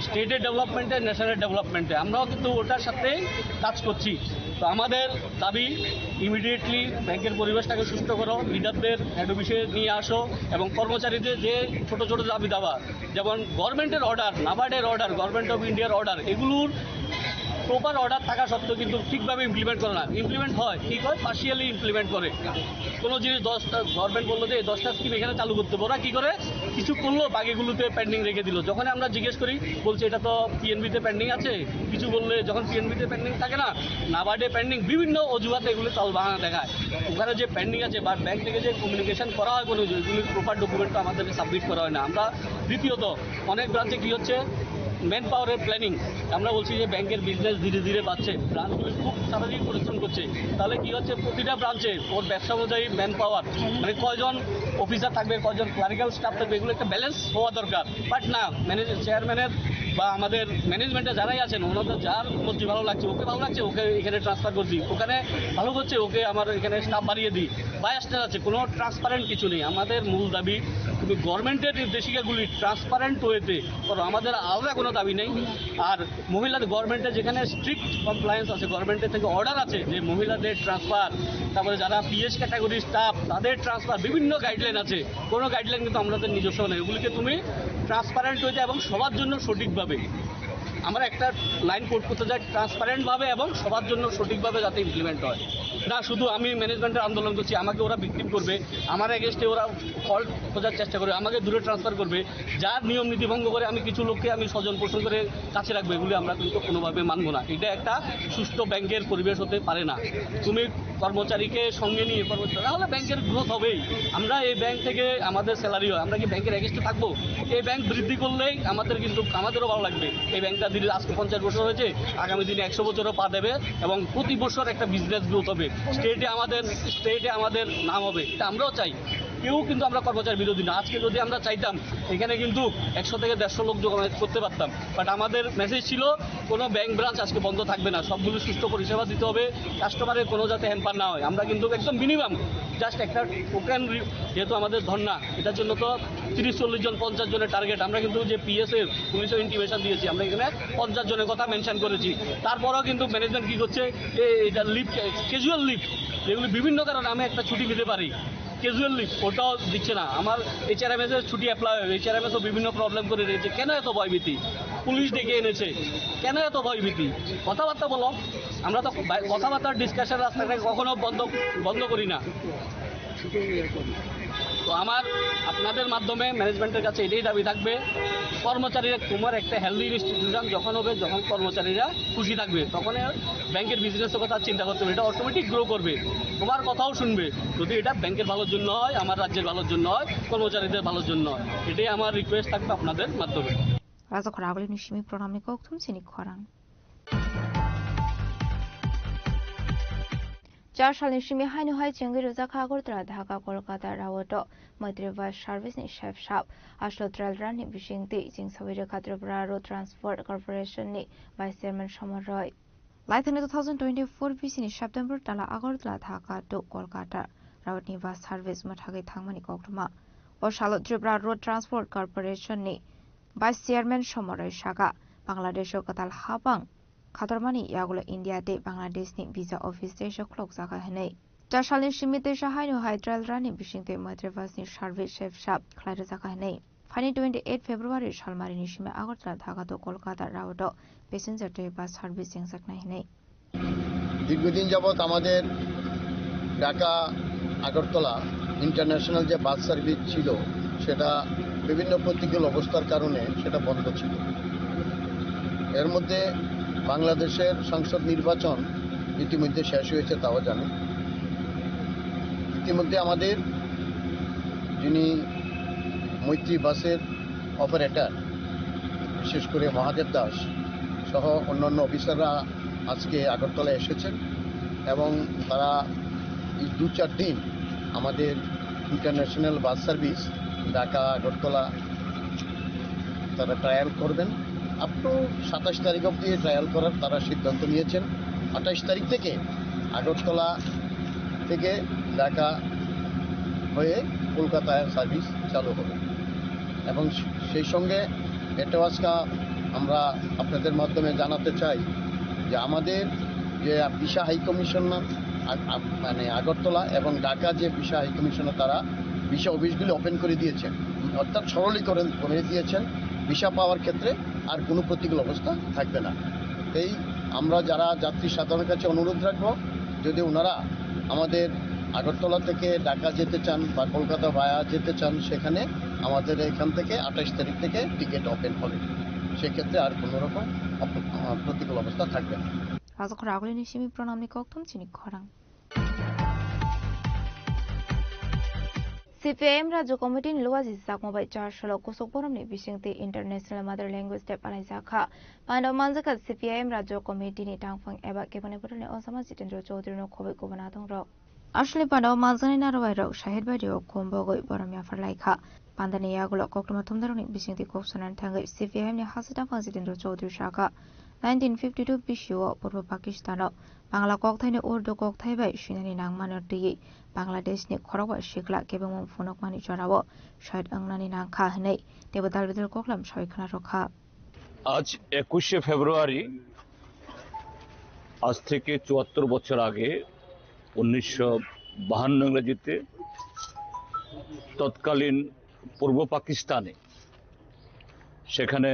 স্টেটের ডেভেলপমেন্টে, ন্যাশনাল ডেভেলপমেন্টে। আমরাও কিন্তু ওটার সাথেই কাজ করছি। তো আমাদের দাবি, ইমিডিয়েটলি ব্যাংকের পরিবেশটাকে সুস্থ করো, লিডারদের হেড অফিসে নিয়ে আসো এবং কর্মচারীদের যে ছোট ছোট দাবি দাবা, যেমন গভর্নমেন্টের অর্ডার, নাবার্ডের অর্ডার, গভর্নমেন্ট অফ ইন্ডিয়ার অর্ডার, এগুলোর প্রপার অর্ডার থাকা সত্ত্বেও কিন্তু ঠিকভাবে ইমপ্লিমেন্ট করে না। ইমপ্লিমেন্ট হয়, ঠিক হয়, পার্শিয়ালি ইমপ্লিমেন্ট করে। কোনো জিনিস দশটা, গভর্নমেন্ট বললো যে এই দশটা স্কিম এখানে চালু করতে হবে, ওরা কী করে কিছু করলো, বাকিগুলোতে পেন্ডিং রেখে দিল। যখন আমরা জিজ্ঞেস করি, বলছে এটা তো পিএনবিতে পেন্ডিং আছে। কিছু বললে যখন পিএনবিতে পেন্ডিং থাকে না, নাবার্ডে পেন্ডিং, বিভিন্ন অজুহাতে এগুলো তাল বাহানা দেখায়। ওখানে যে পেন্ডিং আছে বা ব্যাংক থেকে যে কমিউনিকেশন করা হয় কোনো, এগুলির প্রপার ডকুমেন্ট আমাদেরকে সাবমিট করা হয় না। আমরা দ্বিতীয়ত অনেক ব্রাঞ্চে কী হচ্ছে, ম্যান পাওয়ারের প্ল্যানিং। আমরা বলছি যে ব্যাংকের বিজনেস ধীরে ধীরে বাড়ছে, ব্রাঞ্চগুলি খুব সারাদিন পরিশ্রম করছে, তাহলে কী হচ্ছে, প্রতিটা ব্রাঞ্চে ওর ব্যবসা অনুযায়ী ম্যান পাওয়ার, মানে কয়জন অফিসার থাকবে, কয়জন ক্লারিক্যাল স্টাফ থাকবে, এগুলো একটা ব্যালেন্স হওয়া দরকার। বাট না, ম্যানেজার, চেয়ারম্যানের বা আমাদের ম্যানেজমেন্টে যারাই আছেন, ওনাদের যার মধ্যে ভালো লাগছে, ওকে ভালো লাগছে, ওকে এখানে ট্রান্সফার করে দিই, ওখানে ভালো করছে, ওকে আমার এখানে স্টাফ বাড়িয়ে দিই। বায়াসনেস আছে, কোনো ট্রান্সপারেন্ট কিছু নেই। আমাদের মূল দাবি, তুমি গভর্নমেন্টের নির্দেশিকাগুলি ট্রান্সপারেন্ট ওয়েতে করো। আমাদের আলাদা কোনো দাবি নেই। আর মহিলাদের, গভর্নমেন্টের যেখানে স্ট্রিক্ট কমপ্লায়েন্স আছে, গভর্নমেন্টের থেকে অর্ডার আছে যে মহিলাদের ট্রান্সফার, তারপরে যারা পিএস ক্যাটাগরি স্টাফ, তাদের ট্রান্সফার, বিভিন্ন গাইডলাইন আছে। কোনো গাইডলাইন কিন্তু আমাদের নিজস্ব নেই। ওগুলিকে তুমি ট্রান্সপারেন্ট ওয়েতে এবং সবার জন্য সঠিকভাবে, আমরা একটা লাইন কোড করতে চাই, ট্রান্সপারেন্টভাবে এবং সবার জন্য সঠিকভাবে যাতে ইমপ্লিমেন্ট হয়। না শুধু আমি ম্যানেজমেন্টের আন্দোলন করছি, আমাকে ওরা ভিকটিম করবে, আমার এগেনস্টে ওরা ফল্ট খোঁজার চেষ্টা করবে, আমাকে দূরে ট্রান্সফার করবে। যার নিয়ম নীতি ভঙ্গ করে আমি কিছু লোককে আমি স্বজন পোষণ করে কাছে রাখবো, এগুলি আমরা কিন্তু কোনোভাবে মানবো না। এটা একটা সুস্থ ব্যাংকের পরিবেশ হতে পারে না। তুমি কর্মচারীকে সঙ্গে নিয়ে কর্মচারী, তাহলে ব্যাংকের গ্রোথ হবেই। আমরা এই ব্যাংক থেকে আমাদের স্যালারি হয়, আমরা কি ব্যাংকের এগেনস্টে থাকবো? এই ব্যাংক বৃদ্ধি করলেই আমাদের কিন্তু, আমাদেরও ভালো লাগবে। এই ব্যাংকটা ধীরে আজকে পঞ্চাশ বছর হয়েছে, আগামী দিনে একশো বছরও পা দেবে এবং প্রতি বছর একটা বিজনেস গ্রোথ হবে, স্টেটে আমাদের, স্টেটে আমাদের নাম হবে, এটা আমরাও চাই। কেউ কিন্তু আমরা কর্মচারী বিরোধী না। আজকে যদি আমরা চাইতাম, এখানে কিন্তু একশো থেকে দেড়শো লোক জমায়েত করতে পারতাম। বাট আমাদের মেসেজ ছিল, কোনো ব্যাংক ব্রাঞ্চ আজকে বন্ধ থাকবে না, সবগুলো সুষ্ঠু পরিষেবা দিতে হবে, কাস্টমারের কোনো যাতে হ্যাম্পার না হয়। আমরা কিন্তু একদম মিনিমাম জাস্ট একটা টোকেন, যেহেতু আমাদের ধর্না, এটার জন্য তো তিরিশ চল্লিশ জন, পঞ্চাশ জনের টার্গেট। আমরা কিন্তু যে পিএসএফ, পুলিশের ইন্টিমেশন দিয়েছি, আমরা এখানে পঞ্চাশ জনের কথা মেনশন করেছি। তারপরেও কিন্তু ম্যানেজমেন্ট কী করছে, যে এটা লিভ, ক্যাজুয়াল লিভ, যেগুলি বিভিন্ন কারণে আমি একটা ছুটি নিতে পারি, ক্যাজুয়াল লিভ, ওটাও দিচ্ছে না। আমার এইচআরএমএস এর ছুটি অ্যাপ্লাই হয়, এইচআরএমএস ও বিভিন্ন প্রবলেম করে রেখেছে। কেন এত ভয়ভীতি? পুলিশ ডেকে এনেছে, কেন এত ভয়ভীতি? কথাবার্তা বলো। আমরা তো বাই-, কথাবার্তা, ডিসকাশন, রাস্তাঘাটে কখনো বন্ধ, বন্ধ করি না। তো আমার আপনাদের মাধ্যমে ম্যানেজমেন্টের কাছে এটাই দাবি থাকবে, কর্মচারীরা, তোমার একটা হেলদি ইনস্টিটিউশন যখন হবে, যখন কর্মচারীরা খুশি থাকবে, তখন ব্যাংকের বিজনেসের কথা চিন্তা করতে হবে, এটা অটোমেটিক গ্রো করবে, তোমার কথাও শুনবে। যদি এটা ব্যাংকের ভালোর জন্য হয়, আমার রাজ্যের ভালোর জন্য হয়, কর্মচারীদের ভালোর জন্য হয়, এটাই আমার রিকোয়েস্ট থাকবে আপনাদের মাধ্যমে। Rajakhor agulini simi programni kokthum chini khorang. Char salni simi haino hai chengwi rwjak kha Agartala, Dhaka, Kolkata route-o Maitri bus service-ni sep sap. Aswk trail run-ni bisingtwi chengsawi rwkha Tripura Road Transport Corporation-ni Vice Chairman Somar Roy. Laithani two thousand twenty-four bisini September tala Agartala, Dhaka to Kolkata route-ni bus service mwthagwi thangmani koktwma. O salo Tripura Road Transport Corporation-ni Vice Chairman Somar Roy sakha, Bangladesh-o kwtal habang khatormani yagulo India tei Bangladesh-ni visa office teisa khulokjakha hwnwi. Char salni simi teisa haino hai trail run-ni bisingtwi Maitri bus-ni service sep sap khlai rwjakha hwnwi. Phaini twenty eight February salmarini simi Agartala, Dhaka to Kolkata route-o passenger tei bus service chengjaknai hwnwi. দীর্ঘদিন যাবৎ আমাদের ঢাকা আগরতলা ইন্টারন্যাশনাল যে bus service ছিল, সেটা বিভিন্ন প্রতিকূল অবস্থার কারণে সেটা বন্ধ ছিল। এর মধ্যে বাংলাদেশের সংসদ নির্বাচন ইতিমধ্যে শেষ হয়েছে, তাও জানি। ইতিমধ্যে আমাদের যিনি মৈত্রী বাসের অপারেটর, বিশেষ করে মহাদেব দাস সহ অন্যান্য অফিসাররা আজকে আগরতলা এসেছেন এবং তারা এই দু চার দিন আমাদের ইন্টারন্যাশনাল বাস সার্ভিস ঢাকা আগরতলা তারা ট্রায়াল করবেন। আপ টু সাতাশ তারিখ অবধি ট্রায়াল করার তারা সিদ্ধান্ত নিয়েছেন। আঠাশ তারিখ থেকে আগরতলা থেকে ঢাকা হয়ে কলকাতায় সার্ভিস চালু হবে। এবং সেই সঙ্গে এটাও আজকে আমরা আপনাদের মাধ্যমে জানাতে চাই যে আমাদের যে ভিসা হাই কমিশনার আ-, আ-, মানে আগরতলা এবং ঢাকা যে ভিসা হাই কমিশনার, তারা ভিসা অফিসগুলি ওপেন করে দিয়েছেন, অর্থাৎ সরলীকরণ করে দিয়েছেন। ভিসা পাওয়ার ক্ষেত্রে আর কোনো প্রতিকূল অবস্থা থাকবে না। এই আমরা যারা যাত্রী সাধারণের কাছে অনুরোধ রাখবো, যদি ওনারা আমাদের আগরতলা থেকে ঢাকা যেতে চান বা কলকাতা ভায়া যেতে চান, সেখানে আমাদের এখান থেকে আঠাশ তারিখ থেকে টিকিট ওপেন হবে। সেক্ষেত্রে আর কোনো রকম অপ-, আহ, প্রতিকূল অবস্থা থাকবে না। Rajakhor agulini simi programni kokthum chini khorang. C P I M Rajya Committee ni luaji jakma bai char salo kusuk boromni bisingtwi International Mother Language Day palaijak kha. Pano manjakha C P I M Rajya Committee ni tangphang eba keboni bodolni osama Jitendra Chaudhary no khoboi kubuna tongrok. Aswkni pano manjaknai narwai rok Shahid Badi o kumbogwi borom yaphar lai kha. Pandani yagulo koktwma thumnarokni bisingtwi kok sanani thangwi C P I M ni hasi tangphang Jitendra Chaudhary sakha, nineteen fifty two B C o Purbo Pakistan o Bangla kokthaini Urdu kokthai bai swinani nangmano twiwi Bangladeshni khorokba sikla kebengmung phunukmani jorao shahid wngnani nangkha hwnwi teibo dal bidal koklam sawi khna rwkha. আজ একুশে ফেব্রুয়ারি, আজ থেকে চুয়াত্তর বছর আগে, উনিশশো বাহান্ন ইংরেজিতে, তৎকালীন পূর্ব পাকিস্তানে, সেখানে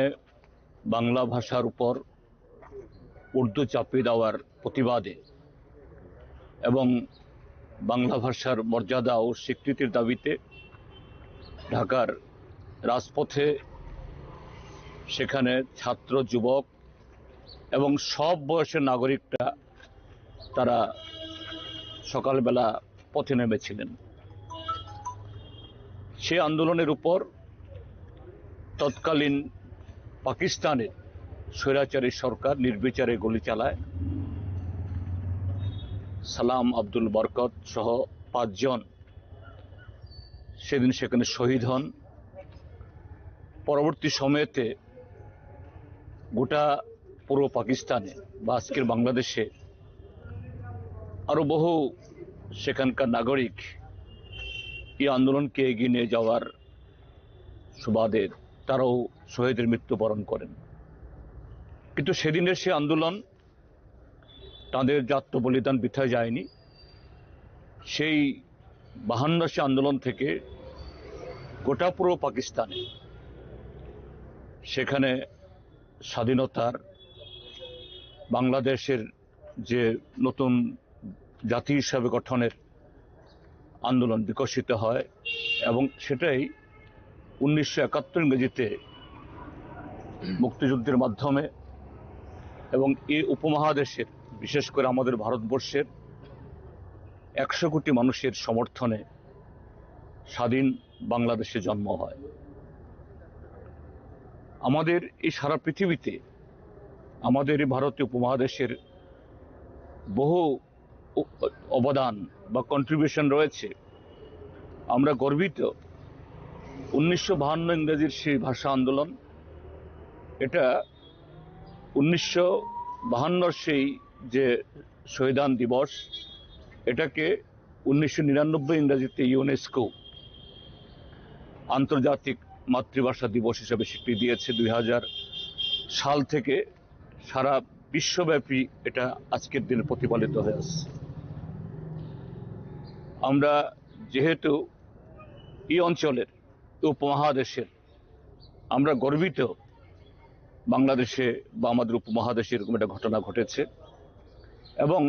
বাংলা ভাষার উপর উর্দু চাপিয়ে দেওয়ার প্রতিবাদে এবং বাংলা ভাষার মর্যাদা ও স্বীকৃতির দাবিতে ঢাকার রাজপথে, সেখানে ছাত্র, যুবক এবং সব বয়সের নাগরিকরা তারা সকালবেলা পথে নেমেছিলেন। সেই আন্দোলনের উপর তৎকালীন পাকিস্তানের স্বৈরাচারী সরকার নির্বিচারে গুলি চালায়। সালাম, আব্দুল বরকত সহ পাঁচজন সেদিন সেখানে শহীদ হন। পরবর্তী সময়তে গোটা পূর্ব পাকিস্তানে বা আজকের বাংলাদেশে আরও বহু সেখানকার নাগরিক এই আন্দোলনকে এগিয়ে নিয়ে যাওয়ার সুবাদে তারাও শহীদের মৃত্যুবরণ করেন। কিন্তু সেদিনের সে আন্দোলন, তাদের যে আত্মবলিদান বৃথা যায়নি। সেই বাহান্নর সে আন্দোলন থেকে গোটা পূর্ব পাকিস্তানে সেখানে স্বাধীনতার, বাংলাদেশের যে নতুন জাতি হিসাবে গঠনের আন্দোলন বিকশিত হয় এবং সেটাই উনিশশো একাত্তর ইংরেজিতে মুক্তিযুদ্ধের মাধ্যমে এবং এই উপমহাদেশের, বিশেষ করে আমাদের ভারতবর্ষের একশো কোটি মানুষের সমর্থনে স্বাধীন বাংলাদেশে জন্ম হয়। আমাদের এই সারা পৃথিবীতে, আমাদের এই ভারতীয় উপমহাদেশের বহু অ-, অবদান বা কন্ট্রিবিউশন রয়েছে। আমরা গর্বিত। উনিশশো বাহান্ন ইংরেজির সেই ভাষা আন্দোলন, এটা উনিশশো বাহান্নর সেই যে শহীদান দিবস, এটাকে উনিশশো নিরানব্বই ইংরেজিতে ইউনেস্কো আন্তর্জাতিক মাতৃভাষা দিবস হিসেবে স্বীকৃতি দিয়েছে দুই হাজার সাল থেকে। সারা বিশ্বব্যাপী এটা আজকের দিনে প্রতিপালিত হয়ে আসছে। আমরা যেহেতু এই অঞ্চলের, উপমহাদেশের, আমরা গর্বিত বাংলাদেশে বা আমাদের উপমহাদেশে এরকম একটা ঘটনা ঘটেছে। এবং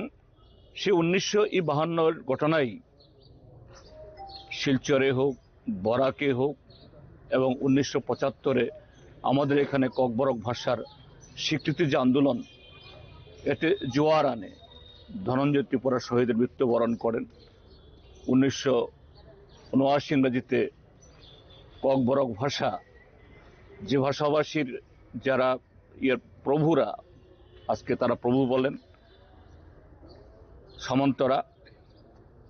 সেই উনিশশো বাহান্নর ঘটনাই শিলচরে হোক, বরাকে হোক, এবং উনিশশো পঁচাত্তরে আমাদের এখানে ককবরক ভাষার স্বীকৃতি যে আন্দোলন, এতে জোয়ার আনে। ধনঞ্জয় ত্রিপুরা শহীদের মৃত্যুবরণ করেন। উনিশশো উনআশি ইংরেজিতে ককবরক ভাষা, যে ভাষাভাষীর যারা ইয়ের প্রভুরা, আজকে তারা প্রভু বলেন, সামন্তরা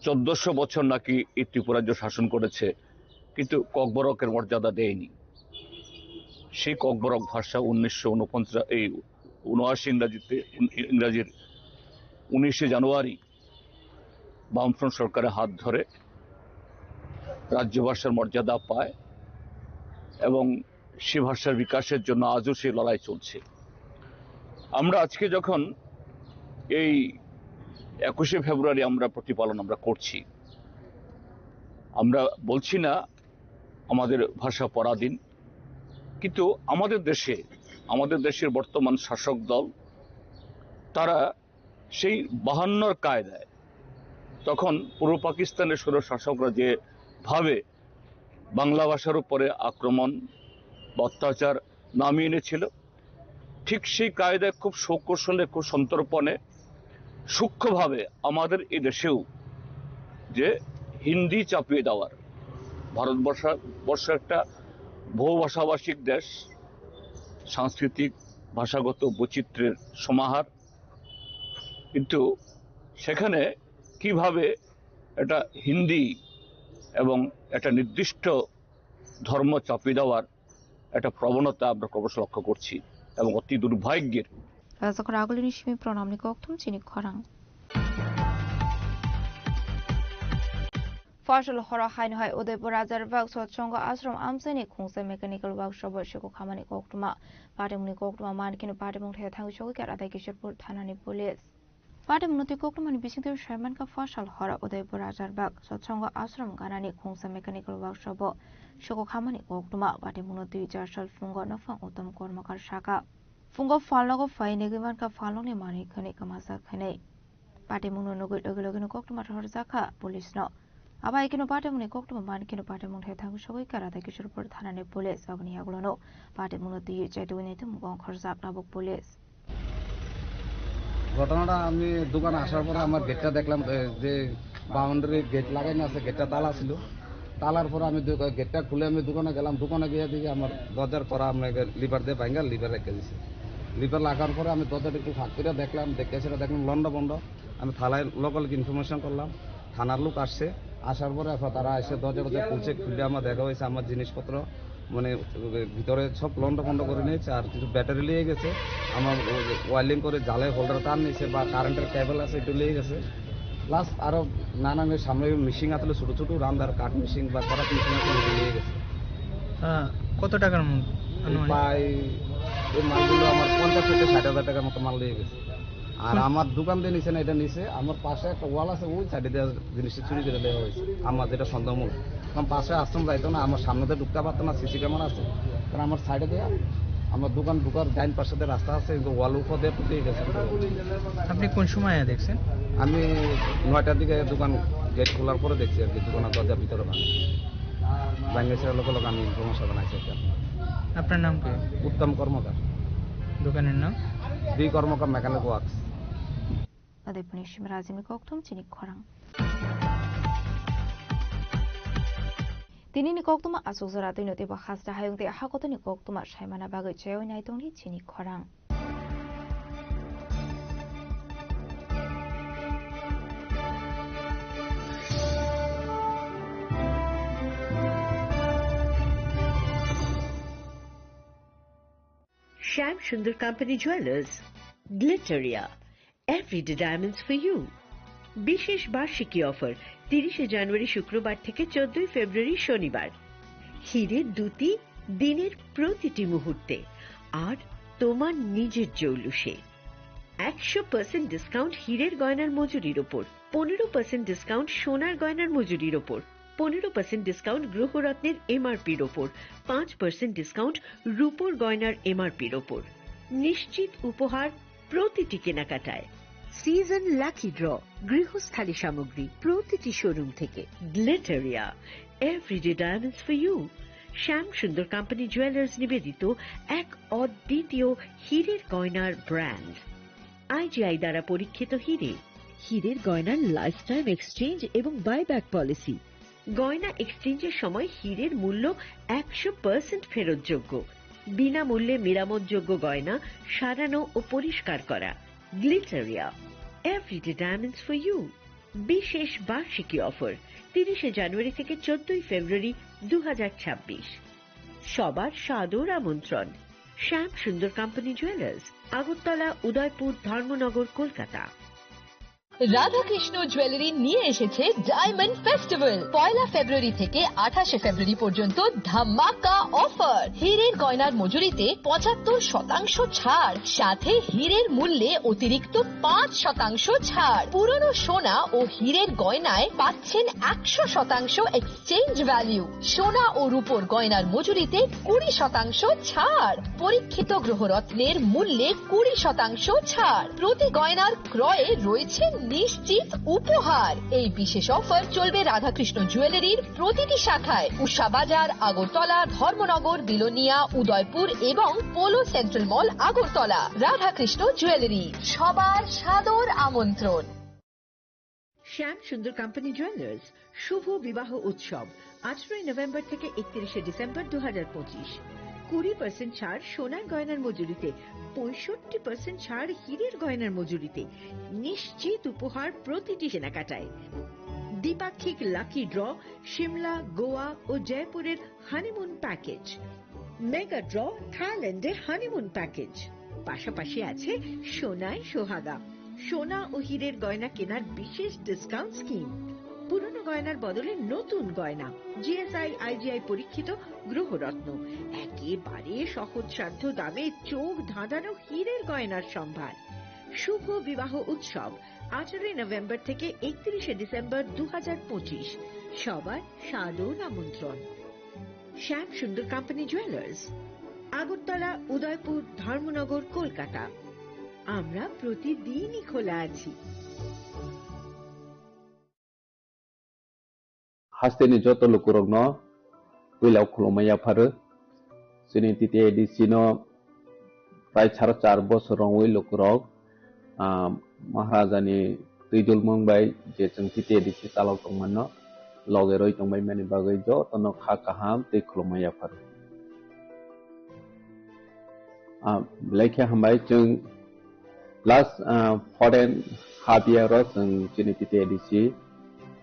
চোদ্দশো বছর নাকি এই ত্রিপুরাজ্য শাসন করেছে, কিন্তু ককবরকের মর্যাদা দেয়নি। সেই ককবরক ভাষা উনিশশো ঊনপঞ্চাশ, এই উনআশি ইংরাজিতে, ইংরাজির উনিশে জানুয়ারি বামফ্রন্ট সরকারের হাত ধরে রাজ্য ভাষার মর্যাদা পায় এবং সে ভাষার বিকাশের জন্য আজও সেই লড়াই চলছে। আমরা আজকে যখন এই একুশে ফেব্রুয়ারি আমরা প্রতিপালন আমরা করছি, আমরা বলছি না আমাদের ভাষা পরাধীন, কিন্তু আমাদের দেশে, আমাদের দেশের বর্তমান শাসক দল, তারা সেই বাহান্নর কায়দায় তখন পূর্ব পাকিস্তানের স্বৈর শাসকরা যেভাবে বাংলা ভাষার উপরে আক্রমণ বা অত্যাচার নামিয়ে এনেছিল, ঠিক সেই কায়দায় খুব সুকৌশলে, খুব সন্তর্পণে, সূক্ষ্মভাবে আমাদের এই দেশেও যে হিন্দি চাপিয়ে দেওয়ার, ভারতবর্ষ, বর্ষ একটা বহুভাষাভাষিক দেশ, সাংস্কৃতিক, ভাষাগত বৈচিত্র্যের সমাহার, কিন্তু সেখানে কিভাবে এটা হিন্দি এবং একটা নির্দিষ্ট ধর্ম চাপিয়ে দেওয়ার একটা প্রবণতা আমরা ক্রমশ লক্ষ্য করছি এবং অতি দুর্ভাগ্যের। Rajak Ragulini simi pranamni kokthum chini khorang. Fasal horo haino hai Udaipur Rajar Bagh Satsongo Ashram amchaini khungsa mechanical workshop o siko khamani koktwma. Patimungni koktwma mankhe patimung thai thangwi sogwi kha Radha Kishorpur thanani police. Patimungno twi koktwmani bisingtwi saimankha fasal horo Udaipur Rajar Bagh Satsongo Ashram ganani khungsa mechanical workshop o siko khamani koktwma. Patimungno twi jarsal phungo nophang Uttam Kormakar sakha. Phungo phalnogo phai negwi mankha phalnokni manwi khwnwi kwmajak khwnwi. Patimungno nugwi logi logino koktwma rohorjakha police no. Abo hai kheno patimungni koktwma man kheno patimung thai thangwi sogwi kha Radha Kishorpur thanani police. Aboni yagulono patimungno twiwi chaitugwi naitukmung ongkhorjak tabuk police. ঘটনাটা আমি দোকানে আসার পরে আমার গেটটা দেখলাম, এ, যে boundary gate লাগানো আছে, গেটটা তালা ছিল। তালার পরে আমি দোকা-, গেটটা খুলে আমি দোকানে গেলাম। দোকানে গিয়ে দেখি আমার দরজার করা আপনাকে লিভার দিয়ে ভাঙ্গা, লিভার রেখে দিছে। লিভার লাগার পরে আমি দরজাটা একটু ফাঁক করে দেখলাম, দেখে সেটা দেখলাম লন্ড বন্ড। আমি থানায় লোকাল ইনফরমেশন করলাম, থানার লোক আসছে। আসার পরে আপনার তারা এসে দরজা টরজা খুলছে, খুলে আমার দেখা হয়েছে আমার জিনিসপত্র মানে ভিতরে সব লন্ড ফন্ড করে নিয়েছে, আর কিছু ব্যাটারি নিয়ে গেছে, আমার ওয়ারিং করে জ্বালাই হোল্ডার তার নিয়েছে বা কারেন্টের কেবল আছে একটু নিয়ে গেছে, প্লাস আরো নানান ওই সামনে মেশিন আসলে ছোট ছোট রান্দার কাঠ মেশিন বা করাত মেশিন আছে ওগুলো নিয়ে গেছে। আহ, কত টাকার মতো এই আনুমানিক? প্রায় এই মালগুলো আমার পঞ্চাশ থেকে ষাট হাজার টাকার মতো মাল নিয়ে গেছে। আর হুম। আমার দোকান দিয়ে নিচে না, এটা নিচে আমার পাশে একটা ওয়াল আছে, ওই সাইডে দেওয়া জিনিসটা চুরি করে দেওয়া হয়েছে। আমার যেটা সন্দেহমূলক, কারণ পাশে আসতাম যাইতো না, আমার সামনে দিয়ে ঢুকতে পারতো না, সিসি ক্যামেরা আছে, কারণ আমার সাইডে দেওয়া আমার দোকান ঢুকার ডাইন পাশে দিয়ে রাস্তা আছে, কিন্তু ওয়াল উপর দিয়ে টুটিয়ে গেছে। আপনি কোন সময় আয়া দেখছেন? আমি নয়টার দিকে দোকান গেট খোলার পরে দেখছি আর কি, দোকানের দরজা ভিতরে ভাঙে। ভাঙে সেটা লোক লোক আমি ইনফরমেশন বানাইছি আর কি। আপনার নাম কি? উত্তম কর্মকার। দোকানের নাম? B Karmakar mechanic works. Adepani Shimrajini kokthum chini khorang. Tinini koktuma asuk jora twi no teibo hasta hayung tei hakotoni koktuma saimana bagwi chayoi naitongni chini khorang. Shyam Sundar Company Jewelers, Glitteria, Everyday Diamonds for You. বিশেষ বার্ষিকী অফার, তিরিশে জানুয়ারি শুক্রবার থেকে চোদ্দই ফেব্রুয়ারি শনিবার। হিরে দুটি দিনের প্রতিটি মুহূর্তে আর তোমার নিজের জৌলুসে। একশো পার্সেন্ট ডিসকাউন্ট হিরের গয়নার মজুরির ওপর, পনেরো পার্সেন্ট ডিসকাউন্ট সোনার গয়নার মজুরির ওপর, পনেরো পার্সেন্ট ডিসকাউন্ট গ্রহরত্নের এমআরপির ওপর, পাঁচ পার্সেন্ট ডিসকাউন্ট রূপোর গয়নার এমআরপির ওপর। নিশ্চিত উপহার প্রতিটি কেনাকাটায়। সিজন লাকি ড্র, গৃহস্থালী সামগ্রী প্রতিটি শোরুম থেকে। গ্লিটারিয়া, Everyday Diamonds for You. Shyam Sundar company jewellers নিবেদিত এক অদ্বিতীয় হীরের গয়নার ব্র্যান্ড। আইজিআই দ্বারা পরীক্ষিত হীরে। হীরের গয়নার লাইফ টাইম এক্সচেঞ্জ এবং বাইব্যাক পলিসি। গয়না এক্সচেঞ্জের সময় হীরের মূল্য একশো পার্সেন্ট ফেরতযোগ্য। বিনামূল্যে মেরামতযোগ্য গয়না সারানো ও পরিষ্কার করা। গ্লিটারিয়া, Everyday Diamonds for You. বিশেষ বার্ষিকী অফার, তিরিশে জানুয়ারি থেকে চোদ্দই ফেব্রুয়ারি দু হাজার ছাব্বিশ। সবার সাদর আমন্ত্রণ। শ্যাম সুন্দর কোম্পানি জুয়েলার্স, আগরতলা, উদয়পুর, ধর্মনগর, কলকাতা। রাধাকৃষ্ণ জুয়েলারি নিয়ে এসেছে ডায়মন্ড ফেস্টিভ্যাল। পয়লা ফেব্রুয়ারি থেকে আঠাশে ফেব্রুয়ারি পর্যন্ত ধামাকা অফার। হীরের গয়নার মজুরিতে পঁচাত্তর শতাংশ ছাড়, সাথে হীরের মূল্যে অতিরিক্ত পাঁচ শতাংশ ছাড়। পুরনো সোনা ও হীরের গয়নায় পাচ্ছেন একশো শতাংশ এক্সচেঞ্জ ভ্যালু। সোনা ও রূপোর গয়নার মজুরিতে কুড়ি শতাংশ ছাড়। পরীক্ষিত গ্রহরত্নের মূল্যে কুড়ি শতাংশ ছাড়। প্রতি গয়নার ক্রয়ে রয়েছে নিশ্চিত উপহার। এই বিশেষ অফার চলবে রাধাকৃষ্ণ জুয়েলারির প্রতিটি শাখায়, উষা বাজার, আগরতলা, ধর্মনগর, বিলোনিয়া, উদয়পুর এবং পোলো সেন্ট্রাল মল, আগরতলা। রাধাকৃষ্ণ জুয়েলারি, সবার সাদর আমন্ত্রণ। শ্যাম সুন্দর কোম্পানি জুয়েলার্স, শুভ বিবাহ উৎসব, আঠারোই নভেম্বর থেকে একত্রিশে ডিসেম্বর দু হাজার পঁচিশ। কুড়ি পার্সেন্ট ছাড় সোনার গয়নার মজুরিতে, পঁয়ষট্টি পার্সেন্ট ছাড় হীরের গয়নার মজুরিতে, নিশ্চিত উপহার প্রতিটি কেনাকাটায়। দ্বিপাক্ষিক লাকি ড্র, সিমলা, গোয়া ও জয়পুরের হানিমুন প্যাকেজ। মেগা ড্র, থাইল্যান্ডে হানিমুন প্যাকেজ। পাশাপাশি আছে সোনায় সোহাগা, সোনা ও হীরের গয়না কেনার বিশেষ ডিসকাউন্ট স্কিম। পুরনো গয়নার বদলে নতুন গয়না, জিএসআই, আইজিআই পরীক্ষিত গ্রহরত্ন, একেবারে সহজসাধ্য দামে চোখ ধাঁধানো হীরের গয়নার সম্ভার। শুভ বিবাহ উৎসব, আঠারোই নভেম্বর থেকে একত্রিশে ডিসেম্বর দু হাজার পঁচিশ। সবার সাদর আমন্ত্রণ। শ্যাম সুন্দর কোম্পানি জুয়েলার্স, আগরতলা, উদয়পুর, ধর্মনগর, কলকাতা। আমরা প্রতিদিনই খোলা আছি। Hasteni joto lukurokno puila khulumma yapharo. Chini T T A D C no prai saro char bosor wngwi lukurok, ah, Maharajani twijlmung bai je chwng T T A D C chalok tongmano loge rwi tongbaimani bagwi jotono kha kaham tei khulumma yapharo. Ah, belai khe hambai chwng last, ah, foreign half year o chwng chini T T A D C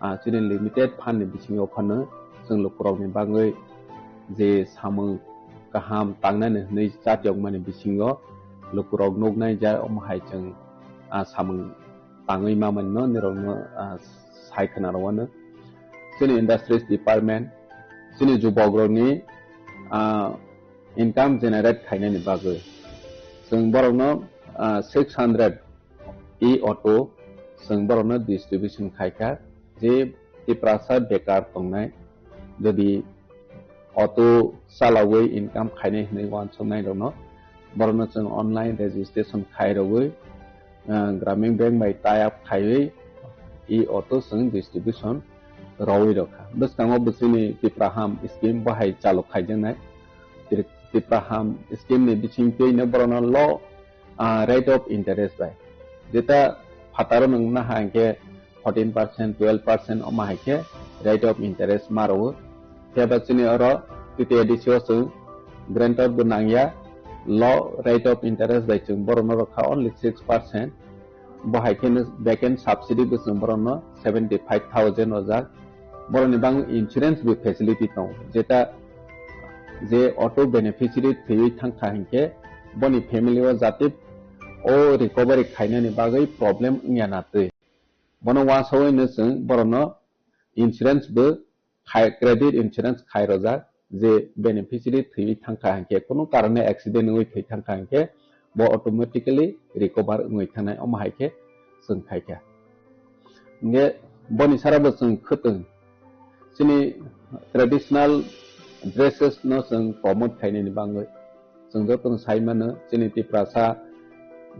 Ah, chini limited fund ni bisingo phano chwng lukurokni bagwi je samung kaham tangnani hwnwi chatiyokmani bisingo lukurok nuknai ja omo hai chwng, ah, samung tangwi mamanino nirokno, ah, sai khna rwano. Chini industries department, chini jubokrokni, ah, income generate khainani bagwi chwng borokno, ah, six hundred e-auto chwng borokno distribution khaikha, je Tiprasa bekar tongnai, jodi auto chalawi income khainai hwnwi uansuknai rokno, borokno chwng online registration khai rwwi, ah, Gramin Bank bai tie up khaiwi e-auto chwng distribution rwwi rwkha. Bwskango bo chini Tipraham scheme bo hai chalok khaijaknai. Tri-, Tipraham scheme ni bisingtwino borokno low, ah, rate of interest bai. Jeta phataro nwng naha hwnkhe fourteen percent, twelve percent omo hai khe rate of interest ma rwo. Phiya ba chini oro T T A D C o chwng guarantor bo nangya, low rate of interest bai chwng borokno rwkha only six percent. Bo hai kheno back end subsidy bo chwng borokno seventy five thousand rwjak. Borokni bagwi insurance bo facility tongo, jeta je auto beneficiary thwiwi thangkha hinkhe boni family o jati o recovery khainani bagwi problem wngya na twi. Bono uansugwino chwng borokno insurance bo khai, credit insurance khai rwjak, je beneficiary thwiwi thangkha hinkhe, kunu karone accident wngwi thwi thangkha hinkhe, bo automatically recover wngwi thangnai, omo hai khe chwng khaikha. Hinkhe boni sara bo chwng khwtwng chini traditional dresses no chwng promote khainani bagwi. Chwng jotono sai mano, chini Tiprasa,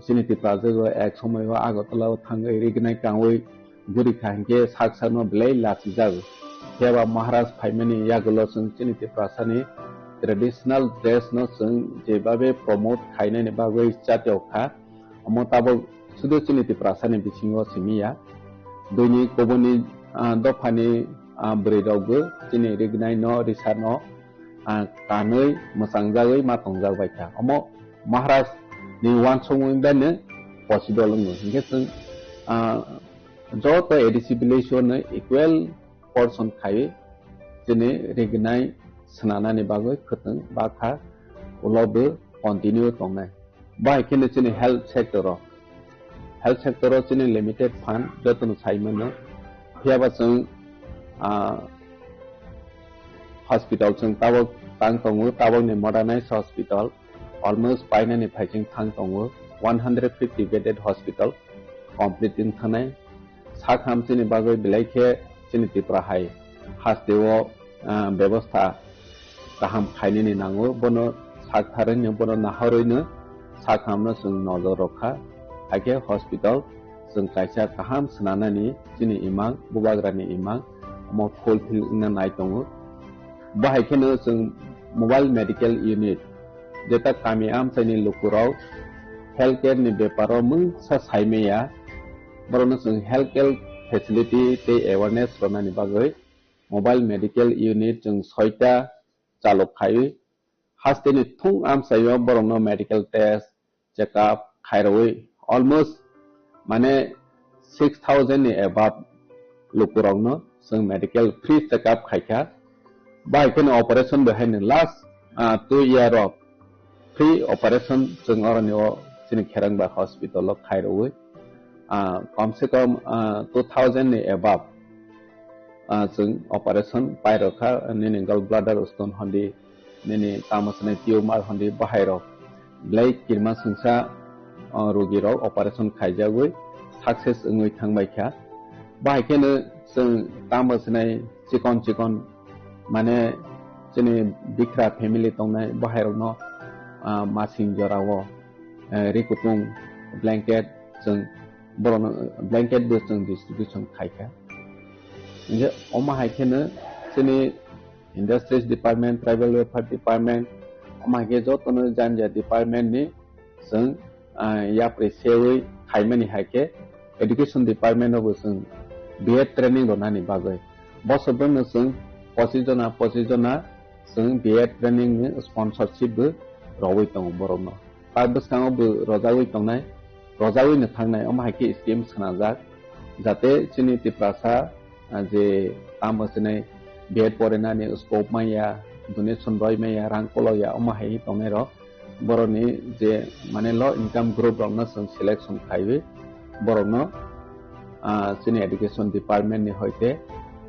chini Tiprasa o ek somoi o Agartala o thangwi rignai kangwi guri kha hinkhe sak sakno belai lachijago. Phiya ba Maharaj phaimani yagulo chwng chini Tiprasa ni traditional dress no chwng jebabe promote khainani bagwi chatiyok kha. Omo tabok sudu chini Tiprasa ni bisingo simi ya. Buini kubuni, ah, dophani, ah, bwrwi rok bo chini rignai no, risa no, ah, kanwi mwchangjagwi ma tongjak bai kha. Omo Maharaj ni uansukmung bai no possible wngo. Hinkhe chwng, ah, joto A D C village o no equal portion khai chini rignai swnanani bagwi khwtwng bakha ulo bo continue tongnai. Bai kheno chini health sector o, health sector o chini limited fund jotono sai mano. Phiya ba chwng, ah, hospital chwng tabok tang tongo, tabok ni modernized hospital almost painani phaiching thang tongo, one hundred fifty bedded hospital complete wng thanai. Sak ham chini bagwi belai khe chini Tripura hai haste o, ah, bebostha kaham khainani nango, bono sak tharwino, bono nahorwino sak hamno chwng nojor rwkha. Hakhe hospital chwng kaisa kaham swnanani chini imang, bubagrani imang, omo fulfill wngna nai tongo. Bahai kheno chwng mobile medical unit, jeta kami amchaini lukurok healthcare ni beparo mungsa saimaya, borokno chwng healthcare facility tei awareness rwnani bagwi mobile medical unit chwng soita chalok khaiwi hasteni thung amchaio borokno medical test, check up khairogwi almost mane six thousand ni above lukurokno chwng medical free check up khaikha. Bai kheno operation bo haino last, ah, two year o free operation chwng oroni o chini Kherangba hospital o khairogwi, ah, kom se kom, ah, two thousand ni above, ah, chwng operation pairokha, nini gall bladder stone hondi, nini tamo swnai tumor hondi bahairok belai kirima swngsa, ah, rogirok operation khaijagwi success wngwi thangbaikha. Bahai kheno chwng tamo swnai chikon chikon mane chini bikra family tongnai bahairokno, ah, masing jorao, eh, ri kutung blanket chwng borokno blanket bo chwng distribution khaikha. Hinkhe omo hai kheno chini Industries Department, Tribal Welfare Department, omo hai khe jotono jani jani department ni chwng, ah, yapri sewi khaimani hai khe Education Department o bo chwng B Ed training rwnani bagwi. Bosor bwrwino chwng pochis jona, pochis jona chwng B Ed training ni sponsorship bo rwui tongo borokno. Ta bwskango bo rwjagwi tongnai, rwjagwino thangnai, omo hai khe scheme swnajak, jate chini Tiprasa ah, je tamo sinai B Ed porinani scope maya, donation roi maya, rang kolok ya, omo hai tongnai rok. Borokni je mane low income group rokno chwng selection khaiwi borokno, ah, chini education department ni hoite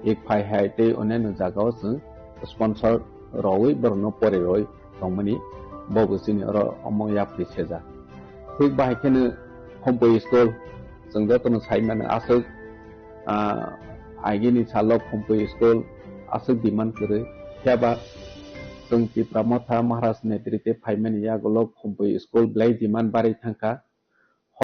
ek phai hai tei onyaino jagao chwng sponsor rogwi borokno pori roi tongmani bo bo chini oro omo yapri sejak. Thik bahai kheno Khumpui school chwng jotono sai mano aswk, ah, agini salo Khumpui school aswk demand kwrwi. Phiya ba chwng Tipra Motha Maharaj netrite phaimani yagulo Khumpui school belai demand barwi thangkha.